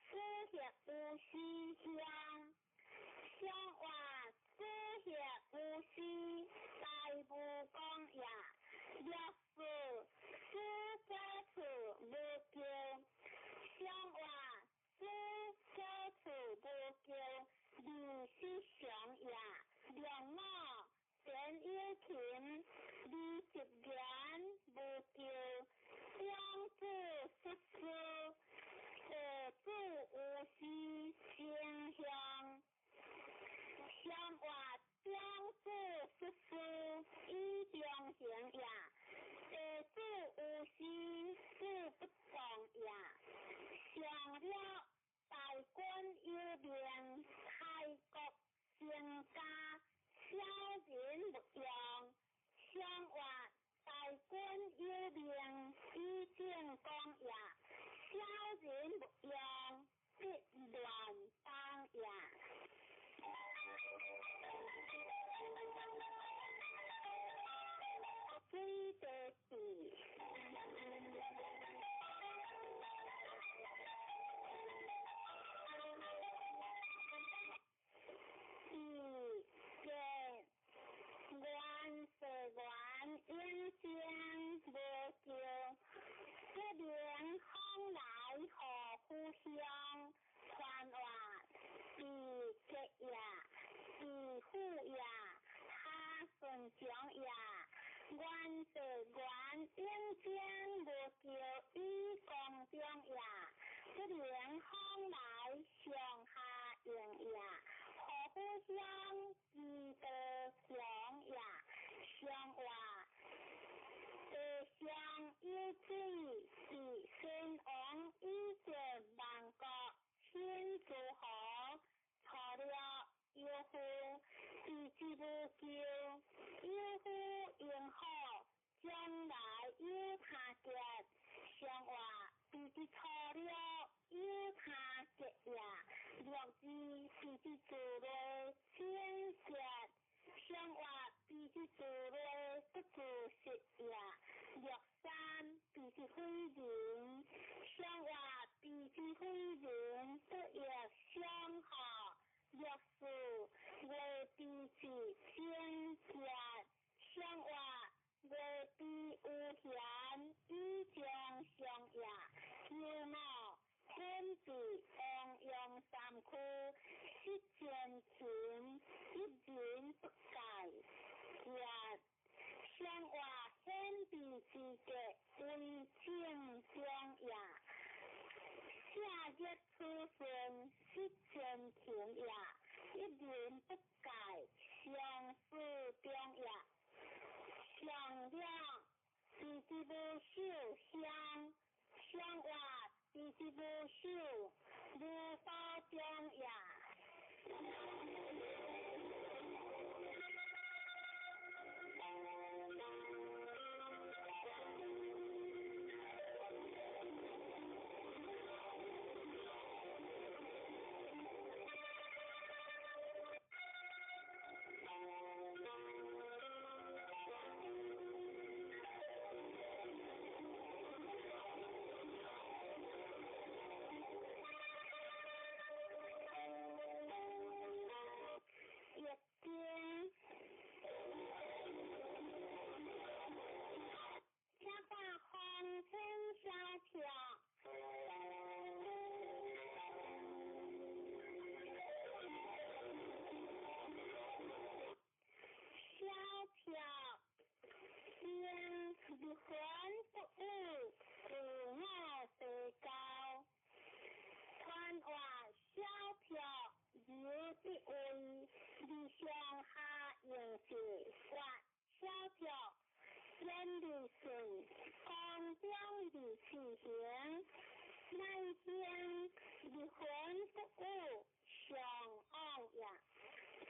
师协无私乡，小话师协无私大无讲也。六四师家处无求，小话师家处无求，二是常也。两五田有琴，二十言无求，两子失师，二子无私清香。相话两子失师以中行也，二子无私事不动也。上了大官有命，开国成家，小人勿用。相话大官有命，以正讲也，小人勿用，必乱当也。水地地。二个元世元永生无救，这边风来何夫中也，原地原应将无叫以公中也，不能方来上下应也，何不相知道强也，上话地上有水是先王以前万国先诸侯错了。有夫伫之无求，有夫用好，将来有他结；上话伫之错了，有他结也。六字伫之自内先结，上话伫之自内不自实也。六三伫之非人，上话伫之非人不亦相合。六四月比是先结，相话月比有闲以将相也。有五天地王阳三区，失前秦一人不改。结相话天地之格为正中也。下日出生失前秦也，一人不改，相思中也。上两伫之无守相，上话伫之无守无法中也。易经，请看风天小跳。小跳，先入魂不语，自我地高。传话小跳，由得位，理上下应是发小跳，远离顺，空中离气行，乃行入魂不语，上往也。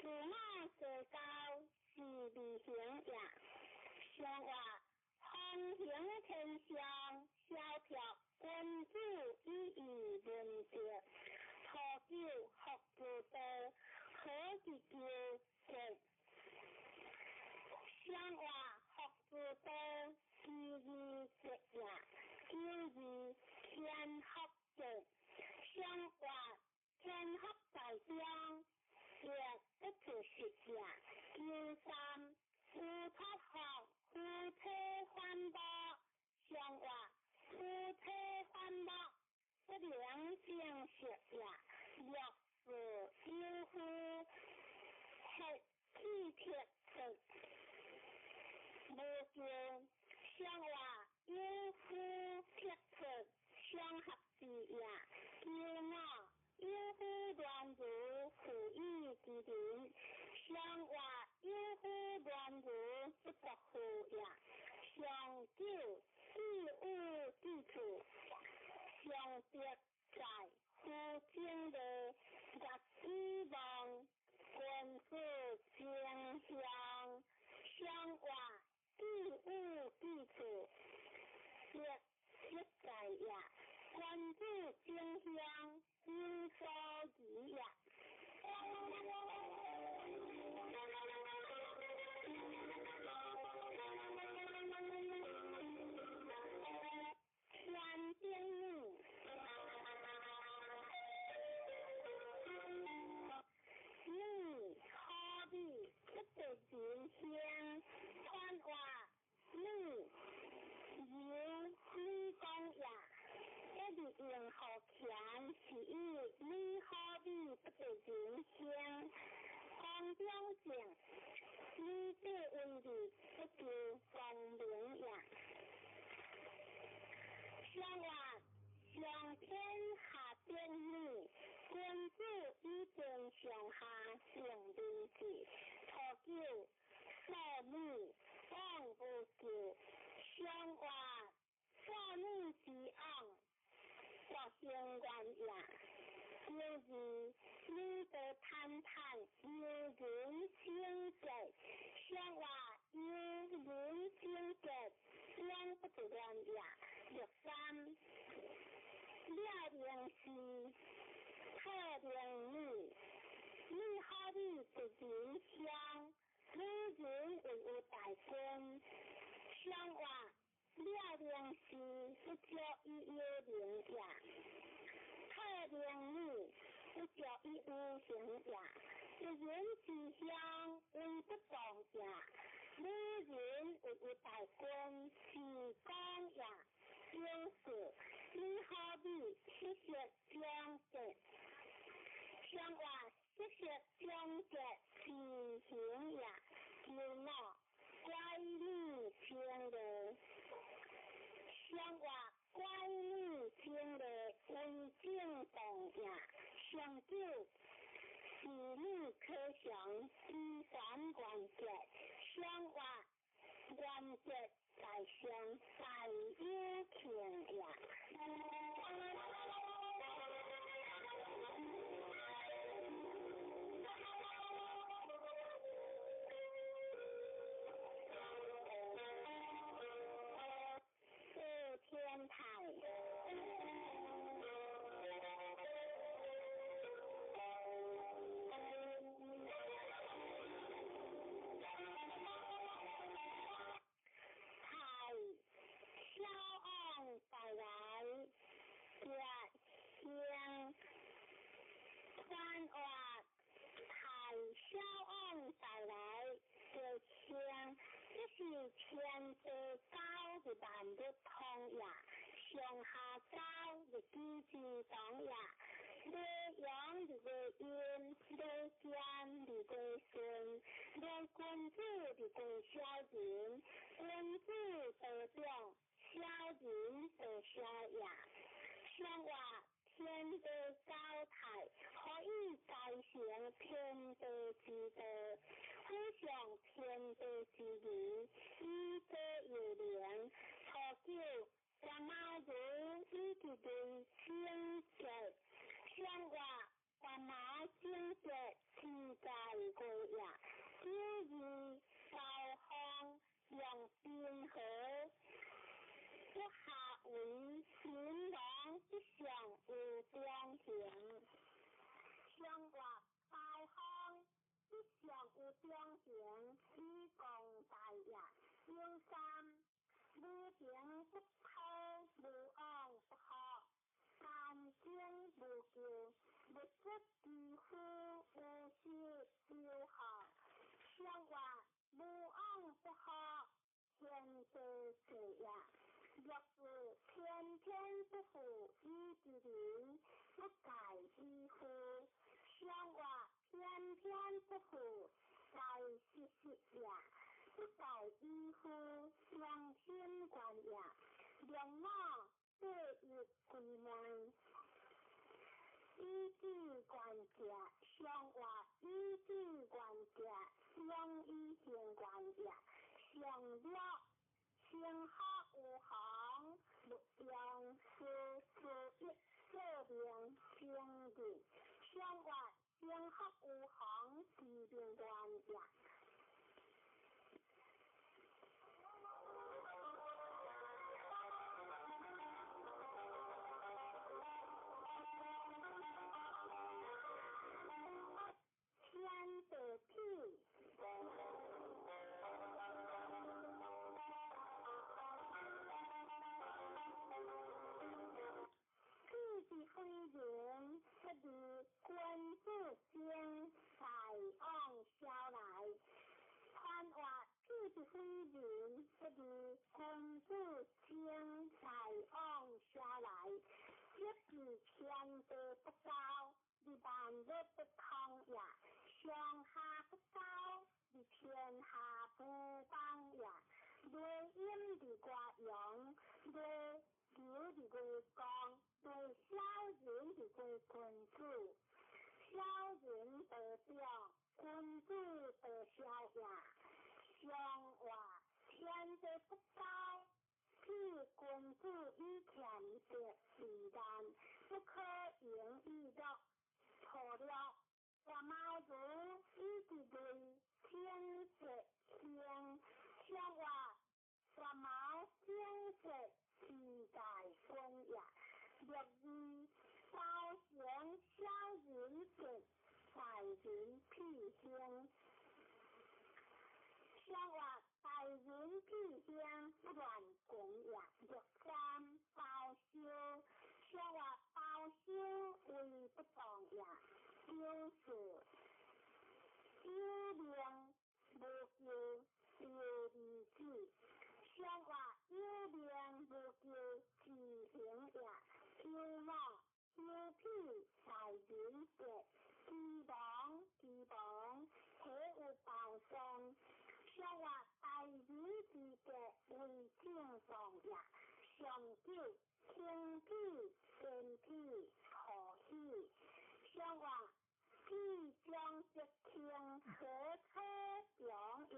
自我地高是理行也。上话风行天上，小跳君子以义论德，初九福之道，何其求结？上话福之道，其义结也，九义天福结。上话天福在中，结不自实也。九三夫托福，夫妻反目，上话夫妻反目，不能正实也。六四有夫，黑气铁出，无求上话有夫铁出，相合之也。九五有夫乱如负义之人，上话有夫乱如不得负也。上九四五之处，上德在夫正的日子望，君子正向，上话第五之处，德德在也。君子正向，有所疑也。天顶女，女好比不得人生，传话女由女讲也。一日用好强是以女好比不得人生，空中静，女子为义不求光明也。上话上天下顶女，君子以天上下定明志。初九，少女往无咎。上话少女之往，国兴愿也。九二，女德坦坦，有人清洁。上话有人清洁，两不得乱也。六三，了明事，透明女，女好比一人香，女人为有大君。上话了明事，不足以有名也。透明女，不足以无形也。一人之乡，为不当也。女人为有大君，是讲也。九四，女好比七色两节，上话七色两节是形也。九五，乖女清丽，上话乖女清丽为正当也。上九，仕女可祥，依权原则，上话原则在上，大有庆也。四天台。太小王带来月星，传话太小王带来月星，这是天地交的万物通也，上下交的机之同也。马阳的月阴，马坚的月顺，马君子的月小人，君子得长，小人得小也。上话天地交泰，可以继承天地之道，辅上天地之义，以德有灵。初九，干马如以及对清洁，上话干马清洁，自在过也。九二，高方用冰河。不下为秦王之上有中行，上话大方之上有中行，以共大业。九三，无情不偷，无往不福，干净无咎，物质之夫，无失修学。上话无往不福，天地赐也。若是天天不负以之人，不改以夫。上话天天不负，在时时也。不改以夫，良心观也。两马对日归门，以智观者，上话以智观者，两以行观也。上了。天下有行，勿用事事一说明生日。上话天下有行，是明愿也。天地痞。痞是非人，不如君子精，大往小来。传话痞是非人，不如君子精，大往小来。这是天地不交，你万物不通也；上下不交，你天下子以俭德避难，不可盈以乐。初六，跋猫如以伫内清洁兴，上话跋猫清洁时代军也。六二，包成小人节，大人屁兴。上话大人屁兴不乱滚也。六三，包烧，上话包烧为不当也。九四，有名无求有二子，上话有名无求自行也。九五，有屁大人节，鸡王鸡王，体有包送。上话大人之节为正当也。上九，清屁坚屁何喜。上话屁中则清何车中也。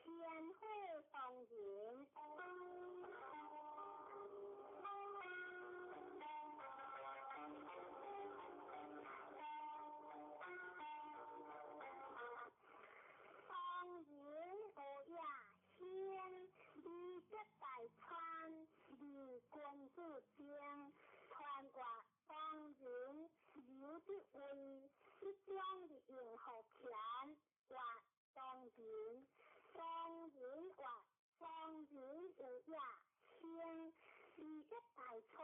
天火当人。当人有也先，二节大川，二君子精，传话当人留伫位，一中伫用予钱，话当人，当人话当人有也先，二节大川，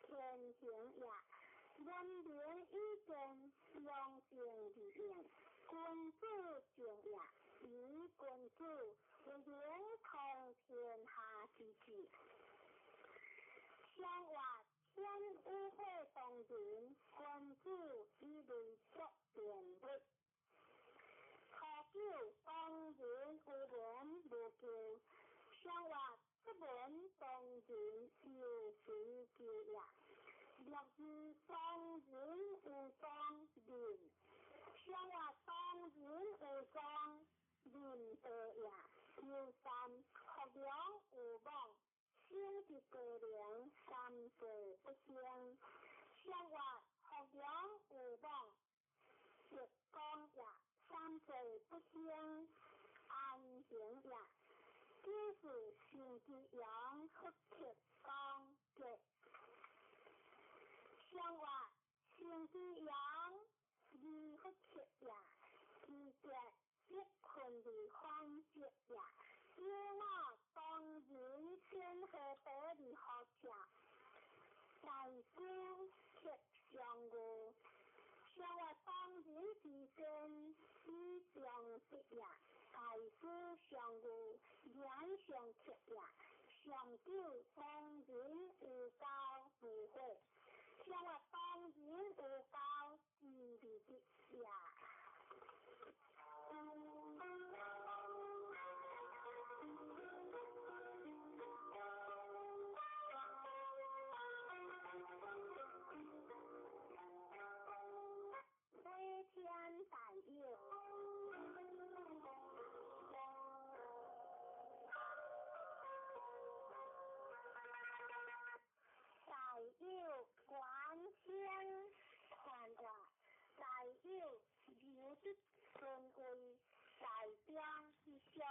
天行也。文明以见，良政而应，君子敬也。以君子为能通天下之治。上话天有火当人，君子以类作辩论。初九，当人有文无求。上话不闻当人有随求也。六二，当人有当人。上话当人有当人道也。九三，福良有望，生伫高龄，三岁不兴。上话福良有望，德光也，三岁不兴，安行也。九四，生之阳，福克光节。上话生之阳，二福克也，其节必困而反节也。九五，当人先何得而何者？大师克上月。上话当人之先，以上德也。大师上月，言上克也。上九，当人有交无悔。上话当人有交之而得也。飞天大有。大有关天传话，大有留伫尊位，大中之上，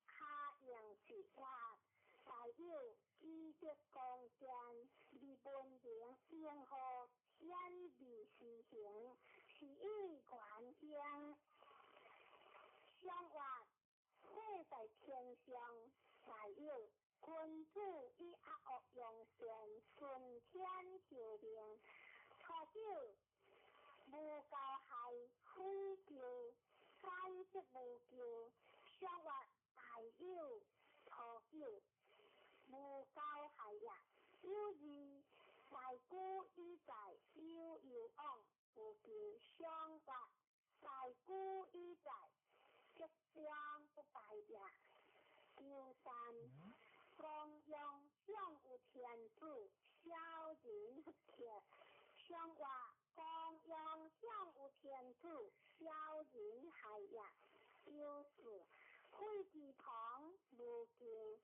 卡用之法，大有积德光剑，而文明应和显而实行，是以原兴。上话火在天上，大有君子以阿恶扬善，顺天受命。初九，无交害，非求，反则无求。上话大有初九，无交害也。有二，大古以在有有往，无求。上话大古以在，吉祥不败也。九三，光阳上有天子，小人不克。上话光公羊享有天主，小人害也。九四，废之旁无救，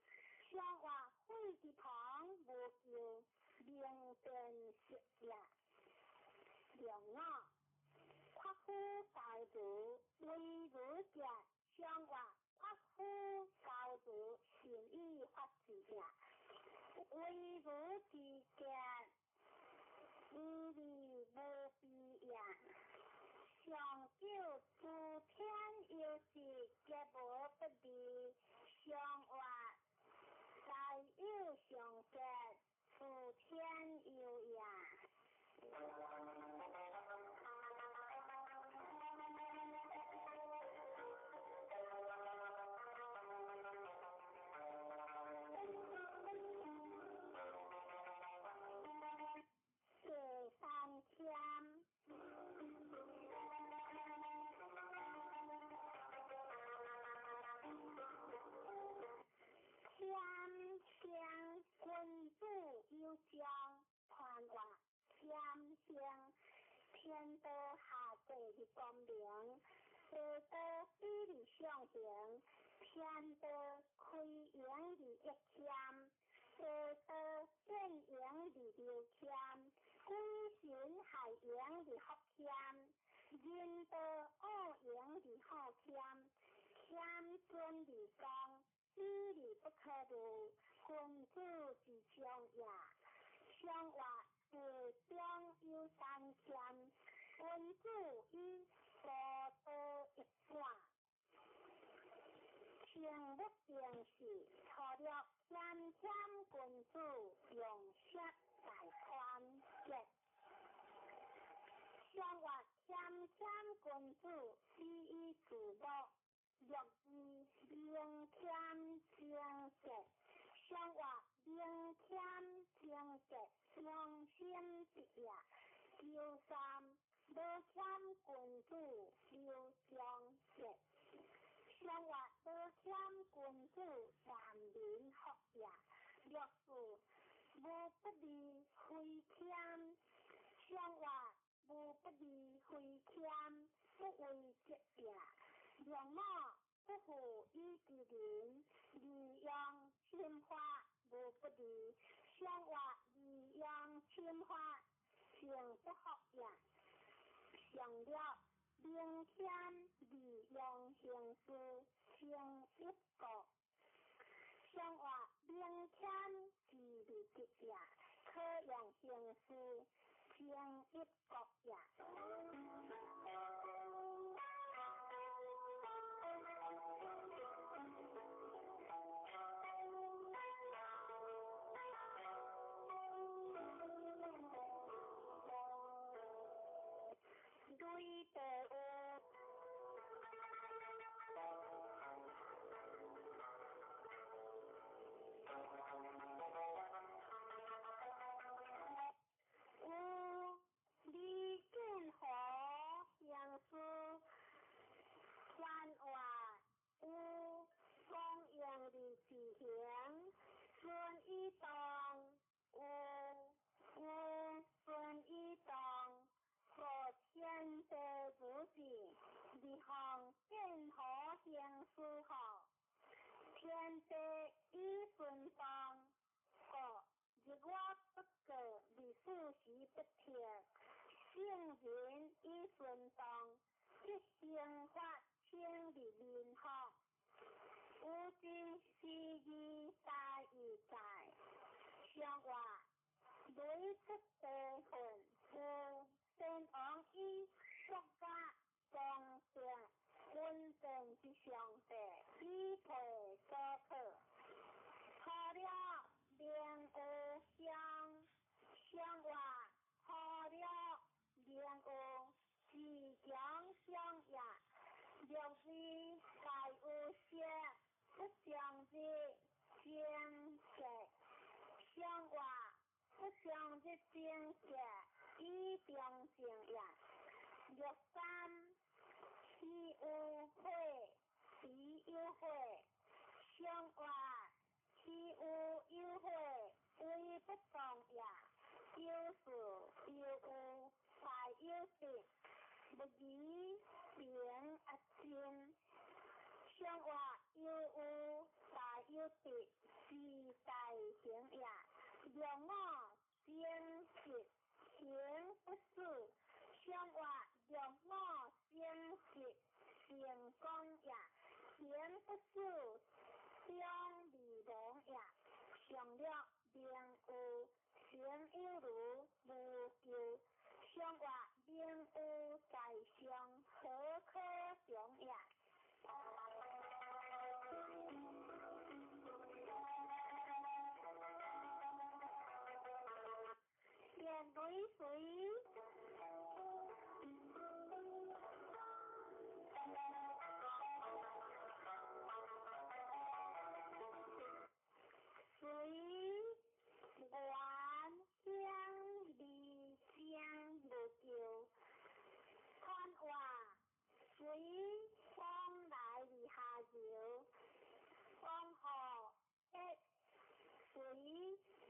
上话废之旁无救，明辨识也。两五，夸夫高如为如者，上话夸夫高如善以法治也。为如之者，无利无弊也。上九，诸天有时皆无不利，上话在有上格，诸天有也。第三签。谦谦君子有将，传话谦谦，天道下济的光明，地道比例上行，天道开盈的一谦，地道变盈的流谦，鬼神害盈的福谦，人道恶盈的好谦，谦尊的讲，比例不可入，君子之将也。上话地中有三谦，君子以孤道一转。清不定时，除了谦谦君子，用色大宽节。上话谦谦君子，礼以自乐，乐以明谦清洁。上话明谦清洁，用心之也。九三，无谦君子，留长节。上话无谦君子，难民福也。六四，无不利非谦。上话无不利非谦，不为节也。六五，不负以之人，利用心法无不利。上话利用心法，诚不服也。上六，明谦利用行事，成一国。上话明谦之利节也，可用行事，成一国也。对地有。有李建和行事，传话有公用的执行，孙以当有有孙以当，和天地不济，日方建和行事好，天地以顺当，个日月不过，日四时不停，圣人以顺当，即生发清日民福。有之时义大义在，上话雷出地分，有先王以国家公正稳定之上帝，以配所托。除了明有相，上话除了明有自强相也，六字皆有色，不相日精节，上话不相日精节，以中正也。六三，其有火，彼有火，上话其有有火，为不动也。有事有有，大有得，不疑平阿真。上活有有大有得，是大行也。六五正直行不死，上活六五正直成功也，行不死中未亡也。上六明有行有如无咎，上活明有在上何可长也？电雷水，随原乡离江无咎，传话随风来而下游，王河一随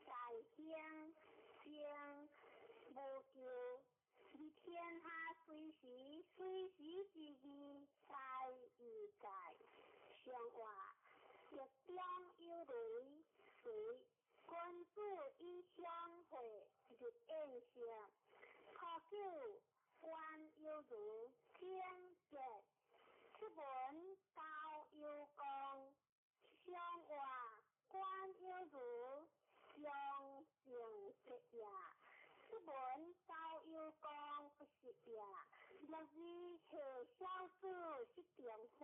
在乡正无咎，而天下随时随时之义在于在，上话日中有雷随君子以相会日宴席，初九官有如天节，出门高有功，上话官有如上正节也。出门高有功不是也，六二下小子是丈夫，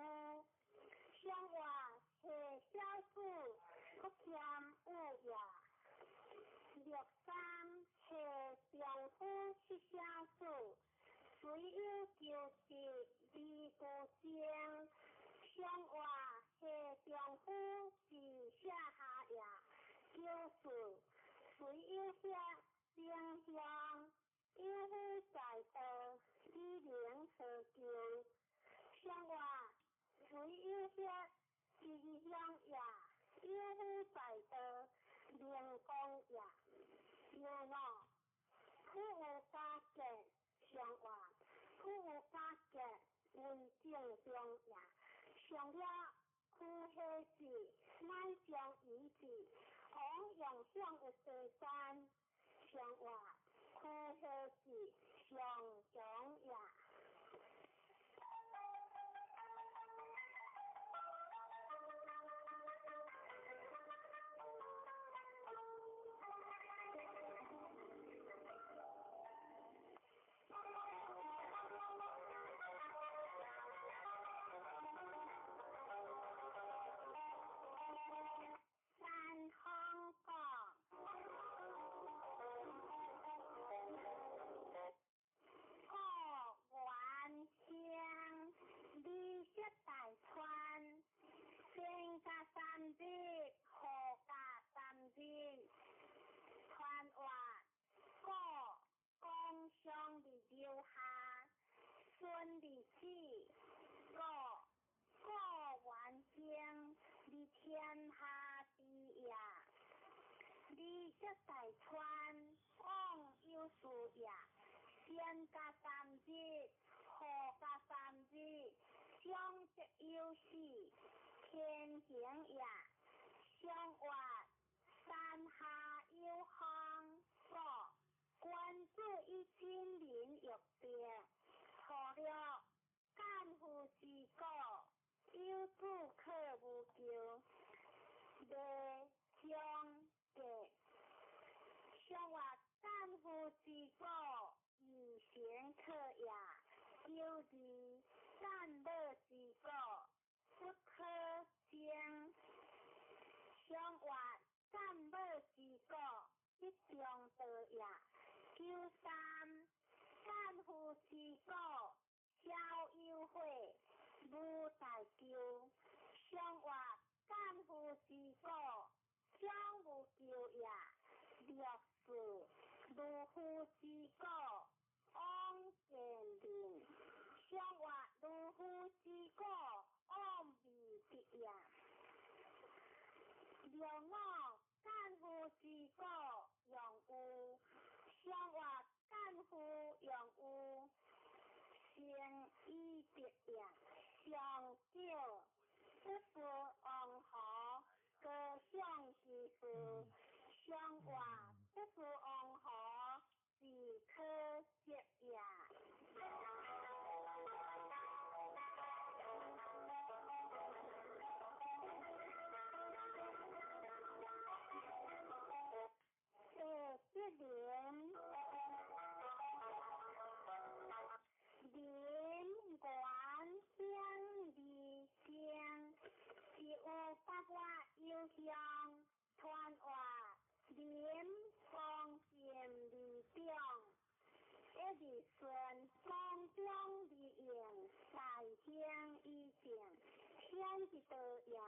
上话下小子不谦有也。六三下丈夫是小子，虽有求得而无争，上话下丈夫是下下也。九四虽有下正向，有夫在道，以能何求？上话虽有下吉祥也，有夫在道，明光也。六五苦有加结，上话苦有加结为正中也。上了苦下子，乃将遗子，王用向有地山，上话苦下子上强也。三方讲，故原乡离石大川，先加三日，后加三日，传话故公上伫留下，孙伫子，故故原乡伫天下之也。离石大川，往有事也。先加三日，后加三日，相则有死，天行也。上话山下有风，故君子以亲民欲定，初六干夫之果，有子可无咎。未将结，上话干夫之果，以贤可也。九二干母之果，不可争。上话干母之果，一中道也。九三干夫之果，小有悔，无大咎。上话干夫之果，将无咎也。六四如夫之果，往见人。上话如夫之果，往未得也。六五干夫之果，用有。上话干夫用有，得也。上九，不负王侯，高尚之事。上活不负王侯，是可惜也。第一联，人愿兴而生，是有百外有乡，传话民方正而长，一日顺风中而应，大兴以正，天之道也。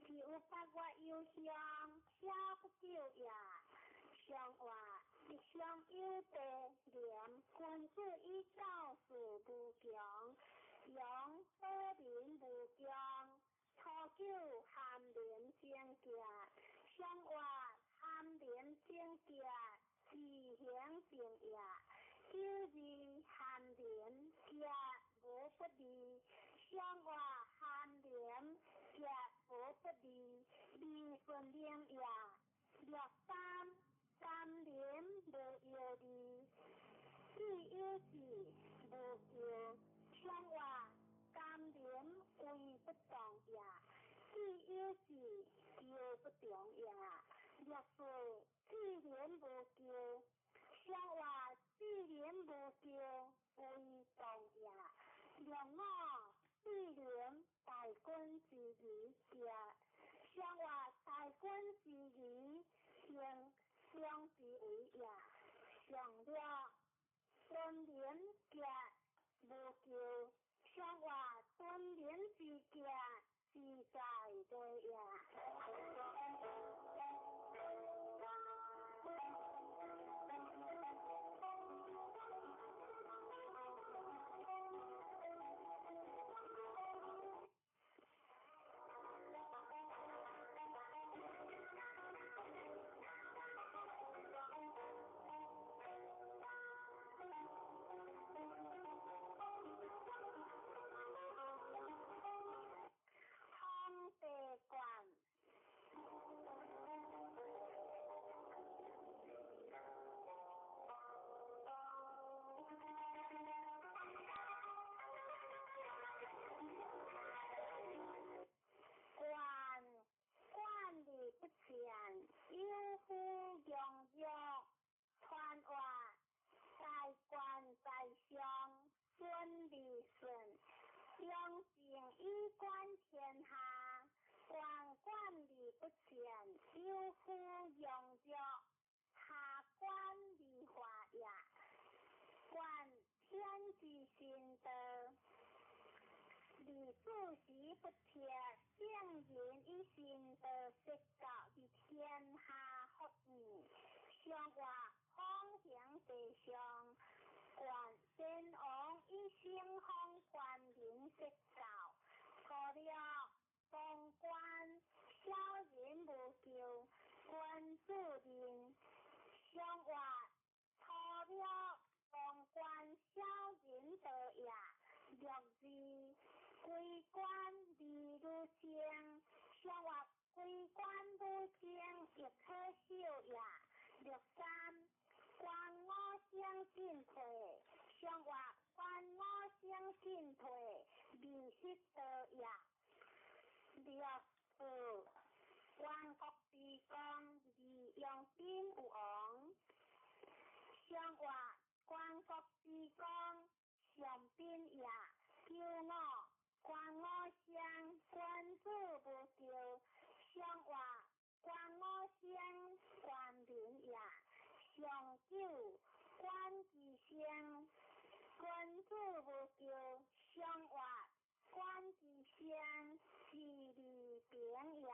是有百外有乡，小不久也。上话日上有地廉，君子以教事无穷，扬保民无穷。初九含廉贞洁，上话含廉贞洁，自行正也。九二含廉洁无不利，上话含廉洁无不利，利顺廉也。六三三廉无忧虑，智有志无求。上话甘廉为不动也，智有志求不中也。六四智廉无求，上话智廉无求为动也。六五智廉大君之义也，上话大君之义行相之为也。上六尊廉洁无求，上话尊廉之洁自在对也。皇帝冠。冠冠而不前，有夫强弱，传话在官在上，尊而顺，良政以观天下。官官而不前，有夫强弱，下官而化也。观天之心道，而主时不贴，圣人以心道说教于天下福义，上话方行地上，观先王以先锋观民说教，初六王冠小人无咎，君子仁。上话初六王冠小人道也，六二归官而如正，上话归官如正亦可守也。六三官五星进退，上话官五星进退，未失道也。六四万国之功，而用兵有王。上话万国之功，上兵也。九五官五星，君子无咎。上话官五星，官民也。上九官之星，君子无咎。上话官之星，是利平也。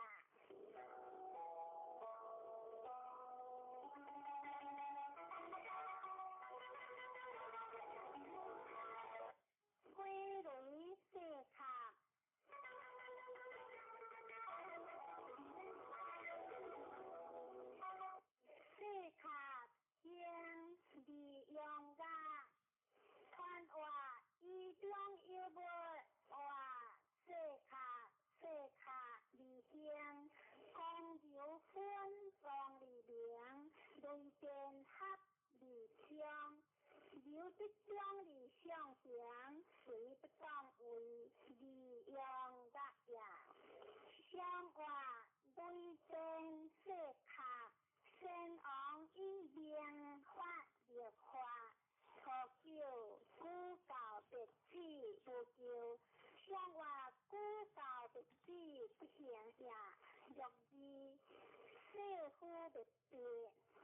飞雷四卡，四卡兴利用甲，传话以中有物。由得中二相形，随不当为利用乐也。相话累增世卡，先王以明法立法。初九，古教弟子无救，相话古教弟子不行也。六二，世夫灭毕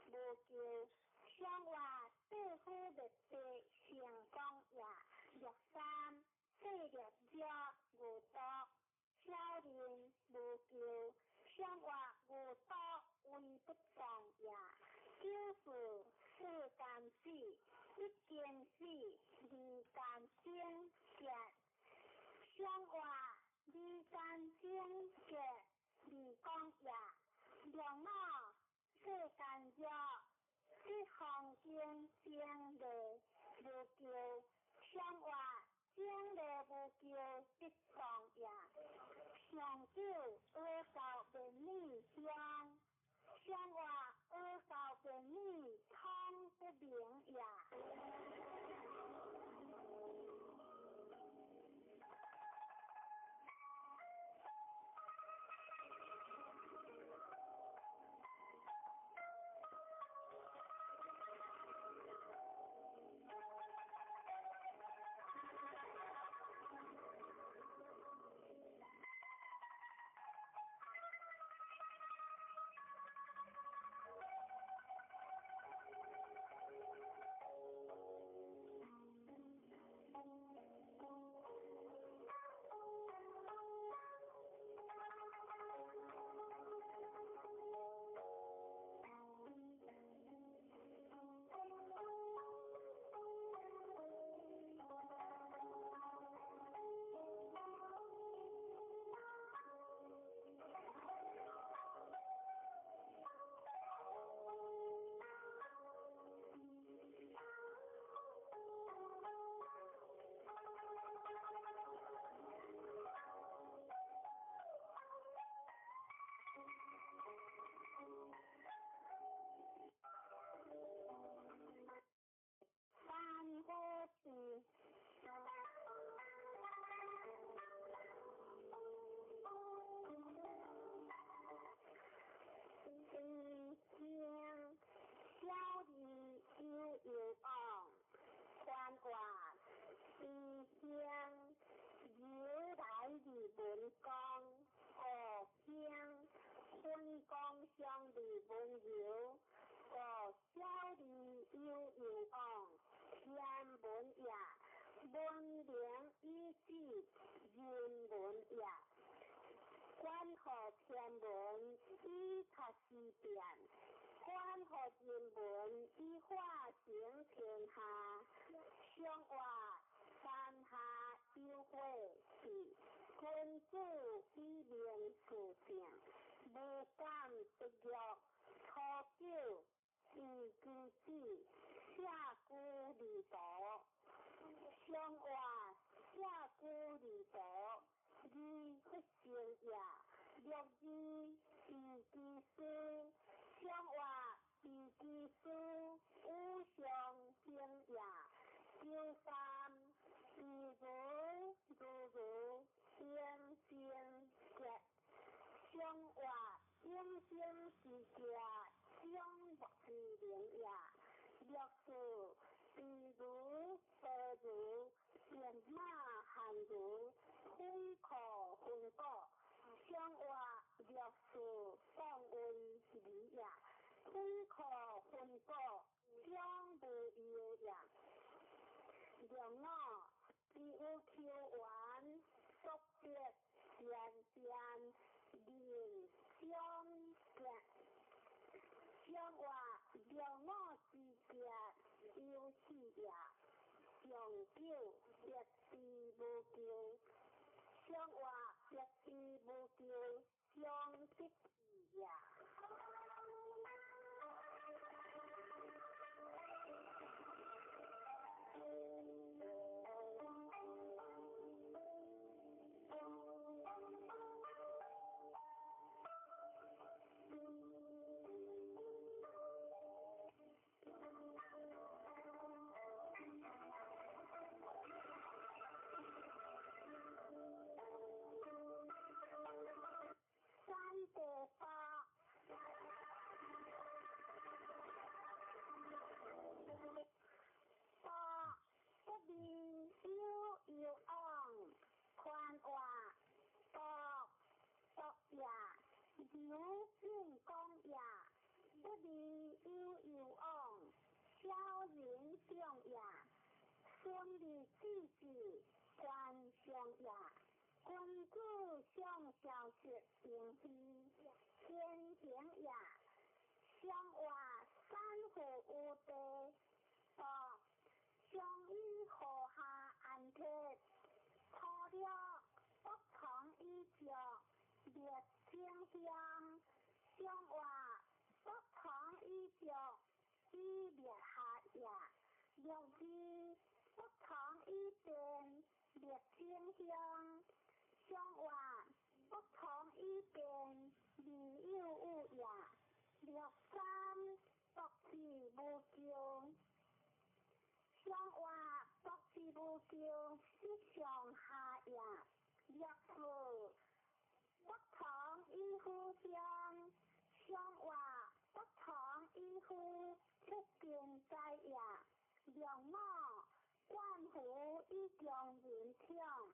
无救，相话世夫灭毕成功也。六三，世列者无毒，小人无救，相话无毒为不当也。九四，世间死，一见死，二间生结，相话二间生结，二讲也。六五，世间热，这风景整理无救，相话整理无救得当也。上九，阿教便女乡，相话阿教便女通不明也。三个字。一声小儿悠悠往，还话一声由来二文公，五声分公相二文由，五小儿悠悠往，天文也，文明以止人文也。关乎天文以察时变，关乎人文以化成天下。相话三下有火是君子以明事正，无敢得欲。初九，伊居子，下居二途。相话下居二途，二不成也。六二，伊居师，相话伊居师，五常兴也。九三，伊如如如应生结，相话应生之结，将不之灵也。六四，伊如多如变马汉如分可分果，相话六四当为理也。分可分果，将无忧也。六五，伊有求缘，速别善善人相结。相话六五之结有四也。上九，别之无求，相话别之无求，相得也。小人中也，顺利之至，官上也。君子上小学平虚，天行也。上话三户有地，道上以河下安铁，初六不从以上列清乡。上话不从以上以列下也。六二不从以变列清乡。上话不从以变未有有也。六三独自无求，上话独自无求是上下也。六四不从以夫乡，上话不从以夫出根在也。六五万福以强人强，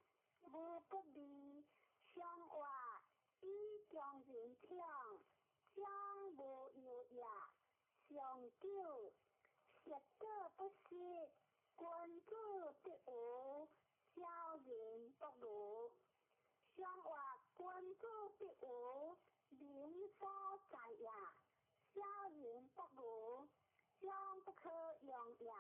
无不利。上话以强人强。将无有也，上九实果不失，君子得无，小人不如。上话君子得无，民所在也；小人不如，将不可用也。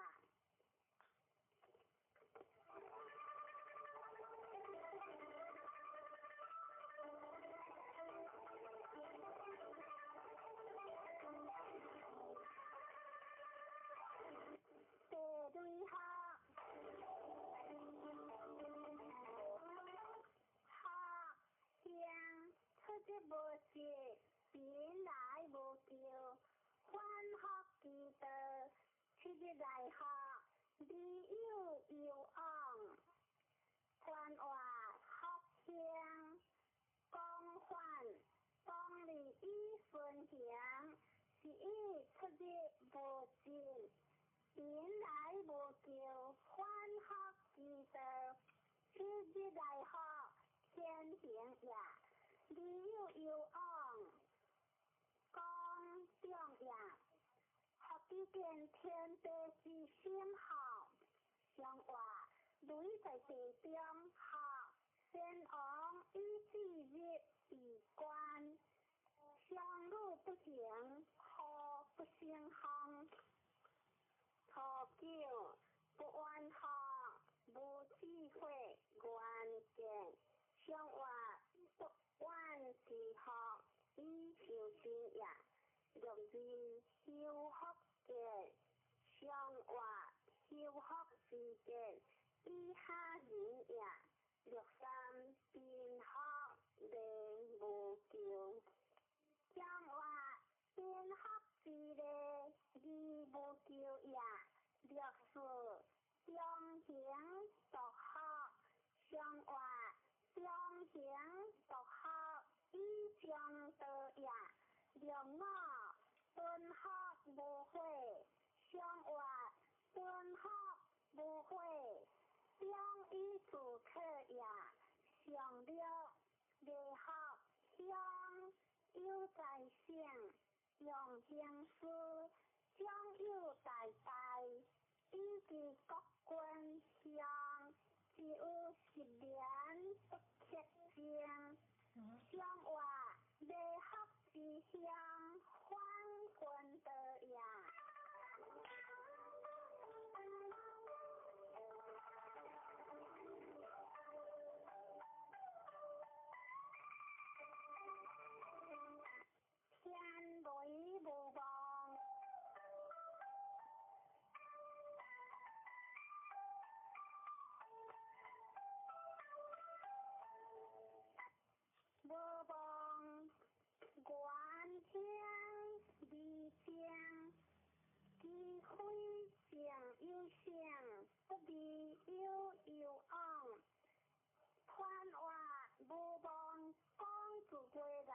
地雷学，学乡出则无失，贫来无求，反复其道，七日来学，利有攸往。宽话福乡，广泛当利以分享，是以出日无尽。贫来无求，反复其道，七日来学，天行也。利有攸往，公众也。福见天地之心好，上话雷在地中学，先王以至日以观，相路不行，何不成风？初九不怨学，无智慧，愿见上话不怨之学，以修身也。六二修福见，上话修福之见，以下人也。六三贫福连无求，上话贫福之利，义无求也。六四中行独学，上话中行独学，以上道也。六五敦福无悔，上话敦福无悔，中以自克也。上六礼学乡有在圣，用行师长有大大，以及国君乡，只有十年不克正。上话礼学之乡，反君道也。天雷无望，无望，愿听未正，机非正有性，不必有攸往。宽话无望，讲自归来，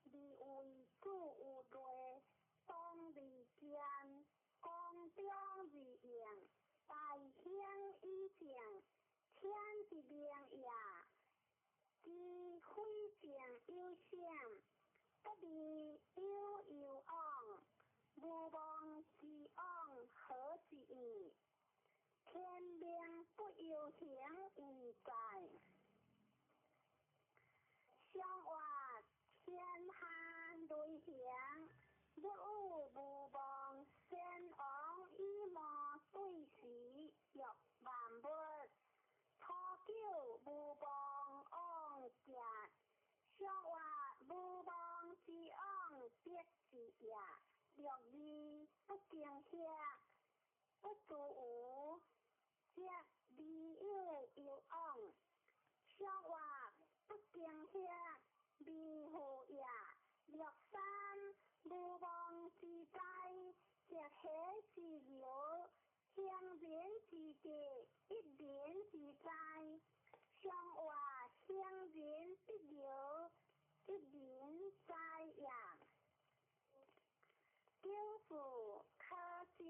而为主有类，当利剑，公中而用，大兴以正，天之明也。其非正有性，不必有攸往。无望之往何上活天下雷行，不有无望，先王以无对时欲万物。初九无望往行，上活无望之往必之也。六二不惊吓，不足无，则未有攸往。上活不惊吓，未负也。六三无妄之灾，则喜之由，兴仁之德，一人之灾。上活兴仁必由，一人灾也。九四可将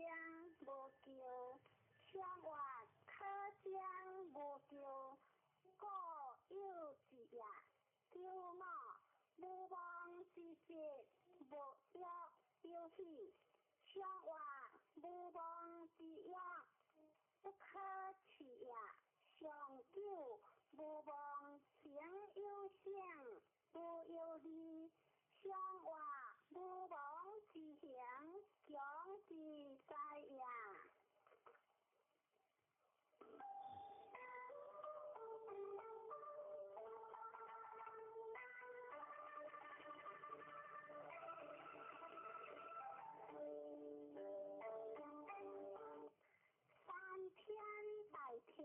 无咎，上活可将无咎，故有之也。九五无妄之节，无欲有喜。上活无妄之欲，不可取也。上九无妄行有性，无有利。上活无妄之行，强之灾也。三天大跳。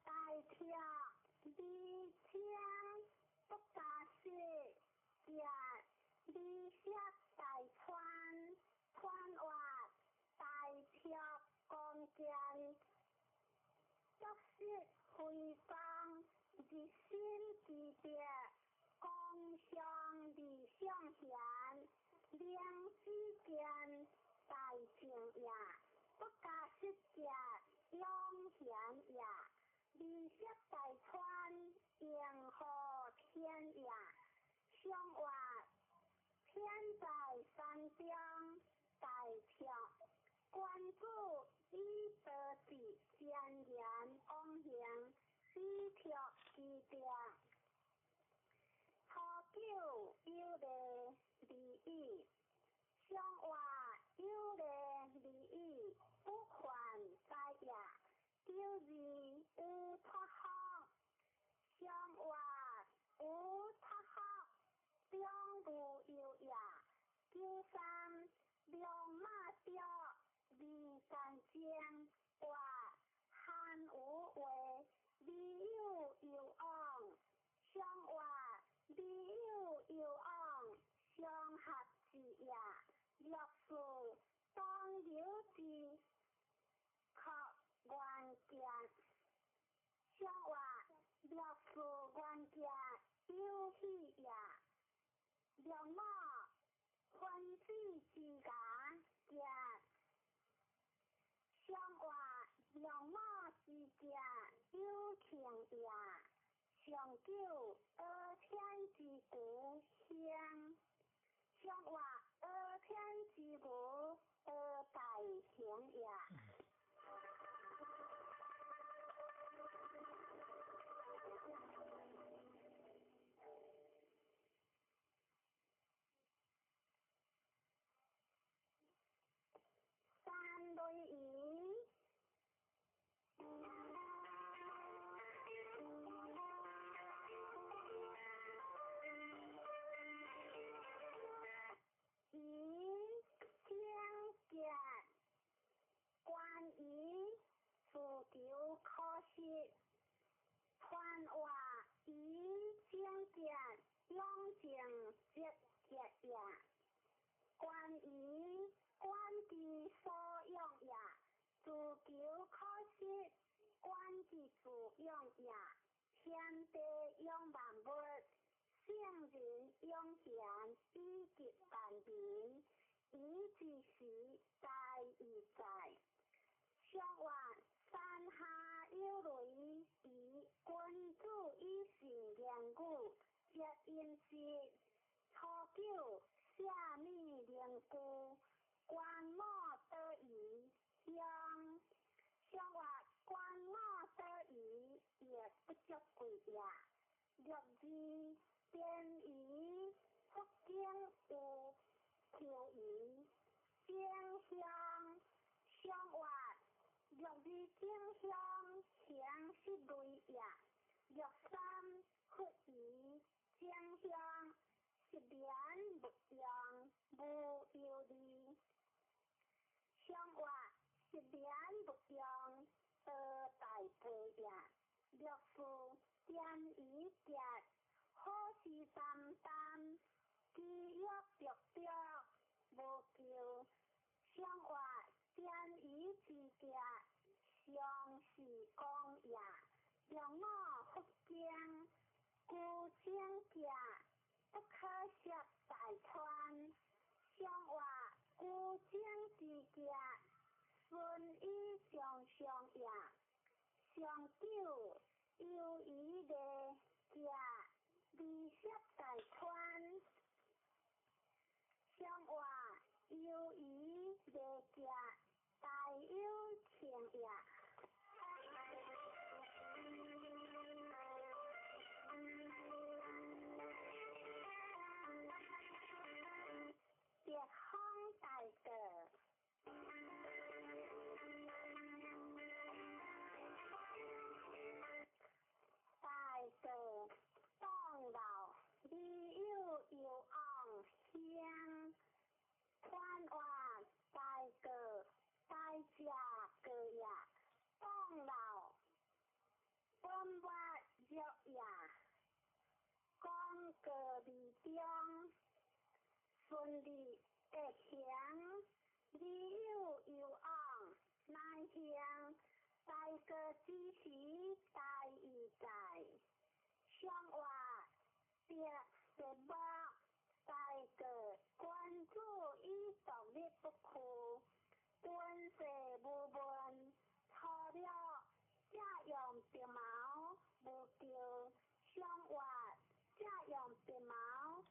大跳二千不加四，甲二色大川，川活大跳光剑，足色辉光，日新之德，光上理上贤，灵之见大正也，不加失者养贤也。二色大川，迎合天也。上活天在山中，大跳关注以德治，善言往行，以跳之德。初九有利利益，上活有利利益，不患灾也。九二有脱福，上活有脱福，中无忧也。九三龙马雕，二干净，活汉无话，未有攸往。上活未有攸往，上合之也。六四当有之，可元件，上活六四元件有喜也。六五分子之家件，上活六五之件有庆也。上九阿天之古兴，上活阿天之古阿大兴也。三类鱼。鱼精结，关于自求可惜，传话鱼精结，养成节节也。关于管之所养也，自求可惜，管之自养也。天地养万物，圣人养贤，以及万民，以之时在以在。上活山下有雷，以君子以信言语，接音诗。初九二典仪佛经有求仪正向上活六二正向行失类也，六三佛仪正向失眠勿用无忧虑，上活失眠勿用多大杯也，六四典仪节好事担当，饥欲著著无求，上活典仪之节常是讲也，六五佛经孤精节不可涉大川，上活孤精之节顺以上上也，上九犹疑的节离涉大川，上活犹疑的节大有情也。别方大道，大道当老，你有有昂香，宽话大道大家个呀，当老本我弱呀，讲个理中。顺利的行，你有有往难行，大过之时大义在，上话别别目，大过关注以独立不屈，敦世无问，初了这用白毛无求，上话这用白毛。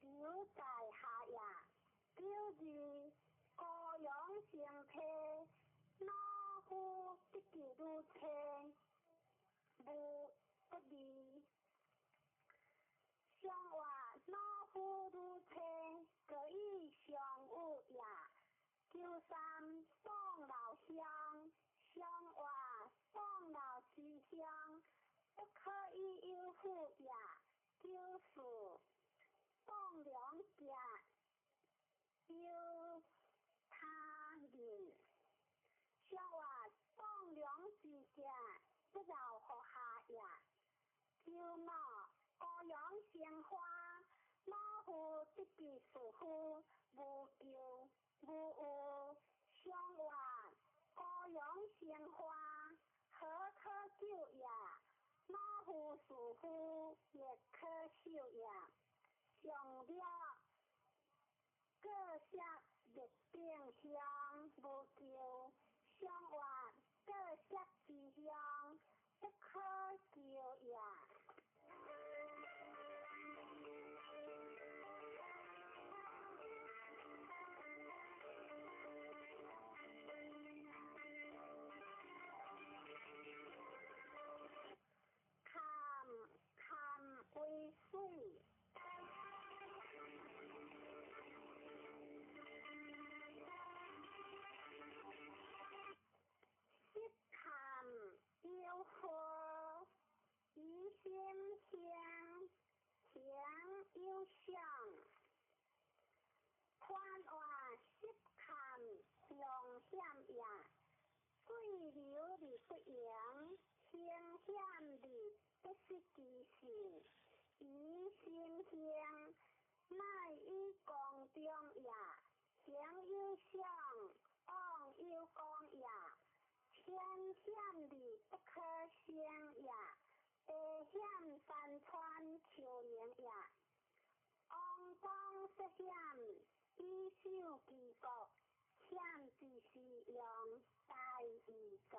留在下也，九二高阳生体，老夫得记如车，无不利。上话老夫如车，各以相有也。九三宋老乡，上话宋老之乡，不可以有负也。九四。放两只有他人，上话放两之只不饶乎下也。九五高阳生花，老夫得其师傅无求无有。上话高阳生花，何可救也？老夫师傅亦可受也。上了各色热定香无求，上话各色之香不可求也。坎坎为水。湿坎有火，疑心香，香有相。宽话湿坎用险也，水流而不盈，形险而不失其性。疑心香，乃以光中也。形有相，往有光也。天险而不可胜也，地险山川丘陵也。王公涉险，以守其国，险之时用，大义在。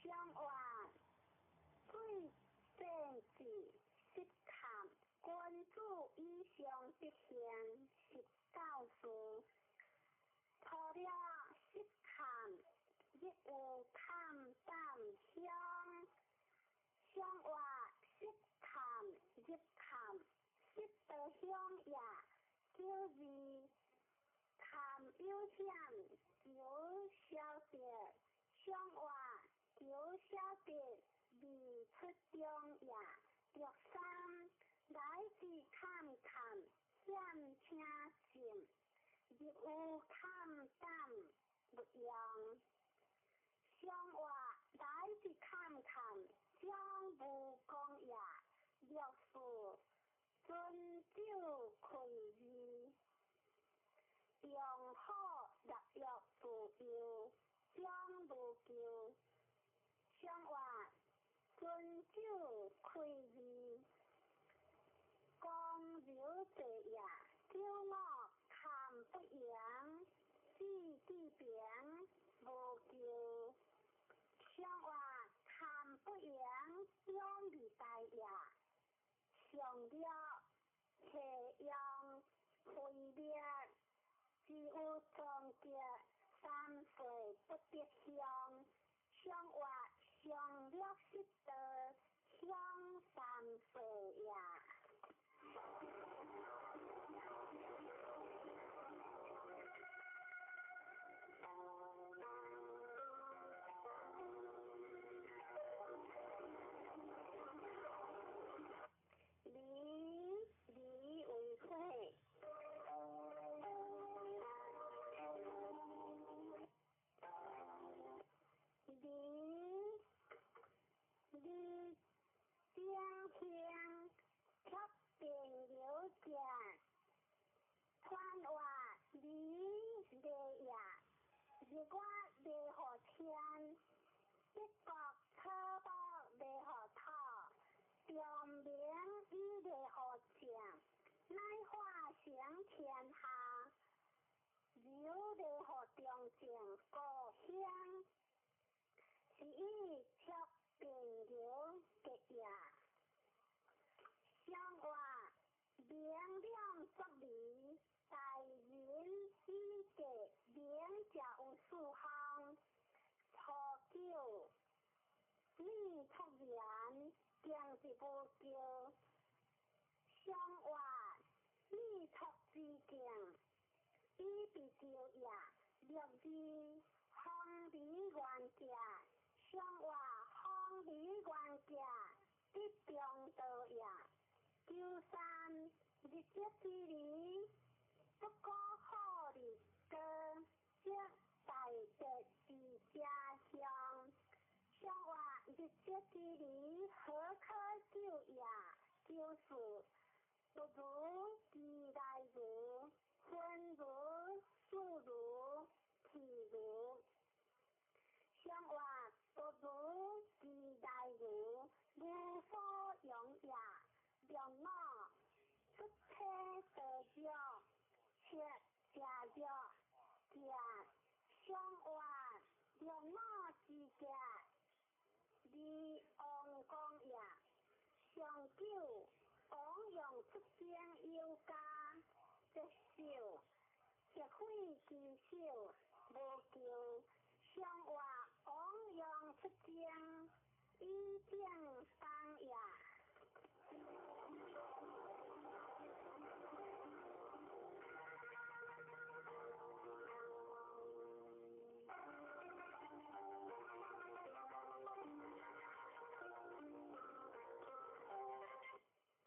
上话水政治失坎，君子以上德行，是教示。除了失坎，亦有坎胆乡。上话失道鄉也。92，坎有險，求消得，上話求消得，未出中也。63，來自坎坎，險請進，入有坎膽勿用。上話來自坎坎，將無功也。64，尊酒開義，用好立約自由，將無求。上話尊酒開義，公牛坐也。95，坎不揚，子弟平，無求。上話坎不揚，兩未大也。上略下用灰滅，只有終結三歲不得鄉。上話上略失道，鄉三歲也。離離為火。離離正興，卻變流者，傳話離離也，日月袂予天，一國草木袂予土，長明伊袂予正，乃化成天下，流袂予中正故鄉，是以卻變流結也。上話明亮作離，大仁以格明者有四項。初九，米出言，經是無叫。上話米出之境，以被叫也。62，方離原者，上話方離原者，得中道也。93，日節之離，不可好日歌，則大德之家鄉。上話日節之離，何可救也？94，不如其來如，分如數如，譬如。上話不如其來如，無所用也。65，出體得藥，七食藥，食上話65之家，離王公也。上九，王用出征有加，節手，結匪之手，無求。上話王用出征，以正當也。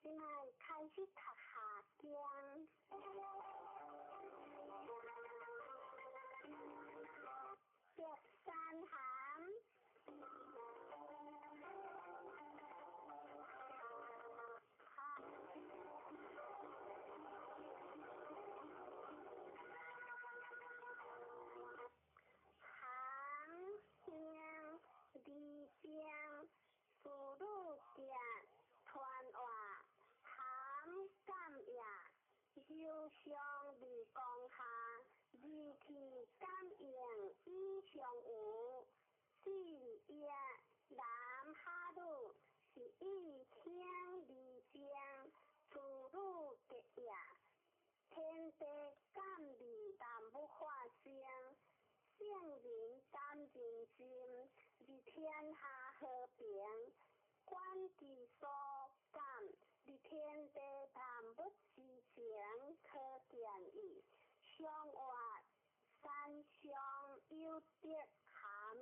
這擺開始讀下經。白山涵。行兄二正，事女行傳話，含感也。受上未降下，二氣感應以上有。四也男哈女，是以聽二正，事女結也。天地感味萬物化生，聖人感人心，而天下和平。觀其所感，而天地萬物物之情可見矣。上活山上有德含，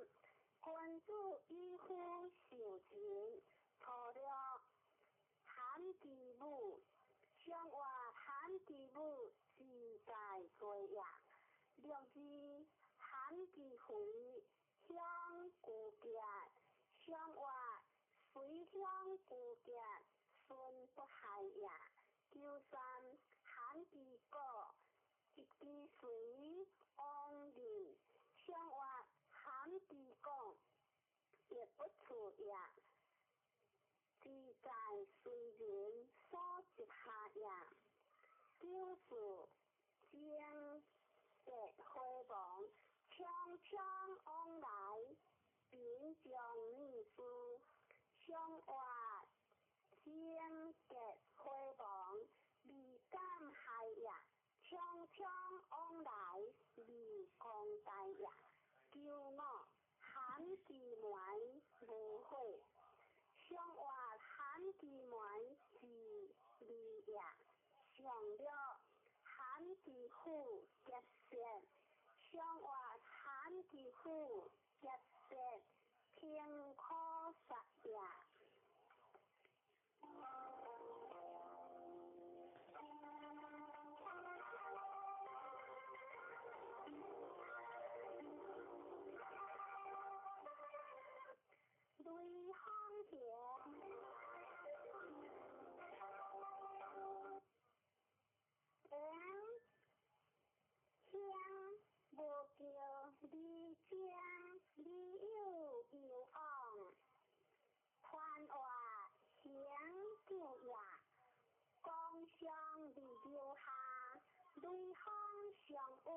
君子以夫受人，初六含之母，上活含之母，自在多也。六二含之肥，乡古杰，上活随乡古杰，孙不害也。九三含之果，一之随往人，上活含之广，亦不处也。自在随人所集下也。九四精结回亡，匆匆往来，贫将逆事，上活精结回亡，未敢害也。匆匆往来，未公大也。九五含之门无悔，上活含之门是利也。上六含之虎结舌，上活含之虎结舌，平可杀也。雷锋行，乡无叫离江，离有有往，宽活行久也，光相离留下，雷锋相遇，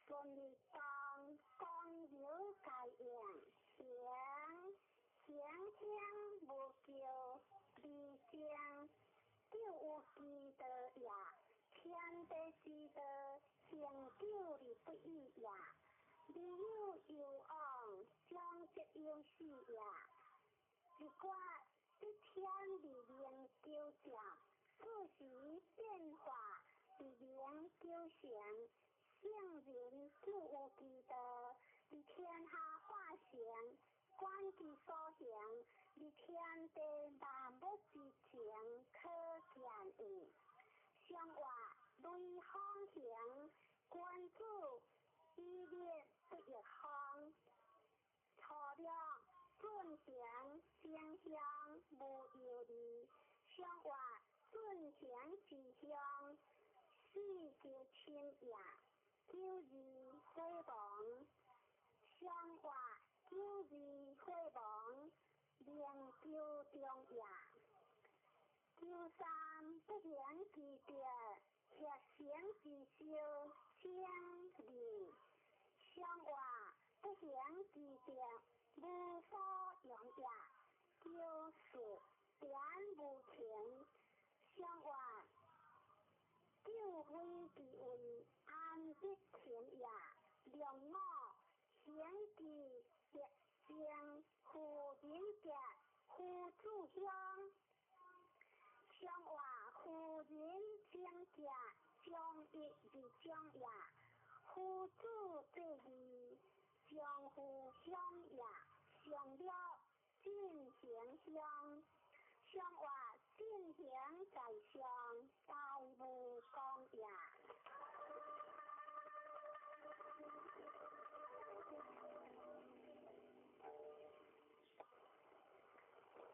顺利当光流该应，行行乡无叫离江，就有之道也。天地之道，恒久而不易也。离有有往，将则有死也。一卦一天而明九正，四时变化而明九成。圣人就有之道，伫天下化成，观其所行，伫天地万物之情可见矣。上活雷锋行，君子以立不逆风。初六进行正向无忧虑，上活进行之乡，四就亲也。九二火亡，上活九二火亡，灵九中也。九三不行之德，协行之修，正义。上活不行之德，无所用也。九四点无情，上活救非之位，安得情也。两五行之德正，夫人德，夫子乡。上活夫人正德，将一而将也。夫子济义，将夫乡也。上六进行乡，上活进行在上，大无功也。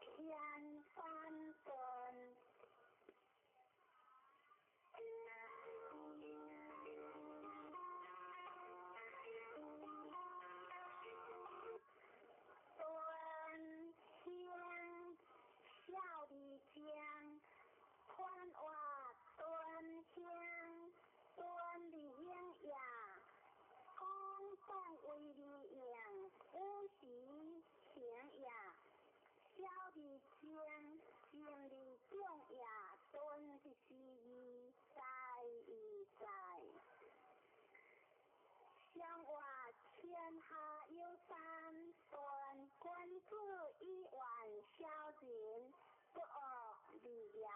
天翻顿。端香小里江，宽活端香，端里英也，公当为里应，五时行也。小里江，静里中也，端是义，在义在。上活天下有三端，君子以远小人，不恶而言。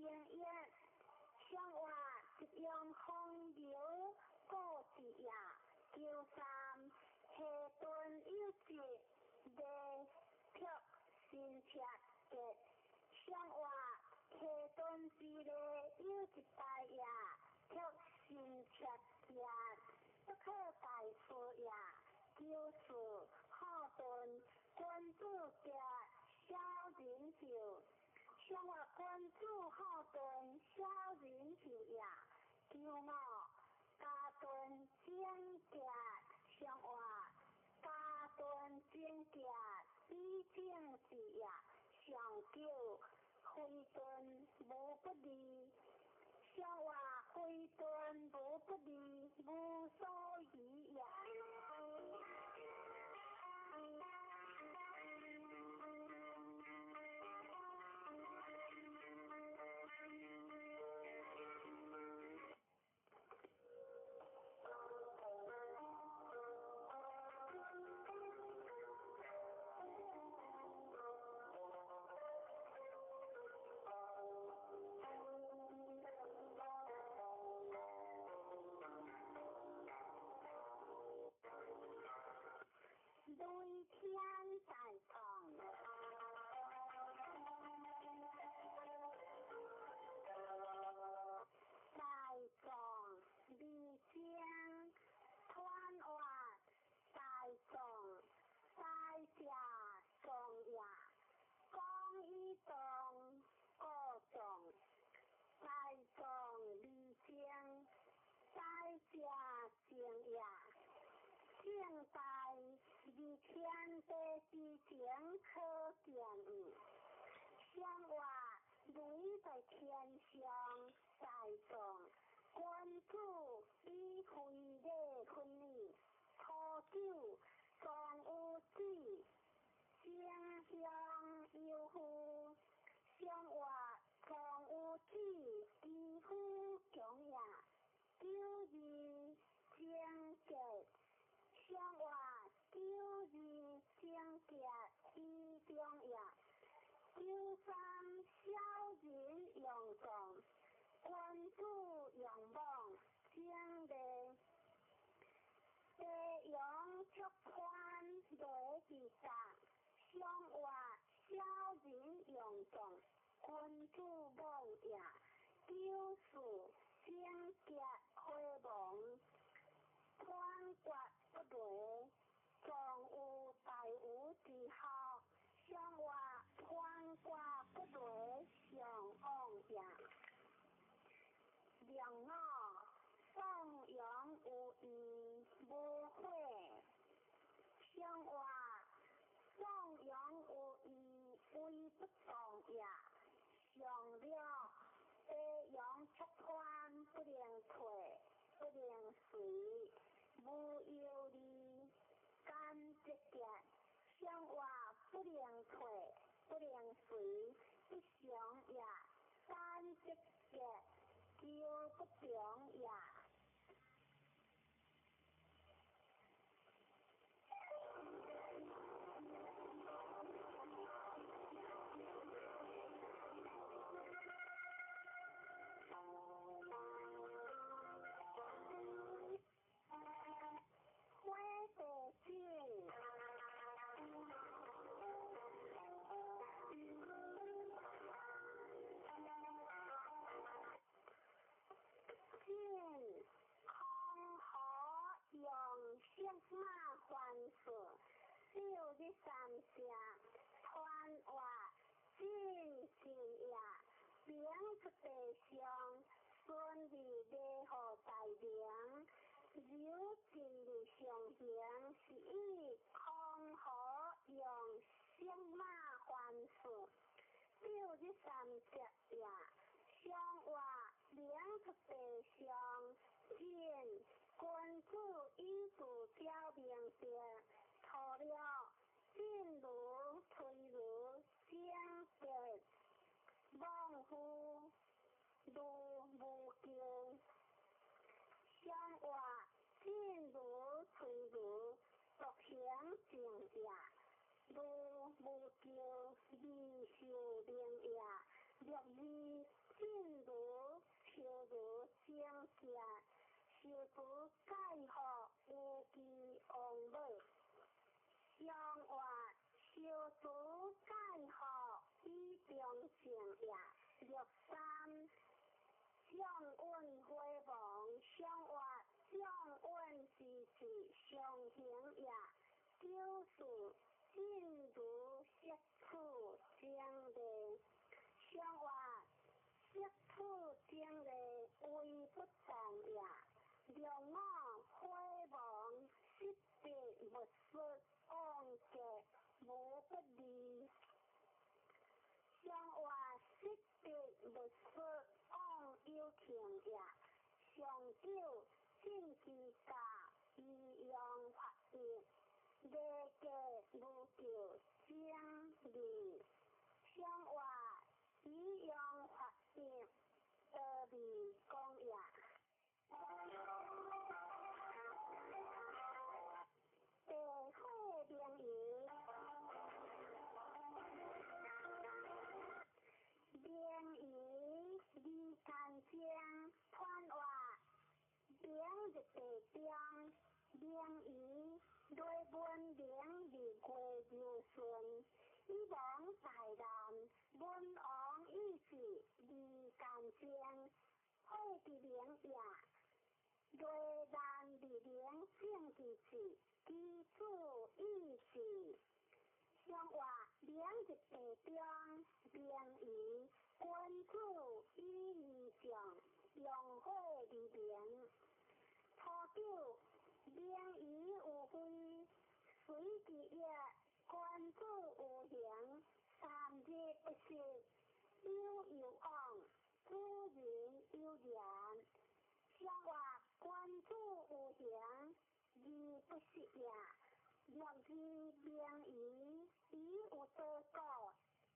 正一，上活一阳风流故事也。九三下顿有节，地辟新赤节。上活下顿之内有一大也，辟新赤节，不可大事也。九四好顿君子节小人寿，上活君子好顿小人寿也。九五家顿正节，上活家顿正节比正字也。上九非顿无不利，上活非顿无不利，无所疑也。雷天大壮，大壮二江团活大壮大家壮也，讲一壮个壮，大壮二江大家正也。正大二天地之前可见矣。上活雷在天上大壮，君子以非礼分你，初九壮有子，正向有夫。上活壮有子，其夫强也。九二正节。上活九二正节以中也。九三小人用壮，君子用妄正地。地阳出宽雷之甲，上活小人用壮，君子妄也。九四正节火亡，团决不雷，壮有大无之孝。上活团决不雷，上往也。两五宋阳有义无悔，上活宋阳有义为不动也。上了地阳出宽不能退，不能随。无忧虑，甘节节，上活不能退，不能随，不祥也。甘节节，求不强也。火地井，井空河用色马还数，六日三声，团活进进也，明出地上，顺利礼予大明。柔进入上行，是以空河用色马还数，六日三节也。上活明出地上，进君子以自表明德，除了进如推如正德，妄夫如无求。上活进如推如独行正也，如无求二受明也。六二进受除解予有其王母。上活受除解予以中正也。六三相允火亡，上活相允之志上行也。九四进如色处正理，上活色处正理为不动也。六五火亡，失别勿说往结无不利。上活失别勿说往有情也。上九正其家以用法义，礼价无救正义。上活以用法义，得利公也。地火明夷，明夷二干将，团活明日地中，明夷雷文明日月流顺，以亡大难，文王意志二干将，火之明也。雷难日明正之志，其子意志。上活明日地中，明夷君子以义将，用火而明。初九明夷有非，随其业，君子有形，三日不食，有有往，主人有言。上活君子有形，而不食也。六二明夷，以有多故，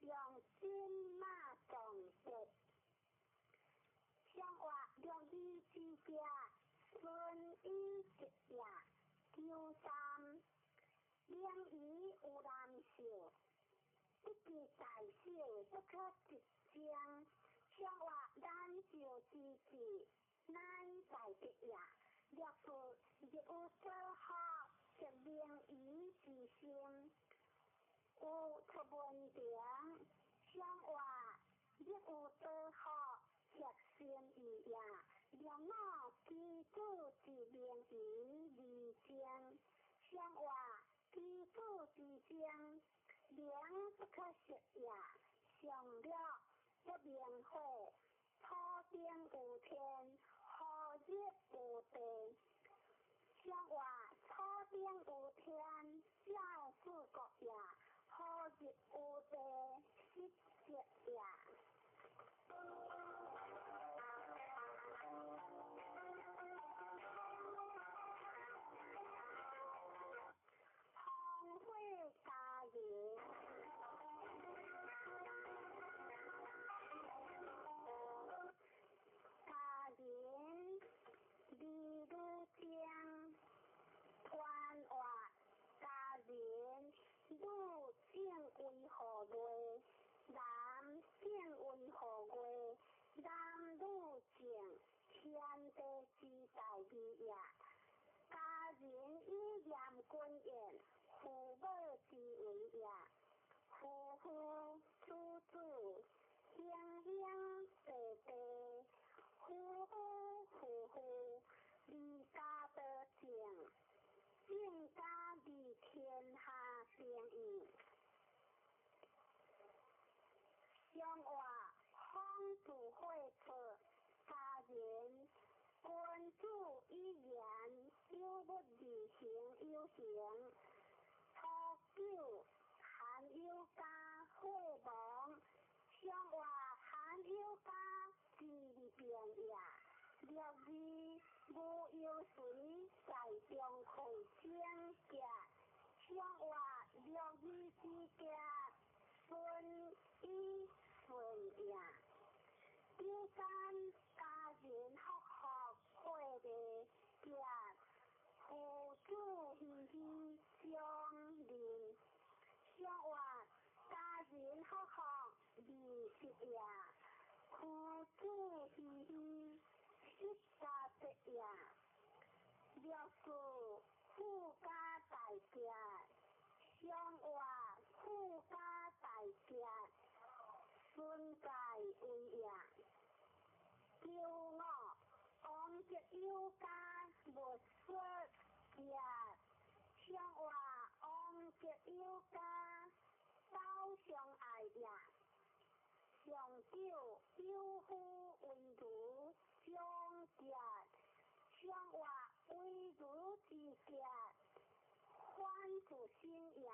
用金马撞德。上活六二之家，孙以吉也。九三明夷有难受，不知大小，不可一将。上活难受之至，乃在德也。六四日有所学，则明夷之心，有出文凭。上活日有所学，则心意也。六五其子之明夷而精，上活其子之精，明不可食也。上六不明火，土顶有天，何日有地？上活土顶有天，照四国也。何日有地，失节也。风火家人，家人李女将，团活家人女正为何月？男正为何月？男女正，天地之大义也。家人以严君言，父母之为也。夫妇子子，兄兄弟弟，夫夫妇妇，离家得正，正家离天下定义。上活风自火出，家人君子以言，有物而行有形。初九寒有加火亡，上活寒有加之日变也。六二无忧随在中会清洁，上活六二之家，孙以顺也。九三家人福福火地结，父子熙熙相认。上活家人福福二十也，父子熙熙失家节也。六四富家大吉，上活富家大吉，孙界为也。九五王德有家无说吉，上活王德有家走相爱也。上九有夫为如将吉，上活为如之吉，反自身也。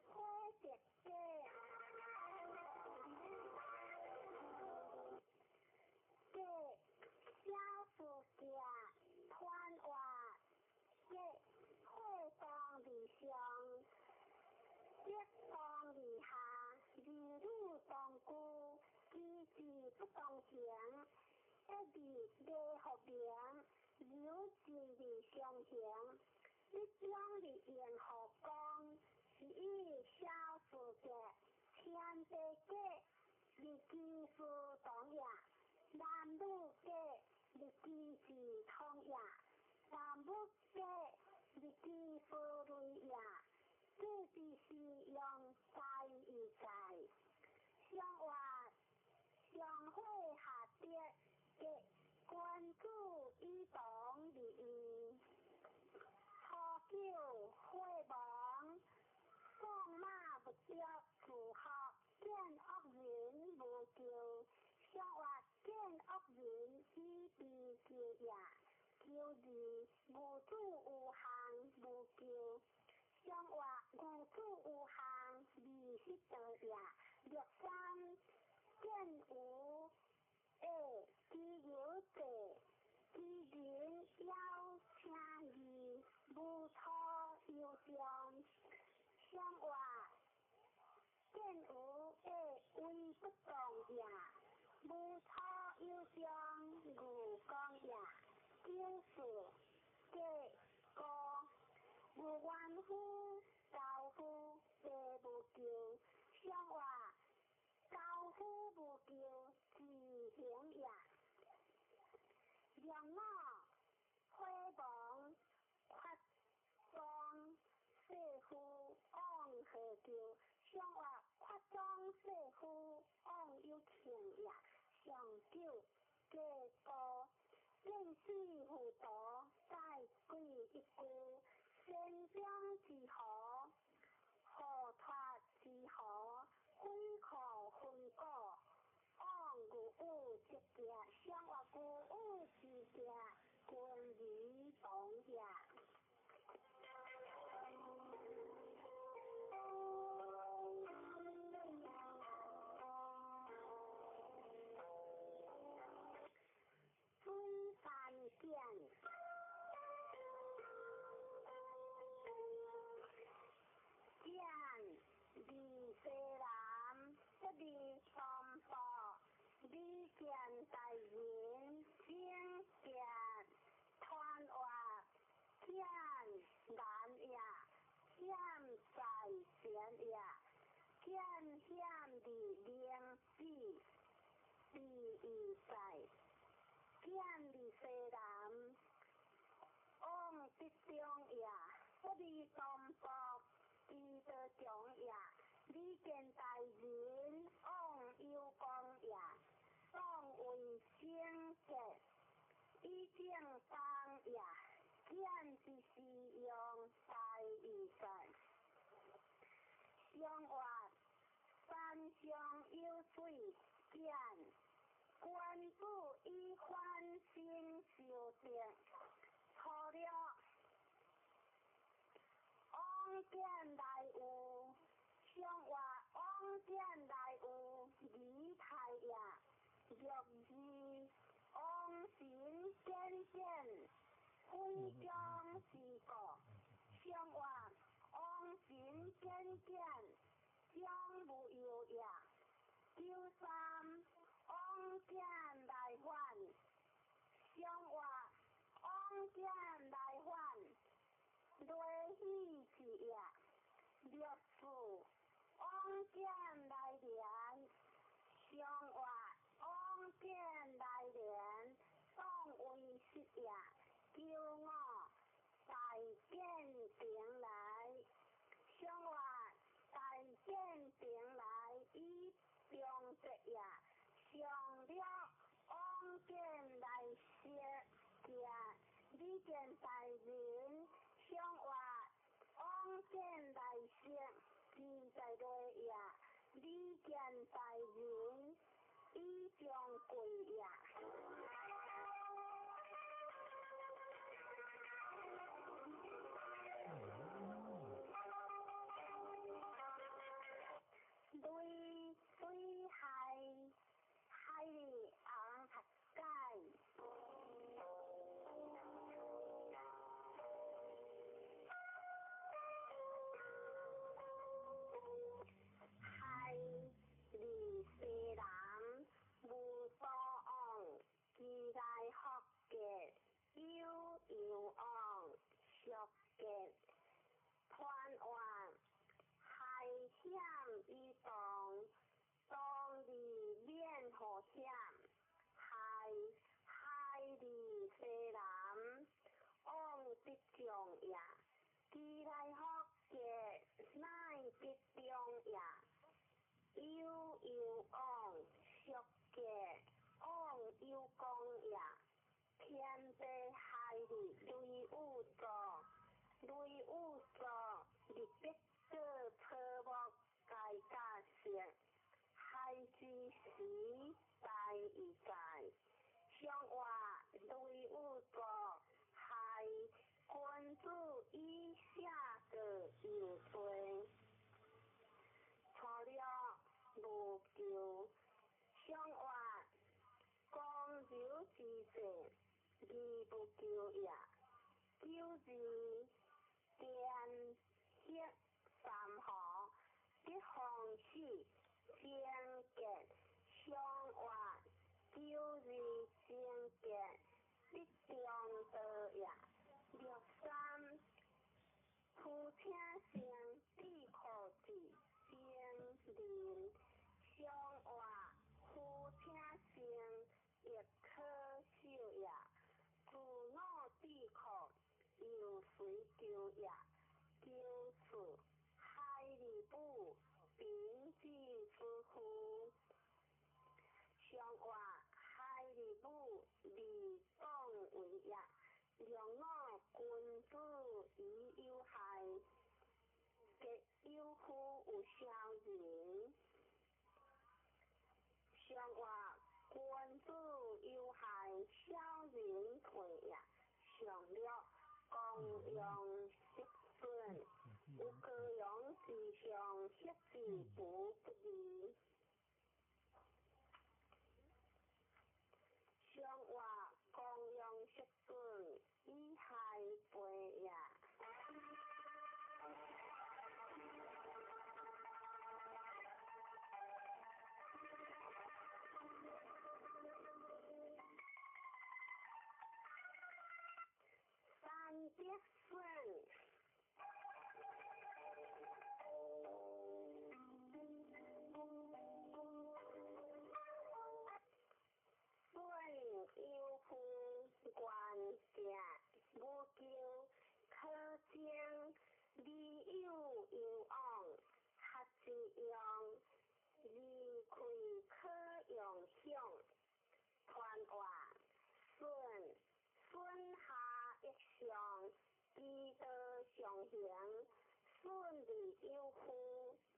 火德家，家小事家团活，家火当而上，德当而下，儿女当顾，机智不当行，一日礼福名，柔智而上行，一中而应福光，是以小事家，天地家，日机事同也；男女家，日机事通也；男女家，日机事类也。这就是用在意在，上活上火下德，家君子以同而义。初九火亡，放马不着自学，见恶人无咎。上活见恶人以悲救也。九二无主有项无咎。上活无主有项二十道也。六三见无下其有地，其人邀请义，无错有上。上活见无下为不动也，无错有上无讲也。九四家高无冤夫，高夫地无咎。上活高夫无咎，自行也。两五火亡，发庄世夫往何咎？上活发庄世夫往有庆也。上九家高，见死糊涂，再鬼一句，先将之何，何脱之何，悔可分果，往有有之行，上活有有之行，君儿同也。水番简，简离西南，不离东部，李见大人，请见团活，见难也，险在前也，见险而明子，必义在。见离西南，往得中也，不离东部，其道强也。李见大人，往有光也，当为圣洁，以正当也。见之是用大义在。上活山上有水，见君子以反省修德。初六往见来有，上活往见来有离太也。六二往神见见，非将之过。上活往神见见，将无忧也。九三往见来还，上活往见来还，雷喜之也。六四往见来连，上九五大建平來，上話大建平來以中節也，上了往見來說行，李見大人上話往見來說，自在落也，李見大人以中貴也。雷水海海里昂合解。海里西南无所往，其来福结有有往，俗结团圆。海险以动，当日免祸险。海海里西南往得中也，其来福结乃得中也。有有往，俗结往有功也。天地海里雷有作，雷有作，日必过草木皆甲色，海之时大亦在。上话雷有作，海君子以下过有罪。初六无求，上话公柔之势，义不求也。九字电黑三河，得方死，贞洁上话九字贞洁，得中道也。六三夫请生智库子精灵，上话夫请生亦可守也。自我智库又随求也。九次海里母平子之父，上话海里母利党为也。两我君子以有害，结有夫有小人。上话君子有害，小人退也。上略公羊失准，有高阳之上，失之不不义。上话公羊失准，以害背也。三德顺。顺有夫愿行无求，可将理有有往，合之用，离开可用享。团话顺顺下一上，基道上行，顺利有夫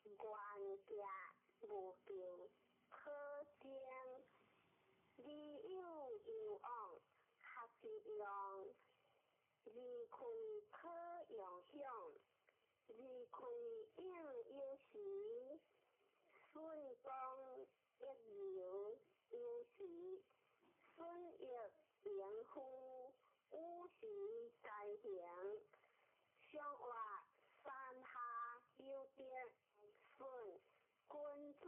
愿行无求，可将理有有往，合之用，离开可用享。离开应有时，顺光一流有时，顺益迎夫，有时在行。上话山下有德顺，君子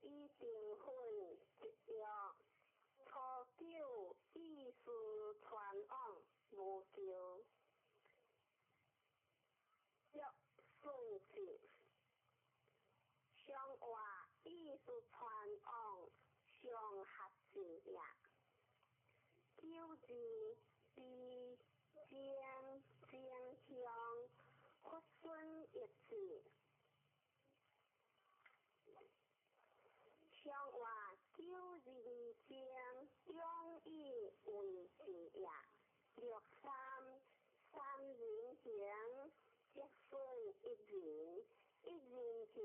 以定分一约。初九意思传往无求，约顺子。上话意思传往上合字也。九字悲正正向佛孙一子。相话九人情，永以为是也。六三三人行，则损一人；一人行，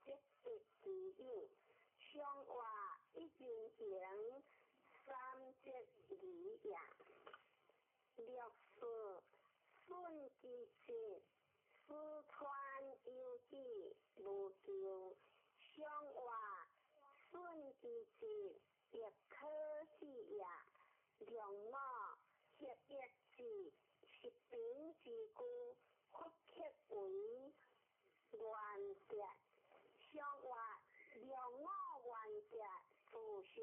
则得其友。相话一人行，三则二也。六四损其节，四川有志无求。相话损其节，亦可喜也。两五合一字，十平之句，佛刻为原则。相话两五原则，自相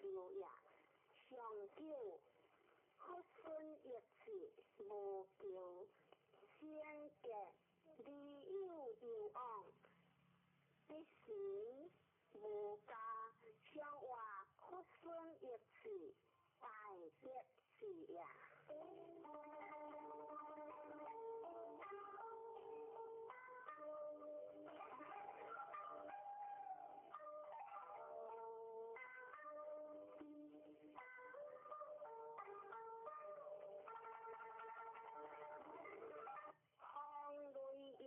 有也。上九佛孙一字无求，先格理有有往，必行无加。相话佛孙一字，大德是也。风雷影，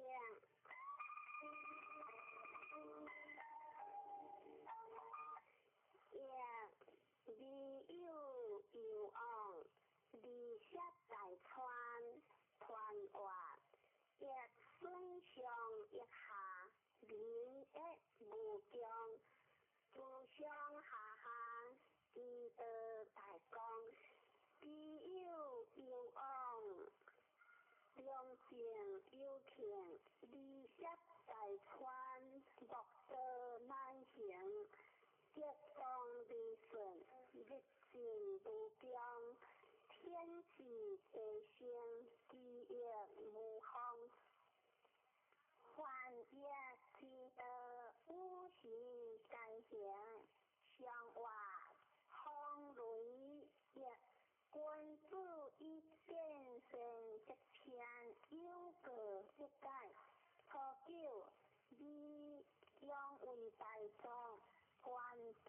影理有有往，离舍大川团活，亦损上一下，民益无穷，自上下下，祈道大光，理有有往，良政有庆，离舍大川，莫道难行，吉光利顺，日进无穷，天地地生，其益无方。凡业之道，五行皆行，相话风雷业，君子以见善则天，有过则改。初九，你养为大众，原则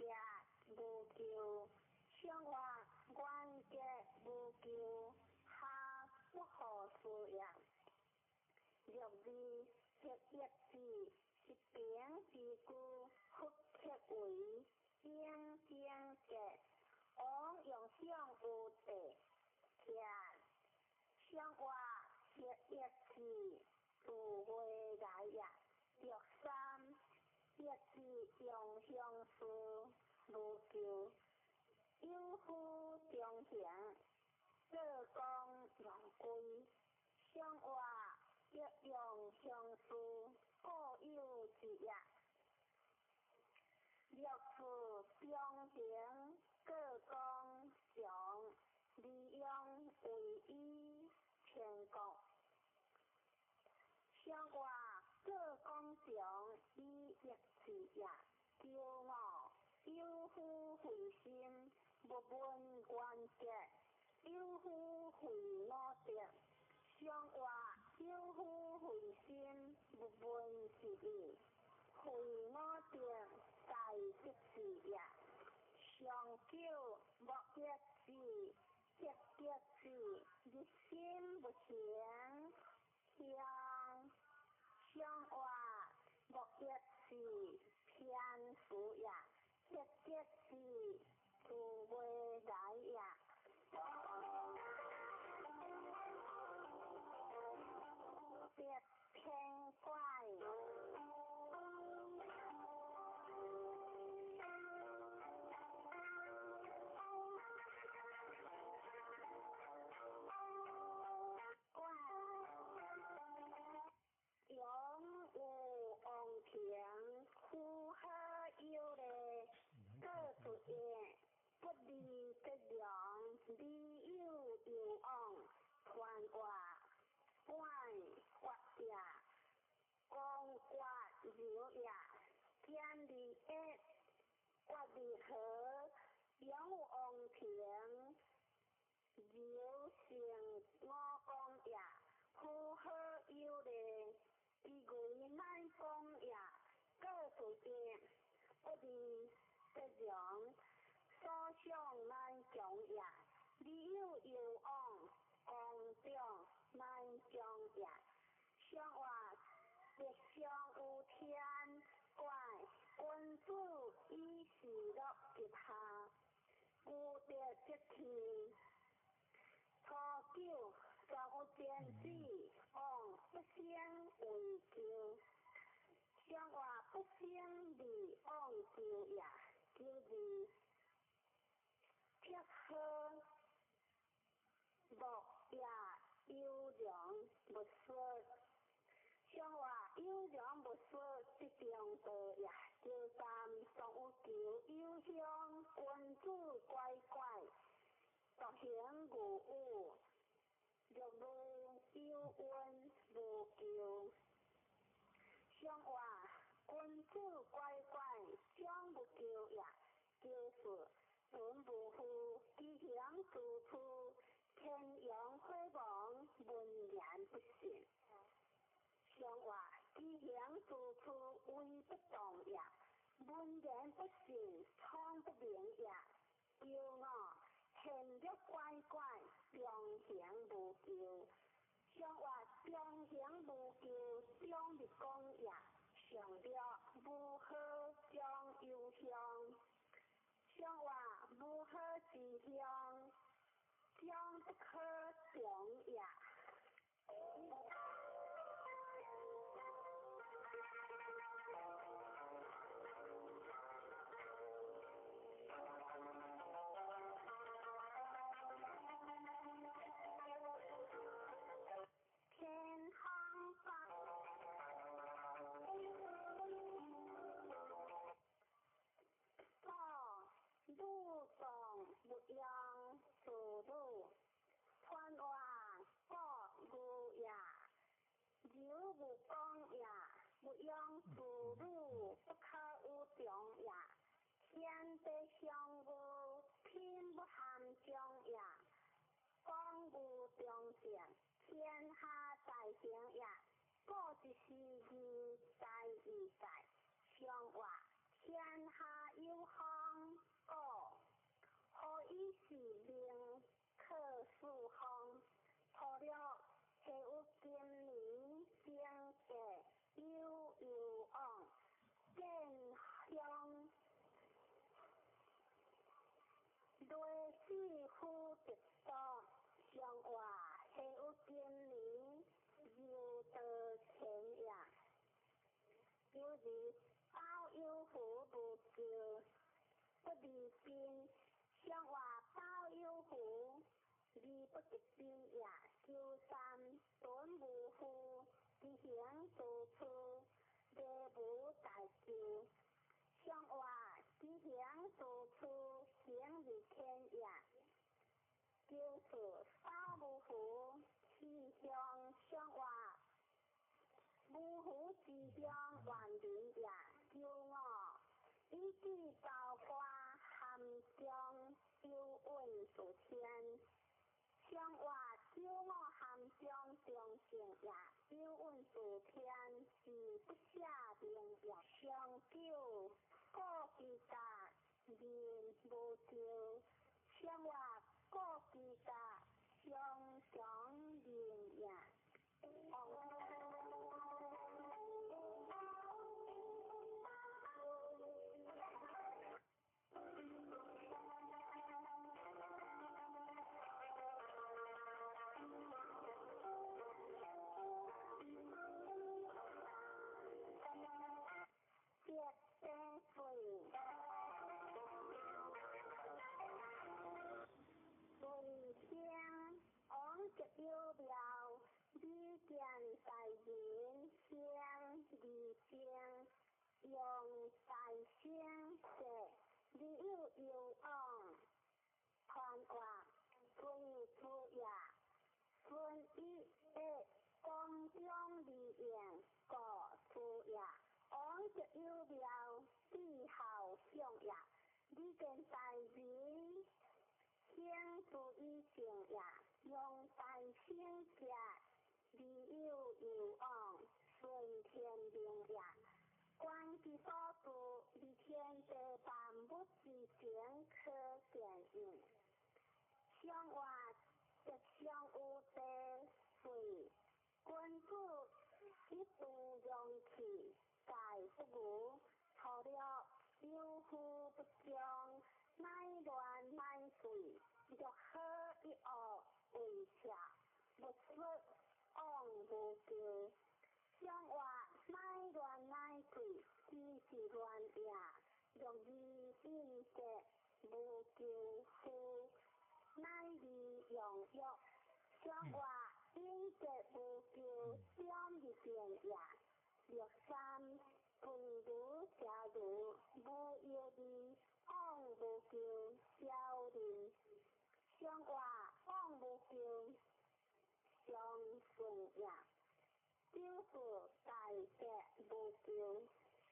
无求。相话原则无求，下不可思也。六二合一字，一平之句，佛刻为应正格。王用相有地，徛相话合一字，自未来也。六三一字用相事无求，有夫中行，做工用归。相话一用相事，各有一也。六四中行，各公常，利用为以天国。相话各公常，以一字也。九五有夫慧心，无问原则；有夫慧五德。相话有夫慧心，无问是义。慧五德，大德是也。上九莫一字，一德字，日心不行。向相话莫一字，偏福也。一德字，自未来也。别偏怪。永有王庭，呼哈有礼，各出现，不离则良，理有有往，团话半发也，光刮流也，天理一，决离和，永有王庭，流成五良，所想難強也。理有攸往，公長難強也。上話吉祥有天怪，君子以事樂吉下，無德則天。初九，常有天子，往不生為咎。上話不生而往咎也。九二，鐵好木也優良勿說。上話優良勿說，則中道也。九三，常有求有鄉，君子乖怪，獨行無有，若無有恩無咎。上話君子乖怪，將無咎也。九四，敦無負，其行處處，天陽火亡，文言不信。上話其行處處，威不動也。文言不信，聰不明也。九五，賢略乖怪，中行無咎。上話中行無咎，中日講也。上略無好將有鄉。上話無好之鄉，將不可長也。天空八，五脏勿用自鲁，传话国牛也，柔无讲也，勿用自鲁，不可有长也。天地相无，品不含将也。讲无中正，天下大成也。故一时义，在义在。上话天下有风，故何以是命？可四方。初六，下有今年经济有攸往，见乡雷死夫得多。上话下有今年犹道前也。九二，保有福无咎，不离宾。上话保有福，而不得宾也。九三，敦无负，其行处处，礼无大咎。上话其行处处，行如天也。九四，保无福，其乡上话无福之乡万人也。九五，以至高官含将有运数天。上话九五含将中正也，有运数天是不下明也。上九，故其家人无咎。上话故其家相强人也。别生水，顺天王吉有庙，李见大人先李正，用大声说，你有攸往，传话孙子也，孙以的公中利用故子也。王吉有庙，帝孝相也。李见大人先注以正也，用大声说，你有攸往，顺天命也。观其所住，而天地万物之情可见应。上活吉祥有地位，君子以度容器，盖不无，粗略有夫不忠，乃乱乃贵，若好一恶为邪，勿说往无求。上活乃乱乃贵，只是乱也，若义应格无求夫，乃利用欲。上活应格无求，两日变也。六三分如家如无药味，往无求小人。上活往无求上顺也。九四大吉无求，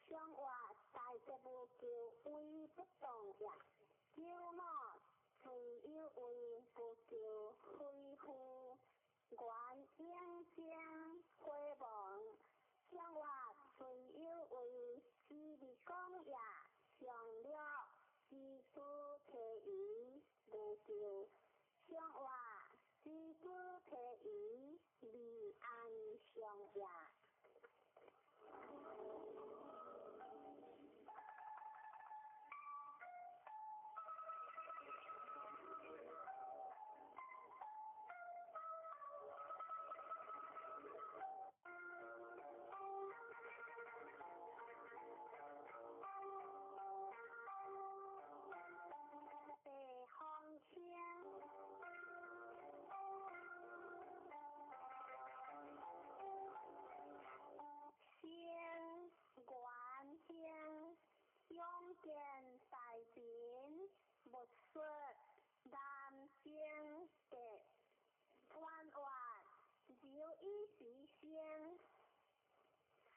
上活大吉无求为不动也。九五自有为无求，非夫愿应将回望。上活自有为之日讲也，上了知主提疑无求，上活知主提疑离安上也。地方声，先元兴，永建大平，勿说南京的弯弯，留以时生，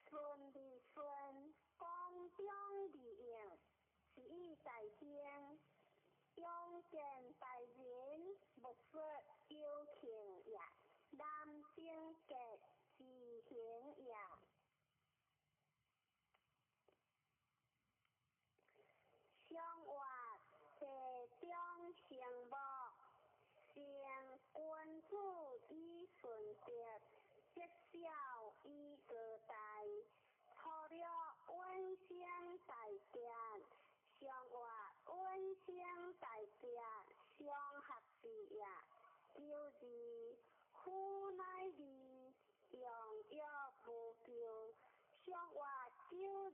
顺利顺，光中利用，是以大兴。永建大人，勿说有庆也，南京阁之行也。上活地中成木，成君子以顺德，积小以高大，粗略稳生大德，上活稳生大德，上合之也。九二夫乃利，用欲无求。上活九二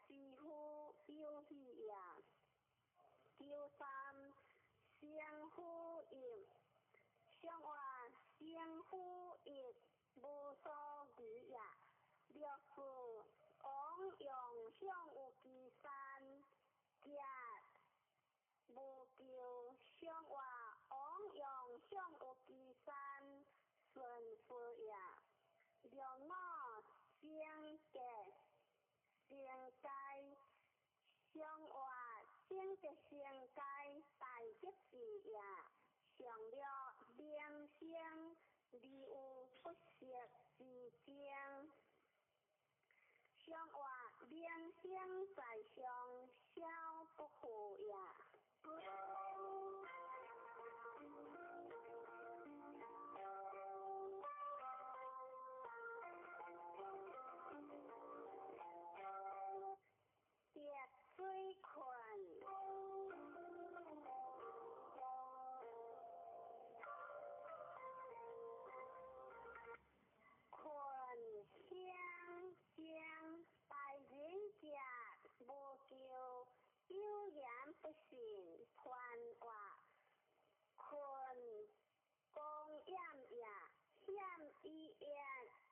之夫有喜也。九三生夫欲，上活生夫欲无所疑也。六四王用向有其山，甲无求。上活王用向有其山，顺夫也。六五生格生该，上活生格生该大吉之也。上略名声，而有不息之争。上活名声在上，小不负也。滴水困，困相将大人者无求，有言不信，传话困公厌也，险以言，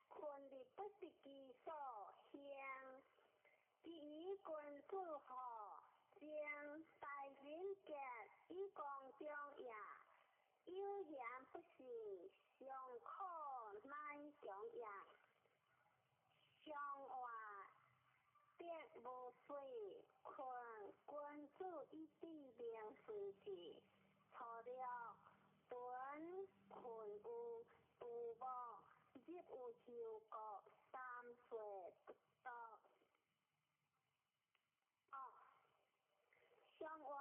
困的不是其所向。第一君子好，将大人格以公中也，有言不信，尚可乃强也。上活得无水，困君子以知明随时，粗略屯困有杜牧，入有丘国，三岁不到。哦，上活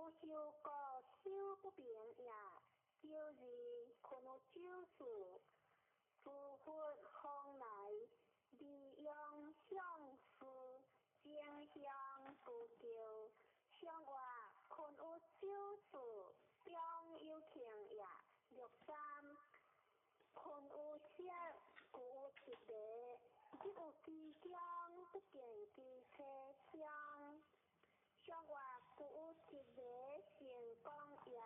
無修故修不明也。九二困有酒事，諸佛方來，利用向事，正向不救。上話困有酒事，中有情也。六三困有色，故有一个，日有其中，不見其車相。上話故有一個成功也，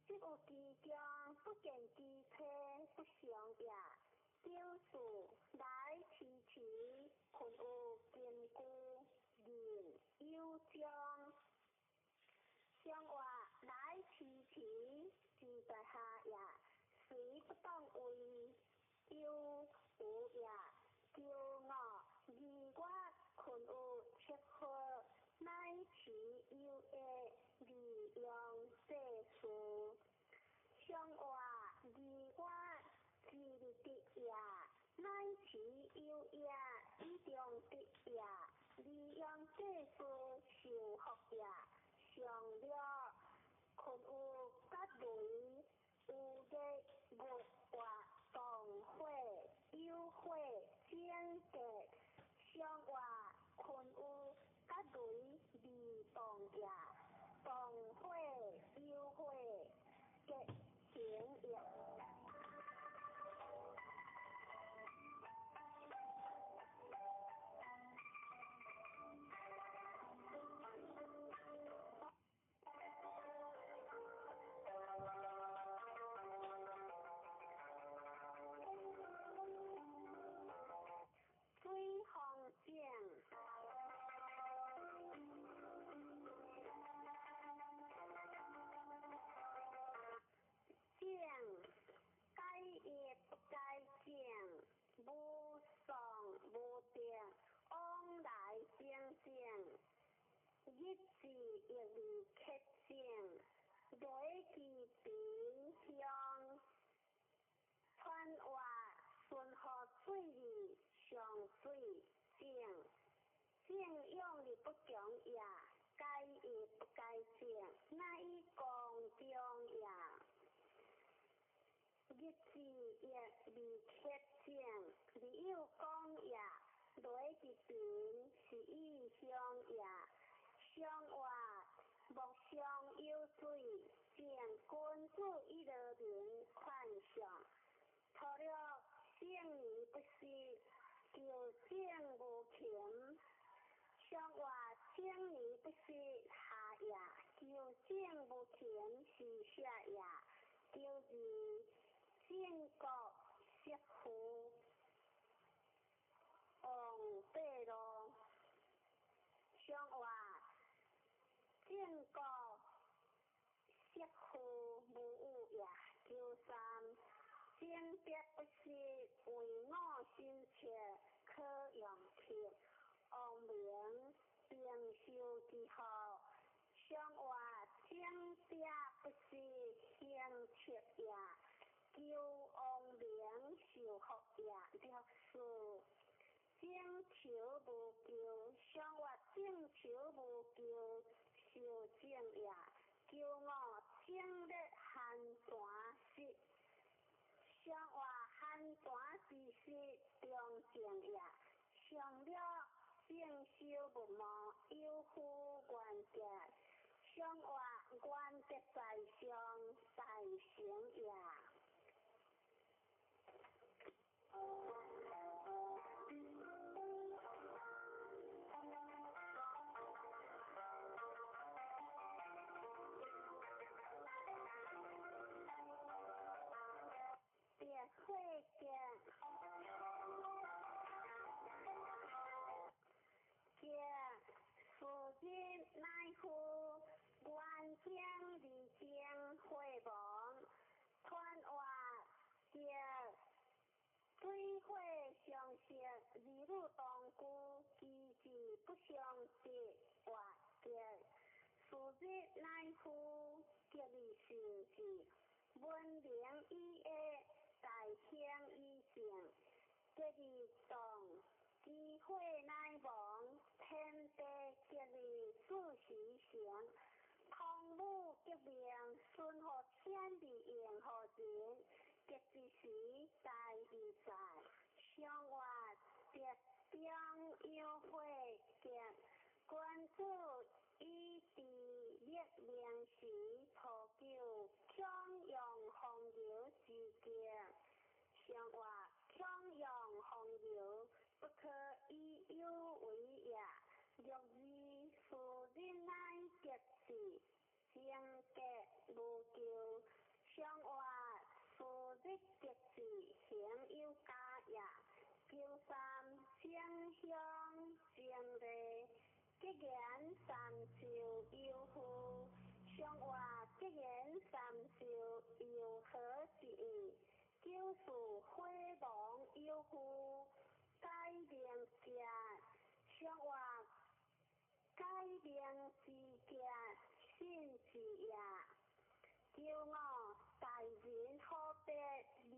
日有其中，不見其車不相也。九四來遲遲，困有根據，人有將。上話來遲遲，自在下也，隨不當為有無也。九五二月困有七號，乃持有的利用世事。上話二月之日的也，乃持有也，以中的也，利用世事受福也。上了困有甲雷，有日月活動火有火整結。上話困有甲雷未動也，動火有火結成也。水風井，井改业不改正，無喪無定，往來正正，日子亦未克正，雷其平鄉，川話順河水里上水井，正用日不強也，改業不改正，乃以公中也。日子亦未克正，未有講也，雷其平是以鄉也。上話莫相有水，正君子以樂民款上。除了聖年不息，求正無勤。上話正年不息下也，求正無勤是下也。九二正國媳婦王八路。上話正國媳婦無有也。九三正德不息，為我心切，可用切。王明平壽之後，上話正德不息，行切也。求王明受福也。六四正求無求，上話正求無求，受正也。求五正日寒泉時，上話寒泉之時中正也。上了正修不忘，有夫原則。上話原則在上，大成也。別火結，結事日乃夫，原正二正火亡，傳話結水火相生，二女同居，其志不相得，活結事日乃夫，結而受之，文明以下，大興以正，結而動，機會乃亡，天地結而四時成，土命，顺服天地应何人？得之时大自在，上活得中有火劫，君子以治立命时，普救强扬风流之极。上活强扬风流，不可以有为也。六二夫人乃得志，贞洁无咎。上活夫日得志，行有加也。九三正向正礼，吉言三寿有福。上活吉言三寿有何之意？九四火亡有福，改名节。上活改名之节，信之也。九五大人何必二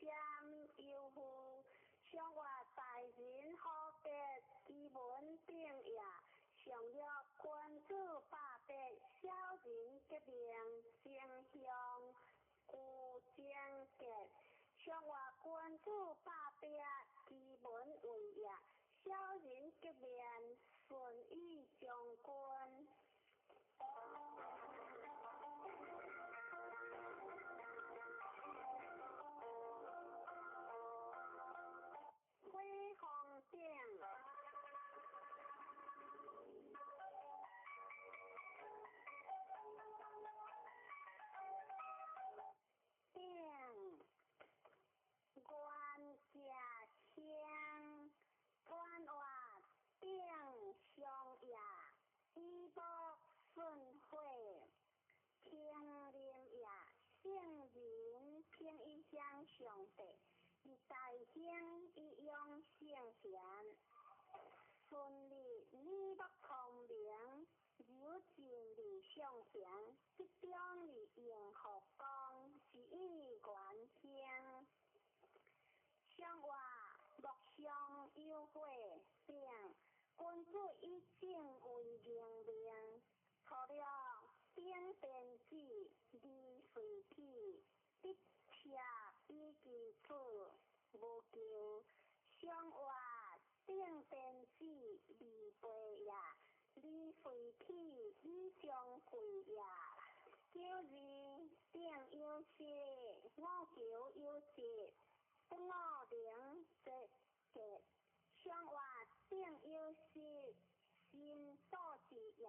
占有福？上活大人何必奇门定也？上六君子百八小人革命，正向有贞洁。上活君子百八奇门为也，小人革命顺意将军。火风顶，顶元家乡，团活顶上也，以木顺火，平林也，圣人平一乡上帝，以大兴以养圣贤。顺利你木聪明，柔尽理上贤，集中哩应福光，是以元兴。上活木上有火，并君子以正为明命。初六顶天子，二随体，必赤以其子，无咎。上活顶天子，二八也，二随体以相贵也。九二顶有时，五求有节，不五能节节。上活顶有时，心所之也。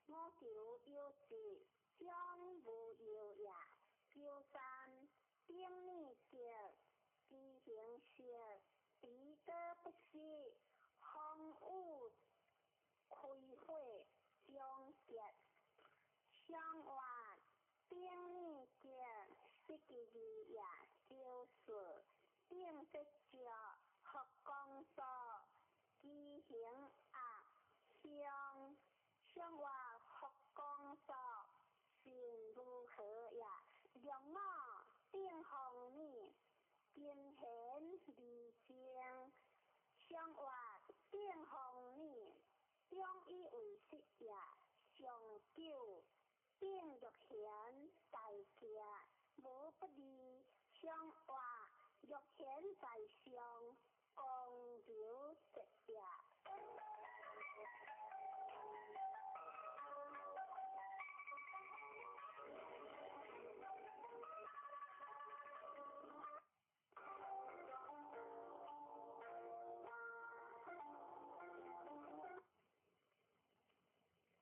五求有节，将无忧也。九三顶礼节，知行色，彼得不失，风雨开火终结。上活顶礼节，失其义也。九四顶节石，福光所，知行鸭乡。上活福光所，心如何也？六五顶风雨，金贤二正。上活顶风雨，中以为实也。上九顶玉贤大家，无不利。上活玉贤在上，光流节也。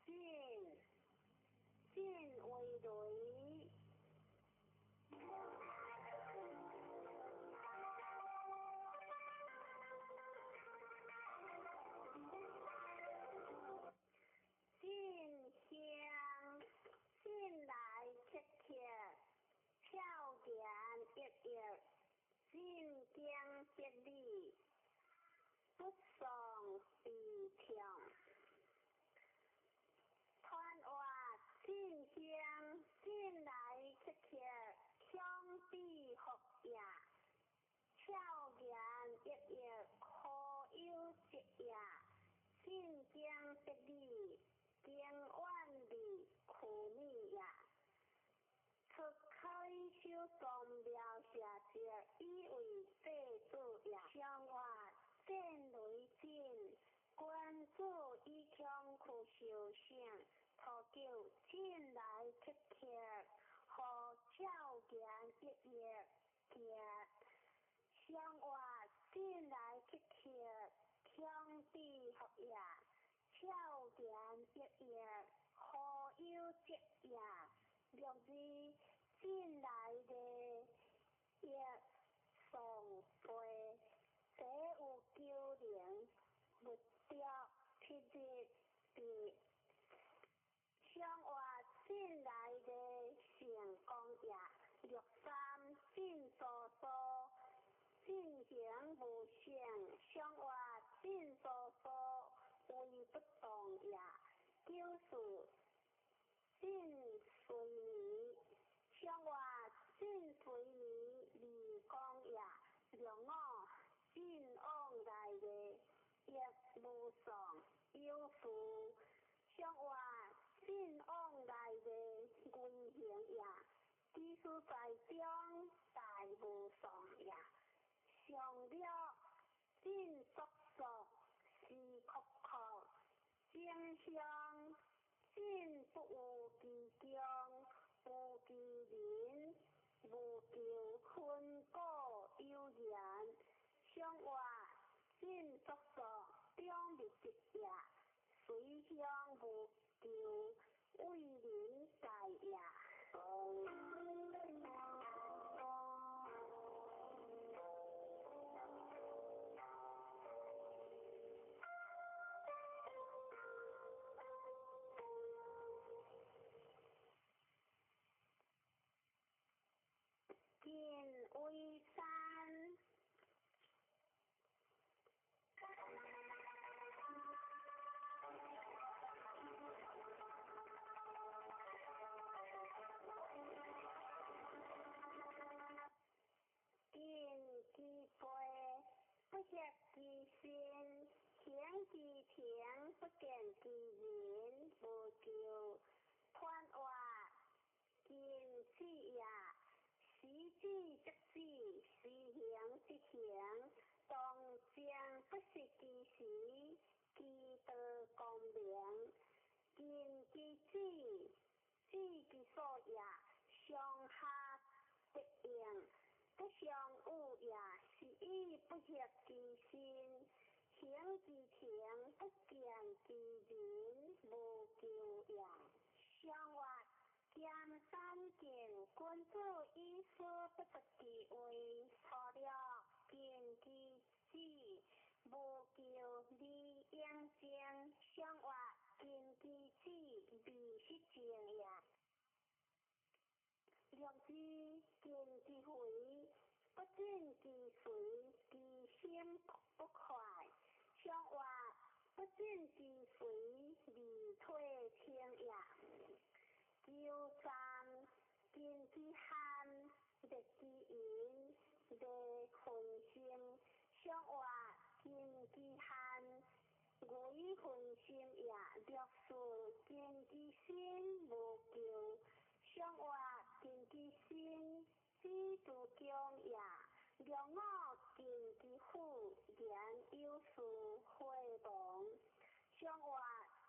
进进为雷。进香进来切切，俏言溢溢，进经得理，不丧悲痛。团活进香进来切切，强比福也，俏言溢溢，可有节也。进经得理，经远离苦米也。宗庙社稷以为祭祖也。上活震雷震，君子以强去受胜。初九进来刻刻，予俏颜一跃结。上活进来刻刻，强智福也。俏颜一跃，何有节也？六二进来的一送背，这有九灵，物着七日伫。上活进来的成功也。六三进疏疏，进行无成。上活进疏疏，为不动也。九四进随年，上活进随年二公也。六五进往来的亦无丧有事。上活进往来的危行也，其事在中大无丧也。上六进速速，时刻刻，正向进不有其强，无其人，无求分果有言。上活进速速，中密集也。随乡无求，为人大也。晋为山。尽其背，不协其身；行其庭，不见其人。无求，团活尽死也。时止则止，时行则行。当将不失其时，其道光明。尽其智，知其所也。上下得应，不相恶也。是以不协其身，行其庭，不见其人，无求也。上活兼三见，君子以思不得其位。初六尽其智，无求而应正。上活尽其智，未失正也。六二尽其肥，不尽其随，其心不快。上活不尽其随，未退清也。九三尽其汗，灭其淫，灭分心。上活尽其汗，为分心也。六四尽其身，无求。上活尽其身，知足强也。六五尽其腹，言有事会亡。上活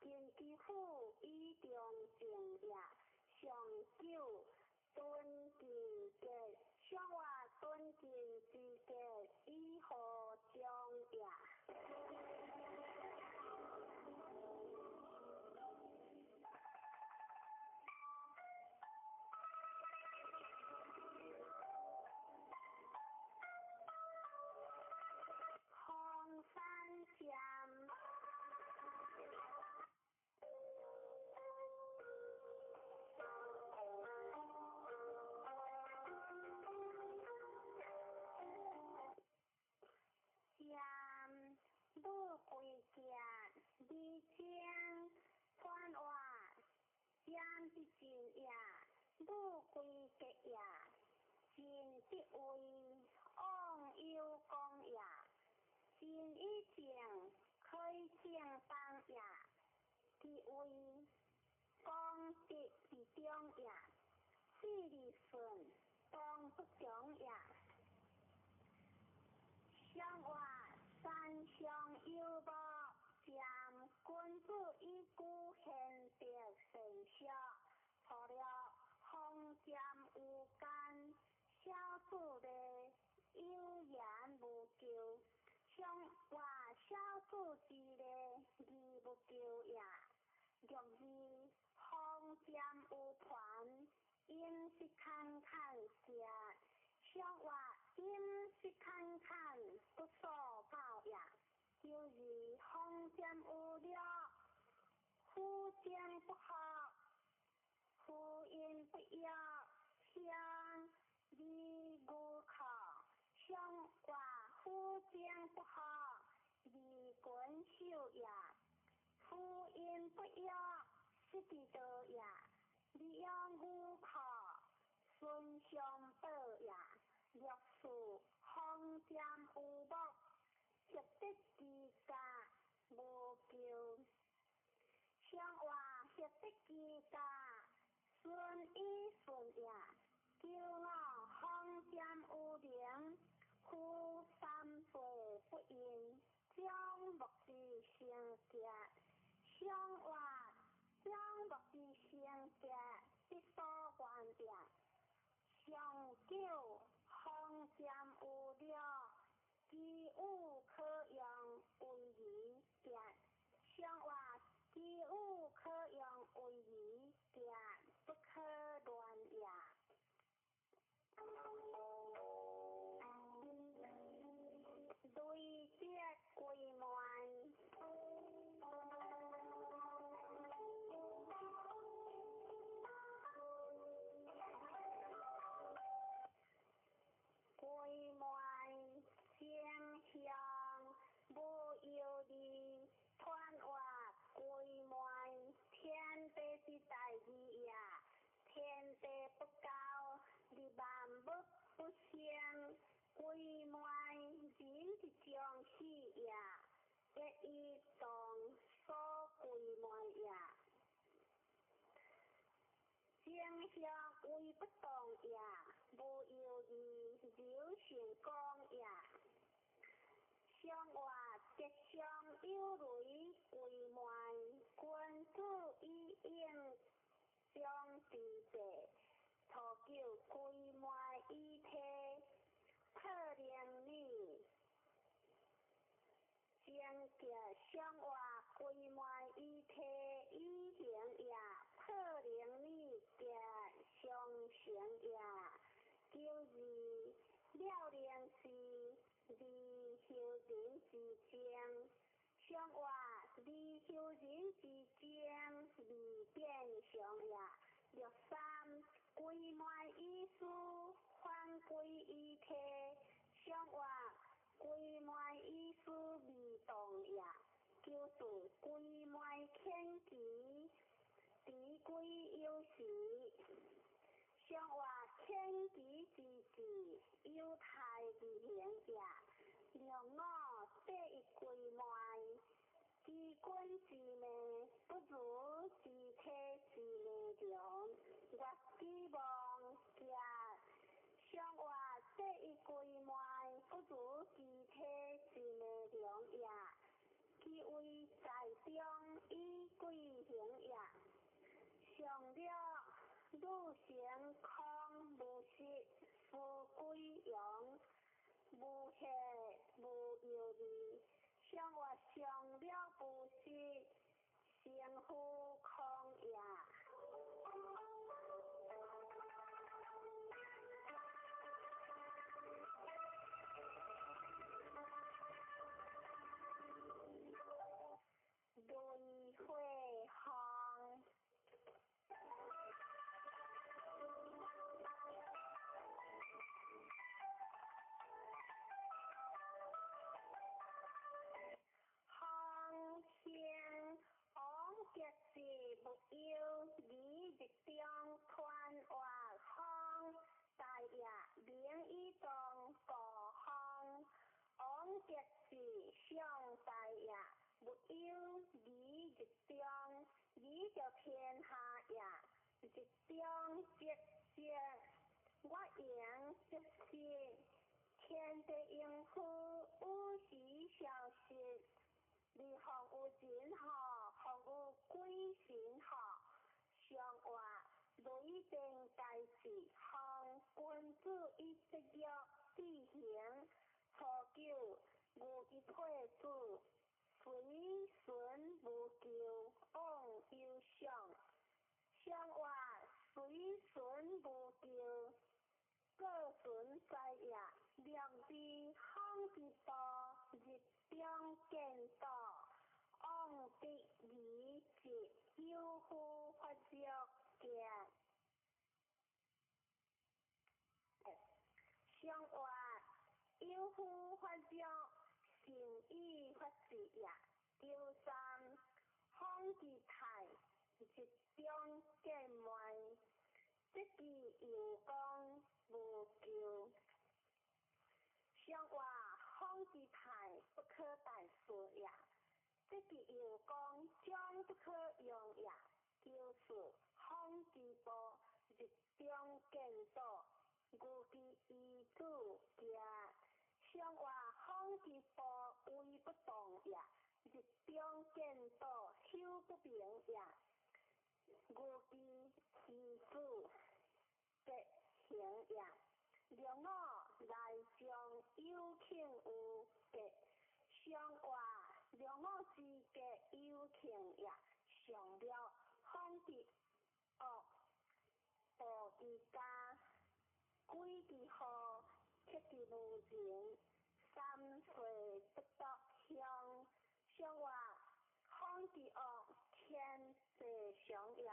尽其腹，以中正也。上九敦其节，上活敦敬之节，以何将也。红山剑。剑，武贵剑，李清，川活，剑之进也，武贵节也，进得位，往有功也，进以正，开正邦也，其位，功德之中也，智利顺，当不強也。上話山上有木，占君子以居贤德善俗，除了方占有間，小子的有言無咎。上話小子之禮義無咎也。六二方占有盤，飲食坎坎食。上話飲食坎坎不所教也。九二方占有略，夫将不合，夫因不约，乡里无靠。上话夫将不合，离君守也。夫因不约，失之道也。利用无靠，孙相保也。六四方占有木，协得之家无咎。上话协得之家，顺以顺也。九五方占有灵，夫三岁不应，将木之成结。上话将木之成结，必所愿也。上九方占有略，其有可用为义结。上话其有可用为义结，不可乱也。累积归满，归满正向无忧虑，团活归满天地之大义也。天地不交，利万物不生。归满人之将死也，一以动所归满也。正向为不动也，无忧虑，流成功也。上话吉祥有雷为满，君子以应将之计，初九归满以体，破灵女。正吉上话归满以体以行也，破灵女吉上成也。九二了灵是离修人之精，上话离修人之精，离变相也。六三归满以思，反归以体，上话归满以思未动也。九四归满天机，敌归有时。上话天机之志，有太之行也。六五第一归满，知君之命，不如知体之命长。月之望也。上话第一归满，不如知体之命长也。其为在中，以贵行也。上了女成空无实，夫归阳，无血无忧虑。上话上了无实，成乎空也。雷火风。风兴王吉是无忧，礼日中团活风，大业名以当国风。王吉是上大业，无忧礼日中，礼就天下也。日中节节，我言則實，天地應付有時消失，你風有人吼，風有鬼神吼，上話雷電大事，奉君子以節約志行，初九牛之配子，隨順無咎，往有上。上話隨順無咎，過順在也，兩字風之步，日中見道，往得而直，有夫發作見。上話有夫發作，善意發誓也。九三風之泰，日中見邁，這句又講無咎。上話風之泰，不可待說也。這句又講將不可用也。九四風之步，日中見道，牛之醫子行。上話風之步，威不動也。日中見道，修不明也。牛之醫子吉行也。兩我來將有慶有吉，上話兩我之吉有慶也。上了風之惡，暴之家，鬼之禍，乞之無人，三歲不得鄉。上話風之惡，天地常也；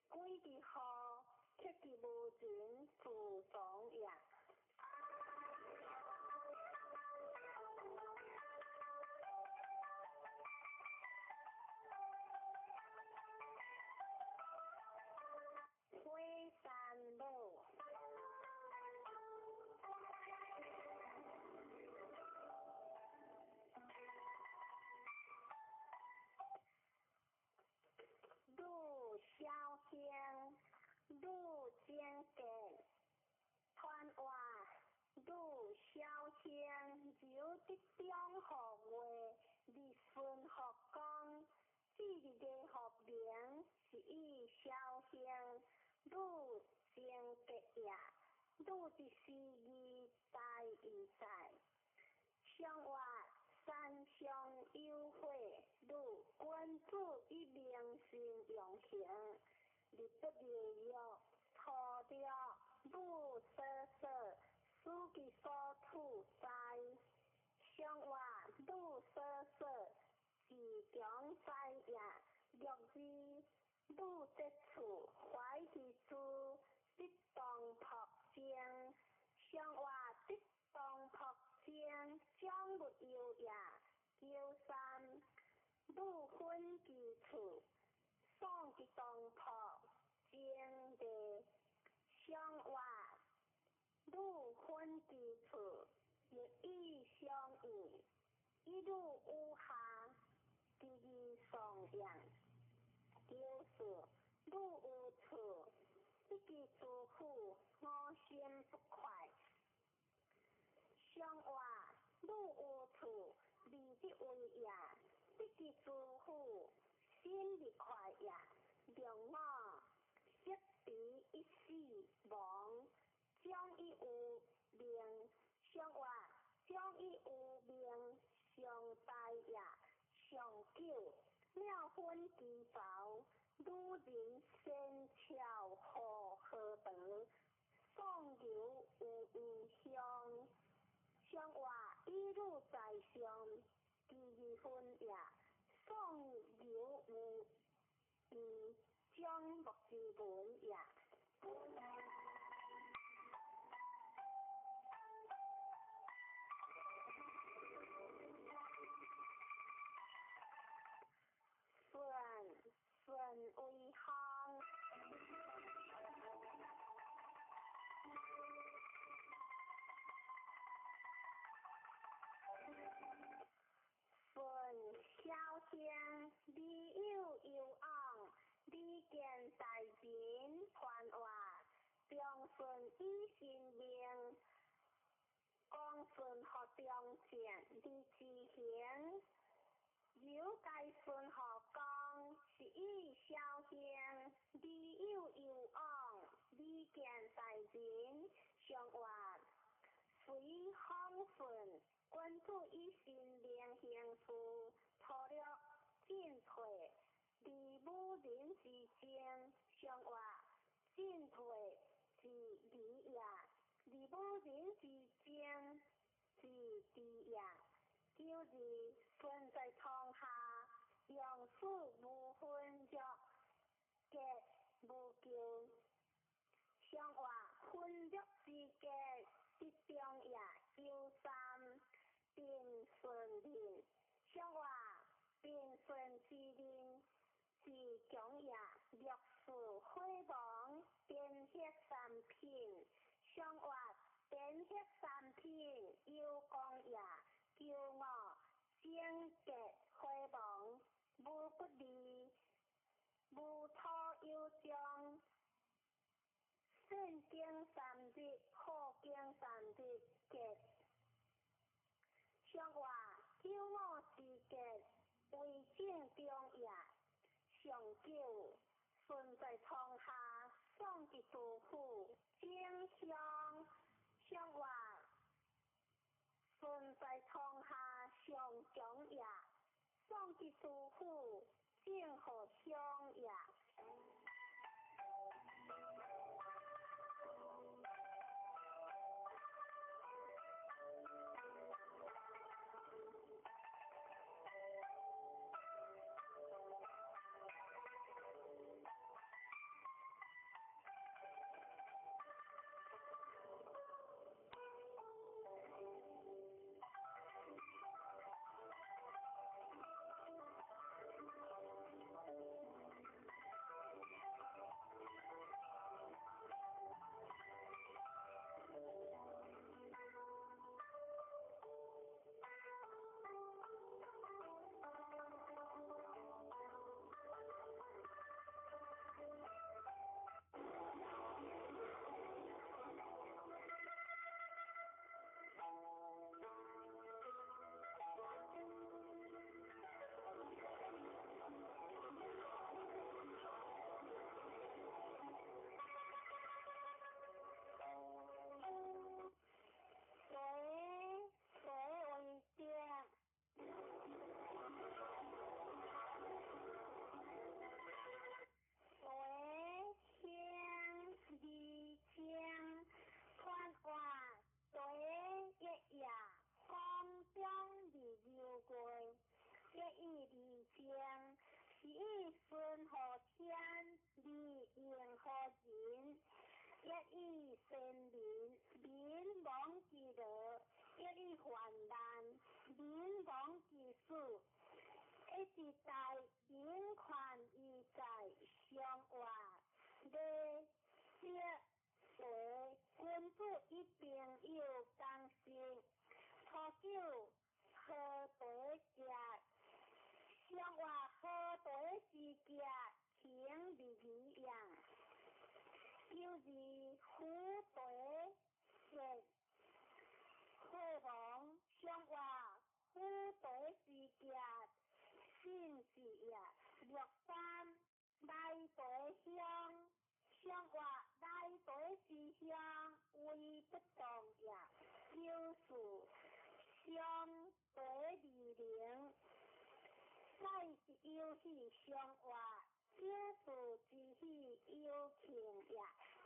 鬼之禍，乞之無人，自藏也。火山母。女小兴，女精见，传话女小兴，由得中号月，日顺福光，至日的福名是以小兴，女精结也，女之思义大义在。上话山上有火，女君子以明心用行，日不日月，土着女所所，思其所处在。上话女所所，自强在也。六字女节处，怀之珠，得当朴精。上话得当朴精，将勿忧也。九三女分其处，丧之当朴精地。上话女分其处，日以相应，一路有下，第二送养。九四女有处，得其诸苦，我心不快。上话女有处，利得为也，得其诸苦，心不快也。两我识彼一死亡，将以有命。上话将以有命，上大也。上九妙分其薄，女人仙巧何何德，送牛有异香。上话一路在上，第二分也。送牛有异，将木之文也。顺顺为福，忠顺以神明，光顺予忠正而自行，由该顺予公，是以消行，利有攸往，利见在人，上活随风顺，君子以神明行事，粗略进退，而武人之争，上活进退之理也，而武人之争之智也。九二顺在床下，用事无分弱，结无咎。上活分弱之结，得中也。九三平顺民，上活平顺之民是强也。六四火亡，颠血三品，上活颠血三品有功也。九五整结火亡，无不利，无土有将。善经三日，好经三日结。上活九五之结，为正中也。上九顺在床下，送伫杜甫，正向上活顺在床下，上强也。送伫杜甫，正予乡也。水为定，水兴二清，传话第一夜，光中二流过，一以二清，是以顺予天，而应予人。一以先民，民亡之乐；一以患难，民亡之死。一直在民权义在上活，礼节随君子以朋友共识，初九好茶食，上活好茶之食，行而已也。九二虎茶食，火亡上活虎茶之食，信是也。六三来茶香，上活来茶之香，为不动也。九四上茶二零，再是有喜上活九四之喜有庆也。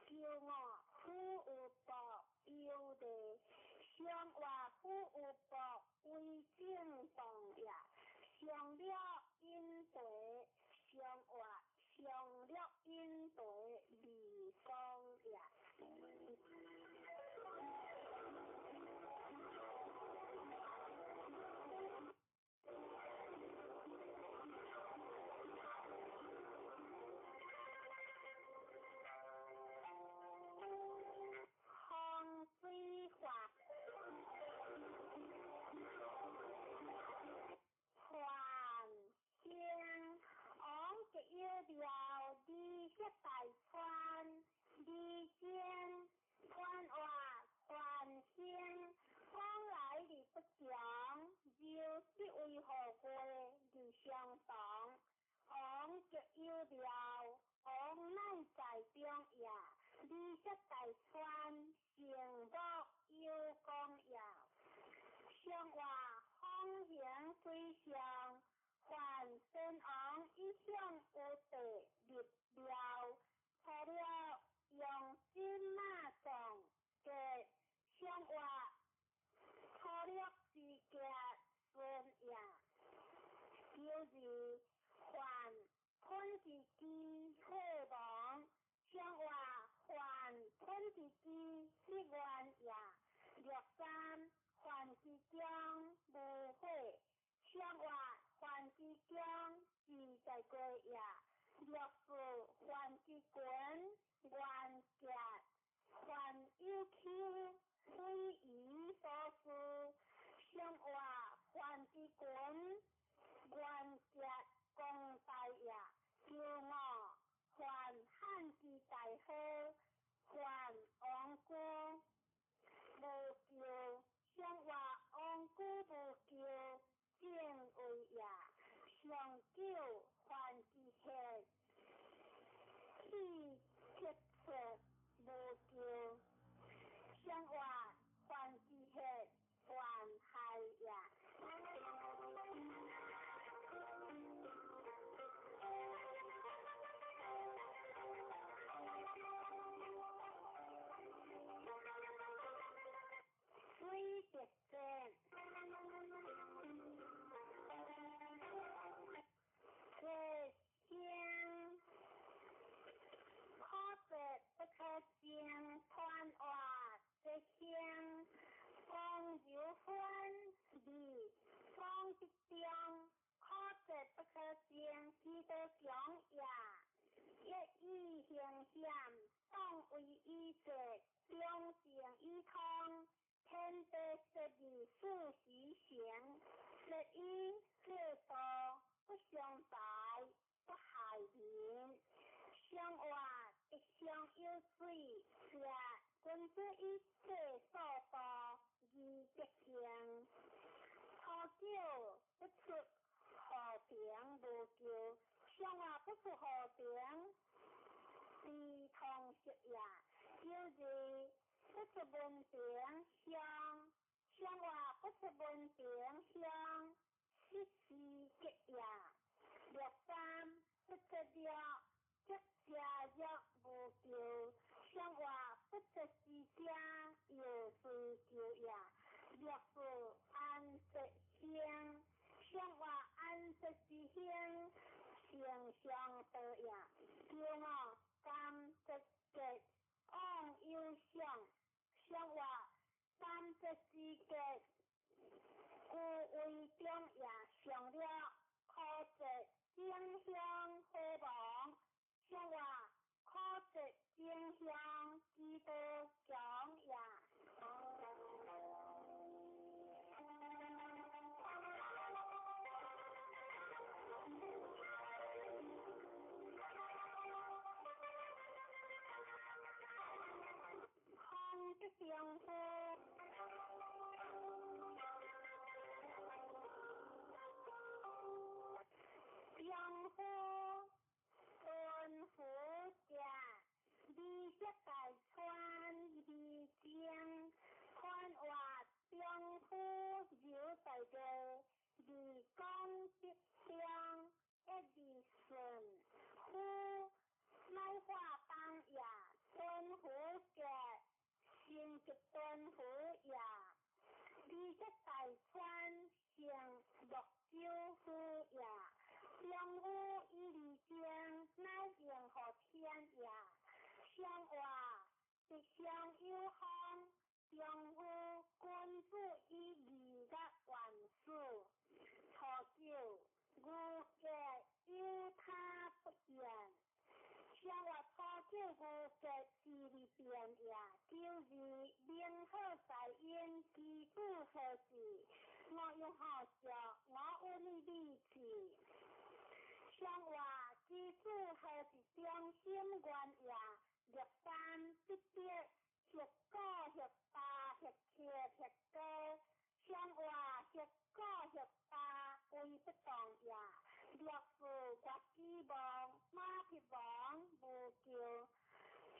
九五虎有报有利，上活虎有报为正动也。上了饮茶，上活上了饮茶未讲也。风水法，范兴王吉有庙，二色大川，二正則大川成木有功也。上話風行水上，凡先王以向有地立廟，除了用金馬藏嘅上話粗略之格孫也。九二凡吞之機火亡，上話凡吞之機立願也。63凡之中無火，上話凡之中自在過也。64凡之群願結，凡有丘非夷所事，上話凡之群願結公大也。95凡漢之大好，凡王居無咎，上話王居無咎，正位也。上九凡之血，氣結出無咎，上話凡之血，凡害也。水滴戰，這聲可節不可爭，傳話這聲講柔歡味講得中，可節不可爭，其道強也。一以行險，當為以節，中正以通。天地設立四時行，設以制度不傷財，不害民。上話吉祥有水，是君子以制所度，而德行。初九不出河平無咎，上話不出河平，非通識也。92不出門庭鄉，上話不出門庭鄉，失時吉也。63不出藥，則食藥無咎，上話不出之者，藥雖救也。64安則興，上話安則之興，成上道也。95甘則吉，往有相，上話三節之吉，故為中也。上了可節正香火亡，上話可節正香其道強也。空得相呼，相呼敦福者，美色大川美精，宽话中府柔大个，二讲德香，一二顺，夫乃化当也，敦福者，成吉敦福也。美色大川成洛州府也。中府以二精，乃应乎天也。上话吉祥有方，中府君子以义甲万事。初九，牛格有他不言。上话初九牛格之利变也。92明好在因，其子何事？我用好笑，我有你理智。上话其子何是中心愿也。63不得学高学大学七学高，上话学高学大为不当也。64月之望马匹王无咎，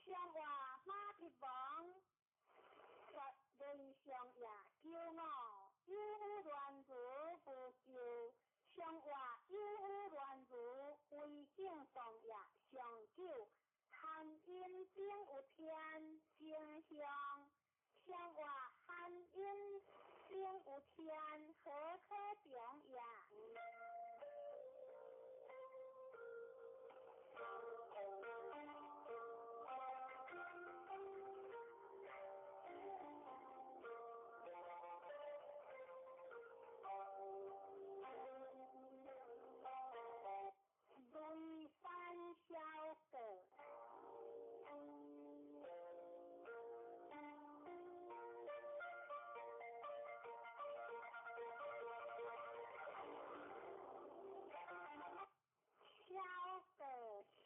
上话马匹上話有有亂如為境動也。上九含陰頂有天正向，上話含陰頂有天何可長也？雷山小閣。小閣先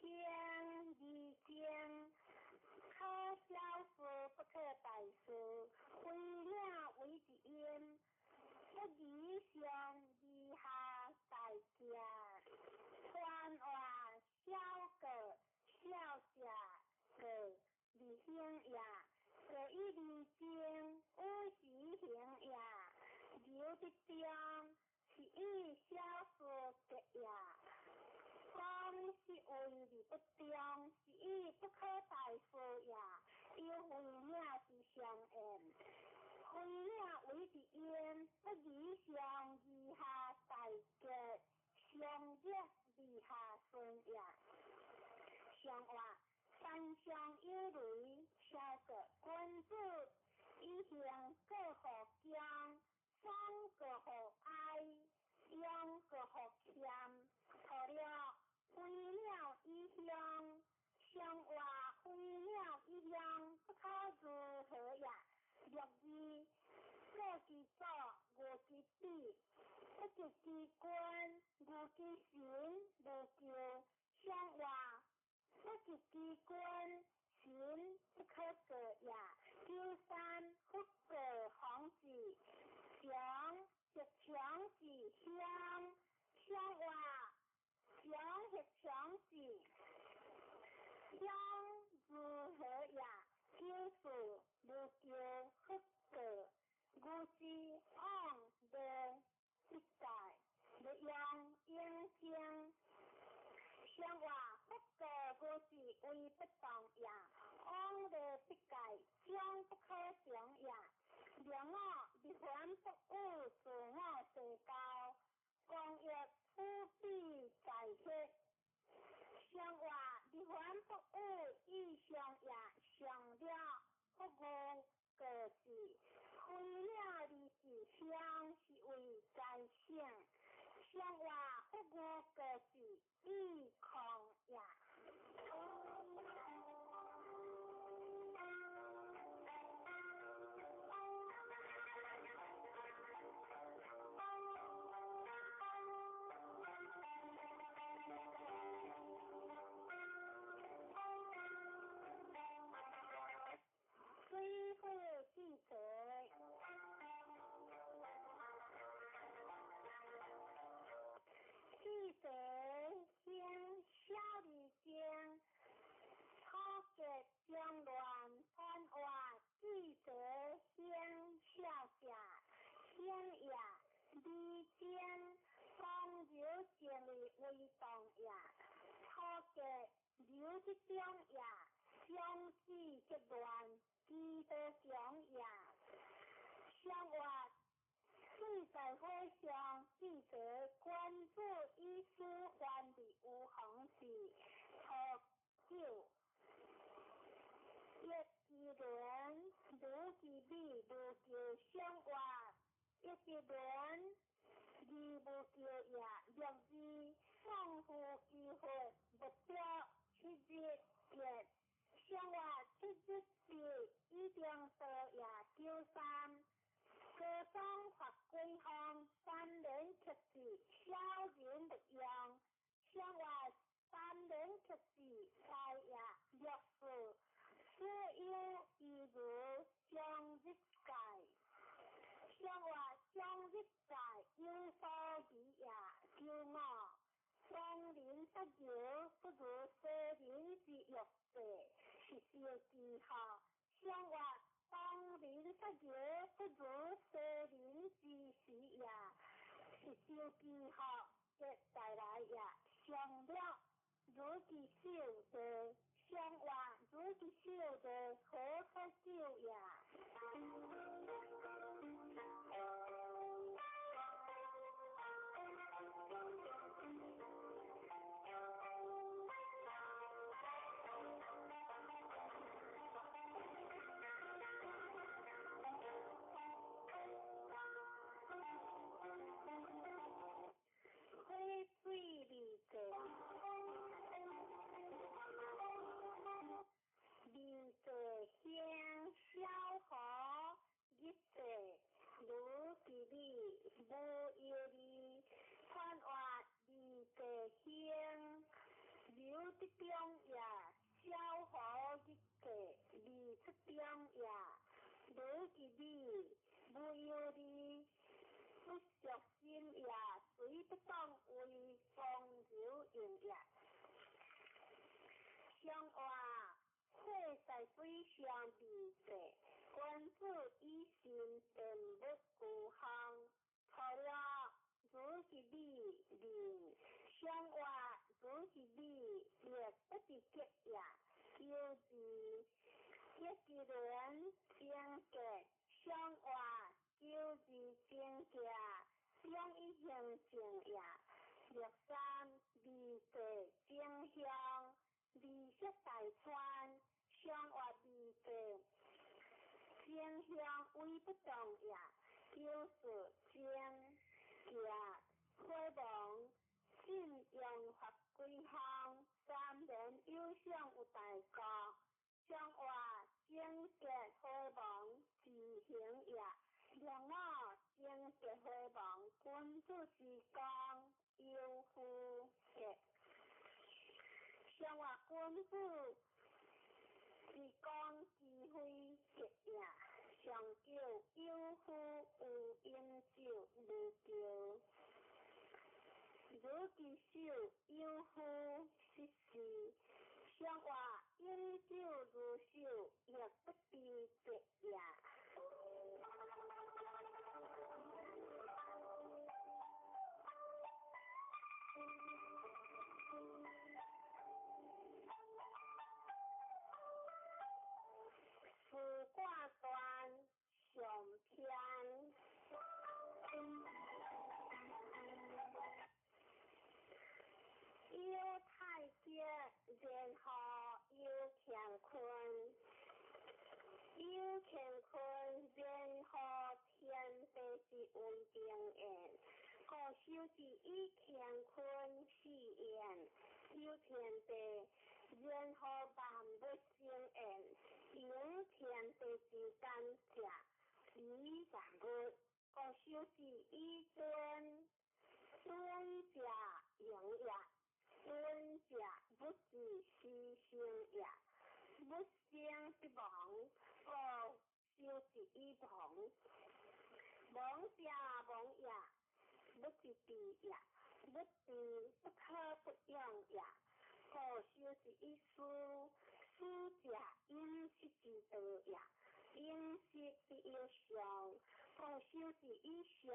二經，可小事不可大事，非領為一陰，不以上而下大行。傳話小閣小者閣而行也，閣以二經有時行也，留得中是以小事結也。講是為而不中，是以不可大事也。有非領之相應，非領為一陰，不以上而下大結，上熱而下順也。上話山上有雷，小閣君子以行過乎恭，喪過乎哀，勇過乎謙。錯了，飛鳥以向，上話飛鳥以向，不可如何也？六二過其祖，無其比，不及其君，無其神，無求。上話不及其君，神不可過也。九三不過方子，常則常是鄉，上話常則常是鄉如何也？九四無求不過，吾之往未必界，欲用應經。上話不過吾是為不動也，往未必界，將不可長也。兩我日凡不與自我世交，光欲普比在血。上話日凡不與意上也，上了不語過是，非領而是鄉是為在省。上話不語過是意空也。水火記者，記者先小二經，初結中亂傳話，記者先小者，先也，二經雙流靜的為動也，初結流之中也，相子則亂。基多強也，上話水在火上，記者關注以書翻的有行是初九，一其輪，如其美，如求上話，一其輪，二無求也，六二喪夫其佛，目標七日結。上話七日節以中道也。九三高宗發鬼風，三年克制，小人勿用。上話三年克制，在也。六四此有一如將日界，上話將日界有所疑也。九五東人不求，不如西人之欲者，是小記號。上話東人不求，不如西人之時也，是小記號。結帶來也，上了如其手的，上話如其手的何可救也？火水味者，味者香小河日者，如其美無憂慮，寬活味者香，流得中也，小河日者，味出中也，如其美無憂慮。不著心也，隨不當為光柔用也。上話火在水上味者，君子以心辨物孤項。錯了，如是美仁，上話如是美，亦不是結也。求字一一輪正結，上話求字正結，兩一行正也。六三味者正香，味色大川，上話味者正香為不動也。九四正結火亡，信用法歸項，三年有相有大國，上話正結火亡自行也。兩五正結火亡，君子之講有夫結。上話君子之講機會結也。上九有夫有飲酒無叫。如其手有夫失事，上話飲酒如手，亦不知節也。四卦端上篇。有太極，然後有乾坤；有乾坤，然後天地之為定焉。故修之以乾坤四焉，有天地，然後萬物生焉。用天地之間者，以萬物。故修之以敦，敦者盈也。敦者物之始生也，物生必亡，故修之以亡。亡者亡也，物之治也，物治不可不用也。故修之以思，思者飲食之道也，飲食必有常，故修之以常，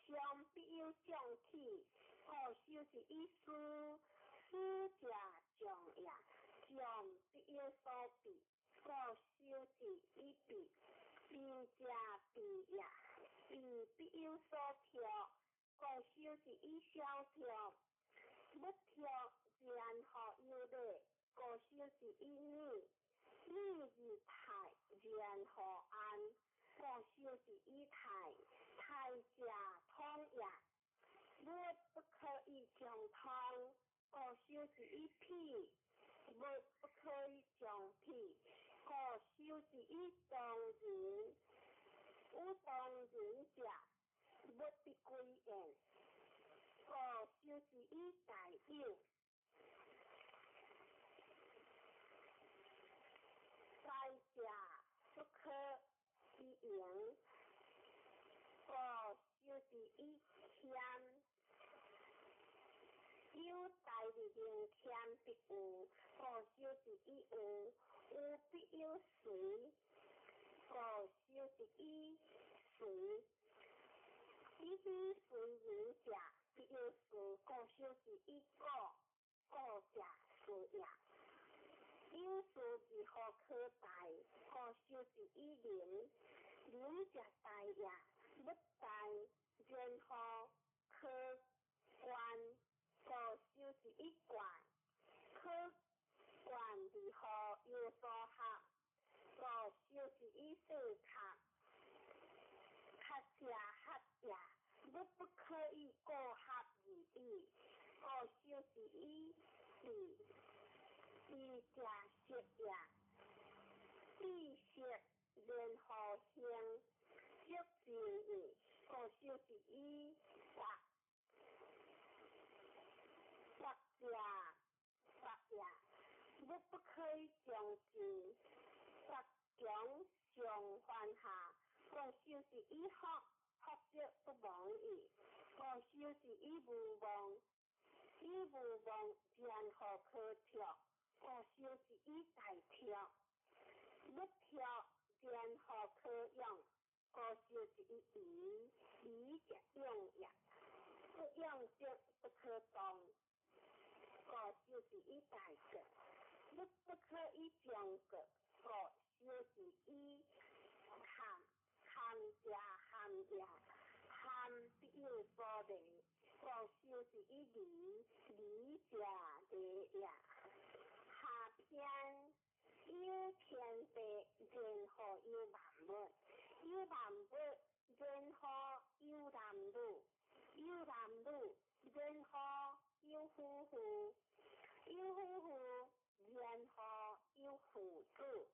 常必有將起。故修之以思，思者將也，將必有所避。故修之以避，避者避也，避必有所託。故修之以小託，不託然後有禮。故修之以禮，禮而泰，然後安。故修之以泰，泰者通也。物不可以將通，故修之以否；物不可以將否，故修之以當人。有當人者，物必歸焉。故修之以大有。大者不可以盈，故修之以謙。有大力能謙必有，故修之以有；有必有隨，故修之以隨。以彼隨人者，必有事，故修是以果，果者事也。有事如何可大？故修是以仁，仁者大也。不大，然後可觀，故修是以觀，可觀如何有所合？故修是以四合，合者合也。不不可以過合而已，故修是以智，智者識也。智識然後行，足智也。故修是以達，達者達也。不不可以將之，達強上犯下，故修是以福，福則不忘矣。故修是以無忘，以無忘然後可脫，故修是以大脫，不脫然後可用，故修是以疑，疑者勇也。不勇則不可動，故修是以大國，不不可以將國，故修是以堪，堪者堪也，堪必有所利，故修是以利，利者利也。下篇有天地，然後有萬物，有萬物，然後有男女，有男女，然後有夫婦，有夫婦，然後有父子，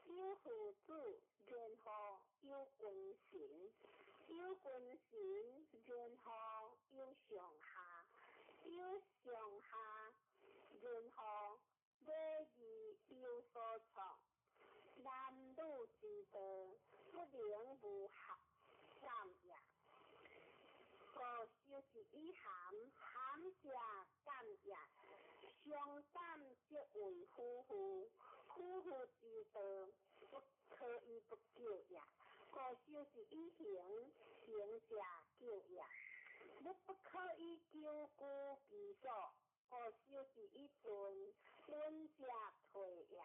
有父子，然後有君臣，有君臣，然後有上下，有上下，然後禮義有所創。男女之道，不能無合感也。故修是以含，含者感也。相感則為夫婦，夫婦之道，不可以不久也。故修是以行，行者久也。不不可以久居其所，故修是以鈍，鈍者退也。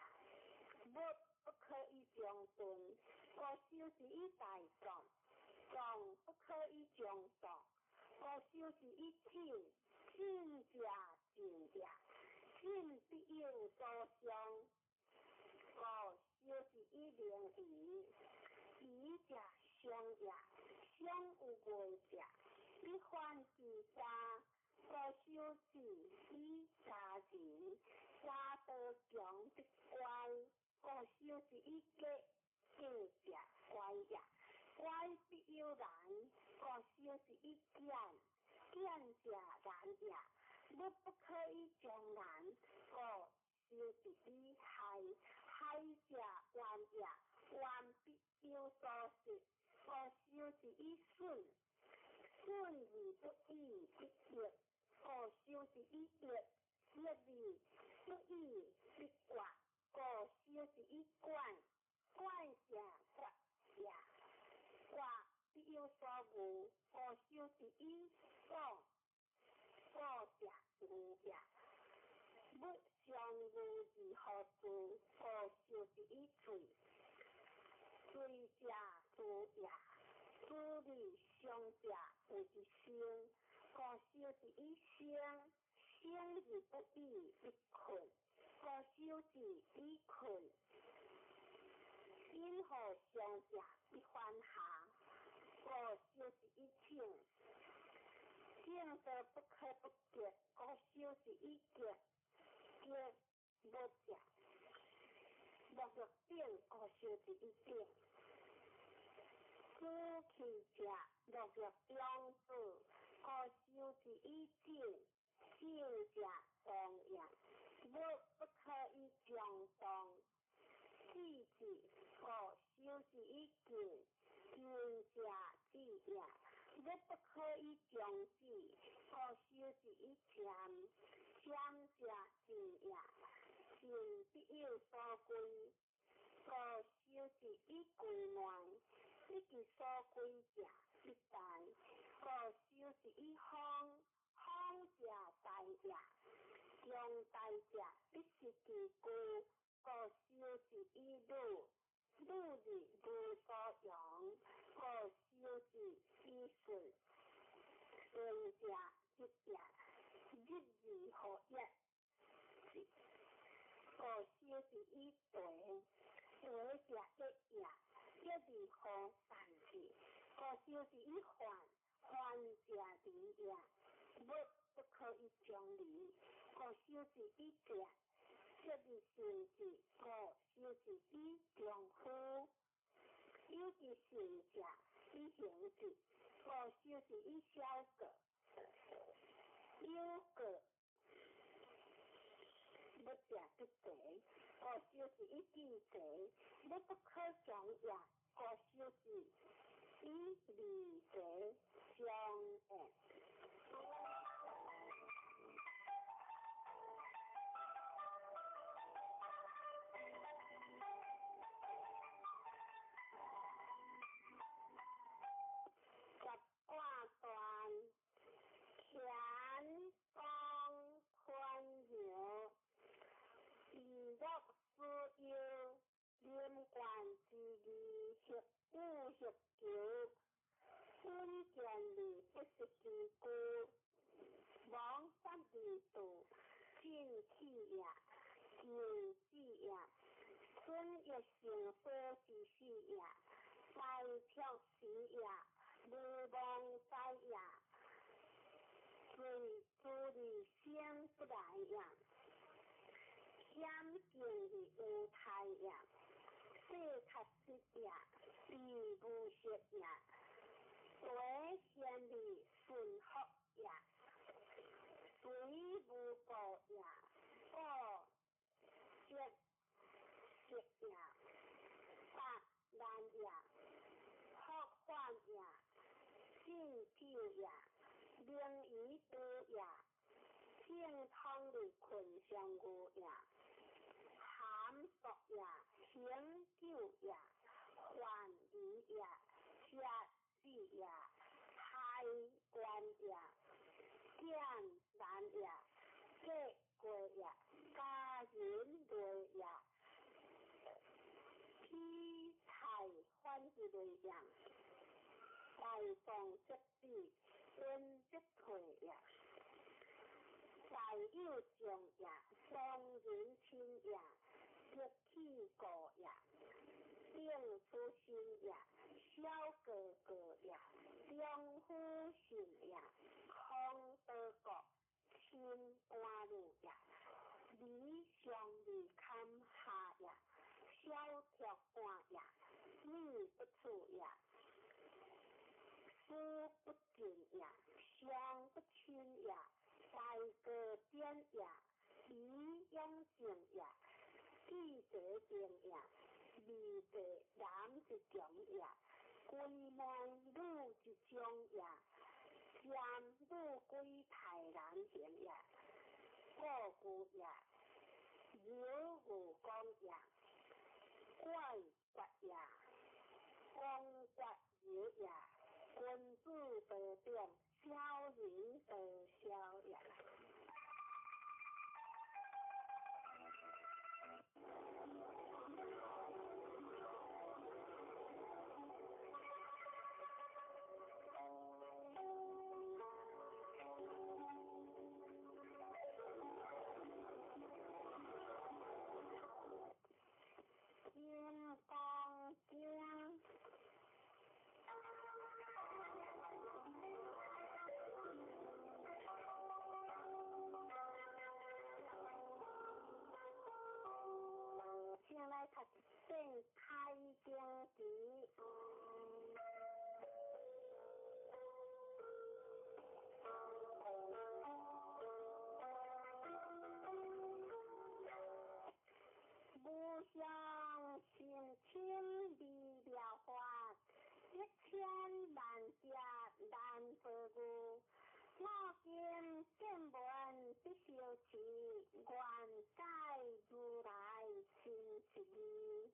不不可以將鈍，故修是以大壯，壯不可以將壯，故修是以進，進者進也。進必有所傷，故修是以明夷，夷者傷也。傷有過者，必反其家，故修是以家仁，家道強必乖，故修是以過，過者乖也。乖必有難，故修是以儉，儉者難也。不不可以將難，故修是以害，害者怨也。怨必有所失，故修是以損，損而不已，必益，故修是以益，益而不已，必割，故修是以管，管者割也。割必有所惡，故修是以廣，廣者惡也。不相惡而何住？故修是以罪，罪者誅也。誅而傷者謂之生，故修是以生，生而不已，必困，故修是以困。因何傷者必反下，故修是以請，請則不可不結，故修是以結，結無者，無欲頂，故修是以頂。子去者，樂欲養子，故修是以進，進者動也。不不可以將動，子之，故修是以進，進者智也。不不可以將智，故修是以謙，謙者靜也。靜必有所歸，故修是以歸內，不其所歸者，必大。故修是以方，空者大也，中大者不失其具，故修之以女，女字无所用，故修之以顺。顺者日也，日字何也？故修之以地，地者一也，一字何善之？故修之以患，患者离也，物不可以将离，故修之以者，这字顺之，故修之以中夫。有之顺者以行之，故修之以小过。有过欲者不济，故修之以智济。欲不可将也，故修之以利济相应。十卦断，乾宫坤爻，以乐思忧，临官之义，协武协求，稳健利不失其具，亡三二度，进气也，求子也，春欲成所之事也，败却时也，无忘哉也，随诸利生不来也，险境的有太也，世确实也，必无失也，为贤的顺福也，随无过也，过节节也，八难也，福患也，信久也，灵于多也，正通的困上牛也，含索也，行久也，患离也，食子也，开关也，见难也，结过也，家人类也，披菜反之类也，大众则止，恩则退也，大有将也，双人亲也，得气过也，定出身也，小哥哥也，中夫信也，空德国，亲官路也，理上利堪下也，小铁官也，米不出也，思不尽也，相不亲也，大哥典也，以养正也，记者定也，二者男一强也，归门女一种也，占女归太难行也，故故也，柔无光也，怪骨也，光骨柔也，君子得变，小人得小也。金刚经。先来读《开经偈》。无上甚深微妙法，一千万劫难遭遇。我今见闻得受持，愿解如来真实义。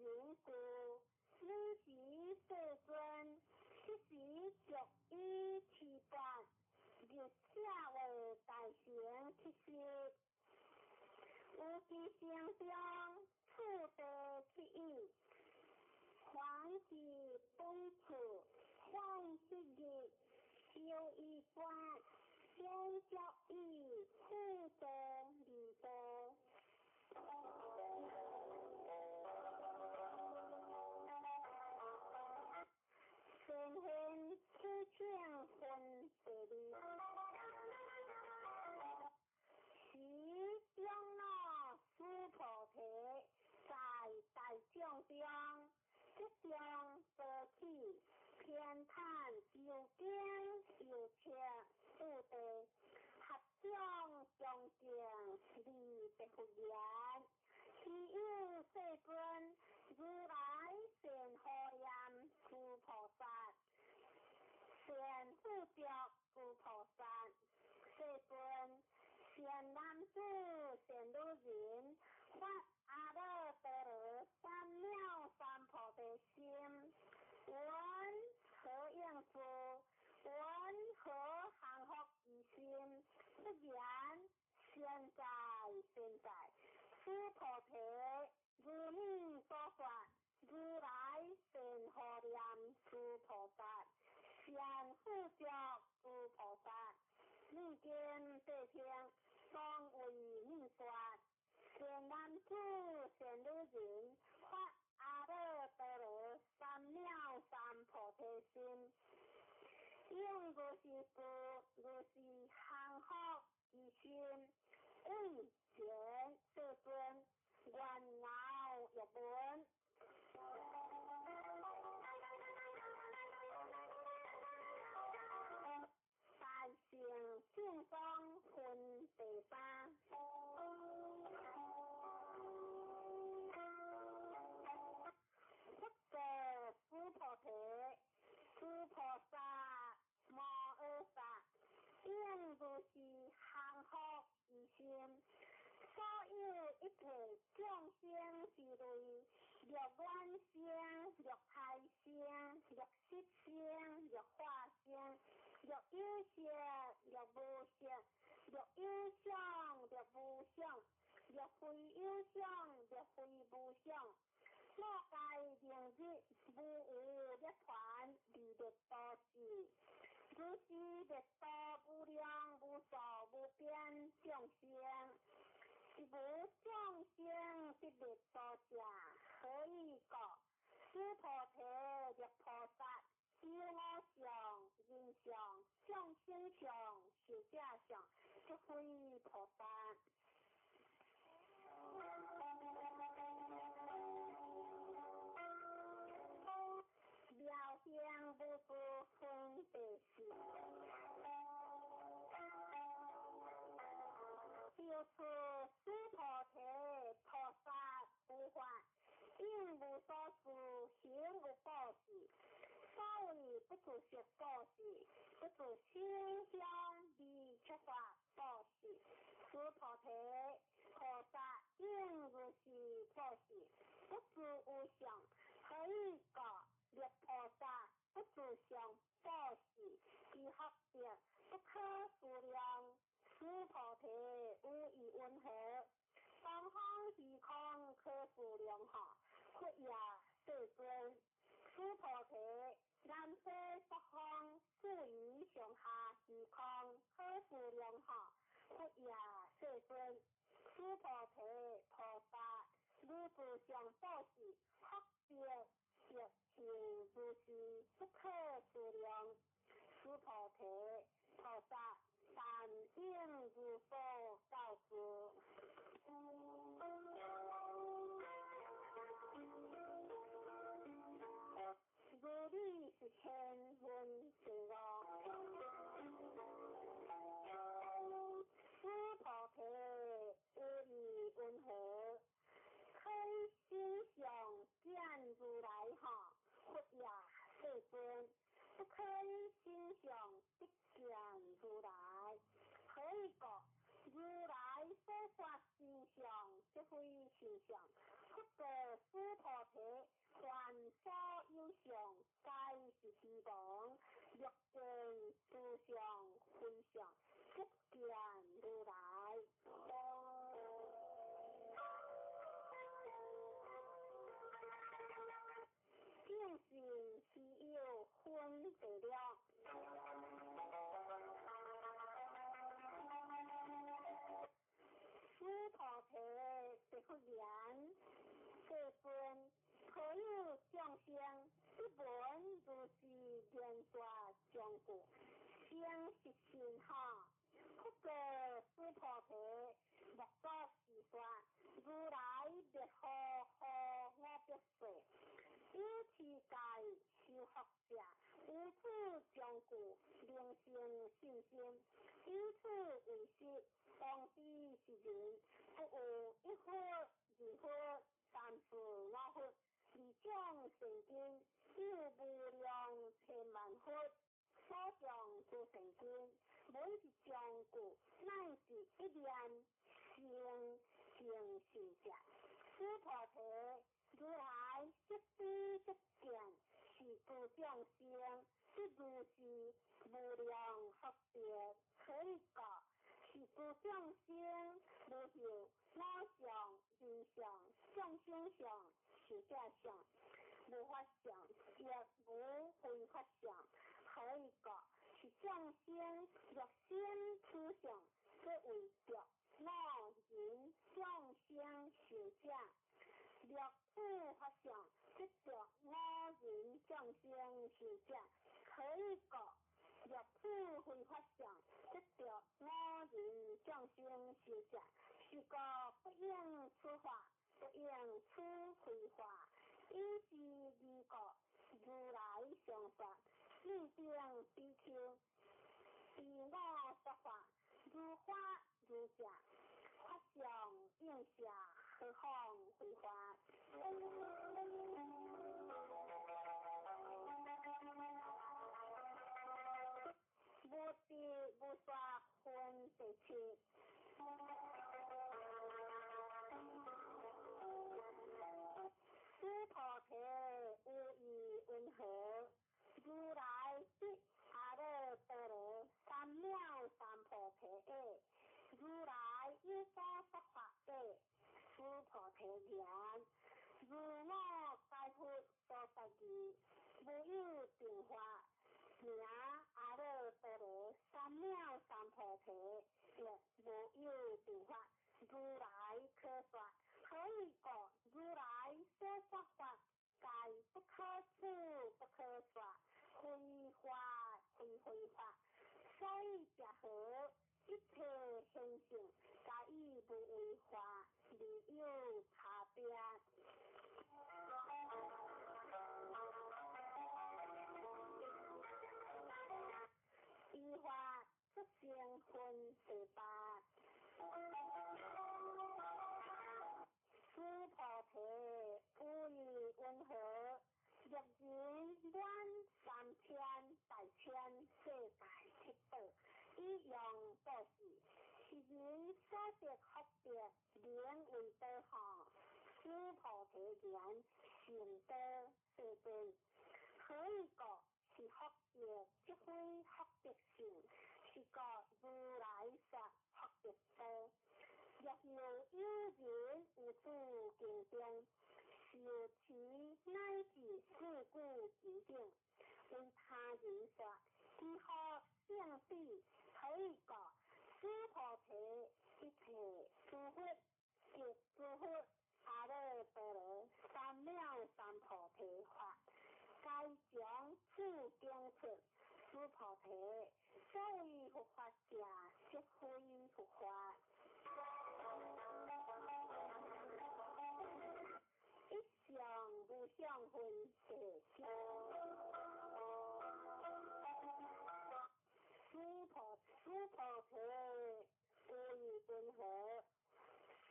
人故，爾時世尊，彼時著衣持缽，入舍衛大城乞食。有其城中次第乞已，還至本處，反昔日修衣缽，先著衣次第而坐。善現此請分第二。時長老須菩提在大眾中，集中多起，偏袒右肩右側次第，合掌恭敬禮白佛言：希有世尊，如來善護念諸菩薩，善護著諸菩薩。世尊，善男子，善女人，發阿耨多羅三藐三菩提心，雲何應住？雲何降伏其心？佛言：善哉善哉，須菩提，如你所說，如來善護念諸菩薩，善護著諸菩薩。汝今諦聽，當為你說。善男子，善女人，發阿耨多羅三藐三菩提心，應如是住，如是降伏其心，為前世尊，願樂欲聞。大乘正宗分第三。佛告須菩提：諸菩薩摩訶薩，應如是降伏其心。所有一切眾生之類，若卵生，若胎生，若色生，若化生，若有色，若無色，若有想，若無想，若非有想，若非無想，所該令日無有涅槃而滅度時，如是滅度無量無數無邊眾生。是無眾生得滅度者，何以故？須菩提，若菩薩有我相、人相、眾生相、壽者相，則非菩薩。妙行無住分第四。由此須菩提，菩薩不法，應無所住，行無布施。所謂不住色布施，不住聲香味觸法布施。須菩提，菩薩應如是布施，不住無相。何以故？若菩薩不住相布施，其福德不可思量。須菩提，有疑雲何？東方虛空可思量哈？佛也，世尊。須菩提，南西北方四夷上下虛空可思量哈？佛也，世尊。須菩提，菩薩如住相布施，福德德行如是不可思量。須菩提，菩薩但應如所教示。如理實現分第五。須菩提，有疑雲何？可以心想見如來哈？佛也，世尊。不可以心想得見如來。何以故？如來所說心相，即非心相。佛告須菩提。欲見諸相非相，即見如來。正信稀有分第六。須菩提白佛言：世尊，何有眾生不聞如是言說將故，生實信哈？佛告須菩提：莫作是說，如來滅後何我百歲？有持戒修福者，於此將故，能生信心。以此為實，當知是人，不有一佛、二佛、三四五佛，二種善根，有無量千萬佛所種諸善根，聞是將故，乃至一念生成信者。須菩提，如來悉知悉見，是諸眾生，得如是無量福德，何以故？是諸眾生無有我相、人相、眾生相、壽者相、無法相，亦無非法相。何以故？是眾生若生此相，即為著我人眾生壽者；若處法相，即著我人眾生壽者。何以故？若處非法相，即著我人眾生壽者。是故不應此法，不應此非法。以是義故，如來常說：汝等比丘，依我說法，如法如者，法相應舍，何況非法？無得無說分第七。須菩提，有疑云何？如來得阿耨多羅三藐三菩提耶？如來有所說法耶？須菩提言：如我解佛所說義，無有定法，名阿耨多羅三藐三菩提，亦無有定法，如來可說。何以故？如來所說法，皆不可取，不可說，非法非非法。所以者何？一切現象，皆以無為法而有差別。依法出生分第八。須菩提，有疑云何？若人滿三千大千世界七寶，以用布施，是人所得福德，名為多吼？須菩提言：甚多，世尊。何以故？是福德，即非福德性。是故如來說福德多。若有有人於此經中，受持乃至四句偈等，為他人說，其福勝彼。何以故？須菩提，一切諸佛及諸佛阿耨多羅三藐三菩提法，皆從此經出。須菩提，所謂佛法者，即非佛法。一相無相分第九。須菩須菩提，有疑云何？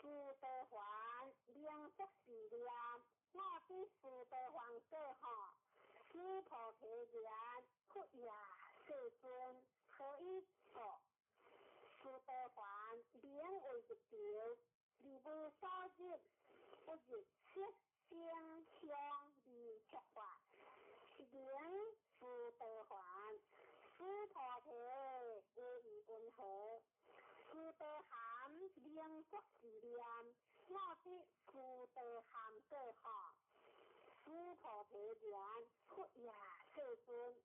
須陀洹名作是念，我對須陀洹講吼，須菩提言：佛也，世尊，何以故？須陀洹名為入道，而無所入，不入色聲香味觸法，是名須陀洹。能作是念，我得须陀含过吼。须菩提言：佛也，世尊，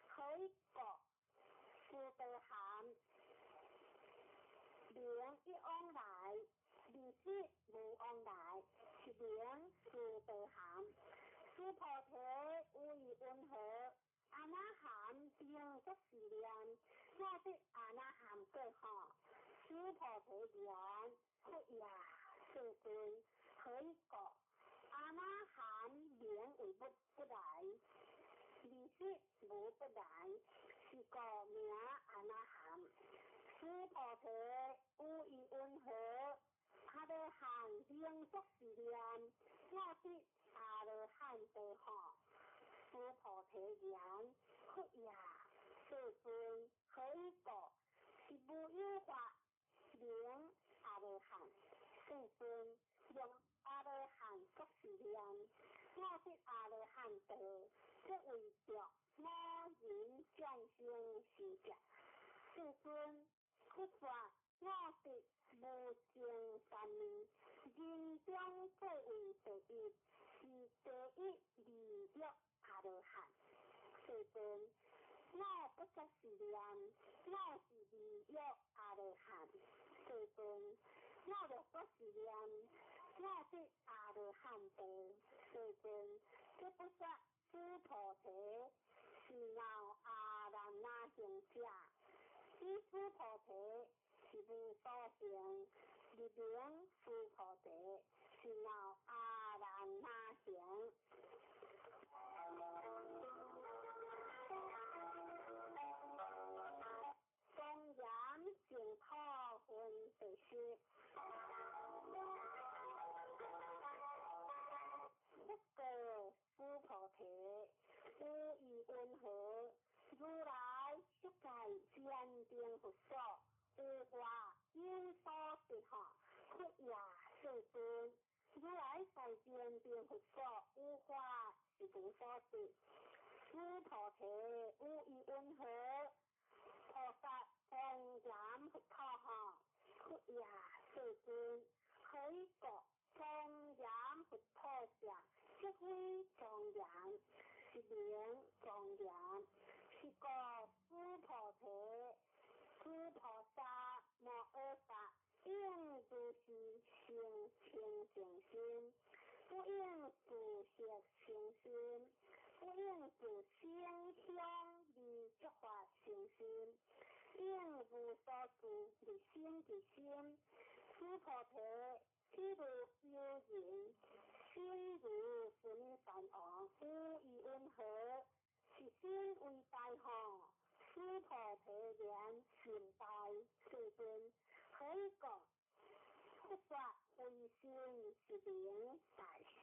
何以故？须陀含名一往来，二识无往来，是名须陀含。须菩提，有疑云何？阿那含名作是念，我得阿那含过吼。须菩提言：佛也，世尊，何以故？阿那含名为不不来，二识无不来，是故名阿那含。须菩提，有疑云何？阿罗汉名作是念，我得阿罗汉道吼。须菩提言：佛也，世尊，何以故？是无有法名阿罗汉。世尊，用阿罗汉作是念，我得阿罗汉道，这为著五人众生受者。世尊，佛说我得无上三昧，人中最为第一，是第一利乐阿罗汉。世尊，我不作是念，我是利乐阿罗汉。世尊，我若作是念，我得阿罗汉道。世尊，这不说须菩提是闹阿难那行者，彼须菩提是无所行，立名须菩提是闹阿难那行。庄严净土分第十。不过须菩提，有疑云何？如来色界坚定佛所，有法有所得吼。佛也，世尊，如来在坚定佛所，有法是无所得。须菩提，有疑云何？菩萨庄严佛土吼。佛也，世尊，何以故？庄严佛土者，即非庄严，是名庄严。是故须菩提，诸菩萨摩诃萨应如是生清净心，不应住色生心，不应住声香味触法生心，应无所住而生其心。须菩提，譬如有人心如须弥山王，有疑云何？是心为大吼。须菩提言：心大。世尊，何以故？佛说唯心是名大心。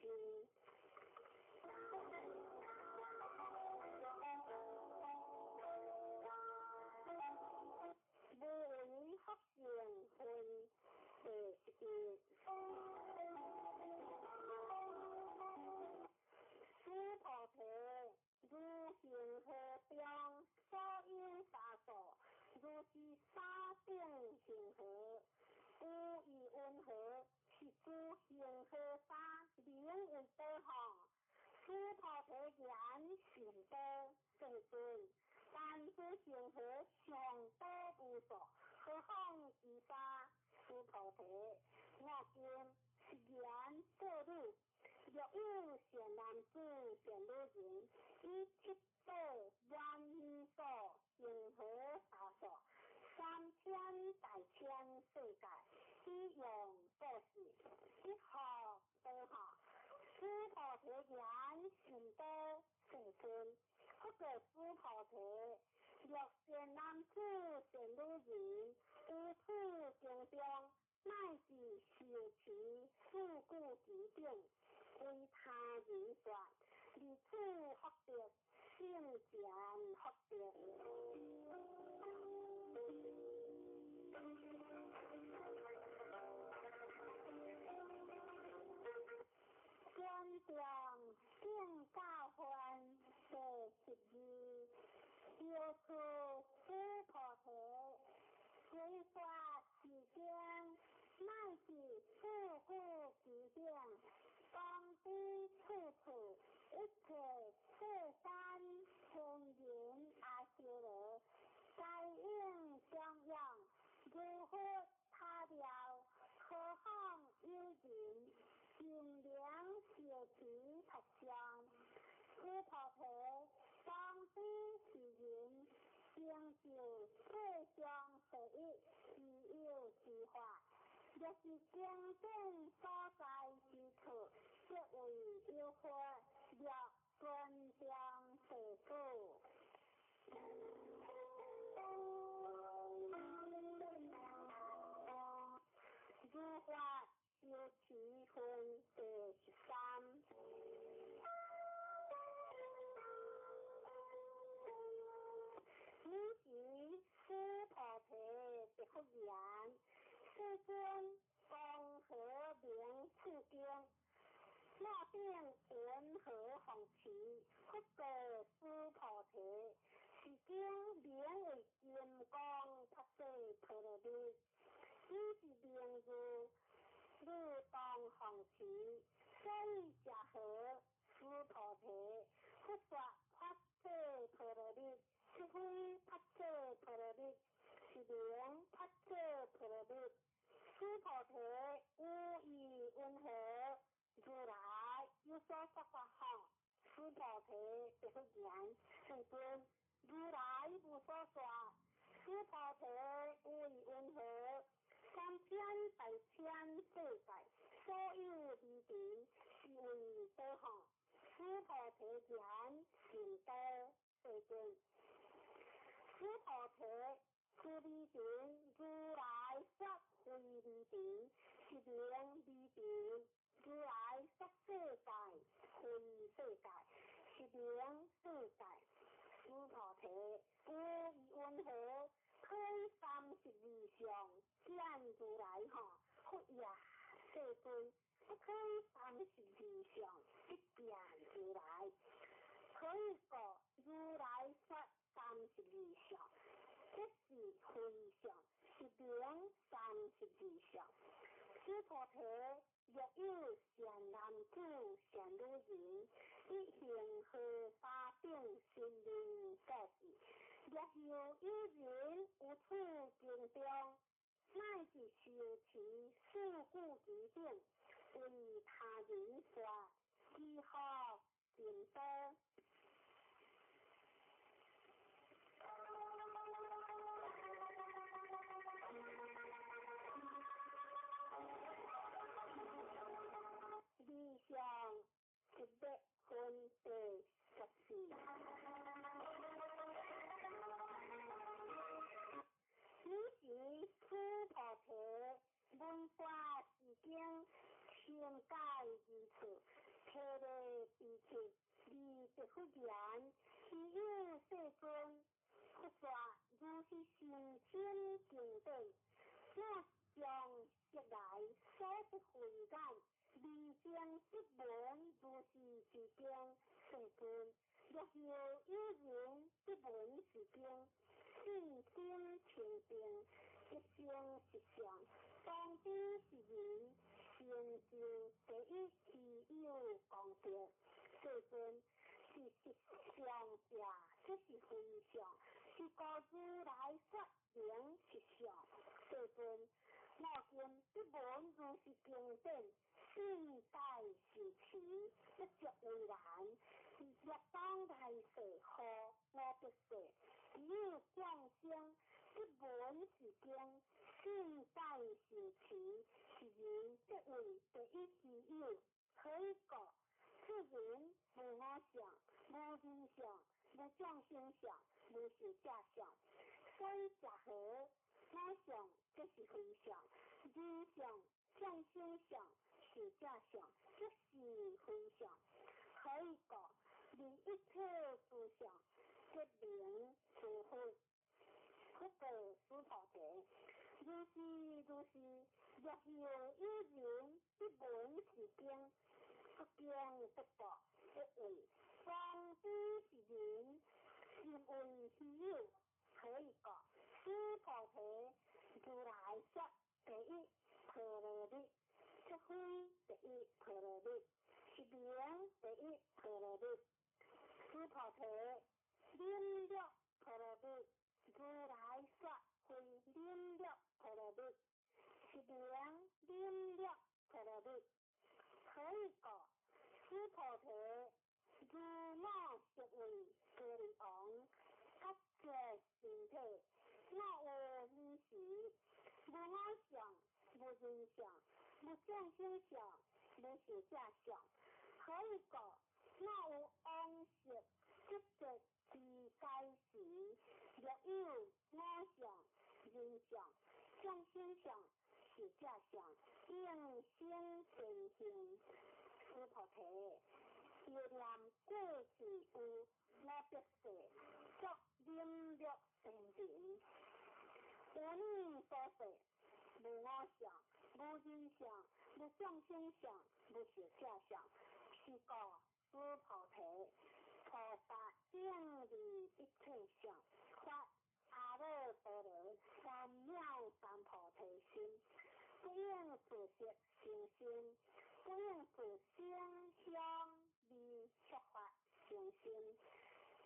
无为福善分第11。须菩提，如恒河中所有沙数，如是沙等恒河，有疑云何？是诸恒河沙名为多吼。须菩提言：甚多。世尊，但诸恒河尚多无数，何况其沙？须菩提，我今是言作汝。若有善男子、善女人，以七宝满所恒河沙数，三千大千世界，以用布施，一福多吼。须菩提言：甚多。世尊，不过须菩提，若善男子、善女人，于此经中，乃至受持四句偈等，为他人说，而此福德，圣贤福德。观众圣教分第12，药师须菩提，随说是经，乃知處處一切世間天人阿修羅，皆應供養，如佛塔廟，何況有人，精靈受持佛像，須菩提，當知是人，成就世上第一希有之法。若是經典所在之處，則為有佛，略尊重弟子。如法修持分第十三。尔時，須菩提答佛言：世尊，光何名此經？我等云何奉持？佛告須菩提：是經名為金剛菩薩婆羅蜜，以是名字，汝當奉持。所以者何？須菩提，佛說菩薩婆羅蜜，即非菩薩婆羅蜜，是名菩薩婆羅蜜。須菩提，汝意云何？如來有所說法吼？須菩提答佛言：世尊，如來無所說。須菩提，汝意云何？三千大千世界，所有微塵，是為多吼？須菩提言：甚多，世尊。須菩提，此微塵，如來說非微塵，是名微塵。如來說世界，非世界，是名世界。須菩提，汝意云何？可以三十二相見如來吼？佛也，世尊，不可以三十二相不見如來。何以故？如來說三十二相，這是非相，是名三十二相。須菩提，若有善男子、善女人，欲行荷花等神明布施，若又有人於此經中，乃至修持四句偈等，為他人說，其福甚多。二相一百分第十四。尔時，須菩提聞跋是經，深解義處，體會悲切，而答佛言：希有世尊，佛說如是甚深經典，我將昔來所得慧眼，未曾得聞如是之經。世尊，若又有人得聞是經，信心清淨，即生實相，當知是人成就第一希有功德。世尊，是實相者，這是非相，是故如來說名實相。世尊，我今得聞如是經典，信解受持，不足為難。若當來世後五百世，有眾生得聞是經，信解受持，是人即為第一希有。何以故？此人無我相，無人相，無眾生相，無壽者相。所以者何？我相這是非相，人相、眾生相、壽者相，這是非相。何以故？離一切諸相，即名諸佛。佛告須菩提：如是如是，若又有人得聞是經，不驚不怖，即為當知是人，甚為希有。何以故？須菩提，如來說第一波羅蜜，即非第一波羅蜜，是是名第一波罗蜜。须菩提，忍辱波罗蜜，如来说非忍辱波罗蜜，是名忍辱波罗蜜。何以故？须菩提，如我昔为歌利王，觉知身体，我有尔时，无我相，无人相，无众生相，无寿者相。何以故？我有往昔积集之该时，若有我相、人相、众生相、寿者相，应生善行。须菩提，忆念过去有五百世，作忍辱仙人。有尔所世，无我相，无人相，无众生相，无寿者相。是故，须菩提，菩萨应离一切相，发阿耨多罗三藐三菩提心，不应自色生心，不应自声香味触法生心，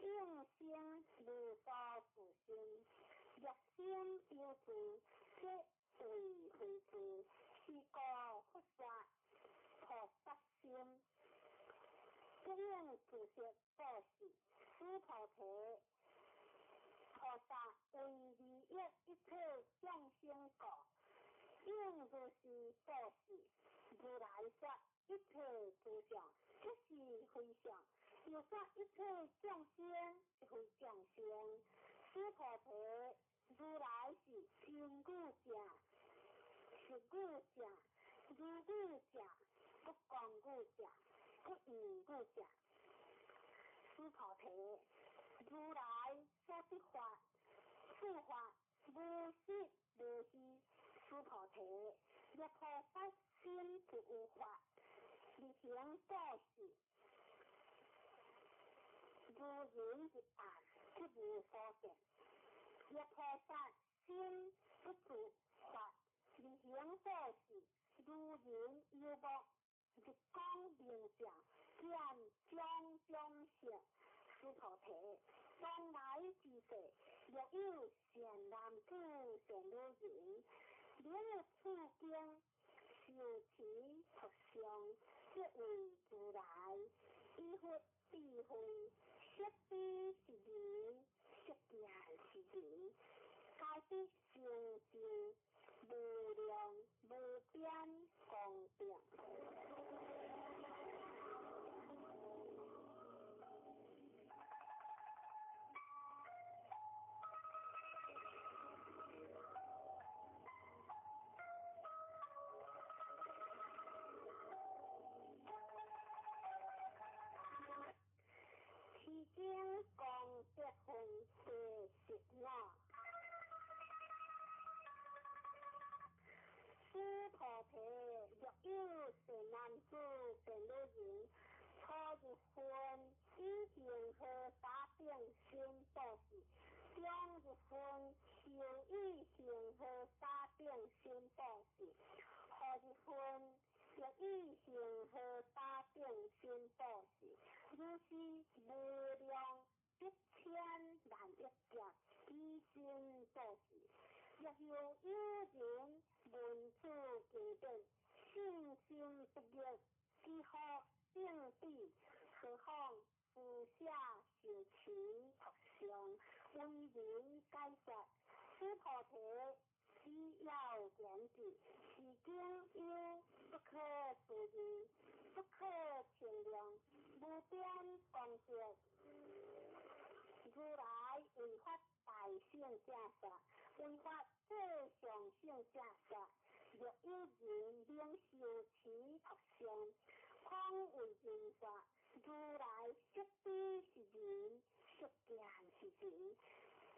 应生无所住心。若心有住，即为非住。是故佛说菩萨心，不应自色布施。须菩提，菩萨为利益一切众生故，应如是布施。如来说一切诸相，即是非相；又说一切众生，即非众生。须菩提，如来是真语者，实语者，如语者，不狂语者，不异语者。须菩提，如来所得法，此法无实无虚。须菩提，若菩萨心不有法，而行布施，如人入暗，即无所见。若菩萨心不住法，而行布施，如人游目，日光明镜，见种种色。须菩提，将来之世，若有善男子、善女人，能入此经，受持读诵，即为如来，以佛智慧，识彼是人，识见是人，皆得成就无量无边功德。持经功德分第15。须菩提，若有善男子、善女人，初入分，以恒河沙等身布施；中入分，修以恒河沙等身布施；后入分，欲以恒河沙等身布施。如是无量百千万亿劫以身布施。若有有人闻此经典，信心不逆，即复正彼，何况施舍受持读诵，为人解说。须菩提，只要言之，是经有不可思议、不可称量、无边功德。如来为发大圣者说，为发最上圣者说。若有人能受持读诵，况为人说，如来识彼是人，识见是人，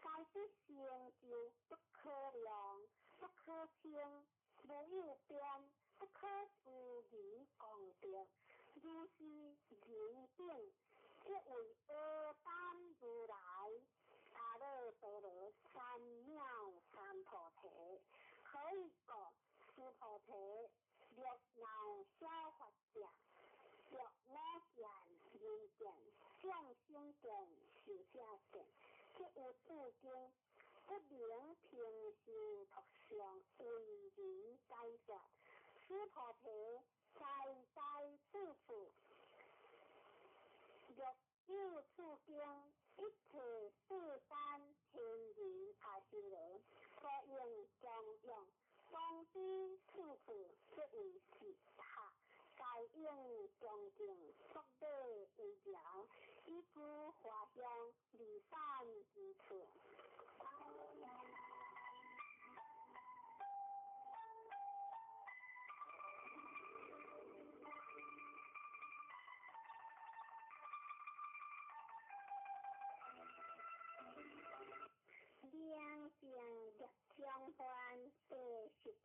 皆得成就不可量、不可称、无有边、不可思议功德。如是人等，即为阿单如来阿耨多罗三藐三菩提。何以故？须菩提，若闹小法者，若受者見，則有諸經不能平受托相為人解說。須菩提，在在處處，若有此經，一切世間天人阿修羅，所應供養，當知此處即為是塔，皆應恭敬作禮為榮，以諸華香離散之處。明镜亦相还第十条。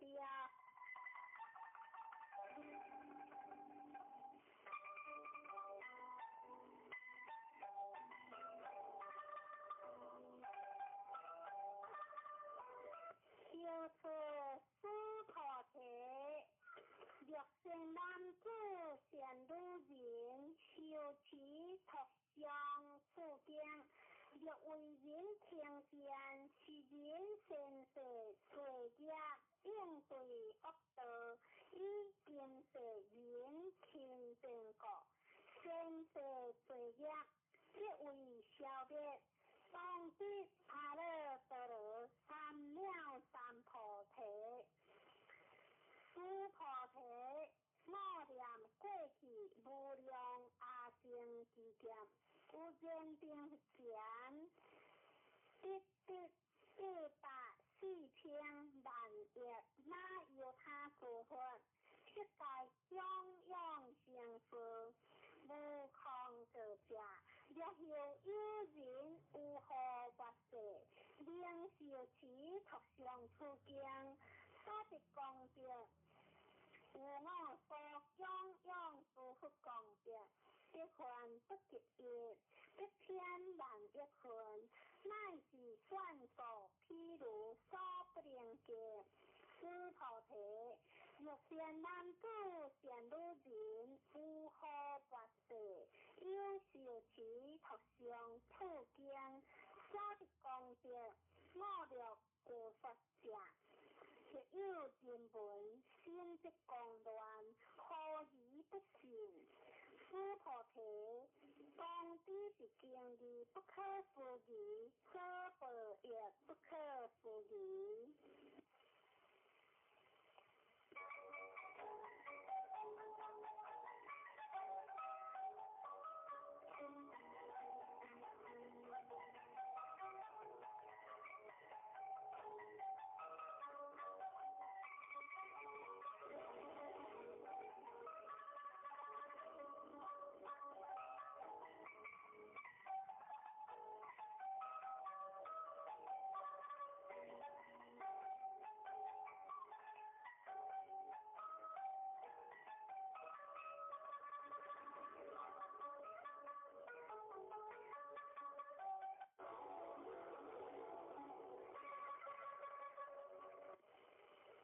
小出须菩提，若善男子善女人，修持托相此经，若为人听见，是人善世罪业，应对恶道，以今世人清净故，善世罪业，即为消灭。当得阿耨多罗三藐三菩提。须菩提，我念过去无量阿僧祇劫，有燃灯佛前，得得八百四千万亿那由他诸佛，悉皆供养成事，无空过者。若复有人有何发誓，能受持托相此经，所得功德，有我所供养诸佛功德，得分不及一，得千万亿分，乃至算数譬如所不能计。须菩提，若善男子善女人，有何发誓，有受持托相此经，所得功德，五欲具法者，若有人闻，心即狂乱，何而不信？须菩提，当知是经义不可思议，所报亦不可思议。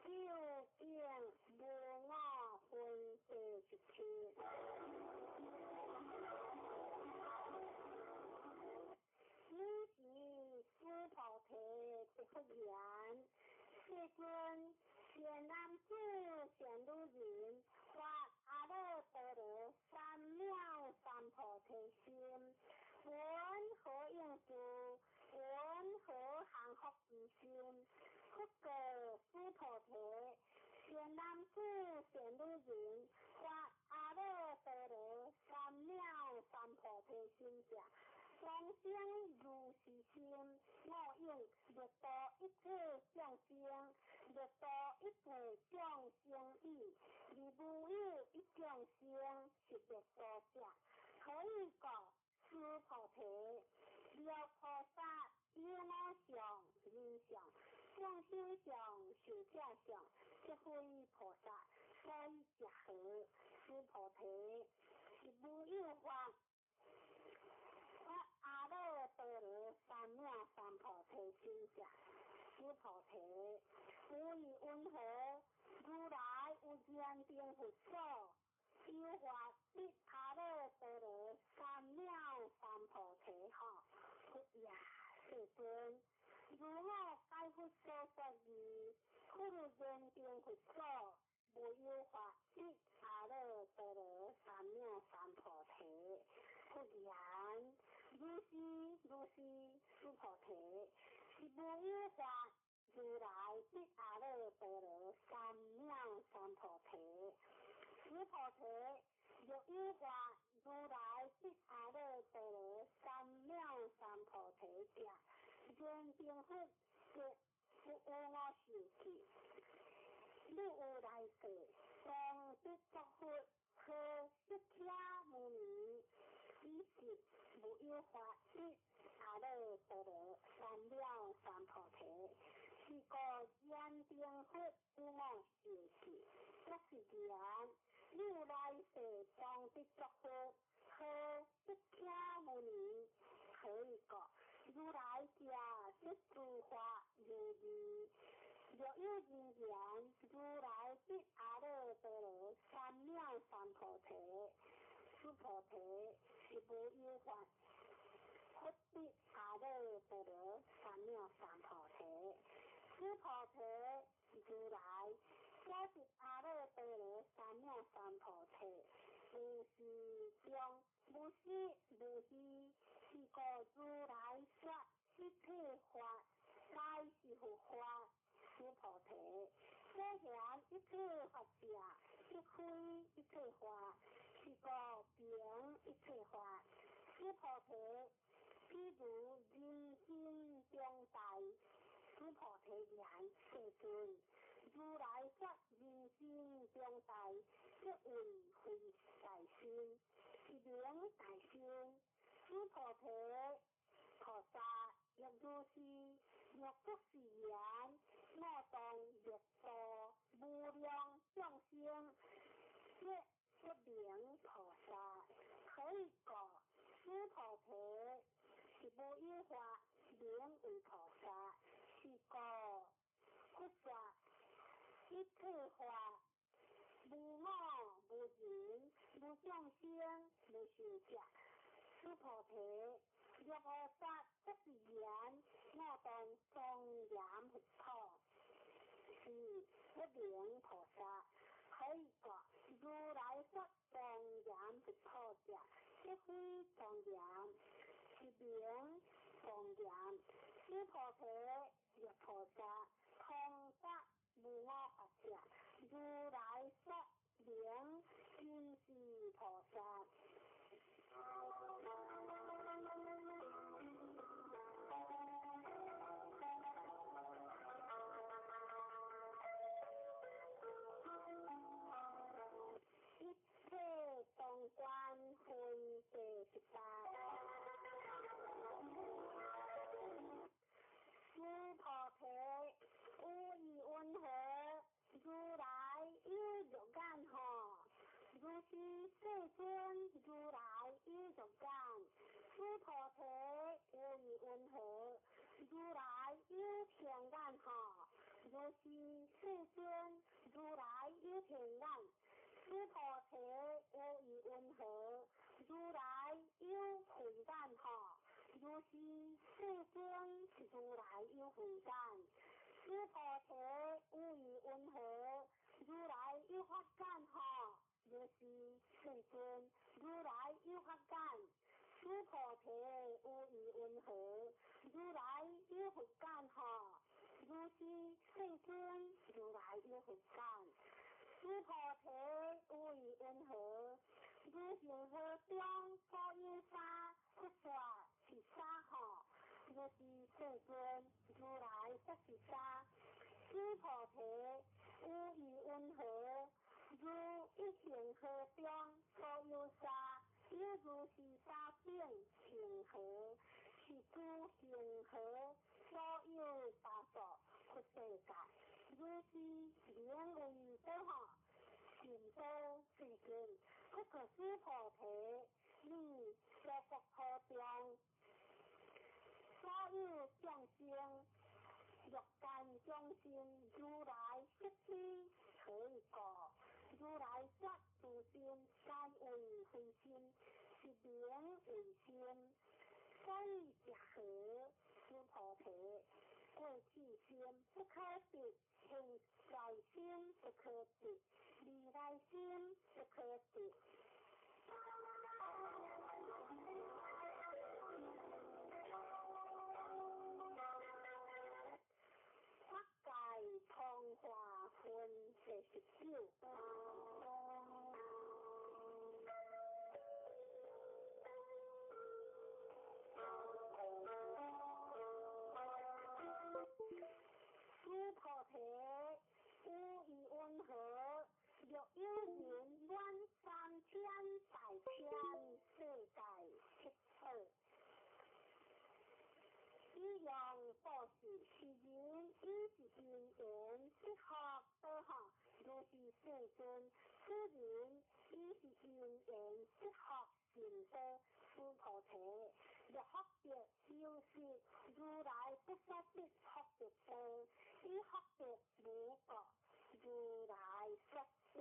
究竟无我分第十七。尔时须菩提答佛言：世尊，善男子善女人，发阿耨多罗三藐三菩提心，云何应住？云何降伏其心？佛告须菩提：善男子善女人，发阿耨多罗三藐三菩提心者，当生如是心：我应欲度一切众生，欲度一切众生已，而无有一众生是欲度者。何以故？须菩提，若菩萨有我相、人相、众生相、寿者相，即非菩萨，所以者何？须菩提，是无有法发阿耨多罗三藐三菩提心者。须菩提，无以云何？如来有燃灯佛所，有法得阿耨多罗三藐三菩提吼。所說義，佛如燃燈佛祖，無有法得阿耨多羅三藐三菩提。佛言：如是如是，須菩提，是無有法如來得阿耨多羅三藐三菩提。須菩提，若有法如來得阿耨多羅三藐三菩提者，燃燈佛則不有我受記。汝有來世，當得作佛，號釋迦牟尼，彼時無有法得阿耨多羅三藐三菩提。是故燃燈佛有我受記，作是言：汝有來世當得作佛，號釋迦牟尼。何以故？如來者，說諸法如義。若有人言：如來得阿耨多羅三藐三菩提，須菩提，是無有法佛得阿耨多羅三藐三菩提。須菩提，如來所得阿耨多羅三藐三菩提，無是中，無實無虛，是故如來說一切法，皆是佛法。須菩提，所言一切法者，即非一切法，是故名一切法。須菩提，譬如人心中大。須菩提言：世尊，如來說人心中大，即為非大心，是名大心。須菩提，菩薩亦如是，若作是言：我當欲度無量眾生，則不名菩薩。何以故？須菩提，是無有法名為菩薩。是故佛說一切法，無我無人無眾生無壽者。須菩提，若菩薩作是言：我當莊嚴佛土，是不名菩薩。何以故？如來說莊嚴佛土者，即非莊嚴，是名莊嚴。須菩提，若菩薩通達無我法者，如來說名真是菩薩。一切中觀分第18。須菩提，有疑云何？如來有肉眼吼？如是，世尊，如來有肉眼。須菩提，有疑云何？如來有天眼吼？如是，世尊，如來有天眼。須菩提，有疑云何？如來有慧眼吼？如是，世尊，如來有慧眼。須菩提，有疑云何？如來有法眼吼？如是，世尊，如來有法眼。須菩提，有疑云何？如來有佛眼吼？如是，世尊，如來有佛眼。須菩提，有疑云何？如恒河中所有沙，佛說是沙吼？如是，世尊，如來說是沙。須菩提，有疑云何？如一恒河中所有沙，有如是沙等恒河，是諸恒河所有沙數佛世界。如是名為多吼？善寶世尊，不過須菩提，你所國土中所有眾生，欲界眾生，如來悉知。何以故？如來說諸心，皆為非心，是名為心。所以者何？須菩提，過去去心不可得，現在心不可得，未來心不可得。法界通化分第十九。須菩提，有疑云何？若有人滿三千大千世界乞討，以用布施，是人以是因緣得福道吼，如是世尊，此人以是因緣得福成道。須菩提，若福德修習，如來不說得福德道，以福德無過，如來說得